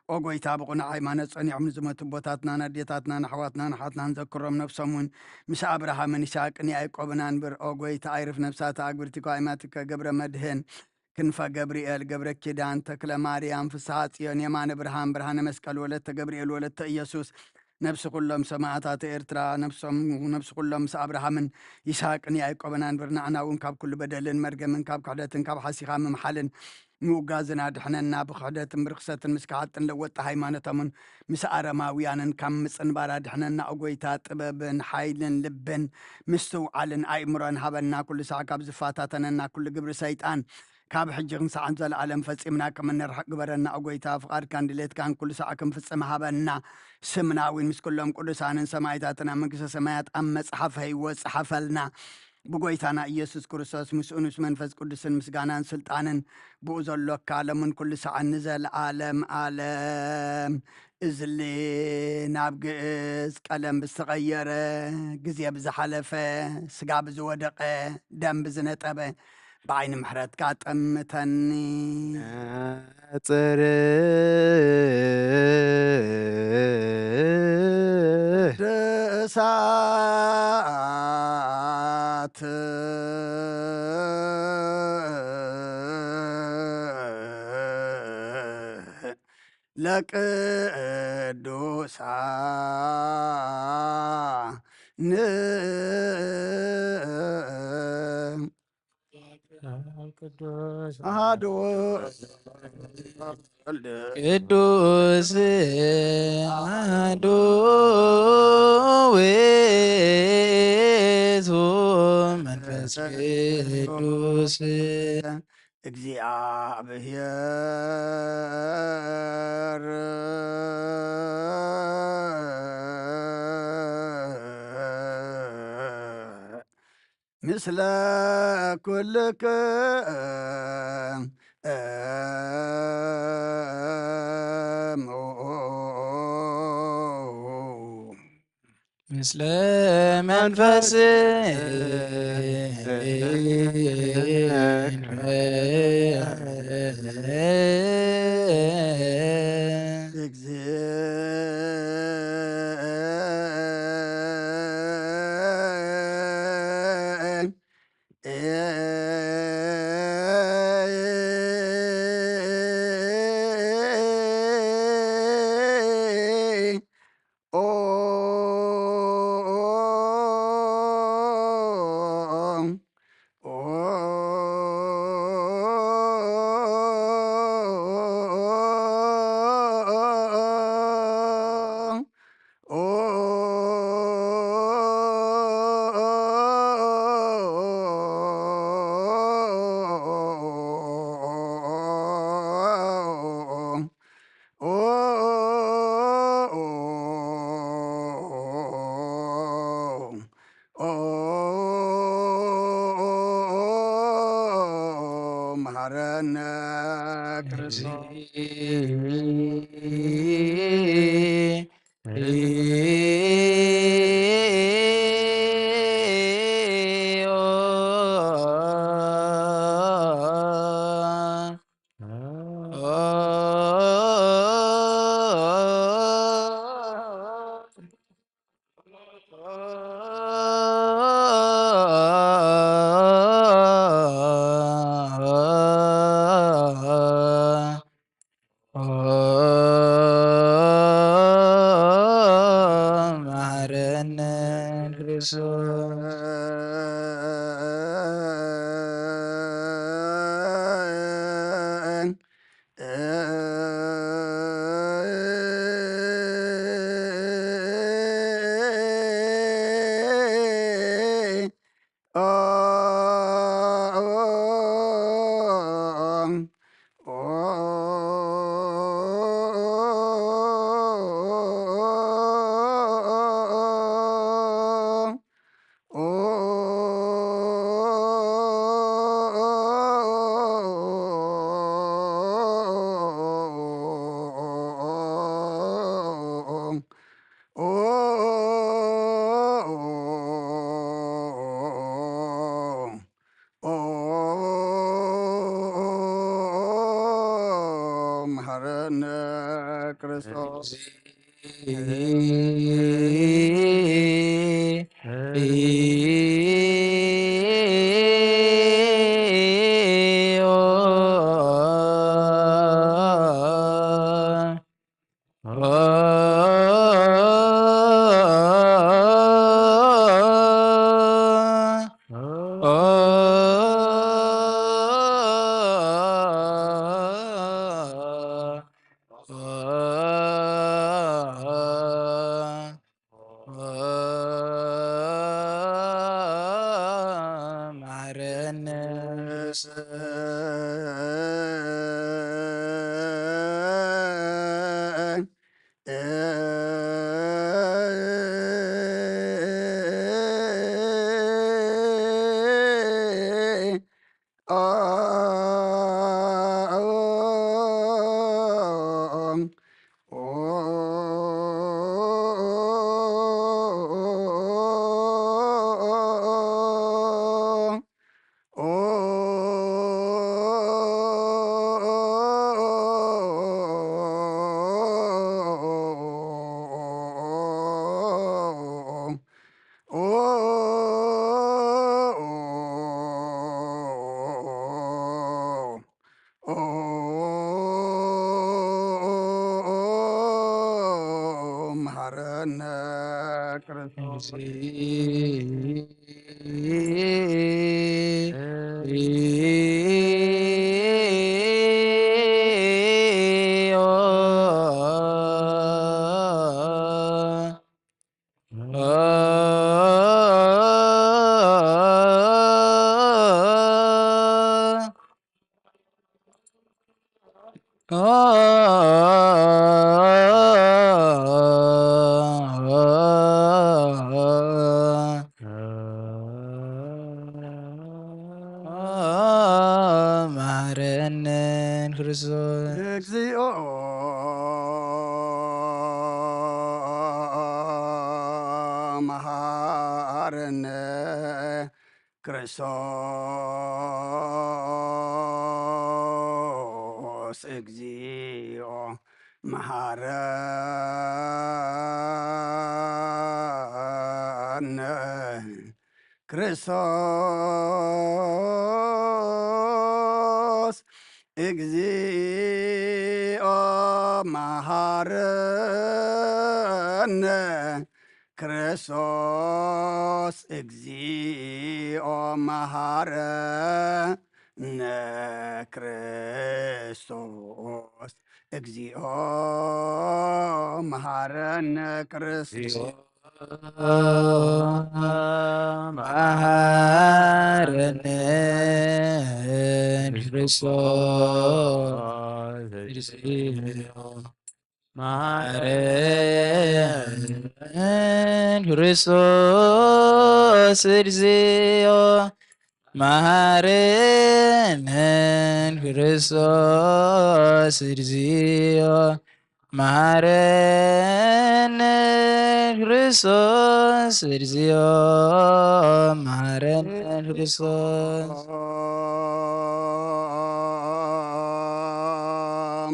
ኦ ጎይታ፣ ብቕኑዕ ሃይማኖት ጸኒዖም ንዝሞቱ ኣቦታትናን ኣዴታትናን ኣሕዋትናን ኣሓትናን ዘክሮም፣ ነፍሶም እውን ምስ ኣብርሃምን ይስሐቅን ያዕቆብን ኣንብር። ኦ ጎይታ፣ ኣይርፍ ነፍሳት ኣግብርቲኮ ኣይማትከ ገብረ መድህን ክንፈ ገብርኤል፣ ገብረ ኪዳን፣ ተክለ ማርያም፣ ፍስሐ ጽዮን፣ የማነ ብርሃን፣ ብርሃነ መስቀል፣ ወለተ ገብርኤል፣ ወለተ ኢየሱስ፣ ነፍሲ ኩሎም ሰማዕታት ኤርትራ፣ ነፍሶም፣ ነፍሲ ኩሎም ምስ ኣብርሃምን ይስሐቅን ያዕቆብን ኣንብር። ንዓና እውን ካብ ኩሉ በደልን መርገምን ካብ ክሕደትን ካብ ሓሲኻ ምምሓልን ምውጋዝን ኣድሕነና። ብክሕደትን ብርኽሰትን ምስ ከሓጥን ለወጥቲ ሃይማኖቶምን ምስ ኣረማውያንን ካብ ምጽንባር ኣድሕነና። ኦ ጎይታ፣ ጥበብን ሓይልን ልብን ምስትውዓልን ኣእምሮን ሃበና። ኩሉ ሳዕ ካብ ዝፈታተነና ኩሉ ግብሪ ሰይጣን ካብ ሕጂ ክንሳዕ ንዘለኣለም ፈጺምና ከም እንርሕቕ ግበረና። ኦ ጎይታ፣ ፍቓድካን ድሌትካን ኩሉ ሳዕ ክንፍጽም ሃበና። ስምና እውን ምስ ኩሎም ቅዱሳንን ሰማዕታትን ኣብ መንግስተ ሰማያት ኣብ መጽሓፍ ህይወት ጽሓፈልና። ብጎይታና ኢየሱስ ክርስቶስ ምስኡን ምስ መንፈስ ቅዱስን ምስጋናን ስልጣንን ብኡ ዘሎካ ሎምን ኩሉ ሳዕን ንዘለኣለም ኣለም። እዝሊ ናብ ግእዝ ቀለም ብዝተቐየረ፣ ግዜ ብዝሓለፈ፣ ስጋ ብዝወደቐ፣ ደም ብዝነጠበ፣ ብዓይኒ ምሕረትካ ጠምተኒ። ነጽር እሳት ለቅዱሳን አሐዱ ወልድ ቅዱስ አሐዱ ውእቱ መንፈስ ቅዱስ። እግዚአብሔር ምስለ ኩልክሙ። ምስለ መንፈስ መሐረነ ክርስቶስ። ክርስቶስ መሐረነ። መሐረነ ክርስቶስ። መሐረነ ክርስቶስ። እግዚኦ መሐረነ ክርስቶስ። እግዚኦ መሐረነ ክርስቶስ። እግዚኦ መሐረነ ክርስቶስ። እግዚኦ መሐረነ ክርስቶስ። እግዚኦ መሐረነ ክርስቶስ። መሐረነ ክርስቶስ። መሐረነ ክርስቶስ። እግዚኦ መሐረነ ክርስቶስ። እግዚኦ መሐረነ ክርስቶስ። እግዚኦ መሐረነ ክርስቶስ።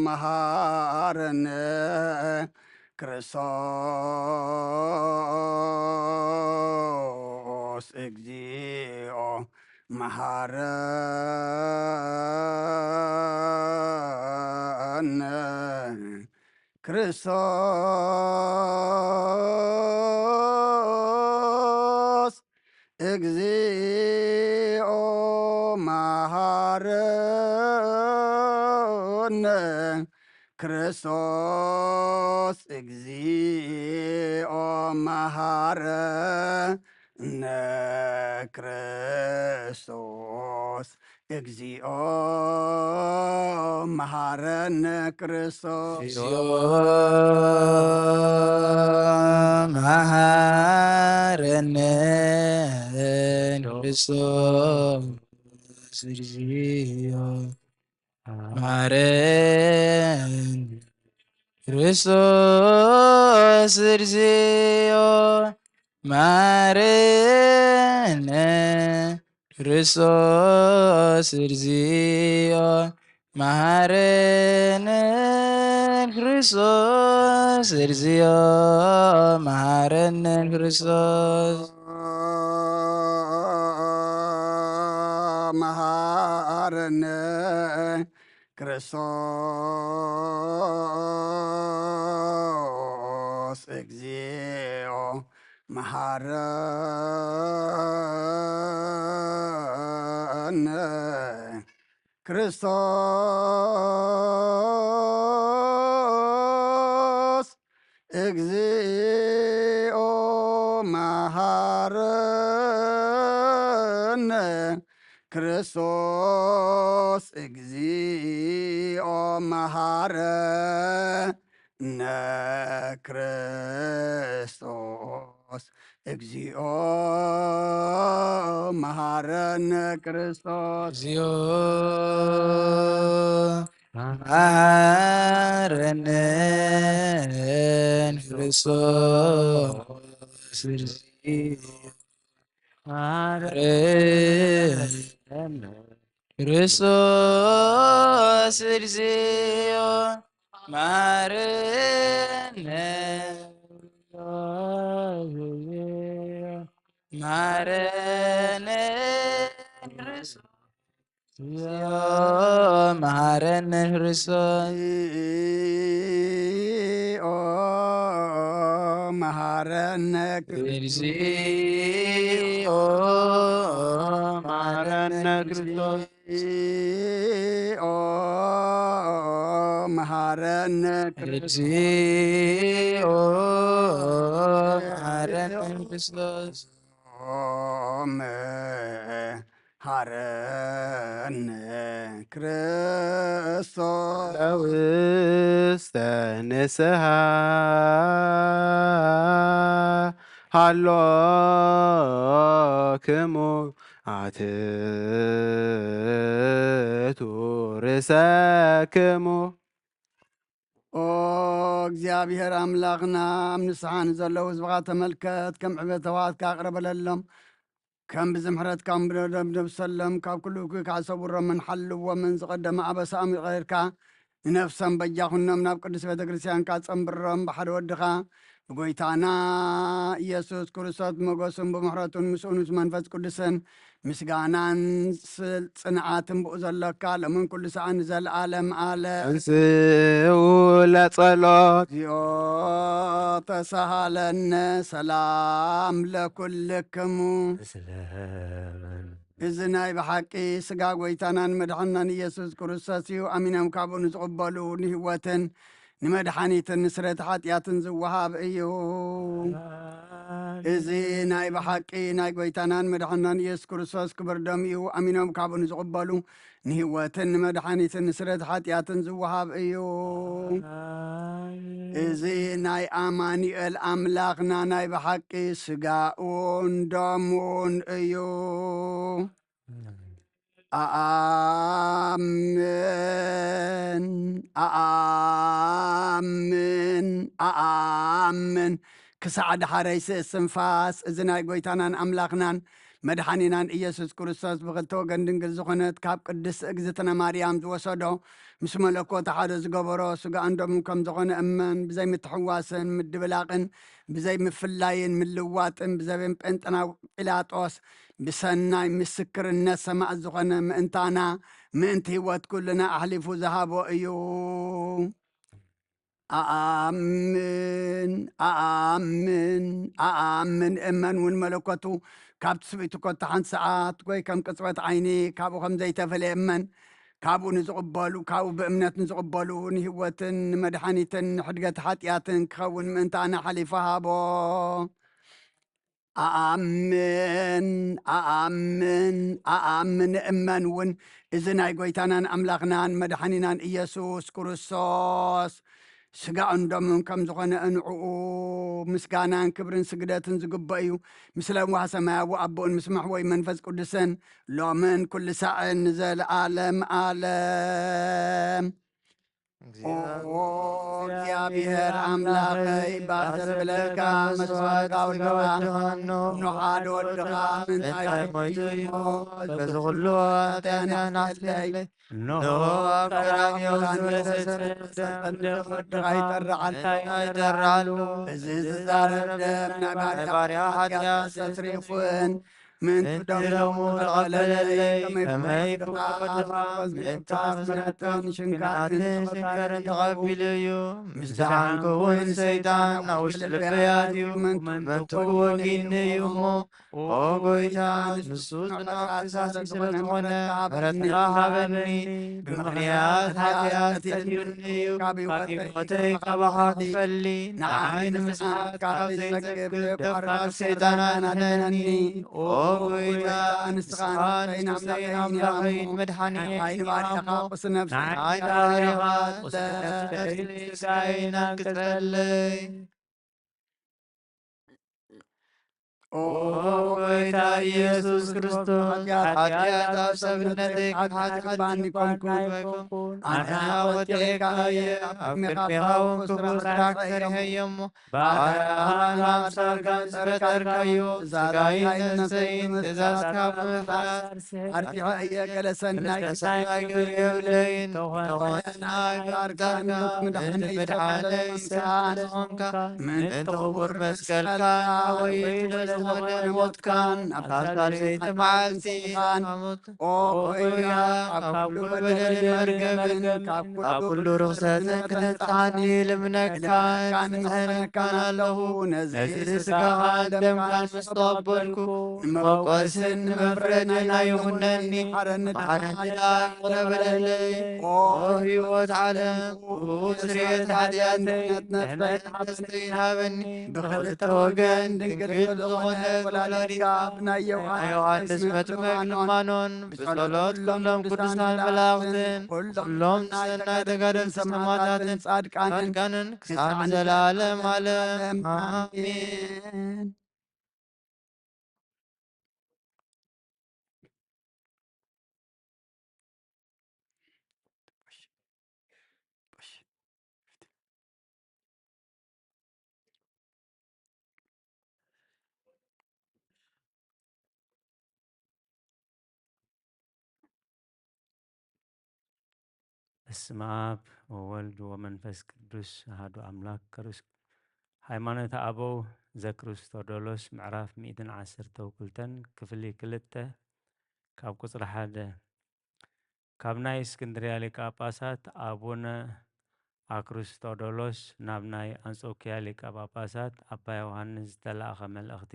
መሐረነ ክርስቶስ። እግዚኦ መሐረነ ክርስቶስ። እግዚኦ መሐረነ ክርስቶስ። እግዚኦ መሐረነ ክርስቶስ። እግዚኦ መሐረነ ክርስቶስ። እግዚኦ መሐረነ ክርስቶስ። እግዚኦ መሐረነ ክርስቶስ። እግዚኦ መሐረነ ክርስቶስ። እግዚኦ መሐረነ ክርስቶስ እግዚኦ መሃረነ ክርስቶስ መሃረነ ክርስቶስ እግዚኦ መሃረነ ክርስቶስ እግዚኦ መሃረነ ክርስቶስ እግዚኦ መሃረነ ክርስቶስ እግዚኦ መሃረነ ክርስቶስ እግዚኦ መሃረነ ክርስቶስ እግዚኦ መሃረነ ክርስቶስ እግዚኦ መሃረነ መሃረነ ክርስቶስ መሃረነ ክርስቶስ መሃረነ ክርስቶስ መሃረነ ክርስቶስ መሃረነ ክርስቶስ መሃረነ ክርስቶስ መሃረነ ክርስቶስ ለውስተ ንስሃ ሃሎክሙ ኣትቱ ርእሰክሙ። ኦ እግዚኣብሔር ኣምላኽና፣ ኣብ ንስሓ ንዘለዉ ህዝብኻ ተመልከት፣ ከም ዕበተዋትካ ኣቕረበለሎም። ከም ብዝምሕረትካ እምብረደም ነብሰሎም ካብ ኩሉ እኩይ ከዓ ሰውሮምን ሓልዎምን ዝቐደመ ኣበሳኦም ይቐርካ ንነፍሶም በጃ ኩኖም ናብ ቅዱስ ቤተ ክርስቲያንካ ጸንብሮም ብሓደ ወድኻ ብጎይታና ኢየሱስ ክርስቶስ ብመጎስን ብምሕረቱን ምስኡን ምስ መንፈስ ቅዱስን ምስጋናን ስል ጽንዓትን ብኡ ዘሎካ ሎምን ኩሉ ሰዓን ንዘለዓለም ኣለ እንስኡ ለጸሎት። እግዚኦ ተሳሃለነ ሰላም ለኩልክሙ። እዚ ናይ ብሓቂ ስጋ ጎይታናን መድሓናን ኢየሱስ ክርስቶስ እዩ። ኣሚኖም ካብኡ ንዝቕበሉ ንህይወትን ንመድሓኒትን ንስረት ሓጢኣትን ዝወሃብ እዩ። እዚ ናይ ብሓቂ ናይ ጎይታናን መድሓናን ኢየሱስ ክርስቶስ ክብር ደም እዩ። ኣሚኖም ካብኡ ንዝቕበሉ ንህይወትን ንመድሓኒትን ንስረት ሓጢኣትን ዝወሃብ እዩ። እዚ ናይ ኣማኑኤል ኣምላኽና ናይ ብሓቂ ስጋኡን ደሙን እዩ። ኣኣምን፣ ኣኣምን፣ ኣኣምን። ክሳዕ ደሓረይ ስእስንፋስ እዚ ናይ ጎይታናን ኣምላኽናን መድሓኒናን ኢየሱስ ክርስቶስ ብኽልተ ወገን ድንግል ዝኾነት ካብ ቅድስት እግዝእትነ ማርያም ዝወሰዶ ምስ መለኮት ሓደ ዝገበሮ ስጋኡን ደሙን ከም ዝኾነ እመን። ብዘይ ምትሕዋስን ምድብላቕን ብዘይ ምፍላይን ምልዋጥን ብዘበን ጴንጠናዊ ጲላጦስ ብሰናይ ምስክርነት ሰማዕት ዝኾነ ምእንታና ምእንቲ ህይወት ኩልና ኣሕሊፉ ዝሃቦ እዩ። ኣኣምን፣ ኣኣምን፣ ኣኣምን። እመን እውን መለኮቱ ካብ ትስብእቱ ኮታ ሓንቲ ሰዓት ወይ ከም ቅጽበት ዓይኒ ካብኡ ከም ዘይተፈልየ እመን። ካብኡ ንዝቕበሉ፣ ካብኡ ብእምነት ንዝቕበሉ ንህይወትን ንመድሓኒትን ንሕድገት ሓጢኣትን ክኸውን ምእንታና ሓሊፉ ሃቦ። ኣኣምን፣ ኣኣምን፣ ኣኣምን። እመን እውን እዚ ናይ ጎይታናን ኣምላኽናን መድሓኒናን ኢየሱስ ክርስቶስ ስጋኡን ደሙን ከም ዝኾነ እንዕኡ ምስጋናን ክብርን ስግደትን ዝግበእ እዩ። ምስ ለዋህ ሰማያዊ ኣቦኡን ምስ መሕወይ መንፈስ ቅዱስን ሎምን ኩሉ ሳዕን ንዘለዓለም ኣለም። ኦ እግዚኣብሔር ኣምላኸይ፣ ባሰብለካ መስዋዕት ኣውድኻ፣ ንሓደ ወድኻ ምንታይ ሞይቱ እዩ? በዚ ኩሉ ኃጢኣትና ስለይ እንሆ ኣብ ቀራንዮ ዝፈሰሰ ደም ወድኻ ይጠርዓሉ፣ ይጠርዓሉ። እዚ ዝዛረብ ደም ናይ ባርያ ኃጢኣት ዘስሪፉን ምእንቲ ደሙ ተቐበለለይ፣ ከመይ ፍቕር ወድኻ ምእንቲ ኣስመረትን ሽንካትን ሽንካትን ተቐቢሉ እዩ። ምስዳሓንኩ እውን ሰይጣን ናብ ውሽጢ ልበይ ኣትዩ፣ መንትኡ ወጊኒ እዩ እሞ፣ ኦ ጐይታ፣ ንሱ ጽኑዕ ፈሳሲ ስለ ዝኾነ፣ ምሕረትኻ ሃበኒ። ብምኽንያት ኃጢኣት ተሰዲዱኒ እዩ፣ ካብ ህይወተይ ካባኻ ክፈሊ፣ ንዓይ ንምስሓት ካብ ዘይጸግብ ካብ ሰይጣን ኣድሕነኒ። ኦ ጐይታ፣ ንስኻ ንስኻ ንስኻ ንስኻ ኣምላኸይን መድሓኒየይን ኢኻ እሞ፣ ንዓይ ባሪኻ ቁስለይ ስጋይን ኣንቅጸለይ። ኦ ጐይታ ኢየሱስ ክርስቶስ፣ ኃጢኣት ኣብ ሰብነተይ ክትሓትት ባኒ ኮንኩ። ኣነ ወዲኤካ እየ፣ ኣብ ቅድሜኻ እውን ክፉእ ስራሕ ሰሪሐ እየ እሞ፣ ባርያኻን ኣምሳልካን ዝፈጠርካዮ፣ ስጋይን ነፍሰይን ትእዛዝካ ብምፍራስ ኣርቲዐ እየ። ገለ ሰናይ ሰናይ ግብሪ የብለይን፣ እንተኾነ ናይ ቃልካ ምድሓነይ ምድሓነይ ስለ ዝኾንካ፣ ምእንቲ ክቡር መስቀልካ ወይ ስለ ዝኾነ ሞትካን፣ ኣብታ ሳልሰይቲ መዓልቲ ሞት ኦ ጐይታ፣ ካብ ኩሉ በደልን መርገምን ካብ ኩሉ ርኽሰትን ክነጽሓኒ ልምነካን እጽሕነካን ኣለኹ። ነዚ ስጋኻን ደምካን ምስ ተቐበልኩ፣ ንመቆስን ንመፍረድን ኣይኹነኒ። መሓረኒ ደሓን ይቕረ በለለይ። ኦ ህይወት ዓለም፣ ስርየት ኃጢኣተይ፣ ድሕነት ሓዘንተይን ሃበኒ። ብኽልተ ወገን ድንግል ዝኾነ ወላዲትካ ብናይ ዮሃንስ መጥምቕ ልማኖን ብጸሎት ኩሎም ቅዱሳን መላእኽትን ኩሎም ንሰናይ ተጋደልቲ ሰማዕታትን ጻድቃንን ክሳብ ንዘለዓለም ዓለም ኣሜን። በስመ አብ ወወልድ ወመንፈስ ቅዱስ አሐዱ አምላክ። ክርስ-፣ ሃይማኖተ አበው ዘክርስቶዶሎስ ምዕራፍ ሚእትን ዓሰርተ ወክልተን ክፍሊ ክልተ ካብ ቁጽሪ ሓደ። ካብ ናይ እስክንድርያ ሊቀ ጳጳሳት ኣቡነ ኣክርስቶዶሎስ ናብ ናይ ኣንጾኪያ ሊቀ ጳጳሳት ኣባ ዮሃንስ ዝተላእኸ መልእኽቲ።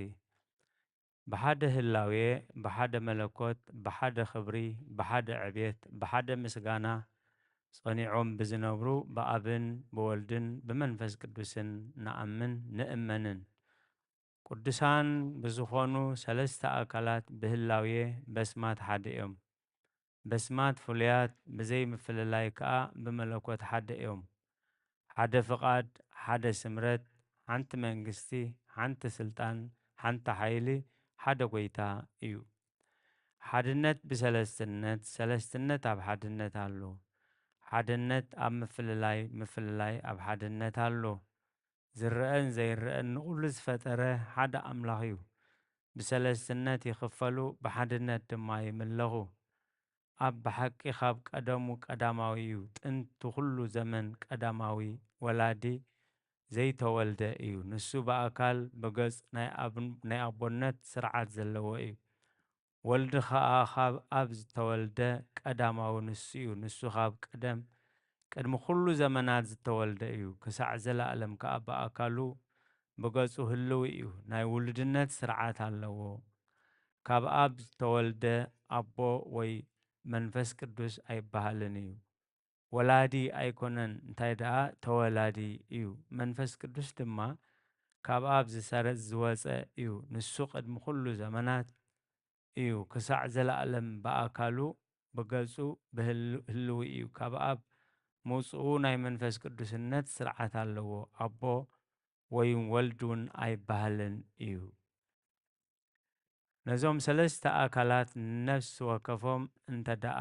ብሓደ ህላዌ፣ ብሓደ መለኮት፣ ብሓደ ክብሪ፣ ብሓደ ዕቤት፣ ብሓደ ምስጋና ጸኒዖም ብዝነብሩ ብኣብን ብወልድን ብመንፈስ ቅዱስን ንኣምን ንእመንን። ቅዱሳን ብዝኾኑ ሰለስተ ኣካላት ብህላዌ በስማት ሓደ እዮም። በስማት ፍሉያት ብዘይ ምፍልላይ ከኣ ብመለኮት ሓደ እዮም። ሓደ ፍቓድ፣ ሓደ ስምረት፣ ሓንቲ መንግስቲ፣ ሓንቲ ስልጣን፣ ሓንቲ ሓይሊ፣ ሓደ ጐይታ እዩ። ሓድነት ብሰለስትነት፣ ሰለስትነት ኣብ ሓድነት ኣሎ። ሓድነት ኣብ ምፍልላይ፣ ምፍልላይ ኣብ ሓድነት ኣሎ። ዝረኣን ዘይረኣን ንኹሉ ዝፈጠረ ሓደ ኣምላኽ እዩ። ብሰለስትነት ይኽፈሉ፣ ብሓድነት ድማ ይምለኹ። ኣብ ብሓቂ ካብ ቀደሙ ቀዳማዊ እዩ፣ ጥንቲ ኩሉ ዘመን ቀዳማዊ፣ ወላዲ ዘይተወልደ እዩ። ንሱ ብኣካል ብገጽ ናይ ኣብ-፣ ናይ ኣቦነት ስርዓት ዘለዎ እዩ። ወልድ ኸኣ ኻብ ኣብ ዝተወልደ ቀዳማዊ ንሱ እዩ። ንሱ ኻብ ቀደም ቅድሚ ኹሉ ዘመናት ዝተወልደ እዩ። ክሳዕ ዘለኣለም ከኣ ብኣካሉ ብገጹ ህልው እዩ። ናይ ውሉድነት ስርዓት ኣለዎ። ካብ ኣብ ዝተወልደ ኣቦ ወይ መንፈስ ቅዱስ ኣይበሃልን እዩ። ወላዲ ኣይኮነን፣ እንታይ ደኣ ተወላዲ እዩ። መንፈስ ቅዱስ ድማ ካብ ኣብ ዝሰረ-፣ ዝወጸ እዩ። ንሱ ቅድሚ ኩሉ ዘመናት እዩ። ክሳዕ ዘለኣለም ብኣካሉ ብገጹ ብህል-፣ ህልው እዩ። ካብ ኣብ ምውጽኡ ናይ መንፈስ ቅዱስነት ስርዓት ኣለዎ። ኣቦ ወይም ወልድ እውን ኣይበሃልን እዩ። ነዞም ሰለስተ ኣካላት ነፍሲ ወከፎም እንተ ደኣ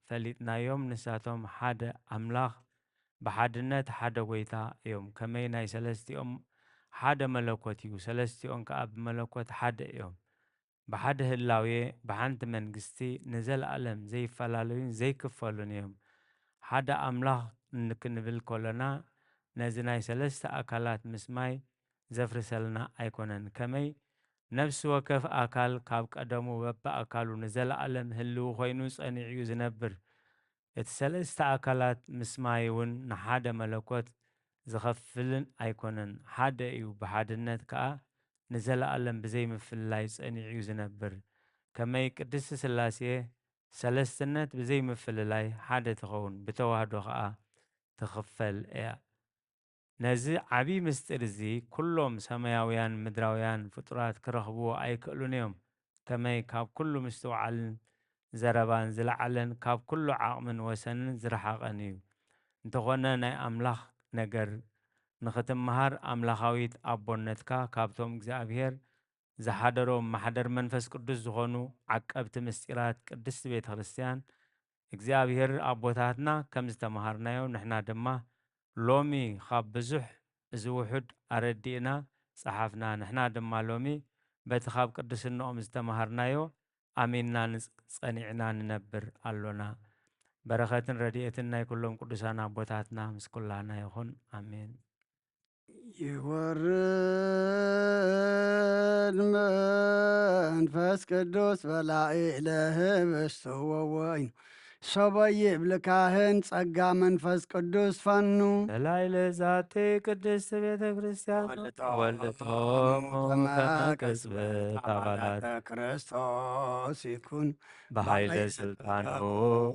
ፈሊጥናዮም፣ ንሳቶም ሓደ ኣምላኽ ብሓድነት ሓደ ጎይታ እዮም። ከመይ ናይ ሰለስቲኦም ሓደ መለኮት እዩ፣ ሰለስቲኦም ከኣ ብመለኮት ሓደ እዮም። ብሓደ ህላዌ፣ ብሓንቲ መንግስቲ ንዘለኣለም ዘይፈላለዩን ዘይክፈሉን እዮም። ሓደ ኣምላኽ ክንብል ከሎና፣ ነዚ ናይ ሰለስተ ኣካላት ምስማይ ዘፍርሰልና ኣይኮነን። ከመይ ነፍሲ ወከፍ ኣካል ካብ ቀደሙ በብኣካሉ ንዘለኣለም ህልው ኮይኑ ጸኒዑ እዩ ዝነብር። እቲ ሰለስተ ኣካላት ምስማይ እውን ንሓደ መለኮት ዝኸፍልን ኣይኮነን። ሓደ እዩ፣ ብሓድነት ከኣ ንዘለኣለም ብዘይ ምፍልላይ ጸኒዑ እዩ ዝነብር። ከመይ ቅድስቲ ስላሴ ሰለስትነት ብዘይ ምፍልላይ ሓደ ትኸውን፣ ብተዋህዶ ከኣ ትኽፈል እያ። ነዚ ዓቢ ምስጢር እዚ ኩሎም ሰማያውያን ምድራውያን ፍጡራት ክረኽብዎ ኣይክእሉን እዮም። ከመይ ካብ ኩሉ ምስትውዓልን ዘረባን ዝለዓለን ካብ ኩሉ ዓቕምን ወሰንን ዝረሓቐን እዩ። እንተኾነ ናይ ኣምላኽ ነገር ንኽትመሃር ኣምላኻዊት ኣቦነትካ ካብቶም እግዚኣብሔር ዝሓደሮም ማሕደር መንፈስ ቅዱስ ዝኾኑ ዓቀብቲ ምስጢራት ቅድስቲ ቤተ ክርስቲያን እግዚኣብሔር ኣቦታትና ከም ዝተመሃርናዮ ንሕና ድማ ሎሚ ካብ ብዙሕ እዚ ውሑድ ኣረዲእና ጸሓፍና። ንሕና ድማ ሎሚ በቲ ካብ ቅድስንኦም ዝተመሃርናዮ ኣሚንና ንጽ-፣ ጸኒዕና ንነብር ኣሎና። በረኸትን ረድኤትን ናይ ኩሎም ቅዱሳን ኣቦታትና ምስ ኩላና ይኹን። ኣሜን። ይወርድ መንፈስ ቅዱስ በላዒለ ህብስቱ ወወይኑ፣ ሰበይ ይብል ካህን ጸጋ መንፈስ ቅዱስ ፈኑ። በላዕለ ዛቲ ቅድስት ቤተ ክርስቲያን ወልድቶሙ ወልድቶሙ ከመ ከመ ቅጽበት ቅጽበት አባላት አባላተ ክርስቶስ ይኩን። በኃይለ ስልጣኑ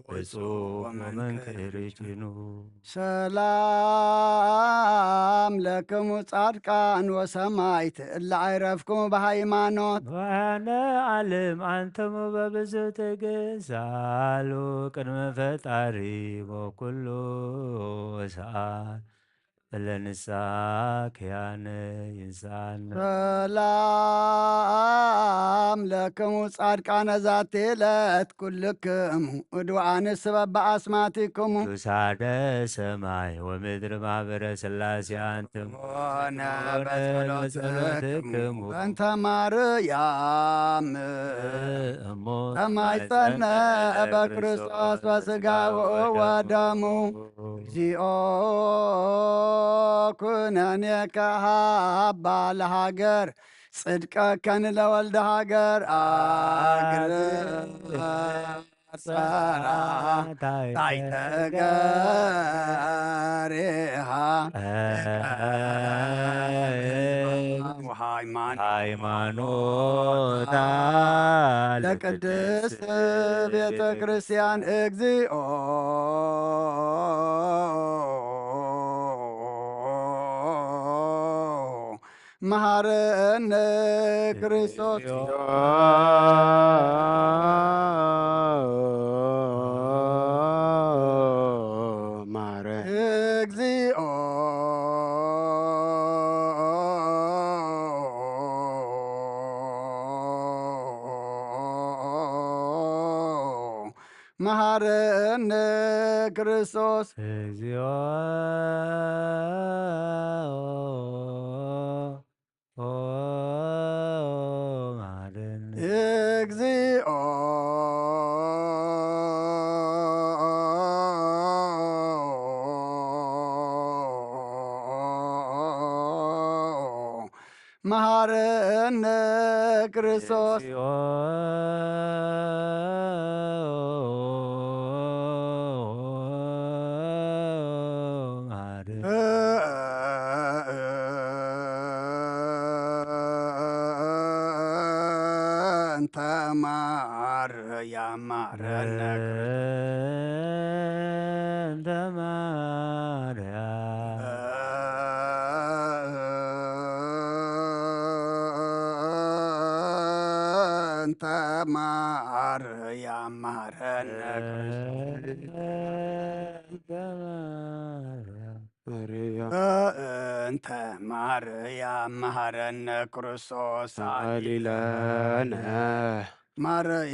ብፁዕ ወመንክር ይጭኑ። ሰላም ለክሙ ጻድቃን ወሰማይት እለ አይረፍክሙ በሃይማኖት። ወያነ ዓለም አንትሙ በብዙ ትግሳሉ ቅድመ ፈጣሪ ወኩሉ ሰዓት እለ ንስሐ ክያነ ይንሳነ። ሰላም ለክሙ ጻድቃነ ዛቲ ዕለት ኩልክሙ እድዋነ ስበብ በአስማቲክሙ። ቅዱሳነ ሰማይ ወምድር ማህበረ ሥላሴ አንትሙ ሆነ በጸሎትክሙ። በጸሎትክሙ። በእንተ ማርያም እሙ ተማይጸነ ተማይጸነ በክርስቶስ በስጋው በስጋው ወደሙ። ወደሙ። እግዚኦ ኩነኔከ ሀባ ለሃገር ጽድቀከን ለወልደ ሃገር አግር ጸራ ታይተገሪሃ ሃይማኖታ ለቅድስት ቤተ ክርስቲያን። እግዚኦ መሐረነ ክርስቶስ። እግዚኦ መሐረነ። እግዚኦ መሐረነ ክርስቶስ። እግዚኦ መሐረነ። እግዚኦ መሐረነ ክርስቶስ። እግዚኦ መሐረነ። እንተ ማርያም መሐረነ። እንተ ማርያም። እንተ ማርያም መሐረነ። እንተ ማርያም። ማርያም። እንተ ማርያም መሐረነ ክርስቶስ አሊለነ። ማርያም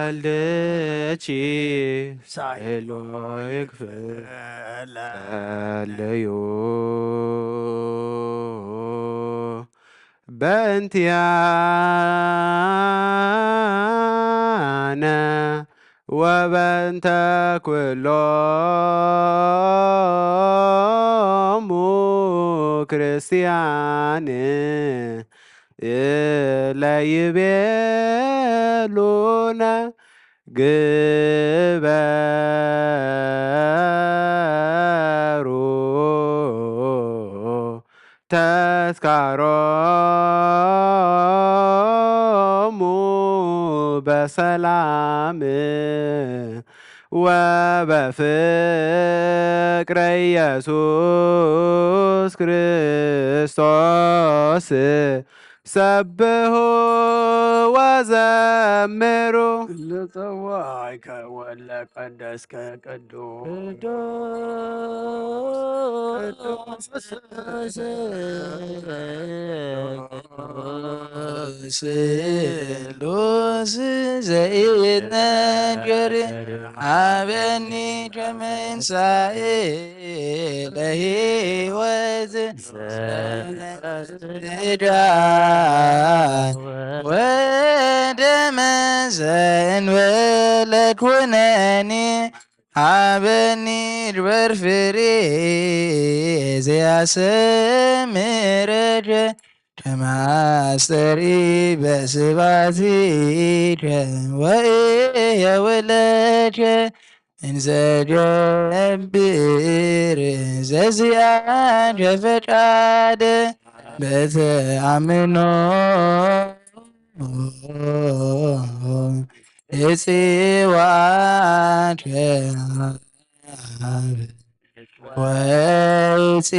ወልድኪ ሳይሎ ይክፈለዩ በእንቲኣነ ወበእንተ ኩሎሙ ክርስቲያን ለይቤሉነ ግበሩ ተስካሮሙ በሰላም ወበፍቅረ ኢየሱስ ክርስቶስ ሰብሑ ወዘምሩ። ለጸዋዕከ ወለቀደስከ ቅዱስ ስሉስ ዘይትነገር ሀበኒ ከመንሳኤ ለህይወት ስዳ ወደመ ዘእንበለ ኩነኒ ሀበኒ ግበር ፍሬ ዘያሰምረከ ከመ አስተርኢ በስብሐቲከ ወእየውለከ እንዘ ገብር ዘዚአከ ፈቃደ በተአምኖ እጽዋከ ወይጺ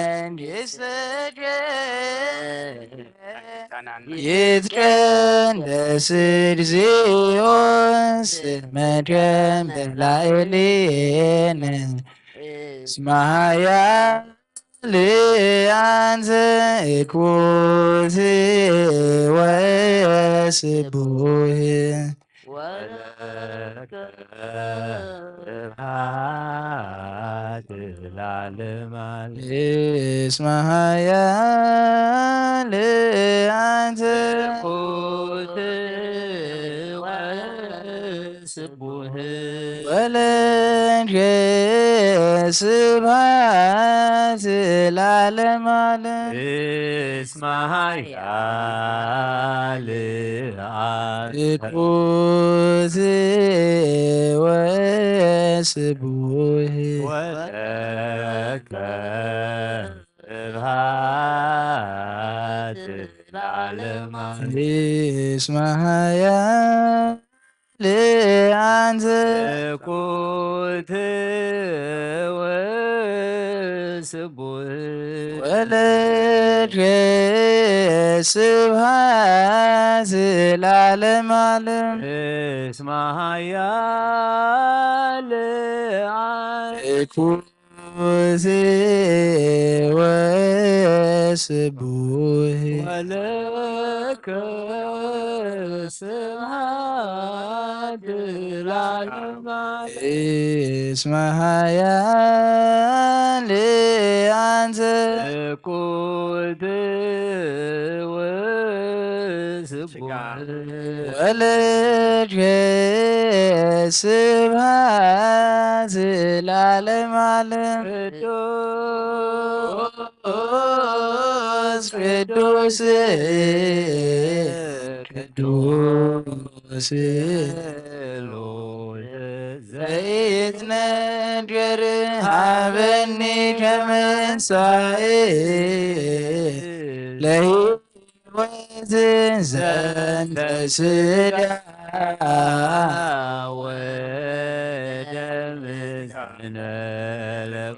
መንግሥትከ ይትቀደስ እግዚኦ ስመከ በላዕሌነ እስመ ኃያል አንተ እኩት ወስቡህ ወለከ ስብሐት ለዓለመ ዓለም። እስመ ኃያል አንተ እኩት ወስቡህ ወለከ ስብሐት ለዓለመ ዓለም። እስመ ኃያል አንተ እኩት ወስቡህ ወለከ ስብሐት ለዓለመ ዓለም። እስመ ኃያል አንተ እኩት ወስቡህ ወለከ ስብሐት ለዓለመ ዓለም። እስመ ኃያል አንተ እኩት ወስቡህ ወለከ ስብሐት ለዓለመ ዓለም። እስመ ኃያል አንተ እኩት ወስቡህ ወለከ ስብሐት ለዓለመ ዓለም። ቅዱስ ቅዱስ ቅዱስ ዘይትነገር ሀበኒ ከመንሳኤ ለህይወት ዘንተ ስጋ ወደም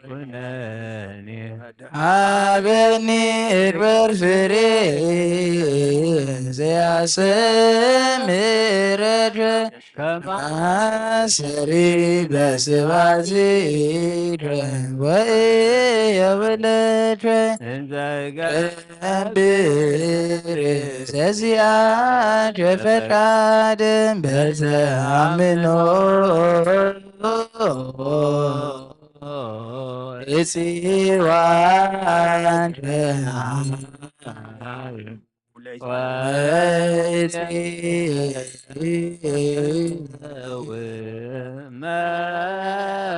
ኩነኒ ሀበኒ እግበር ፍሬ ዘያሰምረከ ከማሰሪ በስባዚከ ወኢየብለከ እንዘገብር ዘዚአከ ፈቃድ በተአምኖ እጽዋከ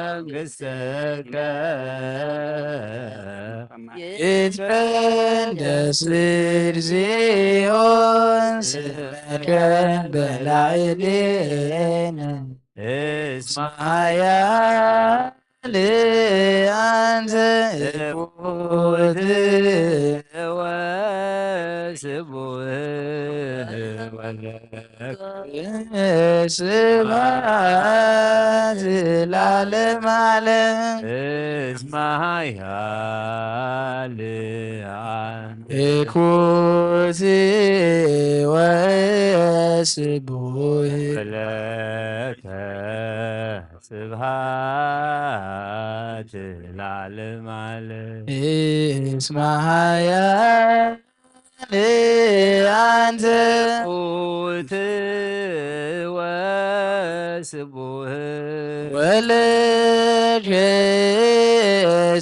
መንግስተከ ይትቀደስ እግዚኦ ስመከ በላዕሌነ እስመ ኃያል አንተ እኩት ወስቡህ ወለከ ስብሐት ለዓለመ ዓለም። እስመ ኃያል አንተ እኩት ወስቡህ ወለከ ስብሐት ለዓለመ ዓለም። እስመ ኃያል አንተ እኩት ወስቡህ ወለከ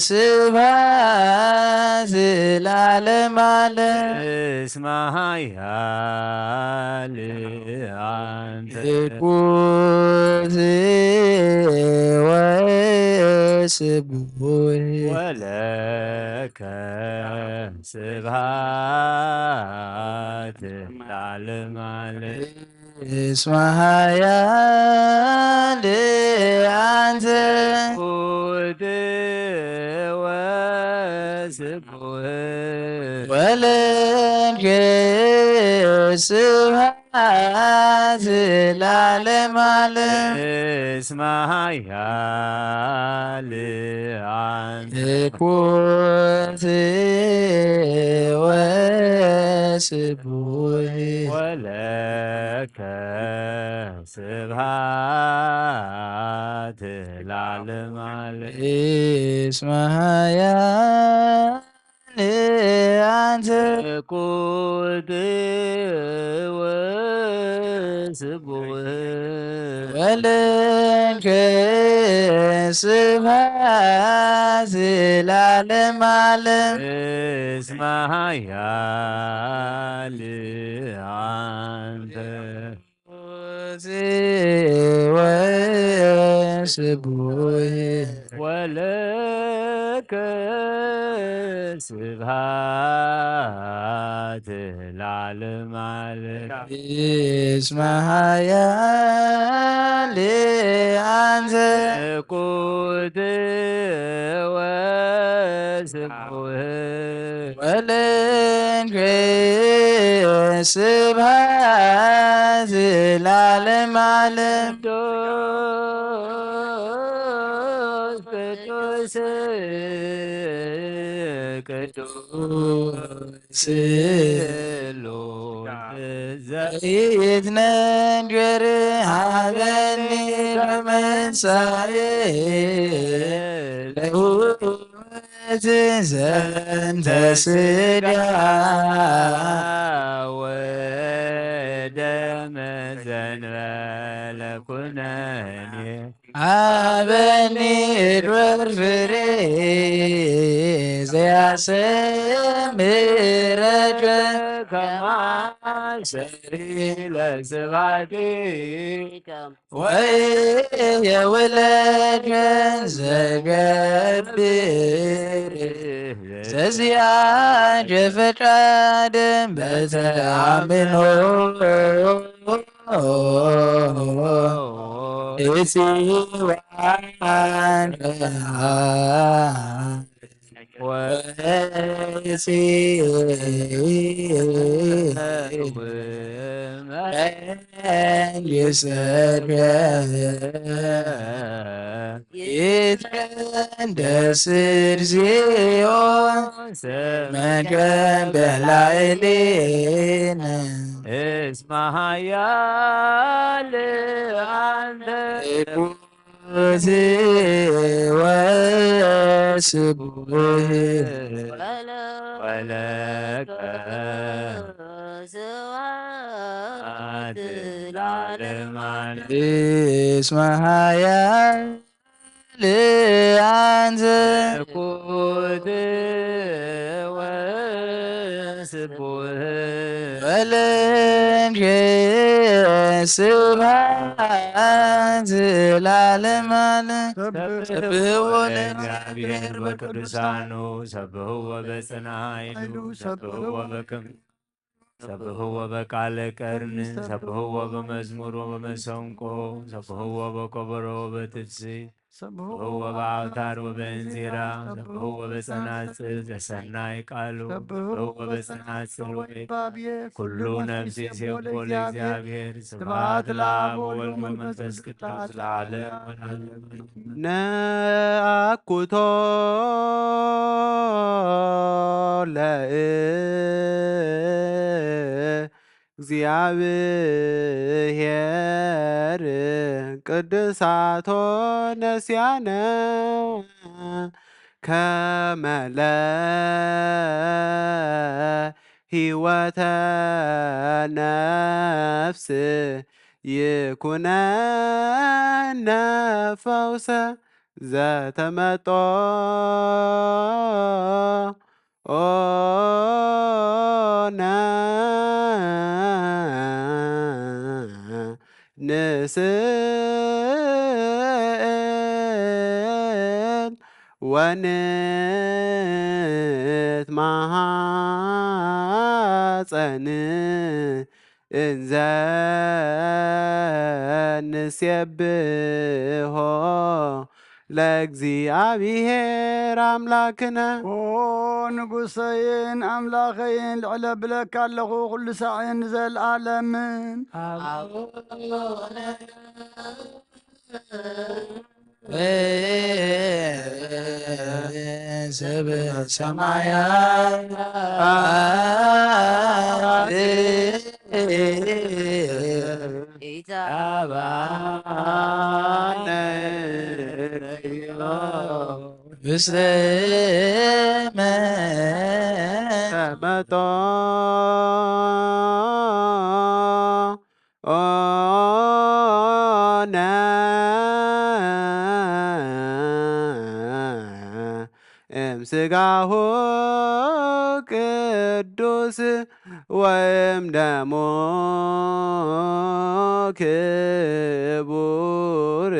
ስብሐት ለዓለመ ዓለም። እስመ ኃያል አንተ እኩት ወስቡህ ወለከ ስብሐት ለዓለመ ዓለም። እስመ ኃያል አንተ እኩት ወስቡህ ወለከ ስብሐት ለዓለመ ዓለም። እስመ ኃያል አንተ እኩት ወስቡህ ወለከ ስብሐት ለዓለመ ዓለም። እስመ ኃያል አንተ እኩት ወስቡህ ወለከ ስብሐት ለዓለመ ዓለም። እስመ ኃያል አንተ እኩት ወስቡህ ወለከ ስብሐት ለዓለመ ዓለም። እስመ ኃያል አንተ እኩት ወስቡህ ወለከ ስብሐት ለዓለመ ዓለም። ቅዱስ ቅዱስ ቅዱስ ሎት ዘይትነገር ሀበኒ በመንሳኤ ለውት ዘንተ ስጋ ወደመ ዘንበለ ኩነኔ ሀበኒ እድወር ፍሬ ዘያሰምረከ ከማሰሪ ለስብሐቲከ ወየውለከ ዘገብር ዘዚአከ ፈቃድ በተአምኖ እጽዋከ ወእጽ መንግሥትከ ይትቀደስ እግዚኦ ስምከ በላዕሌነ እስመ ኃያል አንተ ቅዱስ ወስቡሕ ወለከ ስብሐት ለዓለመ ዓለም። እስመ ኃያል አንተ ኩት ወስቡሕ ወለከ ስብሐት ለዓለመ ዓለም። ሰብሕዎ ለእግዚአብሔር በቅዱሳኑ፣ ሰብሕዎ በጽንዓት ኃይሉ፣ ሰብሕዎ በክም ሰብሕዎ በቃለ ቀርን፣ ሰብሕዎ በመዝሙር ወበመሰንቆ፣ ሰብሕዎ በከበሮ ወበትፍስሕት፣ ሰብሕዎ በአውታር ወበእንዚራ፣ ሰብሕዎ በጸናጽል ዘሰናይ ቃሉ፣ ሰብሕዎ በጸናጽል ወይባቤ ኩሉ ነፍስ ይሴብሖ ለእግዚአብሔር። ስብሐት ለአብ ወወልድ ወመንፈስ ቅዱስ ለዓለም ወለዓለም። ነአኩቶ ለእግዚአብሔር ቅዱሳቶ ነሲያነ ከመለ ሕይወተ ነፍስ ይኩነነ ፈውሰ ዘተመጦ ኦነ ንስእል ወንትማሃፀን እንዘ ንሴብሖ ለእግዚአብሔር ኣምላክነ። ኦ ንጉሰይን ኣምላኸይን፣ ልዕለ ብለካ ኣለኹ፣ ኩሉ ሳዕን ንዘለዓለምን። ሰማያት ኦነ እምስጋሁ ቅዱስ ወእም ደሙ ክቡር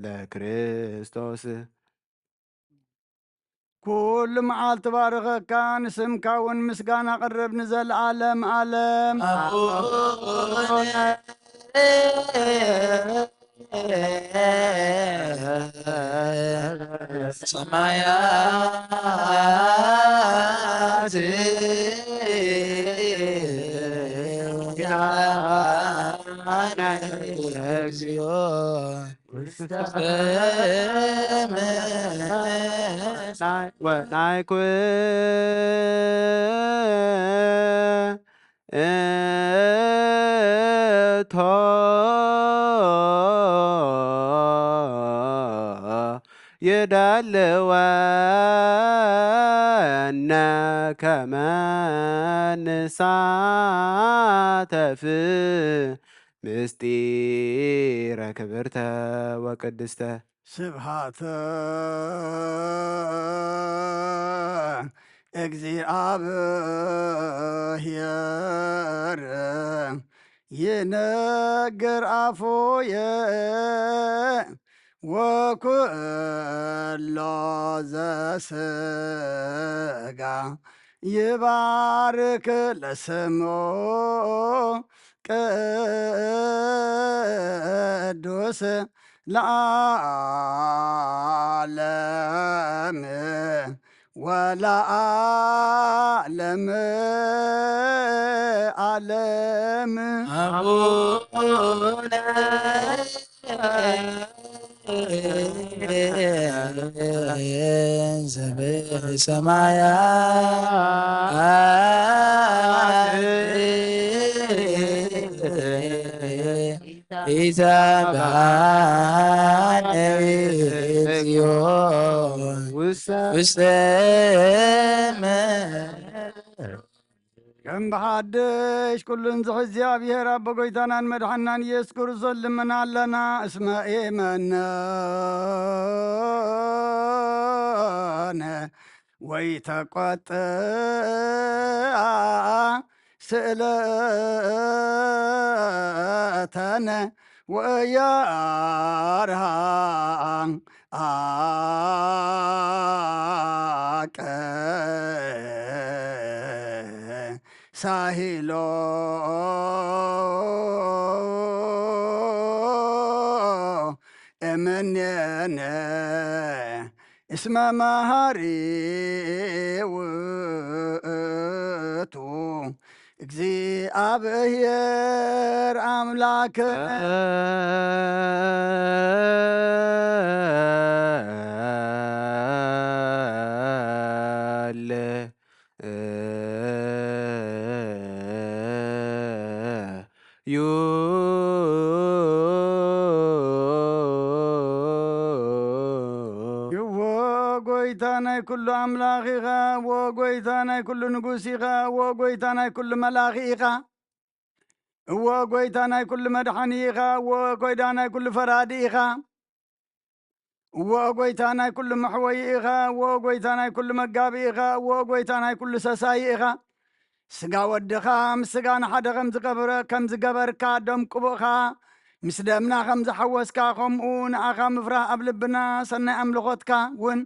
ለክርስቶስ። ኩሉ መዓልቲ ባርኸካ፣ ንስምካ እውን ምስጋና ቅርብ ንዘለዓለም ዓለም። ሰማያት እግዚኦ ወናይኩ እቶ የደልወነ ከመ ንሳተፍ ምስጢረ ክብርተ ወቅድስተ። ስብሐተ እግዚአብሔር ይነግር አፉየ ወኩሎ ዘስጋ ይባርክ ለስሙ ቅዱስ ለዓለም ወለዓለመ ዓለም። ኣቡነ ዘበሰማያት ኢታብአነ እግዚኦ ውስተ ከም ብሓድሽ ኩሉን ዝሕዚ እግዚኣብሔር ኣቦ ጎይታናን መድሓናን ኢየሱስ ክርስቶስ ልምና ኣለና። እስመ ኤመነነ ወይ ተቆጥአ ስእለተነ ወያርሃ አቀ ሳሂሎ እምኔነ እስመ መሃሪ ውእቱ እግዚኣብሔር ኣምላክ። ዩ እዎ ጎይታ ናይ ኩሉ ኣምላኽ ኢኻ። እዎ ጎይታ ናይ ኩሉ ንጉስ ኢኻ። እዎ ጎይታ ናይ ኩሉ መላኺ ኢኻ። እዎ ጎይታ ናይ ኩሉ መድሓኒ ኢኻ። እዎ ጎይታ ናይ ኩሉ ፈራዲ ኢኻ። እዎ ጎይታ ናይ ኩሉ መሕወዪ ኢኻ። እዎ ጎይታ ናይ ኩሉ መጋቢ ኢኻ። እዎ ጎይታ ናይ ኩሉ ሰሳይ ኢኻ። ስጋ ወድኻ ምስ ስጋና ሓደ ከም ዝገበረ-፣ ከም ዝገበርካ፣ ደም ቅቡእኻ ምስ ደምና ከም ዝሓወስካ፣ ከምኡ ንኣኻ ምፍራህ ኣብ ልብና፣ ሰናይ ኣምልኾትካ እውን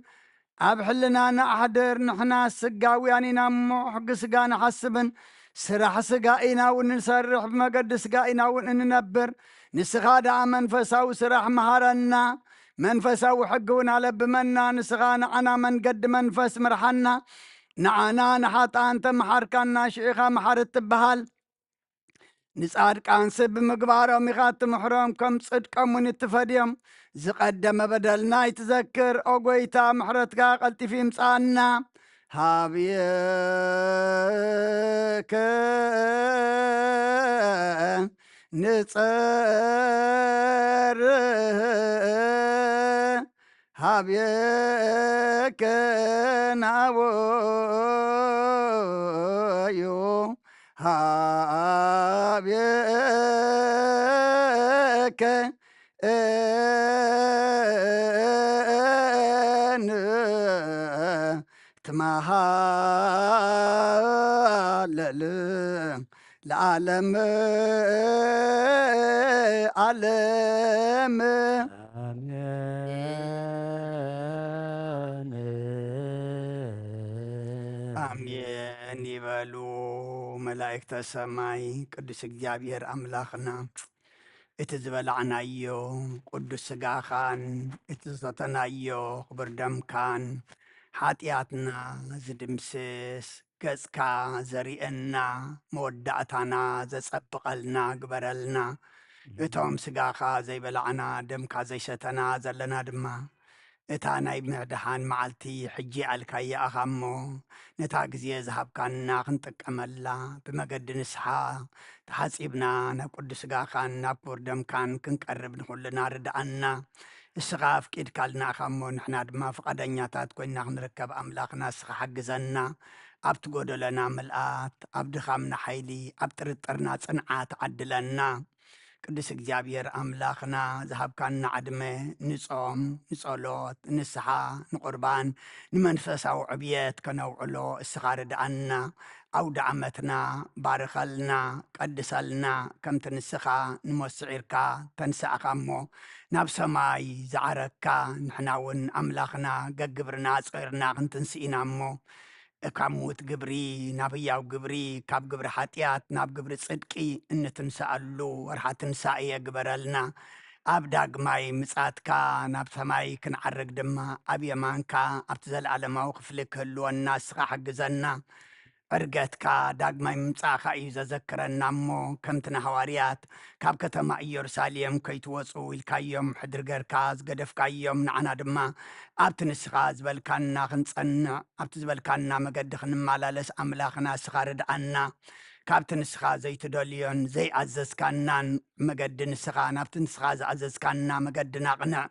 ኣብ ሕልናና ኣሕድር። ንሕና ስጋውያን ኢና እሞ፣ ሕጊ ስጋ ንሓስብን ስራሕ ስጋ ኢና እውን ንሰርሕ፣ ብመገዲ ስጋ ኢና እውን እንነብር። ንስኻ ደኣ መንፈሳዊ ስራሕ መሃረና፣ መንፈሳዊ ሕጊ እውን ኣለብመና። ንስኻ ንዓና መንገዲ መንፈስ ምርሓና። ንዓና ንሓጥኣን ተመሓርካና፣ ሽዑኻ መሓሪ እትበሃል። ንጻድቃንስ ብምግባሮም ኢኻ እትምሕሮም፣ ከም ጽድቆም እውን እትፈድዮም። ዝቐደመ በደልና ኣይትዘክር፣ ኦ ጐይታ፣ ምሕረትካ ቀልጢፉ ይምጽኣና። ሃብየከ ንጸርህ፣ ሃብየከ ናወዩ፣ ሃብየከ እን ትመሃለል ለዓለም ዓለም። ኣሜን። ኣሜን ይበሉ መላእክተ ሰማይ። ቅዱስ እግዚኣብሔር ኣምላኽና፣ እቲ ዝበላዕናዮ ቅዱስ ስጋኻን እቲ ዝሰተናዮ ክቡር ደምካን ሓጢኣትና ዝድምስስ፣ ገጽካ ዘርእየና፣ መወዳእታና ዘጸብቐልና ግበረልና። እቶም ስጋኻ ዘይበላዕና፣ ደምካ ዘይሰተና ዘለና ድማ፣ እታ ናይ ምድሓን መዓልቲ ሕጂ ኣልካያ ኢኻ እሞ፣ ነታ ግዜ ዝሃብካና ክንጥቀመላ፣ ብመገዲ ንስሓ ተሓጺብና ናብ ቅዱስ ስጋኻን ናብ ክቡር ደምካን ክንቀርብ ንኹልና ርድኣና። እስኻ ኣፍቂድካልና ኢኻ እሞ፣ ንሕና ድማ ፍቓደኛታት ኮይንና ክንርከብ ኣምላኽና እስኻ ሓግዘና። ኣብቲ ጎደሎና ምልኣት፣ ኣብ ድኻምና ሓይሊ፣ ኣብ ጥርጥርና ጽንዓት ዓድለና። ቅዱስ እግዚኣብሔር ኣምላኽና ዝሃብካና ዕድመ ንጾም፣ ንጸሎት፣ ንስሓ፣ ንቁርባን፣ ንመንፈሳዊ ዕብየት ከነውዕሎ እስኻ ርድኣና። ኣውደ ዓመትና ባርኸልና፣ ቀድሰልና፣ ከምቲ ንስኻ ንሞት ስዒርካ ተንሳእኻ እሞ ናብ ሰማይ ዝዓረግካ፣ ንሕና እውን ኣምላኽና ገግብርና ኣጽቒርና ክንትንስእ ኢና እሞ፣ ካብ ምዉት ግብሪ ናብ ህያው ግብሪ፣ ካብ ግብሪ ሓጢኣት ናብ ግብሪ ጽድቂ እንትንስኣሉ ወርሓ ትንሳኤ ግበረልና። ኣብ ዳግማይ ምጽኣትካ ናብ ሰማይ ክንዓርግ ድማ ኣብ የማንካ ኣብቲ ዘለኣለማዊ ክፍሊ ክህልወና እስኻ ሓግዘና። ዕርገትካ ዳግማይ ምምጻእካ እዩ ዘዘክረና እሞ፣ ከምቲ ንሃዋርያት ካብ ከተማ ኢየሩሳሌም ከይትወጹ ኢልካዮም ሕድሪ ገርካ ዝገደፍካዮም፣ ንዓና ድማ ኣብቲ ንስኻ ዝበልካና ክንጸንዕ፣ ኣብቲ ዝበልካና መገዲ ክንመላለስ ኣምላኽና እስኻ ርድኣና። ካብቲ ንስኻ ዘይትደልዮን ዘይኣዘዝካናን መገዲ ንስኻ፣ ናብቲ ንስኻ ዝኣዘዝካና መገድና ኣቕንዕ።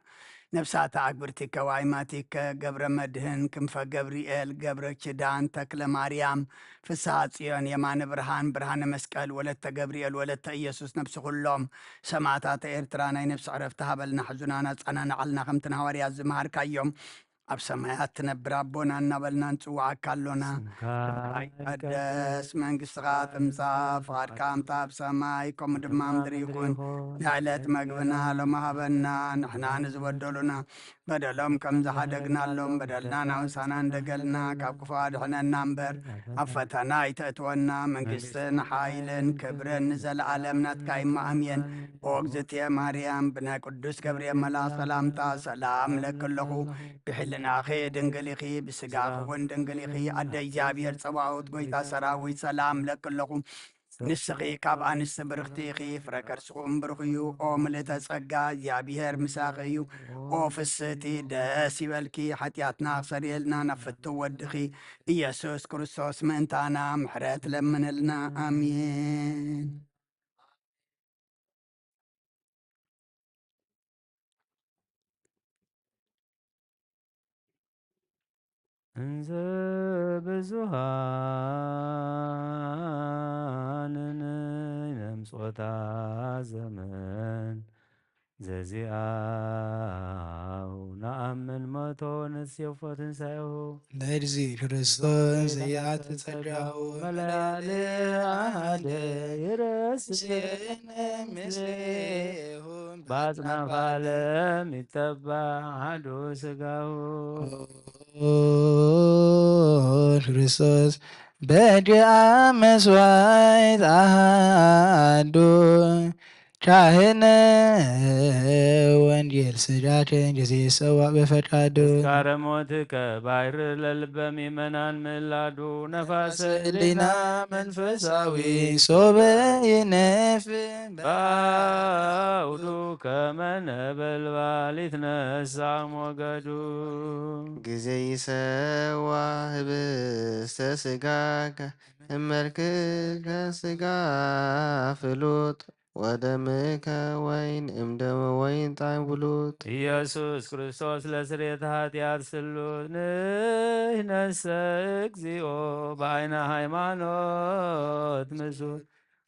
ነፍሳተ ኣግብርቲከ ወኣይማቲከ ገብረ መድህን፣ ክንፈ ገብርኤል፣ ገብረ ኪዳን፣ ተክለ ማርያም፣ ፍስሃ ጽዮን፣ የማነ ብርሃን፣ ብርሃነ መስቀል፣ ወለተ ገብርኤል፣ ወለተ ኢየሱስ፣ ነፍሲ ኩሎም ሰማእታተ ኤርትራ ናይ ነፍሲ ዕረፍቲ ሃበልና፣ ሕዙናን ኣጸናንዓልና፣ ከምቲ ንሃዋርያት ዝመሃርካዮም። ኣብ ሰማያት ትነብር ኣቦና እናበልና ንጽውዓካ ኣሎና። ስምካ ይቀደስ፣ መንግስትኻ ትምጻእ፣ ፍቓድካ ከምታ ኣብ ሰማይ ከምኡ ድማ ምድሪ ይኹን። ንዕለት መግብና ሎሚ ሃበና፣ ንሕና ንዝበደሉና በደሎም ከም ዝሓደግናሎም በደልና ናውሳና እንደገልና፣ ካብ ክፉ ኣድሕነና እምበር ኣብ ፈተና ኣይተእትወና። መንግስትን ሓይልን ክብርን ንዘለኣለም ናትካ እማ ኣሜን። ኦ እግዝእትየ ማርያም፣ ብናይ ቅዱስ ገብርኤል መልኣኽ ሰላምታ ሰላም እለኪ ኣለኹ። ብሕልናኺ ድንግል ኢኺ፣ ብስጋኺ እውን ድንግል ኢኺ። ኣደ እግዚኣብሔር ጸባኦት፣ ጎይታ ሰራዊት፣ ሰላም እለኪ ኣለኹ። ንስኺ ካብ ኣንስቲ ብርኽቲ ኢኺ፣ ፍረ ከርስኹም ብሩኽ እዩ። ኦ ምልእተ ጸጋ፣ እግዚኣብሔር ምሳኺ እዩ። ኦ ፍስህቲ፣ ደስ ይበልኪ፣ ሓጢኣትና ክሰርየልና ናብ ፍትው ወድኺ ኢየሱስ ክርስቶስ ምእንታና ምሕረት ለምንልና። ኣሜን። እንዘ ብዙሃንን ነምጾታ ዘመን ዘዚኣው ነኣምን ሞቶ ንሴፎ ትንሳኤሁ። ለእግዚእ ክርስቶስ ዘይኣቲ ጸጋኡ መላሊ ኣሃደ ይረስየነ ምስሌሁ ባጽናፍ ዓለም ይተባዕ ኣሐዱ ስጋሁ። ኦ ክርስቶስ በዲኣ መስዋዕት ኣሃዱ ካህነ ወንጌል ስጋከ እንዘ ይሰዋእ በፈቃዱ። ተስካረ ሞትከ ባሕሪ ለልበ ምእመናን ምእላዱ ነፋሰ ህሊና መንፈሳዊ ሶበ ይነፍ በአውዱ ከመ ነበልባል ይትነሳ ሞገዱ። ግዜ ይሰዋ ህብስተ ስጋከ እመልክከ ስጋ ፍሉጥ ወደምከ ወይን እምደመ ወይን ጣዕም ፍሉጥ። ኢየሱስ ክርስቶስ ለስርየት ኃጢአት ስሉጥ ንሕነሰ እግዚኦ በአይነ ሃይማኖት ምስሉጥ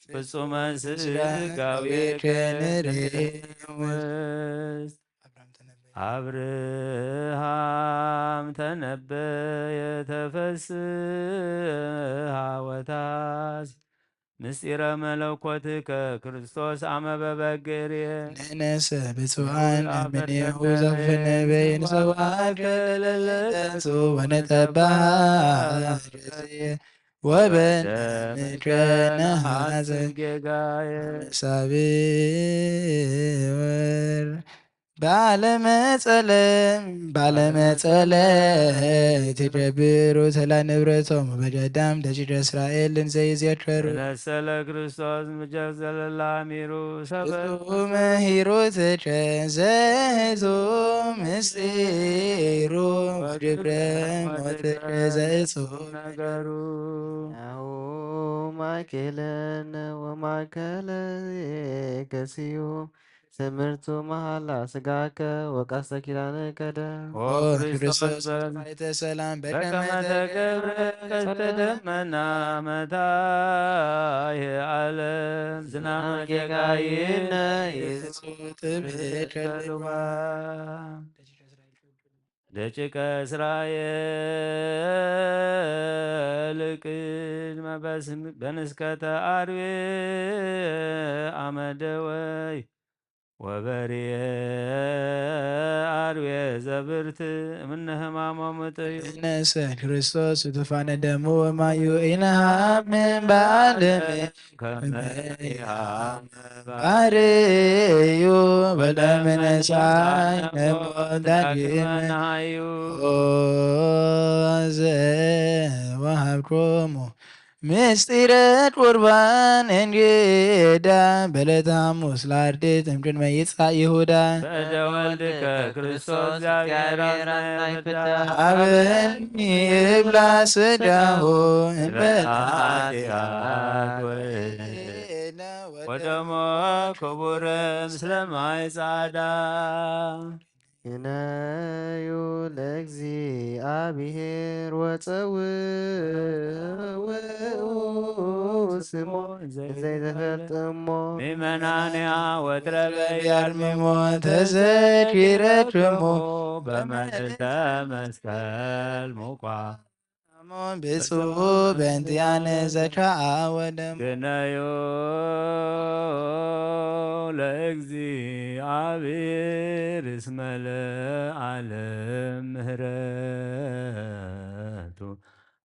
ፍጹመ ስጋዌከ ንርኢ ውስጥ። አብርሃም ተነበየ ተፈስሃ ወታስ ምስጢረ መለኮትከ ክርስቶስ አመ በበግሬ። ንሕነሰ ብፁዓን እምኔሁ ዘፍንበይ ንሰብአከ ለለተንሱ ወነጠባሃ ወበነ ምድረ ነሃጽ ጌጋየ። ሳብር ባለመጸለ ባለመጸለ ትገብሩ ተላ ንብረቶም በገዳም ደጅደ እስራኤልን ዘይዘከሩ። ነሰለ ክርስቶስ ምጀር ዘለላ ሚሩ ሰበ ፍጹም ሂሩትከ ዘህቱ ምስጢሩ ወግብረ ሞትከ ዘእጹ ነገሩ። ያሁ ማእከለነ ወማእከለ ገሲዩ ትምህርቱ መሃላ ስጋከ ወቀስተ ኪዳነ ከደ። ኦ ክርስቶስ ፋይተ ሰላም በከመ በከመ ተገብረ ተገብረ ቀስተ ደመና መታየ ዓለም ዝናመ ጌጋይነ የስጹ ትብከልዋ። ደቂቀ እስራኤል ቅድመ በስም-፣ በንስከተ አርዌ አመደወይ ወበርየ አርዌ ዘብርት እምነ ሕማሞም እጥዩ። ንእሰ ክርስቶስ ዙፋነ ደሙ ወማዩ ኢነሃምን በዓለም ከመ ይሃም ባርዩ ወለምነሳይ ነሞት ዳግመ ናዩ። ኦ ዘወሃብኩሙ ምስጢረ ቁርባን እንጌዳ በለተ ሐሙስ ለአርድእት እምቅድመ ይጻእ ይሁዳ። በእደ ወልድከ ክርስቶስ እግዚአብሔር አዝናይ ፍዳ። ሀበኒ እብላ ስጋሁ እንበላ ኃጢአት ወእነ ወደሞ ክቡር ምስለ ማይ ጻዳ። ይነዩ ለእግዚአብሔር ወጸውዑ ስሞ ዘይተፈልጥሞ። ምእመናንያ ወትረ በያርምሞ ተዘኪረክሙ በመልዕልተ መስቀል ሙቋ። አሞን ብፁዕ በእንቲአነ ዘከአ ወደም። ግነዩ ለእግዚአብሔር እስመ ለዓለም ምህረቱ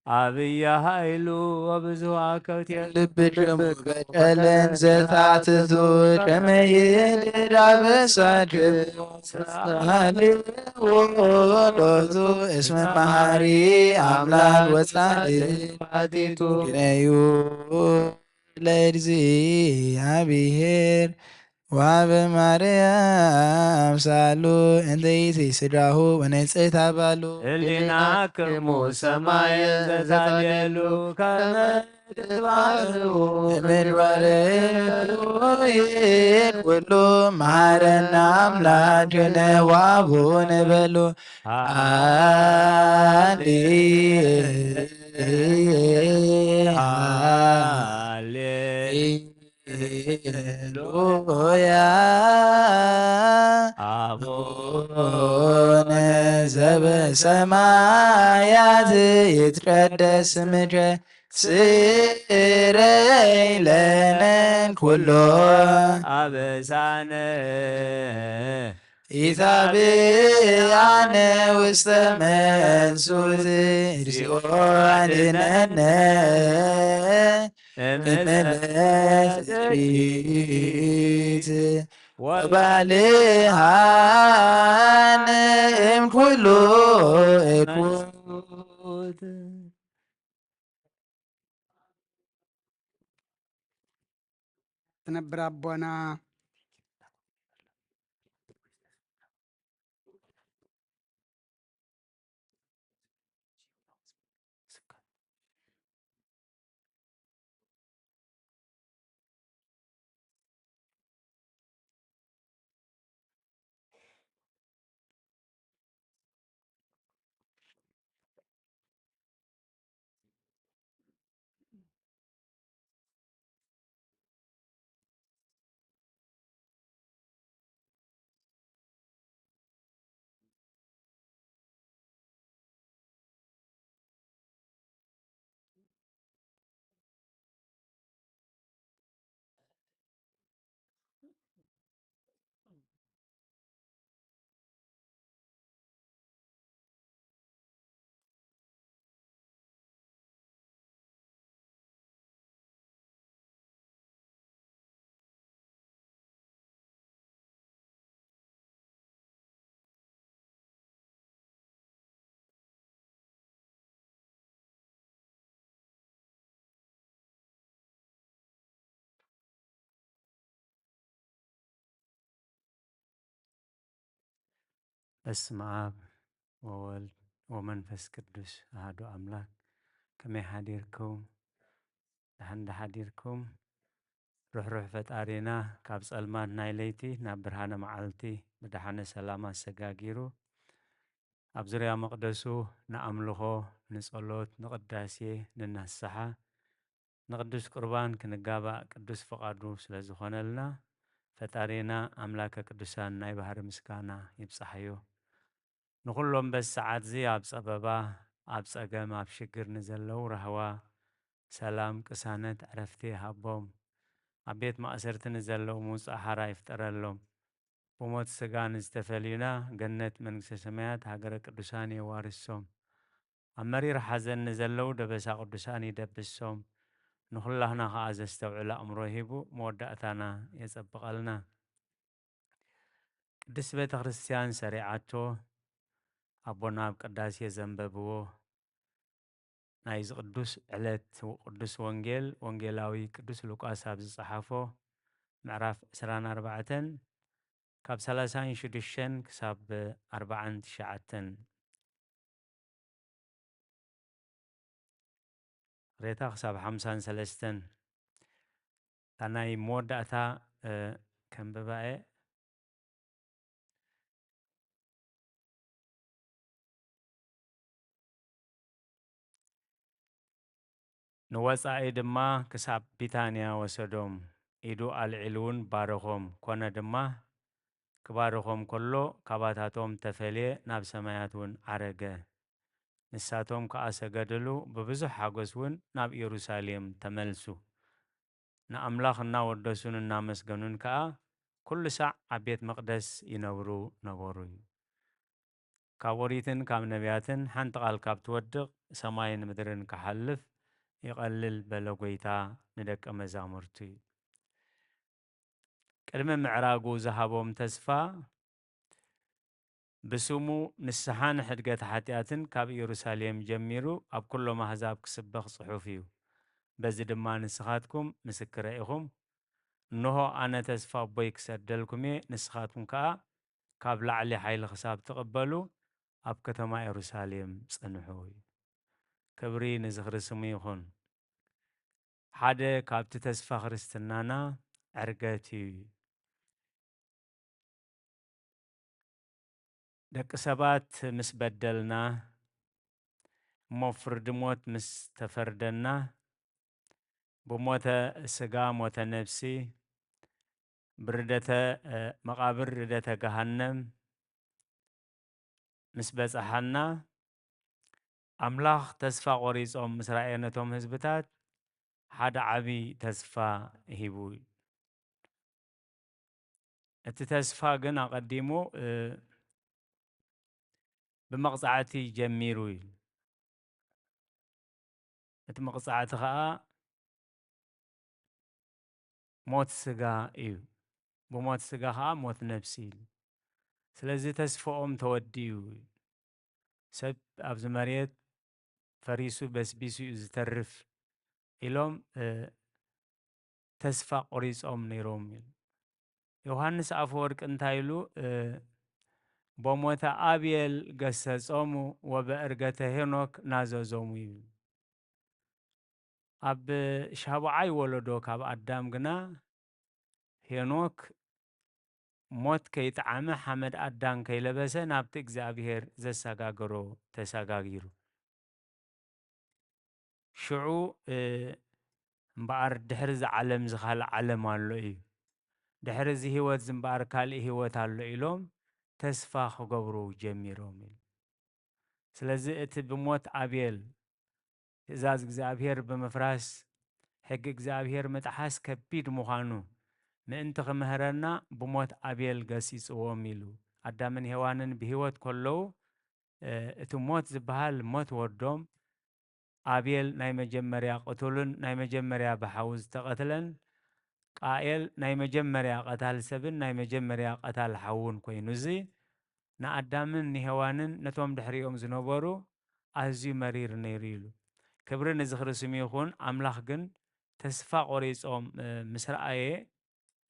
አብየ ኃይሉ ወብዙ አከብት ልብክሙ በቀለን ዘታትቱ ከመ ይልድ አበሳክሙ ሳልዎ ሎቱ እስመ መሐሪ አምላክ ወጻድቅ ባቲቱ። ግነዩ ለእግዚአብሔር ወሀበ ማርያም ሳሉ እንተ ይእቲ ስጋሁ ወነጽሕት አባሉ። ህሊናክሙ ሰማየ ዘዛልየሉ ከመ ምግባር ይኩሉ መሐረነ አምላክነ ወአቡነ በሉ። ሃሌ ሃሌሉያ። አቡነ ዘበሰማያት ይትቀደስ ስምከ ስረይ ለነ ኩሎ አበሳነ ኢታብአነ ውስተ መንሱት እግዚኦ አድነነ እምነ እምነ ትዕቢት ወባልሃነ እምኩሉ እኩት። ትነብር ኣቦና። በስመ አብ ወወልድ ወመንፈስ ቅዱስ አሐዱ አምላክ። ከመይ ሓዲርኩም? ደሓን ዶ ሓዲርኩም? ርሕሩሕ ፈጣሪና ካብ ጸልማት ናይ ለይቲ ናብ ብርሃነ መዓልቲ ብደሓነ ሰላም ኣሰጋጊሩ ኣብ ዙርያ መቕደሱ ንኣምልኾ፣ ንጸሎት፣ ንቕዳሴ፣ ንናስሓ፣ ንቅዱስ ቁርባን ክንጋባእ ቅዱስ ፍቓዱ ስለ ዝኾነልና፣ ፈጣሪና ኣምላከ ቅዱሳን ናይ ባህሪ ምስጋና ይብጻሕዮ። ንኹሎም በዚ ሰዓትዚ ኣብ ጸበባ፣ ኣብ ጸገም፣ ኣብ ሽግር ንዘለዉ ራህዋ፣ ሰላም፣ ቅሳነት፣ ዕረፍቲ ይሃቦም። ኣብ ቤት ማእሰርቲ ንዘለዉ ምውጻእ ሓራ ይፍጠረሎም። ብሞት ስጋ ንዝተፈልዩና ገነት መንግስተ ሰማያት ሃገረ ቅዱሳን የዋርሶም። ኣብ መሪር ሓዘን ንዘለዉ ደበሳ ቅዱሳን ይደብሶም። ንኹላህና ኸኣ ዘስተውዕል ኣእምሮ ሂቡ መወዳእታና የጸብቐልና። ቅድስት ቤተ ክርስቲያን ሰሪዓቶ ኣቦና ኣብ ቅዳሴ ዘንበብዎ ናይዚ ቅዱስ ዕለት ቅዱስ ወንጌል ወንጌላዊ ቅዱስ ሉቃስ ኣብ ዝጸሓፎ ምዕራፍ ዕስራን ኣርባዕተን ካብ ሰላሳን ሽዱሽተን ክሳብ ኣርባዓን ትሽዓተን። ሬታ ክሳብ ሓምሳን ሰለስተን። እታ ናይ መወዳእታ፣ እ፣ ከንብባ እየ። ንወጻኢ ድማ ክሳብ ቢታንያ ወሰዶም። ኢዱ ኣልዒሉ እውን ባረኾም። ኮነ ድማ ክባርኾም ከሎ፣ ካባታቶም ተፈልየ፣ ናብ ሰማያት እውን ዓረገ። ንሳቶም ከኣ ሰገድሉ፣ ብብዙሕ ሓጎስ እውን ናብ ኢየሩሳሌም ተመልሱ። ንኣምላኽ እናወደሱን እናመስገኑን ከኣ፣ ኩሉ ሳዕ ኣብ ቤት መቕደስ ይነብሩ ነበሩ እዩ። ካብ ኦሪትን ካብ ነቢያትን ሓንቲ ቃል ካብ ትወድቕ፣ ሰማይን ምድርን ክሓልፍ ይቐልል፣ በለ ጐይታ ንደቀ መዛሙርቱ እዩ። ቅድሚ ምዕራጉ ዝሃቦም ተስፋ፣ ብስሙ ንስሓን ሕድገት ሓጢኣትን ካብ ኢየሩሳሌም ጀሚሩ ኣብ ኩሎም ኣህዛብ ክስበኽ ጽሑፍ እዩ። በዚ ድማ ንስኻትኩም ምስክረ ኢኹም። እንሆ፣ ኣነ ተስፋ ኣቦይ ክሰደልኩም እየ፣ ንስኻትኩም ከኣ ካብ ላዕሊ ሓይሊ ክሳብ ትቕበሉ ኣብ ከተማ ኢየሩሳሌም ጽንሑ እዩ። ክብሪ ንዝኽሪ ስሙ ይኹን። ሓደ ካብቲ ተስፋ ክርስትናና ዕርገት እዩ። ደቂ ሰባት ምስ በደልና፣ እሞ ፍርዲ ሞት ምስ ተፈርደና፣ ብሞተ ስጋ ሞተ ነፍሲ፣ ብርደተ፣ እ፣ መቓብር ርደተ ገሃነም ምስ በጻሓና፣ ኣምላኽ ተስፋ ቆሪጾም ምስ ረኣየ ነቶም ህዝብታት ሓደ ዓቢ ተስፋ ሂቡ እዩ። እቲ ተስፋ ግን ኣቐዲሙ፣ እ፣ ብመቕጻዕቲ ጀሚሩ እዩ። እቲ መቕጻዕቲ ኸኣ ሞት ስጋ እዩ። ብሞት ስጋ ኸኣ ሞት ነፍሲ እዩ። ስለዚ ተስፍኦም ተወዲኡ እዩ። ሰብ ኣብዚ መሬት ፈሪሱ በስቢሱ እዩ ዝተርፍ ኢሎም፣ እ፣ ተስፋ ቆሪጾም ነይሮም እዩ። ዮሃንስ ኣፈወርቅ እንታይ ኢሉ? እ፣ "በሞተ ኣቤል ገሰጾሙ ወበእርገተ ሄኖክ ናዘዞሙ" ይብል። ኣብ ሻብዓይ ወለዶ ካብ ኣዳም ግና ሄኖክ ሞት ከይጠዓመ ሓመድ ኣዳም ከይለበሰ ናብቲ እግዚኣብሔር ዘሰጋገሮ ተሰጋጊሩ። ሽዑ፣ እ፣ እምበኣር ድሕሪ እዚ ዓለም እዚ ካልእ ዓለም ኣሎ እዩ። ድሕሪ እዚ ህይወት እዚ እምበኣር ካልእ ህይወት ኣሎ ኢሎም ተስፋ ክገብሩ ጀሚሮም እዩ። ስለዚ እቲ ብሞት ኣቤል ትእዛዝ እግዚኣብሔር ብምፍራስ፣ ሕጊ እግዚኣብሔር ምጥሓስ ከቢድ ምዃኑ ምእንቲ ክምህረና ብሞት ኣቤል ገሲጽዎም ኢሉ። ኣዳምን ሄዋንን ብህይወት ከለዉ፣ እ፣ እቲ ሞት ዝበሃል ሞት ወዶም፣ ኣቤል ናይ መጀመርያ ቅቱልን ናይ መጀመርያ ብሓዉ ዝተቐትለን፣ ቃኤል ናይ መጀመርያ ቀታል ሰብን ናይ መጀመርያ ቀታል ሓዉን ኮይኑ፣ እዚ ንኣዳምን ንሄዋንን ነቶም ድሕሪኦም ዝነበሩ ኣዝዩ መሪር ነይሩ ኢሉ። ክብሪ ንዝኽሪ ስሙ ይኹን። ኣምላኽ ግን ተስፋ ቆሪጾም፣ እ፣ ምስ ረኣየ፣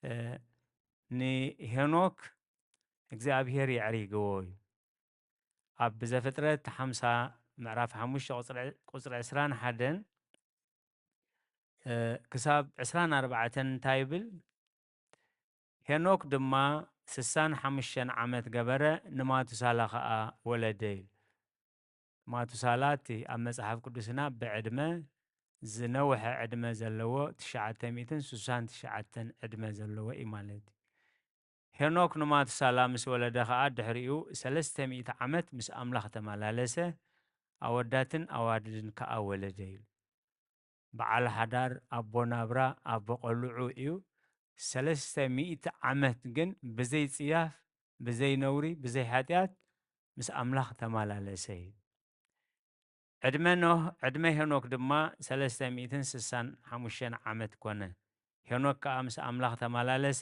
እ፣ ንሄኖክ እግዚኣብሔር የዕሪግዎ እዩ። ኣብ ዘፍጥረት ሓምሳ ምዕራፍ ሓሙሽተ ቁጽሪ፣ ቁጽሪ ዕስራን ሓደን፣ እ፣ ክሳብ ዕስራን ኣርባዕተን እንታይ ይብል? "ሄኖክ ድማ ስሳን ሓሙሽተን ዓመት ገበረ፣ ንማቱሳላ ኸኣ ወለደ" ይብል። ማቱሳላ እቲ ኣብ መጽሓፍ ቅዱስና ብዕድመ ዝነውሐ ዕድመ ዘለዎ፣ ትሽዓተ ሚእትን ስሳን ትሽዓተን ዕድመ ዘለዎ እዩ ማለት እዩ። ሄኖክ ንማቱሳላ ምስ ወለደ ኸኣ፣ ድሕሪኡ ሰለስተ ሚእቲ ዓመት ምስ ኣምላኽ ተመላለሰ፣ ኣወዳትን ኣዋልድን ከኣ ወለደ ኢሉ። በዓል ሓዳር፣ ኣቦ ናብራ፣ ኣቦ ቆልዑ እዩ። ሰለስተ ሚእቲ ዓመት ግን ብዘይ ጽያፍ፣ ብዘይ ነውሪ፣ ብዘይ ሓጢኣት ምስ ኣምላኽ ተመላለሰ እዩ። ዕድመ ኖህ፣ ዕድመ ሄኖክ ድማ ሰለስተ ሚእትን ስሳን ሓሙሽተን ዓመት ኮነ። ሄኖክ ከኣ ምስ ኣምላኽ ተመላለሰ፣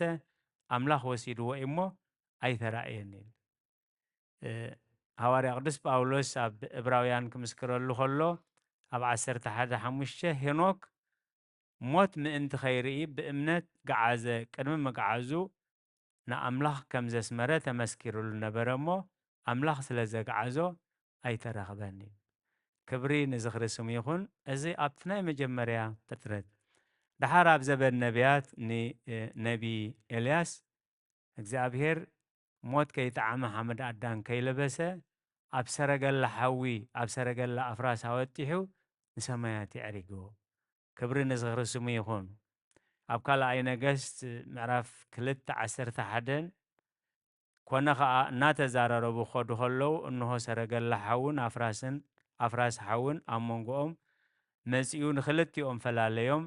ኣምላኽ ወሲድዎ እዩ እሞ ኣይተራእየን ይብል። እ፣ ሃዋርያ ቅዱስ ጳውሎስ ኣብ እብራውያን ክምስክረሉ ከሎ፣ ኣብ ዓሰርተ ሓደ ሓሙሽተ፣ ሄኖክ ሞት ምእንቲ ኸይርኢ ብእምነት ገዓዘ፣ ቅድሚ ምግዓዙ ንኣምላኽ ከም ዘስመረ ተመስኪሩሉ ነበረ እሞ፣ ኣምላኽ ስለ ዘግዓዞ ኣይተረኽበን እዩ። ክብሪ ንዝኽሪ ስሙ ይኹን። እዚ ኣብቲ ናይ መጀመርያ ፍጥረት። ደሓር ኣብ ዘበን ነቢያት ን-፣ ነቢ ኤልያስ፣ እግዚኣብሔር ሞት ከይጠዓመ ሓመድ ኣዳም ከይለበሰ፣ ኣብ ሰረገላ ሓዊ፣ ኣብ ሰረገላ ኣፍራስ ኣወጢሑ ንሰማያት የዕሪግዎ። ክብሪ ንዝኽሪ ስሙ ይኹን። ኣብ ካልኣይ ነገስት ምዕራፍ ክልተ ዓሰርተ ሓደን፣ ኮነ ኸኣ እናተዛራረቡ ክኸዱ ከለዉ፣ እንሆ ሰረገላ ሓውን ኣፍራስን፣ ኣፍራስ ሓውን ኣብ መንጎኦም መጺኡ ንኽልቲኦም ፈላለዮም፣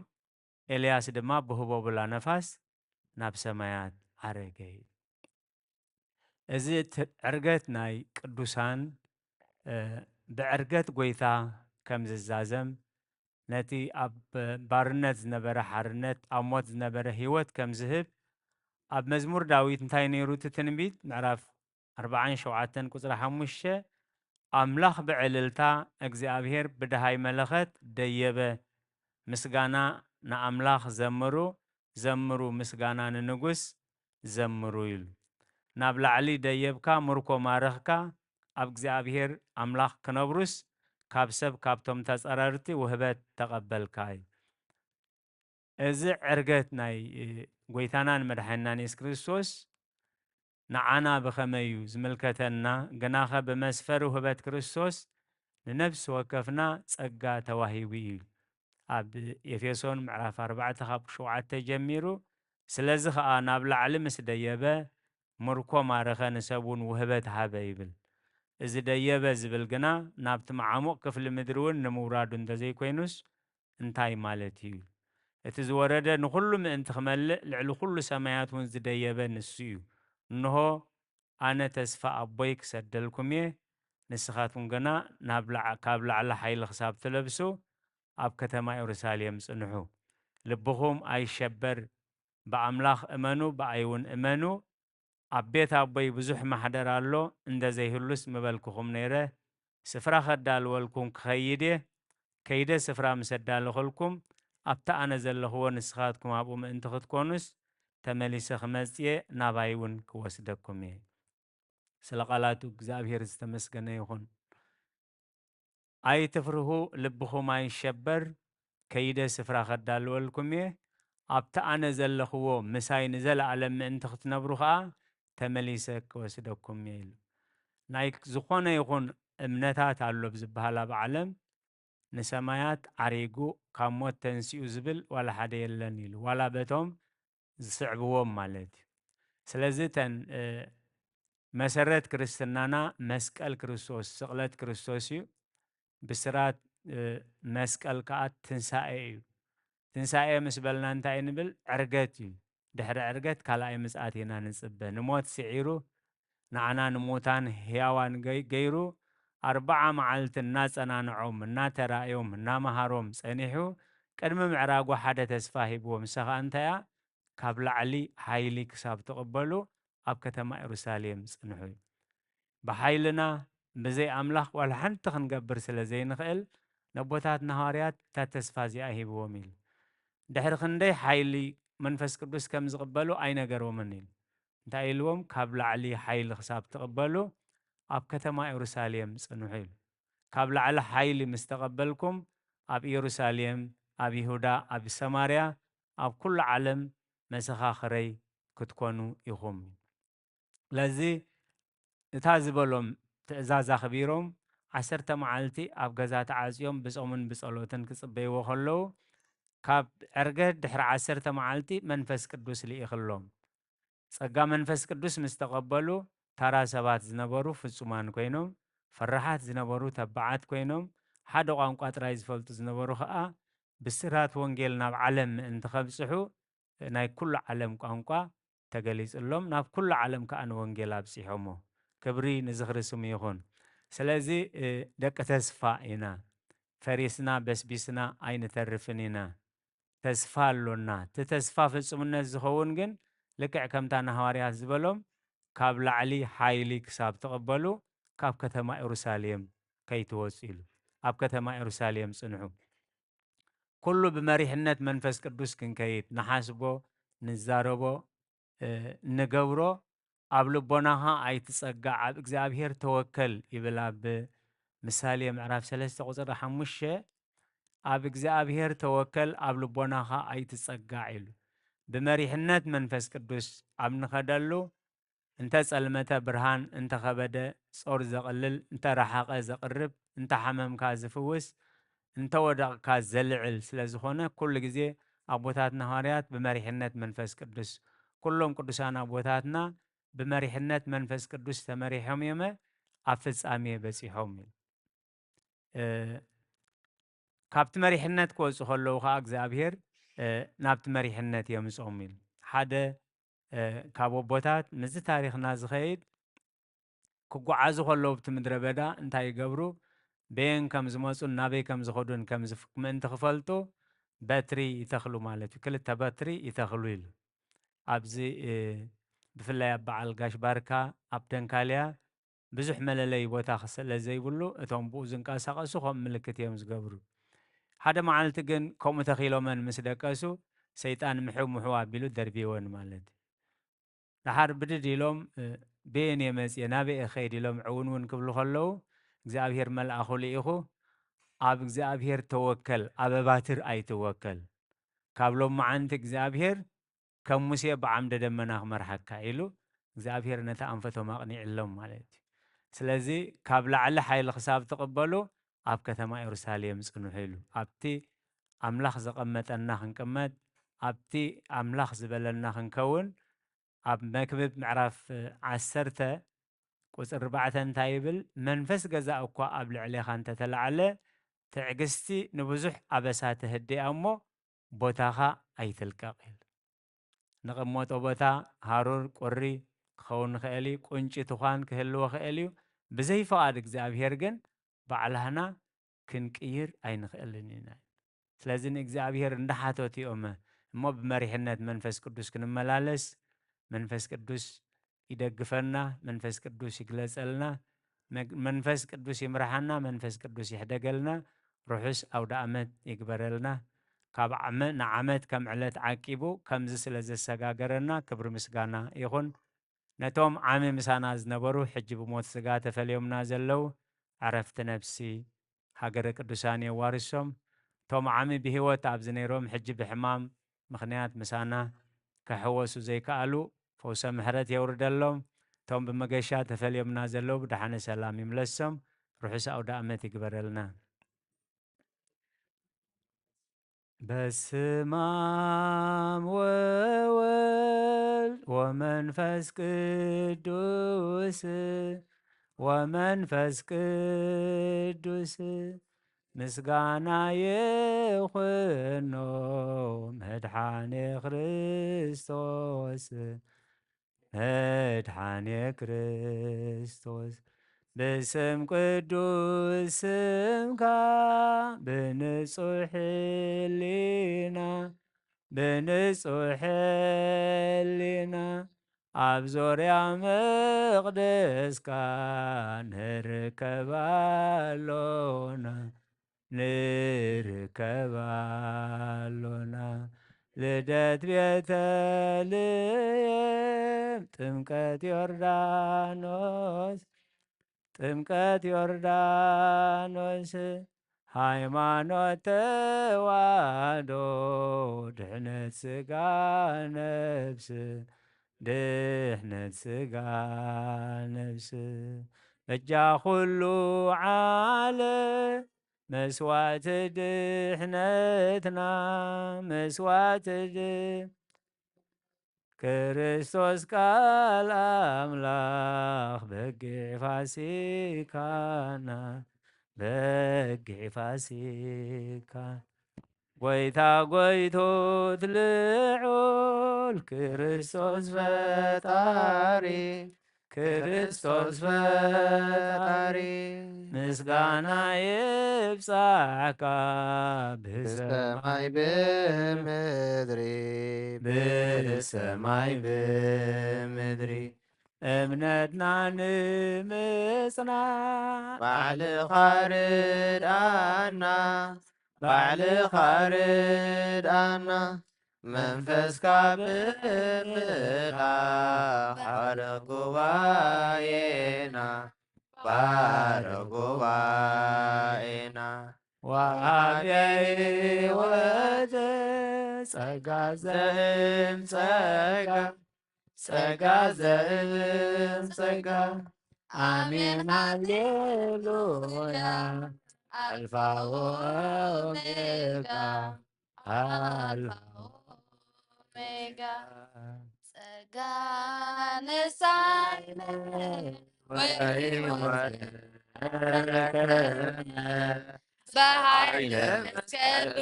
ኤልያስ ድማ ብህቦብላ ነፋስ ናብ ሰማያት ዓረገ እዩ። እዚ እቲ ዕርገት ናይ ቅዱሳን፣ እ፣ ብዕርገት ጐይታ ከም ዝዛዘም፣ ነቲ ኣብ ባርነት ዝነበረ ሓርነት፣ ኣብ ሞት ዝነበረ ህይወት ከም ዝህብ፣ ኣብ መዝሙር ዳዊት እንታይ ነይሩ እቲ ትንቢት? ምዕራፍ ኣርባዓን ሸውዓተን ቁጽሪ ሓሙሽተ፣ ኣምላኽ ብዕልልታ፣ እግዚኣብሔር ብደሃይ መለኸት ደየበ። ምስጋና ንኣምላኽ ዘምሩ፣ ዘምሩ፣ ምስጋና ንንጉስ ዘምሩ ኢሉ። ናብ ላዕሊ ደየብካ፣ ምርኮ ማረኽካ፣ ኣብ እግዚኣብሔር ኣምላኽ ክነብሩስ፣ ካብ ሰብ ካብቶም ተጸረርቲ ውህበት ተቐበልካ እዩ። እዚ ዕርገት ናይ፣ እ፣ ጐይታናን መድሓኒናን የሱስ ክርስቶስ ንዓና ብኸመይ እዩ ዝምልከተና? ግናኸ ብመስፈሪ ውህበት ክርስቶስ ንነፍሲ ወከፍና ጸጋ ተዋሂቡ እዩ። ኣብ ኤፌሶን ምዕራፍ ኣርባዕተ ካብ ሸውዓተ ጀሚሩ፣ ስለዚ ኸኣ ናብ ላዕሊ ምስ ደየበ፣ ምርኮ ማረኸ፣ ንሰብ እውን ውህበት ሃበ ይብል። እዚ ደየበ ዝብል ግና ናብቲ መዓሙቕ ክፍሊ ምድሪ እውን ንምውራዱ እንተዘይኮይኑስ እንታይ ማለት እዩ? እቲ ዝወረደ ንኹሉ ምእንቲ ክመልእ ልዕሊ ኩሉ ሰማያት እውን ዝደየበ ንሱ እዩ። እንሆ ኣነ ተስፋ ኣቦይ ክሰደልኩም እየ፣ ንስኻትኩም ግና ናብ ላዕ-፣ ካብ ላዕሊ ሓይሊ ክሳብ ትለብሱ ኣብ ከተማ የሩሳሌም ጽንሑ። ልብኹም ኣይሸበር፣ ብኣምላኽ እመኑ፣ ብኣይ እውን እመኑ። ኣብ ቤት ኣቦይ ብዙሕ ማሕደር ኣሎ፣ እንደ ዘይህሉስ ምበልኩኹም ነይረ። ስፍራ ከዳልወልኩም ክኸይድ እየ። ከይደ ስፍራ ምስ ኣዳለኹልኩም፣ ኣብቲ ኣነ ዘለኽዎ ንስኻትኩም ኣብኡ ምእንቲ ክትኮኑስ፣ ተመሊሰ ክመጽእ እየ፣ ናባይ እውን ክወስደኩም እየ። ስለ ቃላቱ እግዚኣብሔር ዝተመስገነ ይኹን። ኣይትፍርሁ፣ ልብኹም ኣይሸበር፣ ከይደ ስፍራ ከዳልወልኩም እየ። ኣብቲ ኣነ ዘለኽዎ ምሳይ ንዘለኣለም ምእንቲ ክትነብሩ ኸኣ ተመሊሰ ክወስደኩም እየ ኢሉ። ናይ ዝኾነ ይኹን እምነታት ኣሎ ብዝበሃል ኣብ ዓለም፣ ንሰማያት ዓሪጉ ካብ ሞት ተንሲኡ ዝብል ዋላ ሓደ የለን ኢሉ። ዋላ በቶም ዝስዕብዎም ማለት እዩ። ስለዚ እተን፣ እ፣ መሰረት ክርስትናና መስቀል ክርስቶስ፣ ስቕለት ክርስቶስ እዩ። ብስራት፣ እ፣ መስቀል ከኣ ትንሳኤ እዩ። ትንሳኤ ምስ በልና እንታይ ንብል? ዕርገት እዩ። ድሕሪ ዕርገት ካልኣይ ምጽኣት ኢና ንጽበ። ንሞት ስዒሩ ንዓና ንሙታን ህያዋን ገይ-፣ ገይሩ ኣርብዓ መዓልቲ እናጸናንዖም፣ እናተራእዮም፣ እናመሃሮም ጸኒሑ ቅድሚ ምዕራጉ ሓደ ተስፋ ሂብዎም። ንሳ ኸኣ እንታይ እያ? ካብ ላዕሊ ሓይሊ ክሳብ ትቕበሉ ኣብ ከተማ የሩሳሌም ጽንሑ እዩ። ብሓይልና ብዘይ ኣምላኽ ዋላ ሓንቲ ክንገብር ስለ ዘይንኽእል፣ ነቦታትና ሃዋርያት እታ ተስፋ እዚኣ ሂብዎም ኢሉ። ድሕሪ ክንደይ ሓይሊ መንፈስ ቅዱስ ከም ዝቕበሉ ኣይነገሮምን ኢሉ። እንታይ ኢልዎም? ካብ ላዕሊ ሓይሊ ክሳብ ትቕበሉ ኣብ ከተማ የሩሳሌም ጽንሑ ኢሉ። ካብ ላዕሊ ሓይሊ ምስ ተቐበልኩም ኣብ ኢየሩሳሌም፣ ኣብ ይሁዳ፣ ኣብ ሰማርያ፣ ኣብ ኩሉ ዓለም መሰኻኽረይ ክትኮኑ ኢኹም። ስለዚ እታ ዝበሎም ትእዛዝ ኣኽቢሮም ዓሰርተ መዓልቲ ኣብ ገዛ ተዓጽዮም ብጾምን ብጸሎትን ክጽበይዎ ከለዉ፣ ካብ ዕርገት ድሕሪ ዓሰርተ መዓልቲ መንፈስ ቅዱስ ልኢኽሎም። ጸጋ መንፈስ ቅዱስ ምስ ተቐበሉ፣ ታራ ሰባት ዝነበሩ ፍጹማን ኮይኖም፣ ፈራሓት ዝነበሩ ተባዓት ኮይኖም፣ ሓደ ቋንቋ ጥራይ ዝፈልጡ ዝነበሩ ኸኣ ብስራት ወንጌል ናብ ዓለም ምእንቲ ኸብጽሑ፣ ናይ ኩሉ ዓለም ቋንቋ ተገሊጽሎም፣ ናብ ኩሉ ዓለም ከኣ ንወንጌል ኣብጺሖሞ። ክብሪ ንዝኽሪ ስሙ ይኹን። ስለዚ፣ እ፣ ደቂ ተስፋ ኢና። ፈሪስና በስቢስና ኣይንተርፍን ኢና። ተስፋ ኣሎና። እቲ ተስፋ ፍጹምነት ዝኸውን ግን ልክዕ ከምታ ንሃዋርያት ዝበሎም ካብ ላዕሊ ሓይሊ ክሳብ ትቕበሉ ካብ ከተማ የሩሳሌም ከይትወጹ ኢሉ። ኣብ ከተማ የሩሳሌም ጽንሑ። ኩሉ ብመሪሕነት መንፈስ ቅዱስ ክንከይድ ንሓስቦ፣ ንዛረቦ፣ እ፣ ንገብሮ ኣብ ልቦናኻ ኣይትጸጋዕ፣ ኣብ እግዚኣብሔር ተወከል ይብል ኣብ ምሳሌ ምዕራፍ ሰለስተ ቁጽሪ ሓሙሽተ፣ ኣብ እግዚኣብሔር ተወከል ኣብ ልቦናኻ ኣይትጸጋዕ ኢሉ። ብመሪሕነት መንፈስ ቅዱስ ኣብ ንኸደሉ እንተ ጸልመተ ብርሃን፣ እንተ ኸበደ ጾር ዘቕልል፣ እንተ ረሓቐ ዘቕርብ፣ እንተ ሓመምካ ዝፍውስ፣ እንተ ወደቕካ ዘልዕል ስለ ዝኾነ፣ ኩሉ ግዜ ኣቦታትና ሃዋርያት ብመሪሕነት መንፈስ ቅዱስ፣ ኩሎም ቅዱሳን ኣቦታትና ብመሪሕነት መንፈስ ቅዱስ ተመሪሖም እዮመ ኣብ ፍጻሜ በጺሖም እዩ። እ፣ ካብቲ መሪሕነት ክወጹ ከለዉ ኸኣ እግዚኣብሔር፣ እ፣ ናብቲ መሪሕነት የምጽኦም ኢሉ። ሓደ፣ እ፣ ካብ ኣቦታት ምስዚ ታሪኽና ዝኸይድ ክጓዓዙ ከለዉ ኣብቲ ምድረ በዳ እንታይ ይገብሩ? በየን ከም ዝመጹን ናበይ ከም ዝኸዱን ከም ዝፍ-፣ ምእንቲ ክፈልጡ በትሪ ይተኽሉ ማለት እዩ። ክልተ በትሪ ይተኽሉ ኢሉ። ኣብዚ፣ እ፣ ብፍላይ ኣብ በዓል ጋሽ ባርካ ኣብ ደንካልያ ብዙሕ መለለዪ ቦታ ስለ ዘይብሉ፣ እቶም ብኡ ዝንቀሳቐሱ ከም ምልክት እዮም ዝገብሩ። ሓደ መዓልቲ ግን ከምኡ ተኺሎመን ምስ ደቀሱ፣ ሰይጣን ምሕው ምሕው ኣቢሉ ደርብይወን ማለት እዩ። ደሓር ብድድ ኢሎም፣ እ፣ በየን እየ መጽየ፣ ናበይ እየ ክኸይድ ኢሎም ዕውንውን ክብሉ ከለዉ፣ እግዚኣብሔር መልኣኹ ልኢኹ፣ ኣብ እግዚኣብሔር ተወከል፣ ኣብ ኣባትር ኣይትወከል። ካብ ሎማዓንቲ እግዚኣብሔር ከም ሙሴ ብዓምደ ደመና ክመርሓካ ኢሉ እግዚኣብሔር ነቲ ኣንፈቶም ኣቕኒዕሎም ማለት እዩ። ስለዚ ካብ ላዕሊ ሓይሊ ክሳብ ትቕበሉ ኣብ ከተማ የሩሳሌም ጽንሑ ኢሉ። ኣብቲ ኣምላኽ ዘቐመጠና ክንቅመጥ፣ ኣብቲ ኣምላኽ ዝበለና ክንከውን፣ ኣብ መክብብ ምዕራፍ ዓሰርተ ቁጽሪ ኣርባዕተ እንታይ ይብል? "መንፈስ ገዛ እኳ ኣብ ልዕሌኻ እንተተላዕለ፣ ትዕግስቲ ንብዙሕ ኣበሳ ተህድያ እሞ፣ ቦታኻ ኣይትልቀቕ" ኢሉ። ንቕመጦ ቦታ ሃሩር፣ ቁሪ ክኸውን ይኽእል እዩ፣ ቁንጪ፣ ትዃን ክህልዎ ይኽእል እዩ። ብዘይ ፍቓድ እግዚኣብሔር ግን ባዕላህና ክንቅይር ኣይንኽእልን ኢና። ስለዚ ንእግዚኣብሔር እንዳሓተቱ እዮም እሞ ብመሪሕነት መንፈስ ቅዱስ ክንመላለስ፣ መንፈስ ቅዱስ ይደግፈና፣ መንፈስ ቅዱስ ይግለጸልና፣ መግ-፣ መንፈስ ቅዱስ ይምርሓና፣ መንፈስ ቅዱስ ይሕደገልና። ርሑስ ኣውደ ኣመት ይግበረልና። ካብ ዓመ-፣ ንዓመት ከም ዕለት ዓቂቡ ከምዚ ስለ ዘሰጋገረና ክብሪ ምስጋና ይኹን። ነቶም ዓሚ ምሳና ዝነበሩ ሕጂ ብሞት ስጋ ተፈልዮምና ዘለዉ ዕረፍቲ ነፍሲ ሃገረ ቅዱሳን የዋርሶም። እቶም ዓሚ ብህይወት ኣብዚ ነይሮም ሕጂ ብሕማም ምኽንያት ምሳና ክሕወሱ ዘይከኣሉ ፈውሰ ምሕረት የውርደሎም። እቶም ብመገሻ ተፈልዮምና ዘለዉ ብደሓነ ሰላም ይምለሶም። ርሑስ ኣውደ ኣመት ይግበረልና። በስመ አብ ወወልድ ወመንፈስ ቅዱስ፣ ወመንፈስ ቅዱስ፣ ምስጋና ይኹኖ መድኃኔ ክርስቶስ፣ መድኃኔ ክርስቶስ። ብስም ቅዱስ ስምካ፣ ብንጹሕ ሕሊና፣ ብንጹሕ ሕሊና፣ ኣብ ዙርያ መቕደስካ ንርከብ ኣሎና፣ ንርከብ ኣሎና። ልደት ቤተልሔም፣ ጥምቀት ዮርዳኖስ፣ ጥምቀት ዮርዳኖስ፣ ሃይማኖት ተዋህዶ፣ ድሕነት ስጋ ነፍስ፣ ድሕነት ስጋ ነፍስ፣ በጃ ኩሉ ዓለም፣ መስዋዕቲ ድሕነትና፣ መስዋዕቲ ድ-፣ ክርስቶስ ቃል ኣምላኽ፣ በጊዕ ፋሲካና፣ በጊዕ ፋሲካ። ጎይታ ጎይቶት ልዑል ክርስቶስ ፈጣሪ፣ ክርስቶስ ፈጣሪ፣ ምስጋና ይብጻሕካ ብሰማይ ብምድሪ፣ ብሰማይ ብምድሪ። እምነትና ንምጽናዕ ባዕልኻ ርድኣና፣ ባዕልኻ ርድኣና። መንፈስካ ብምልኣኽ ባርኽ ጉባኤና፣ ባርኽ ጉባኤና። ወሃቢ ሕይወት ጸጋ ዘእም ጸጋ፣ ጸጋ ዘእም ጸጋ። ኣሜን ሃሌሉያ። ኣልፋ ወኦሜጋ፣ ኣልፋ ወኦሜጋ። ጸጋ ነሳይነ ወሕይወት ረከብነ። በኃይለ መስቀሉ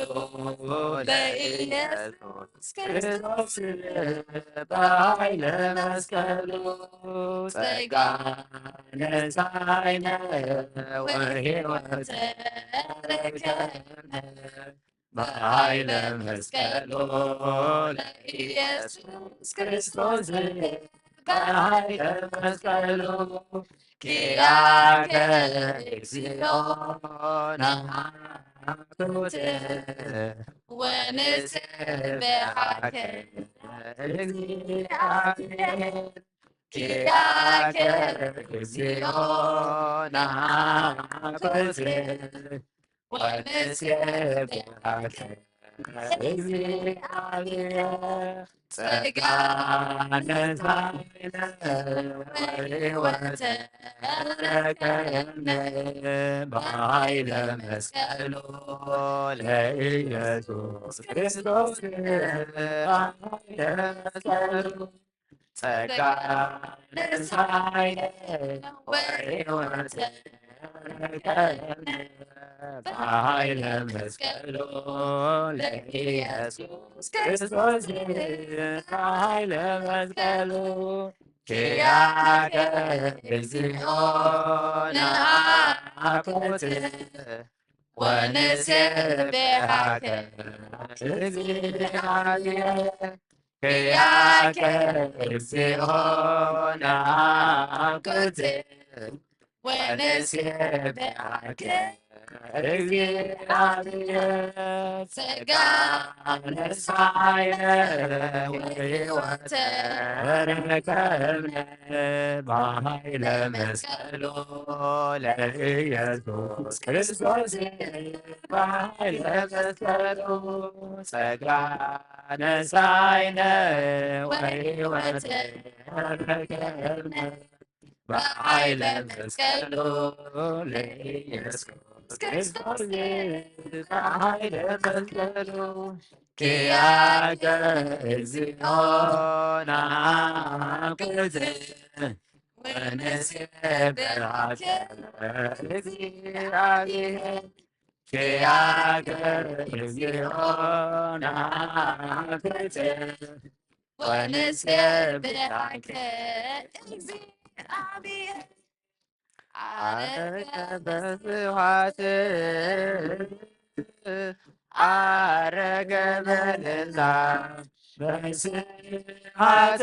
ለኢየሱስ ክርስቶስ፣ በኃይለ መስቀሉ ጸጋ ነሳይነ ወሕይወት ረከብነ። በኃይለ መስቀሉ ለኢየሱስ ክርስቶስ፣ በኃይለ መስቀሉ ኪያከ እግዚኦ ነአኩት ወንሴብሐከ እግዚአብሔር። ኪያከ እግዚኦ ነአኩት ወንሴብሐከ እግዚአብሔር። ጸጋ ነሳይነ ወሕይወት ረከብነ በኃይለ መስቀሉ ለኢየሱስ ክርስቶስ፣ በኃይለ መስቀሉ ጸጋ ነሳይነ ወሕይወት ረከብነ በኃይለ መስቀሉ ለኢየሱስ ክርስቶስ፣ በኃይለ መስቀሉ ኪያከ እግዚኦ ነአኩት ወንሴብሐከ እግዚአብሔር። ኪያከ እግዚኦ ነአኩት ወንሴብሐከ እግዚአብሔር። ጸጋ ነሳይነ ወሕይወት ረከብነ በኃይለ መስቀሉ ለኢየሱስ ክርስቶስ፣ በኃይለ መስቀሉ ጸጋ ነሳይነ ወሕይወት ረከብነ በኃይለ መስቀሉ ለኢየሱስ ክርስቶስ፣ በኃይለ መስቀሉ ኪያከ እግዚኦ ነአኩት ወንሴብሐከ እግዚአብሔር። ኪያከ እግዚኦ ነአኩት ወንሴብሐከ እግዚአብሔር። አረገ በስብሐት፣ አረገ በልልታ፣ በስብሐት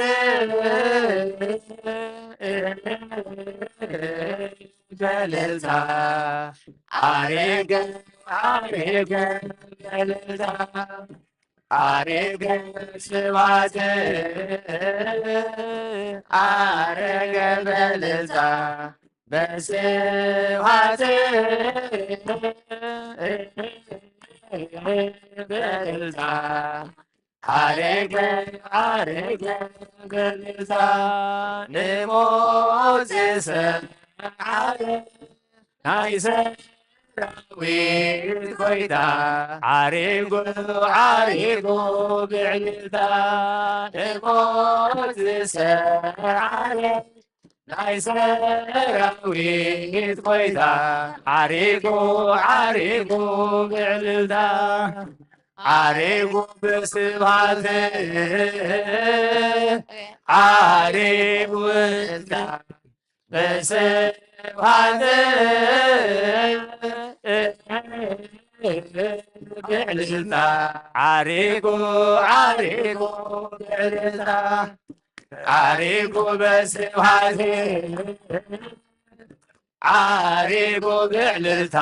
በልልታ፣ አረገ አረገ በልልታ፣ አረገ ስብሐት፣ አረገ በልልታ፣ በስብሐት በልልታ፣ አረገ አረገ በልልታ፣ ንሞት ዝሰዓረ ናይ ሰራዊት ጎይታ፣ ዓሪጉ ዓሪጉ ብዕልልታ፣ ንሞት ዝሰዓረ ናይ ሰራዊት ጎይታ፣ ዓሪጉ ዓሪጉ ብዕልልታ። ዓሪጉ ብስብሐት ዓሪጉ ብስብሐት ብዕልልታ ዓሪጉ ዓሪጉ ብዕልልታ ዓሪጉ ብስብሐት ዓሪጉ ብዕልልታ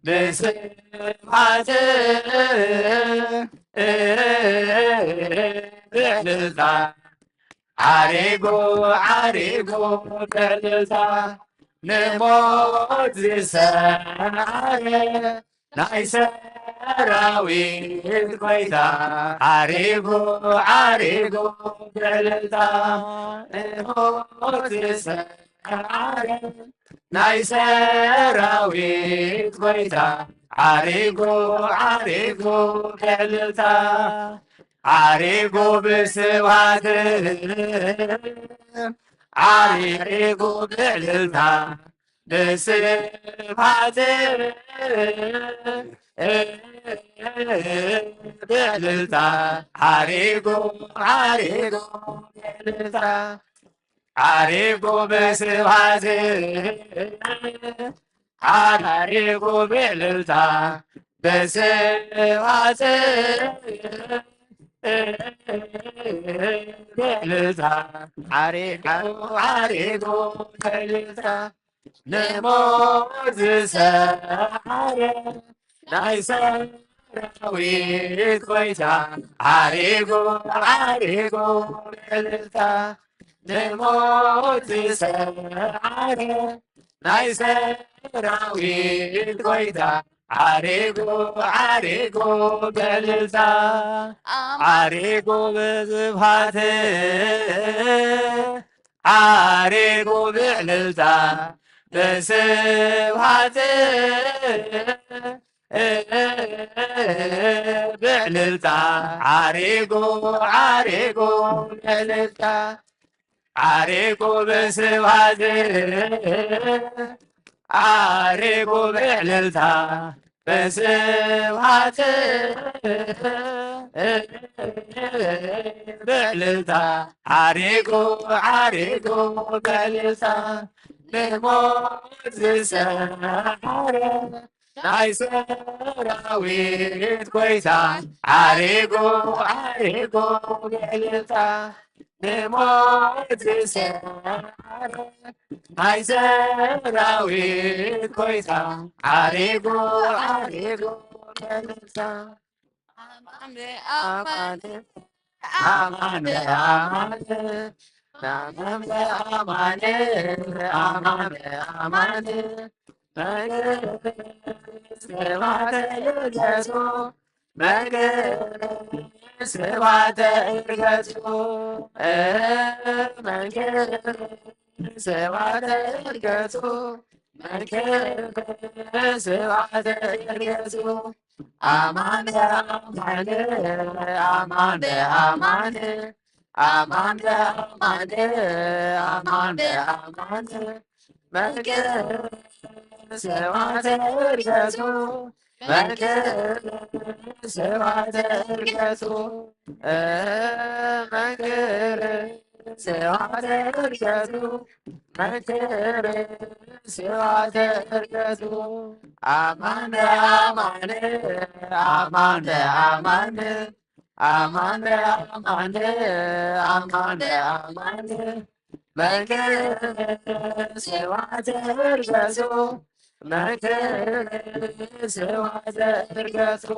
ብስብሐት ብዕልልታ ዓሪጉ ዓሪጉ ብዕልልታ ንሞት ዝሰዓረ ናይ ሰራዊት ጐይታ ዓሪጉ ዓሪጉ ብዕልልታ ንሞት ዝሰዓረ ናይ ሰራዊት ጐይታ ዓሪጉ ዓሪጉ ብዕልልታ ዓሪጉ ብስብሐት ዓሪጉ ብዕልልታ ብስብሐት ብዕልልታ ዓሪጉ ዓሪጉ ብዕልልታ ዓሪጉ ብስብሐት ዓሪጉ ብዕልልታ ብስብሐት ብዕልልታ ዓሪጉ ዓሪጉ ብዕልልታ ንሞት ዝሰዓረ ናይ ሰራዊት ጐይታ ዓሪጉ ዓሪጉ ብዕልልታ ንሞት ዝሰዓረ ናይ ሰራዊት ጐይታ ዓሪጉ ዓሪጉ ብዕልልታ ዓሪጉ ብስብሐት ዓሪጉ ብዕልልታ ብስብሐት ብዕልልታ ዓሪጉ ዓሪጉ ብዕልልታ ዓሪጉ ብስብሐት ዓሪጉ ብዕልልታ ብስብሐት ብዕልልታ ዓሪጉ ዓሪጉ ብዕልልታ ንሞት ዝሰዓረ ናይ ሰራዊት ጐይታ ዓሪጉ ዓሪጉ ብዕልልታ ንሞት ዝሰዓረ ናይ ሰራዊት ጐይታ ዓሪጉ ዓሪጉ ብዕልልታ ኣማን ኣማን ኣማን ኣማን ኣማን ኣማን ኣማን መንግስት ስብሐተ ልደቱ መንግስት ስብሐተ ዕርገቱ መንግስት ስብሐተ ዕርገቱ መንግስት ስብሐተ ዕርገቱ ኣማን በአማን ኣማን በአማን ኣማን በአማን ኣማን በአማን መንግስት ስብሐተ ዕርገቱ መንግስት ስብሐተ ዕርገቱ መንግስት ስብሐተ ዕርገቱ መንግስት ስብሐተ ዕርገቱ ኣማን በአማን ኣማን በአማን ኣማን በአማን ኣማን በአማን መንግስት ስብሐተ ዕርገቱ መንግስት ስብሐተ ዕርገቱ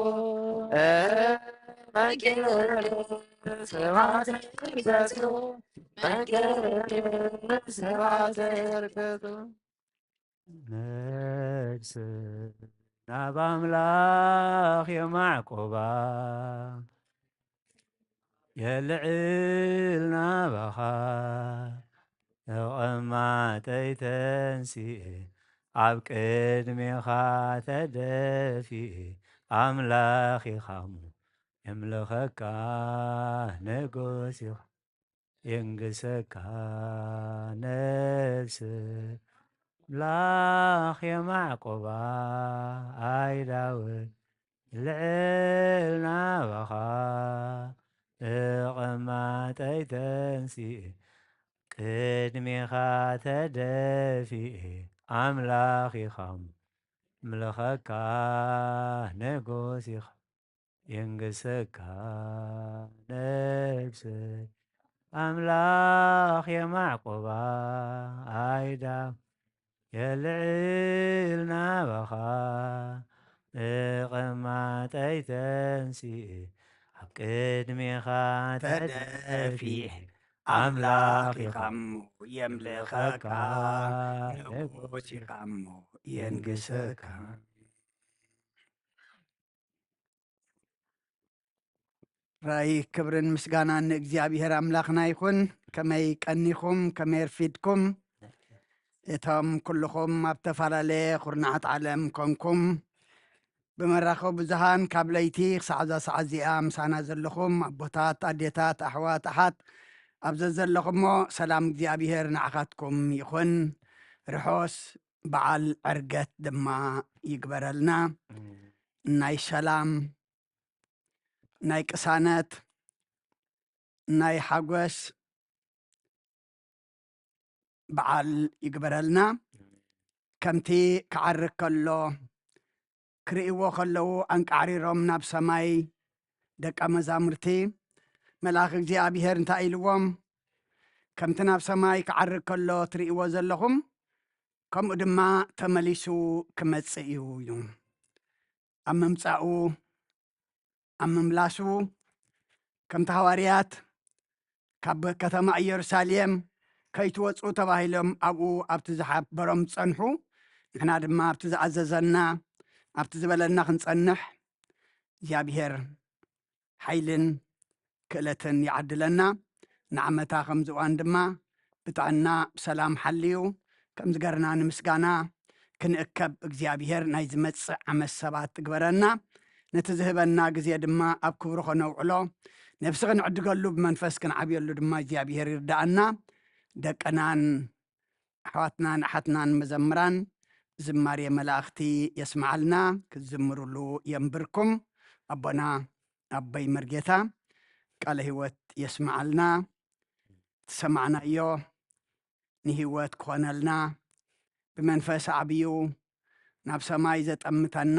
መንግስት ስብሐተ ዕርገቱ መንግስት ስብሐተ ዕርገቱ ነፍስ ናብ ኣምላኽ የማዕቁባ የልዕል ናባኻ ተቐማጠይ ተንሲኤ ኣብ ቅድሜኻ ተደፊኤ ኣምላኽ ኢኻሞ የምልኸካ ንጉስ ኢኻ የንግሰካ ነፍስ ላኽ የማዕቆባ ኣይዳወ ልዕል ናባኻ እቕማጠይ ተንሲእ፣ ቅድሜኻ ተደፊኤ፣ ኣምላኽ ኢኻ ምልኸካ፣ ንጉስ ኢኻ የንግሰካ ነብሰይ፣ ኣምላኽ የማዕቆባ ኣይዳ የልዕል ናባኻ፣ እቕማጠይ ተንሲእ፣ ኣብ ቅድሜኻ ተደፊኤ፣ ኣምላኽ ኢኻ እሞ የምልኸካ፣ ንጉስ ኢኻ እሞ የንግሰካ። ራይ ክብርን ምስጋናን ንእግዚኣብሔር ኣምላኽና ይኹን። ከመይ ቀኒኹም? ከመይ ኣርፊድኩም? እቶም ኩልኹም ኣብ ተፈላለየ ኩርናዓት ዓለም ኮንኩም ብመራኸቢ ብዙሃን ካብ ለይቲ ክሳዕ እዛ ሰዓት እዚኣ ምሳና ዘለኹም ኣቦታት፣ ኣዴታት፣ ኣሕዋት፣ ኣሓት ኣብ ዘዘለኹሞ ሰላም እግዚኣብሔር ንዓኻትኩም ይኹን። ርሑስ በዓል ዕርገት ድማ ይግበረልና። ናይ ሰላም፣ ናይ ቅሳነት፣ ናይ ሓጎስ በዓል ይግበረልና። ከምቲ ክዓርግ ከሎ ክርእይዎ ከለዉ ኣንቃዕሪሮም ናብ ሰማይ ደቀ መዛሙርቲ፣ መልኣኽ እግዚኣብሔር እንታይ ኢልዎም? ከምቲ ናብ ሰማይ ክዓርግ ከሎ ትርእይዎ ዘለኹም፣ ከምኡ ድማ ተመሊሱ ክመጽእ እዩ ኢሉ። ኣብ ምምጻኡ፣ ኣብ ምምላሱ፣ ከምቲ ሃዋርያት ካብ ከተማ ኢየሩሳሌም ከይትወጹ ተባሂሎም ኣብኡ ኣብቲ ዝሓበሮም ጸንሑ፣ ንሕና ድማ ኣብቲ ዝኣዘዘና፣ ኣብቲ ዝበለና ክንጸንሕ እግዚኣብሔር ሓይልን ክእለትን ይዓድለና። ንዓመታ ከምዚ እዋን ድማ ብጥዕና ብሰላም ሓልዩ፣ ከምዚ ገርና ንምስጋና ክንእከብ እግዚኣብሔር ናይ ዝመጽእ ዓመት ሰባት ትግበረና። ነቲ ዝህበና ግዜ ድማ ኣብ ክብሩ ከነውዕሎ፣ ነፍሲ ክንዕድገሉ፣ ብመንፈስ ክንዓብየሉ ድማ እግዚኣብሔር ይርዳኣና። ደቅናን ኣሕዋትናን ኣሓትናን መዘምራን ዝማሬ መላእኽቲ የስምዓልና፣ ክትዝምሩሉ የንብርኩም። ኣቦና ኣቦይ መርጌታ ቃለ ህይወት የስምዓልና። ዝሰማዕናዮ ንህይወት ክኾነልና፣ ብመንፈስ ኣዕብዩ ናብ ሰማይ ዘጠምተና፣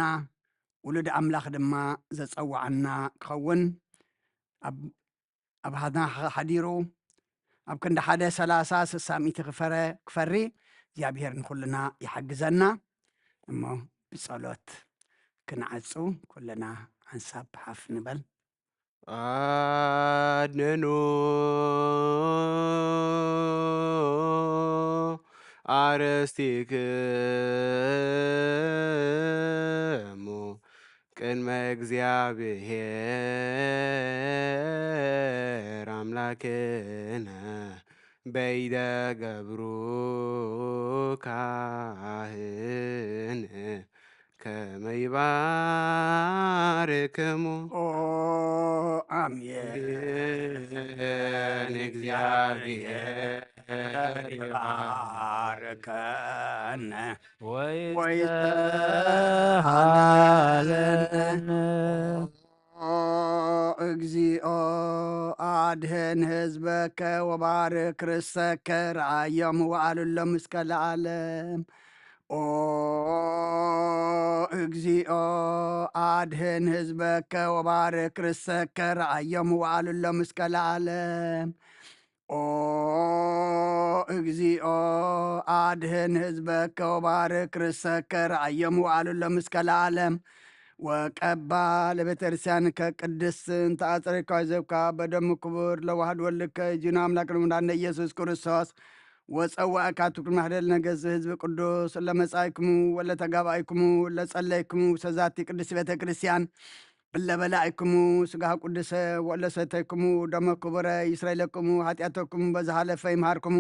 ውሉድ ኣምላኽ ድማ ዘጸውዓና ክኸውን፣ ኣብ፣ ኣብ ሃና ሓዲሩ፣ ኣብ ክንዲ ሓደ ሰላሳ ስሳ ሚእቲ ክፈረ-፣ ክፈሪ እግዚኣብሔር ንኹልና ይሓግዘና። እሞ ብጸሎት ክንዓጹ ኩልና ሓንሳብ ሓፍ ንበል። ኣድንኑ ኣርእስቲክሙ ቅድመ እግዚኣብሔር ኣምላክነ በይደ ገብሩ ካህን ከመ ይባርክሙ። ኦ፣ ኣሜን። እግዚኣብሔር ይባርከነ ወይስተሃለነ። ኦ፣ እግዚኦ፣ ኣድህን ህዝበከ ወባርክ ርሰከ፣ ረኣዮም ወኣልሎም እስከ ለዓለም። ኦ፣ እግዚኦ፣ ኣድህን ህዝበከ ወባርክ ርሰከ፣ ረኣዮም ወኣልሎም እስከ ለዓለም። ኦ፣ እግዚኦ፣ ኣድህን ህዝበከ ወባርክ ርሰከ፣ ረኣዮም ወኣልሎም እስከ ለዓለም። ወቀባ ለቤተ ክርስቲያንከ ቅድስት እንተ ኣጽረይካ ዘብካ በደሙ ክቡር ለዋህድ ወልድከ ጅኑ ኣምላክ ንምዳነ ኢየሱስ ክርስቶስ ወጸዋእካ ትኩን ማህደል ነገስ ህዝብ ቅዱስ ለመጻይክሙ ወለተጋባይክሙ ለጸለይክሙ ሰዛቲ ቅድስት ቤተ ክርስቲያን እለ በላዕክሙ ስጋህ ቅዱሰ ወእለ ሰተይክሙ ደመ ክቡረ ይስረይለክሙ ኃጢአተክሙ በዝሃለፈ ይምሃርክሙ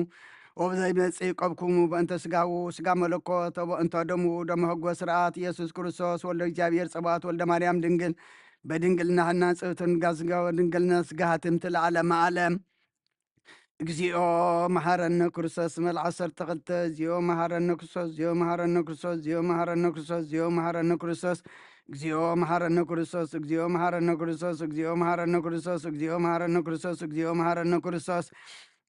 ወብዘይመጽእ ይቆብክሙ በእንተ ስጋሁ ስጋ መለኮት ወበእንተ ደሙ ደመ ህጎ ስርዓት ኢየሱስ ክርስቶስ ወልደ እግዚኣብሔር ጸባኦት ወልደ ማርያም ድንግል በድንግልና ህና ጽብትን ጋዝጋ ወድንግልና ስጋ ህትምቲ ለዓለመ ዓለም። እግዚኦ መሐረነ ክርስቶስ። መል ዓሰርተ ክልተ። እግዚኦ መሐረነ ክርስቶስ፣ እግዚኦ መሐረነ ክርስቶስ፣ እግዚኦ መሐረነ ክርስቶስ፣ እግዚኦ መሐረነ ክርስቶስ፣ እግዚኦ መሐረነ ክርስቶስ፣ እግዚኦ መሐረነ ክርስቶስ፣ እግዚኦ መሐረነ ክርስቶስ፣ እግዚኦ መሐረነ ክርስቶስ፣ እግዚኦ መሐረነ ክርስቶስ፣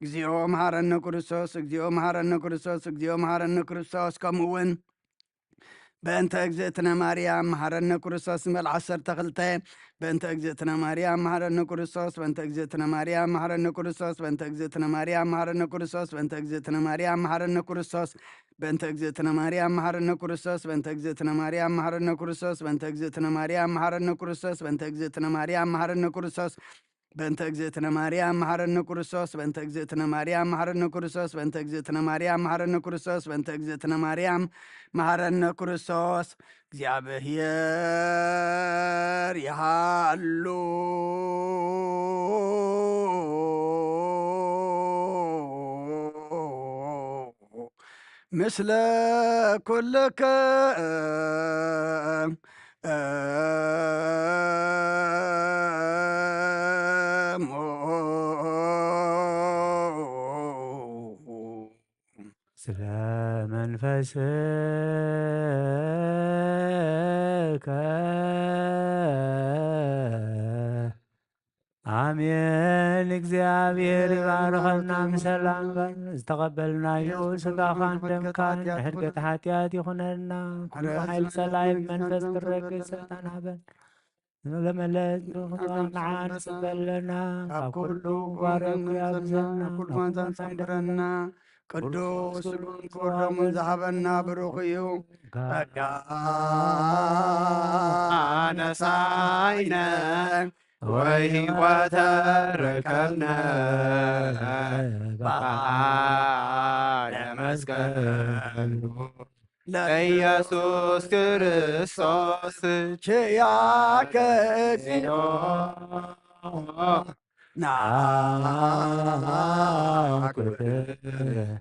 እግዚኦ መሐረነ ክርስቶስ፣ እግዚኦ መሐረነ ክርስቶስ፣ እግዚኦ መሐረነ ክርስቶስ። ከምኡ እውን በእንተ እግዝእትነ ማርያም መሐረነ ክርስቶስ ንበል ዓሰርተ ክልተ። በእንተ እግዝእትነ ማርያም መሐረነ ክርስቶስ፣ በእንተ እግዝእትነ ማርያም መሐረነ ክርስቶስ፣ በእንተ እግዝእትነ ማርያም መሐረነ ክርስቶስ፣ በእንተ እግዝእትነ ማርያም መሐረነ ክርስቶስ፣ በእንተ እግዝእትነ ማርያም መሐረነ ክርስቶስ፣ በእንተ እግዝእትነ ማርያም መሐረነ ክርስቶስ፣ በእንተ እግዝእትነ ማርያም መሐረነ ክርስቶስ፣ በእንተ እግዝእትነ ማርያም መሐረነ ክርስቶስ፣ በእንተ እግዝእትነ ማርያም መሐረነ ክርስቶስ፣ በእንተ እግዝእትነ ማርያም መሐረነ ክርስቶስ፣ በእንተ እግዝእትነ ማርያም መሐረነ ክርስቶስ፣ በእንተ እግዝእትነ ማርያም መሐረነ ክርስቶስ። እግዚኣብሔር ይሃሉ ምስለ ኩልክም። ስለ መንፈስከ ኣሜን። እግዚኣብሔር ይባርኸና። ምሰላም ጋር ዝተቐበልናዮ ስጋኻን ደምካን ንሕድገት ሓጢኣት ይኹነልና። ኩሉ ሓይል ጸላኢ መንፈስ ክረግጽ ስልጣን ሃበን። ንለመለት ንዓን ጽበለና ካብ ኩሉ ጓረጉ ያብዘና ኩሉ ማንዛን ሰምረና። ቅዱስ ስሉን ክብሮምን ዝሃበና ብሩኽ እዩ። ነሳይነ ወሕይወተ ረከብነ በዓለ መስቀሉ ለኢየሱስ ክርስቶስ ችያከ ዚኖ ናኩት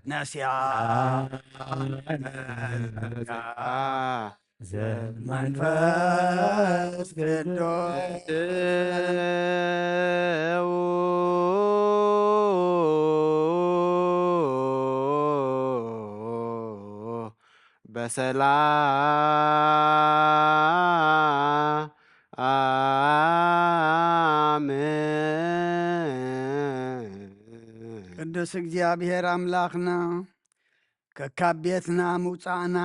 ነስያ ዘመንፈስ ቅዱስ በሰላም። ቅዱስ እግዚኣብሔር ኣምላኽና ከካብ ቤትና ምውጻእና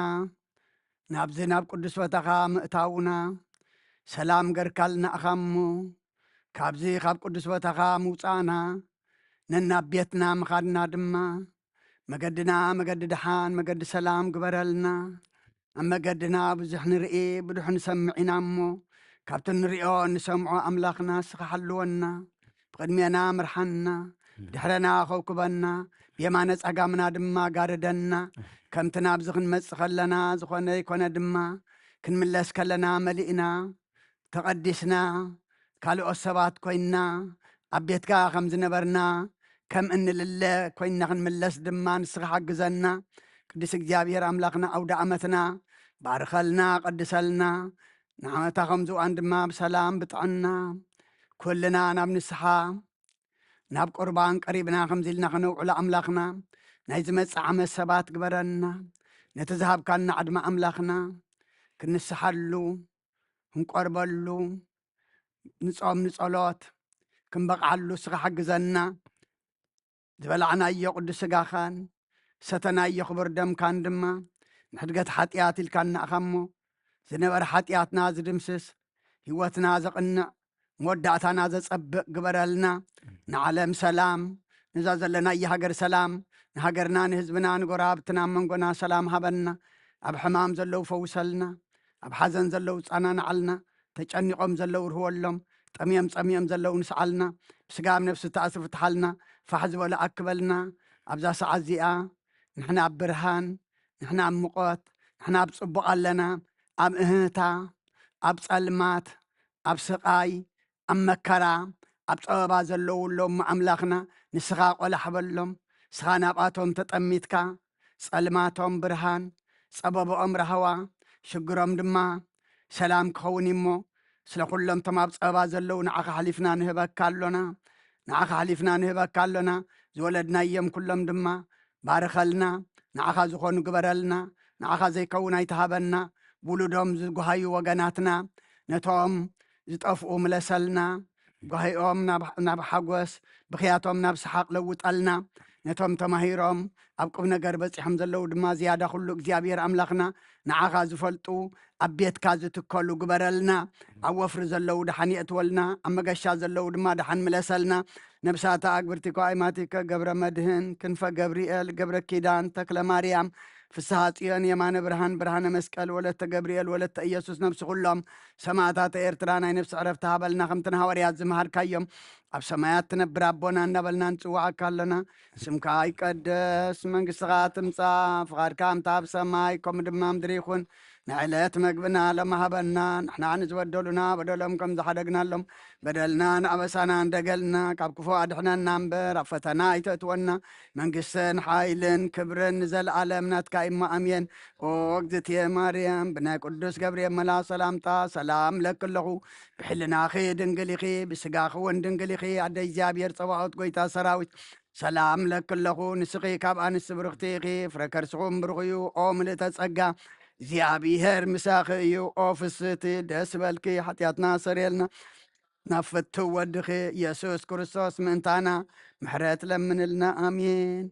ናብዚ ናብ ቅዱስ ቦታኻ ምእታውና ሰላም ገርካልና ኢኻ እሞ፣ ካብዚ ካብ ቅዱስ ቦታኻ ምውጻእና ነናብ ቤትና ምኻድና ድማ መገድና መገዲ ደሓን መገዲ ሰላም ግበረልና። ኣብ መገድና ብዙሕ ንርኢ ብድሑ ንሰምዕ ኢና እሞ፣ ካብቲ ንሪኦ እንሰምዖ ኣምላኽና ንስኻ ሓልወና። ብቕድሜና ምርሓና፣ ብድሕረና ኸውክበና፣ ብየማነ ጸጋምና ድማ ጋርደና። ከምቲ ናብዚ ክንመጽእ ከለና ዝኾነ ይኮነ ድማ፣ ክንምለስ ከለና መሊእና፣ ተቐዲስና፣ ካልኦት ሰባት ኮይንና፣ ኣብ ቤትካ ከም ዝነበርና፣ ከም እንልለ ኮይንና ክንምለስ ድማ ንስኻ ሓግዘና። ቅዱስ እግዚኣብሔር ኣምላኽና ኣውደ ዓመትና ባርኸልና፣ ቀድሰልና። ንዓመታ ከምዚ እዋን ድማ ብሰላም ብጥዕና ኩልና ናብ ንስሓ ናብ ቁርባን ቀሪብና ከምዚ ኢልና ከነውዕሎ ኣምላኽና ናይ ዝመጽእ ዓመት ሰባት ግበረና። ነቲ ዝሃብካና ዕድመ ኣምላኽና ክንስሓሉ፣ ክንቆርበሉ፣ ንጾም ንጸሎት ክንበቕዓሉ ንስኻ ሓግዘና። ዝበላዕናዮ ቅዱስ ስጋኻን ሰተናዮ ክቡር ደምካን ድማ ንሕድገት ሓጢኣት ኢልካና ኢኻ እሞ፣ ዝነበረ ሓጢኣትና ዝድምስስ፣ ህይወትና ዘቕንዕ፣ መወዳእታና ዘጸብቕ ግበረልና። ንዓለም ሰላም፣ ነዛ ዘለናያ ሃገር ሰላም፣ ንሃገርና፣ ንህዝብና፣ ንጎረባብትና፣ ኣብ መንጎና ሰላም ሃበና። ኣብ ሕማም ዘለዉ ፈውሰልና፣ ኣብ ሓዘን ዘለዉ ጻናንዓልና፣ ተጨኒቖም ዘለዉ ርህወሎም፣ ጠምዮም ጸሚኦም ዘለዉ ንስዓልና፣ ብስጋ ኣብ ነፍሲ ተኣስሩ ፍትሓልና፣ ፋሕ ዝበሉ ኣክበልና። ኣብዛ ሰዓት እዚኣ ንሕና ኣብ ብርሃን፣ ንሕና ኣብ ምቖት፣ ንሕና ኣብ ጽቡቕ ኣለና። ኣብ እህህታ፣ ኣብ ጸልማት፣ ኣብ ስቓይ፣ ኣብ መከራ፣ ኣብ ጸበባ ዘለዉ ኣለዉ እሞ ኣምላኽና ንስኻ ቆላሕ በሎም። ንስኻ ናብኣቶም ተጠሚትካ ጸልማቶም ብርሃን፣ ጸበባኦም ራህዋ፣ ሽግሮም ድማ ሰላም ክኸውን እዩ እሞ፣ ስለ ኩሎም እቶም ኣብ ጸበባ ዘለዉ ንዓኻ ኣሕሊፍና ንህበካ ኣሎና። ንዓኻ ኣሕሊፍና ንህበካ ኣሎና። ዝወለድናዮም ኩሎም ድማ ባርኸልና፣ ንዓኻ ዝኾኑ ግበረልና፣ ንዓኻ ዘይከውን ኣይትሃበና። ውሉዶም ዝጓሃዩ ወገናትና፣ ነቶም ዝጠፍኡ ምለሰልና፣ ጓሂኦም ናብ፣ ናብ ሓጎስ፣ ብኽያቶም ናብ ሰሓቕ ለውጠልና። ነቶም ተማሂሮም ኣብ ቁም ነገር በጺሖም ዘለዉ ድማ ዝያዳ ኩሉ እግዚኣብሔር ኣምላኽና ንዓኻ ዝፈልጡ ኣብ ቤትካ ዝትከሉ ግበረልና። ኣብ ወፍሪ ዘለዉ ደሓን የእትወልና፣ ኣብ መገሻ ዘለዉ ድማ ደሓን ምለሰልና። ነብሳታ ኣግብርቲ ከዋይማቲከ ገብረ መድህን፣ ክንፈ ገብርኤል፣ ገብረ ኪዳን፣ ተክለ ማርያም፣ ፍስሃ ጽዮን፣ የማነ ብርሃን፣ ብርሃነ መስቀል፣ ወለተ ገብርኤል፣ ወለተ ኢየሱስ፣ ነብሲ ኩሎም ሰማዕታት ኤርትራ ናይ ነብሲ ዕረፍቲ ሃበልና፣ ከምቲ ንሃዋርያት ዝመሃርካዮም ኣብ ሰማያት ትነብር ኣቦና እናበልና ንጽውዓካ ኣለና። ስምካ ይቀደስ፣ መንግስትኻ ትምጻእ፣ ፍቓድካ ከምታ ኣብ ሰማይ ከምኡ ድማ ምድሪ ይኹን። ንዕለት መግብና ሎሚ ሃበና፣ ንሕና ንዝበደሉና በደሎም ከም ዝሓደግናሎም በደልናን ኣበሳናን ደገልና፣ ካብ ክፉ ኣድሕነና እምበር ኣብ ፈተና ኣይተእትወና። መንግስትን ሓይልን ክብርን ንዘለኣለም ናትካ እሞ ኣሜን። ኦ እግዝእትየ ማርያም፣ ብናይ ቅዱስ ገብርኤል መልኣኽ ሰላምታ ሰላም እለኪ ኣለኹ። ብሕልናኺ ድንግል ኢኺ፣ ብስጋኺ እውን ድንግል ኢኺ። ኣደ እግዚኣብሔር ጸባኦት፣ ጎይታ ሰራዊት፣ ሰላም እለኪ ኣለኹ። ንስኺ ካብ ኣንስቲ ብርኽቲ ኢኺ፣ ፍረ ከርስኹም ብሩኽ እዩ። ኦ ምልእተ ጸጋ፣ እግዚኣብሔር ምሳኺ እዩ። ኦ ፍስህቲ፣ ደስ በልኪ፣ ሓጢኣትና ሰረየልና፣ ናብ ፍትው ወድኺ ኢየሱስ ክርስቶስ ምእንታና ምሕረት ለምንልና። ኣሜን።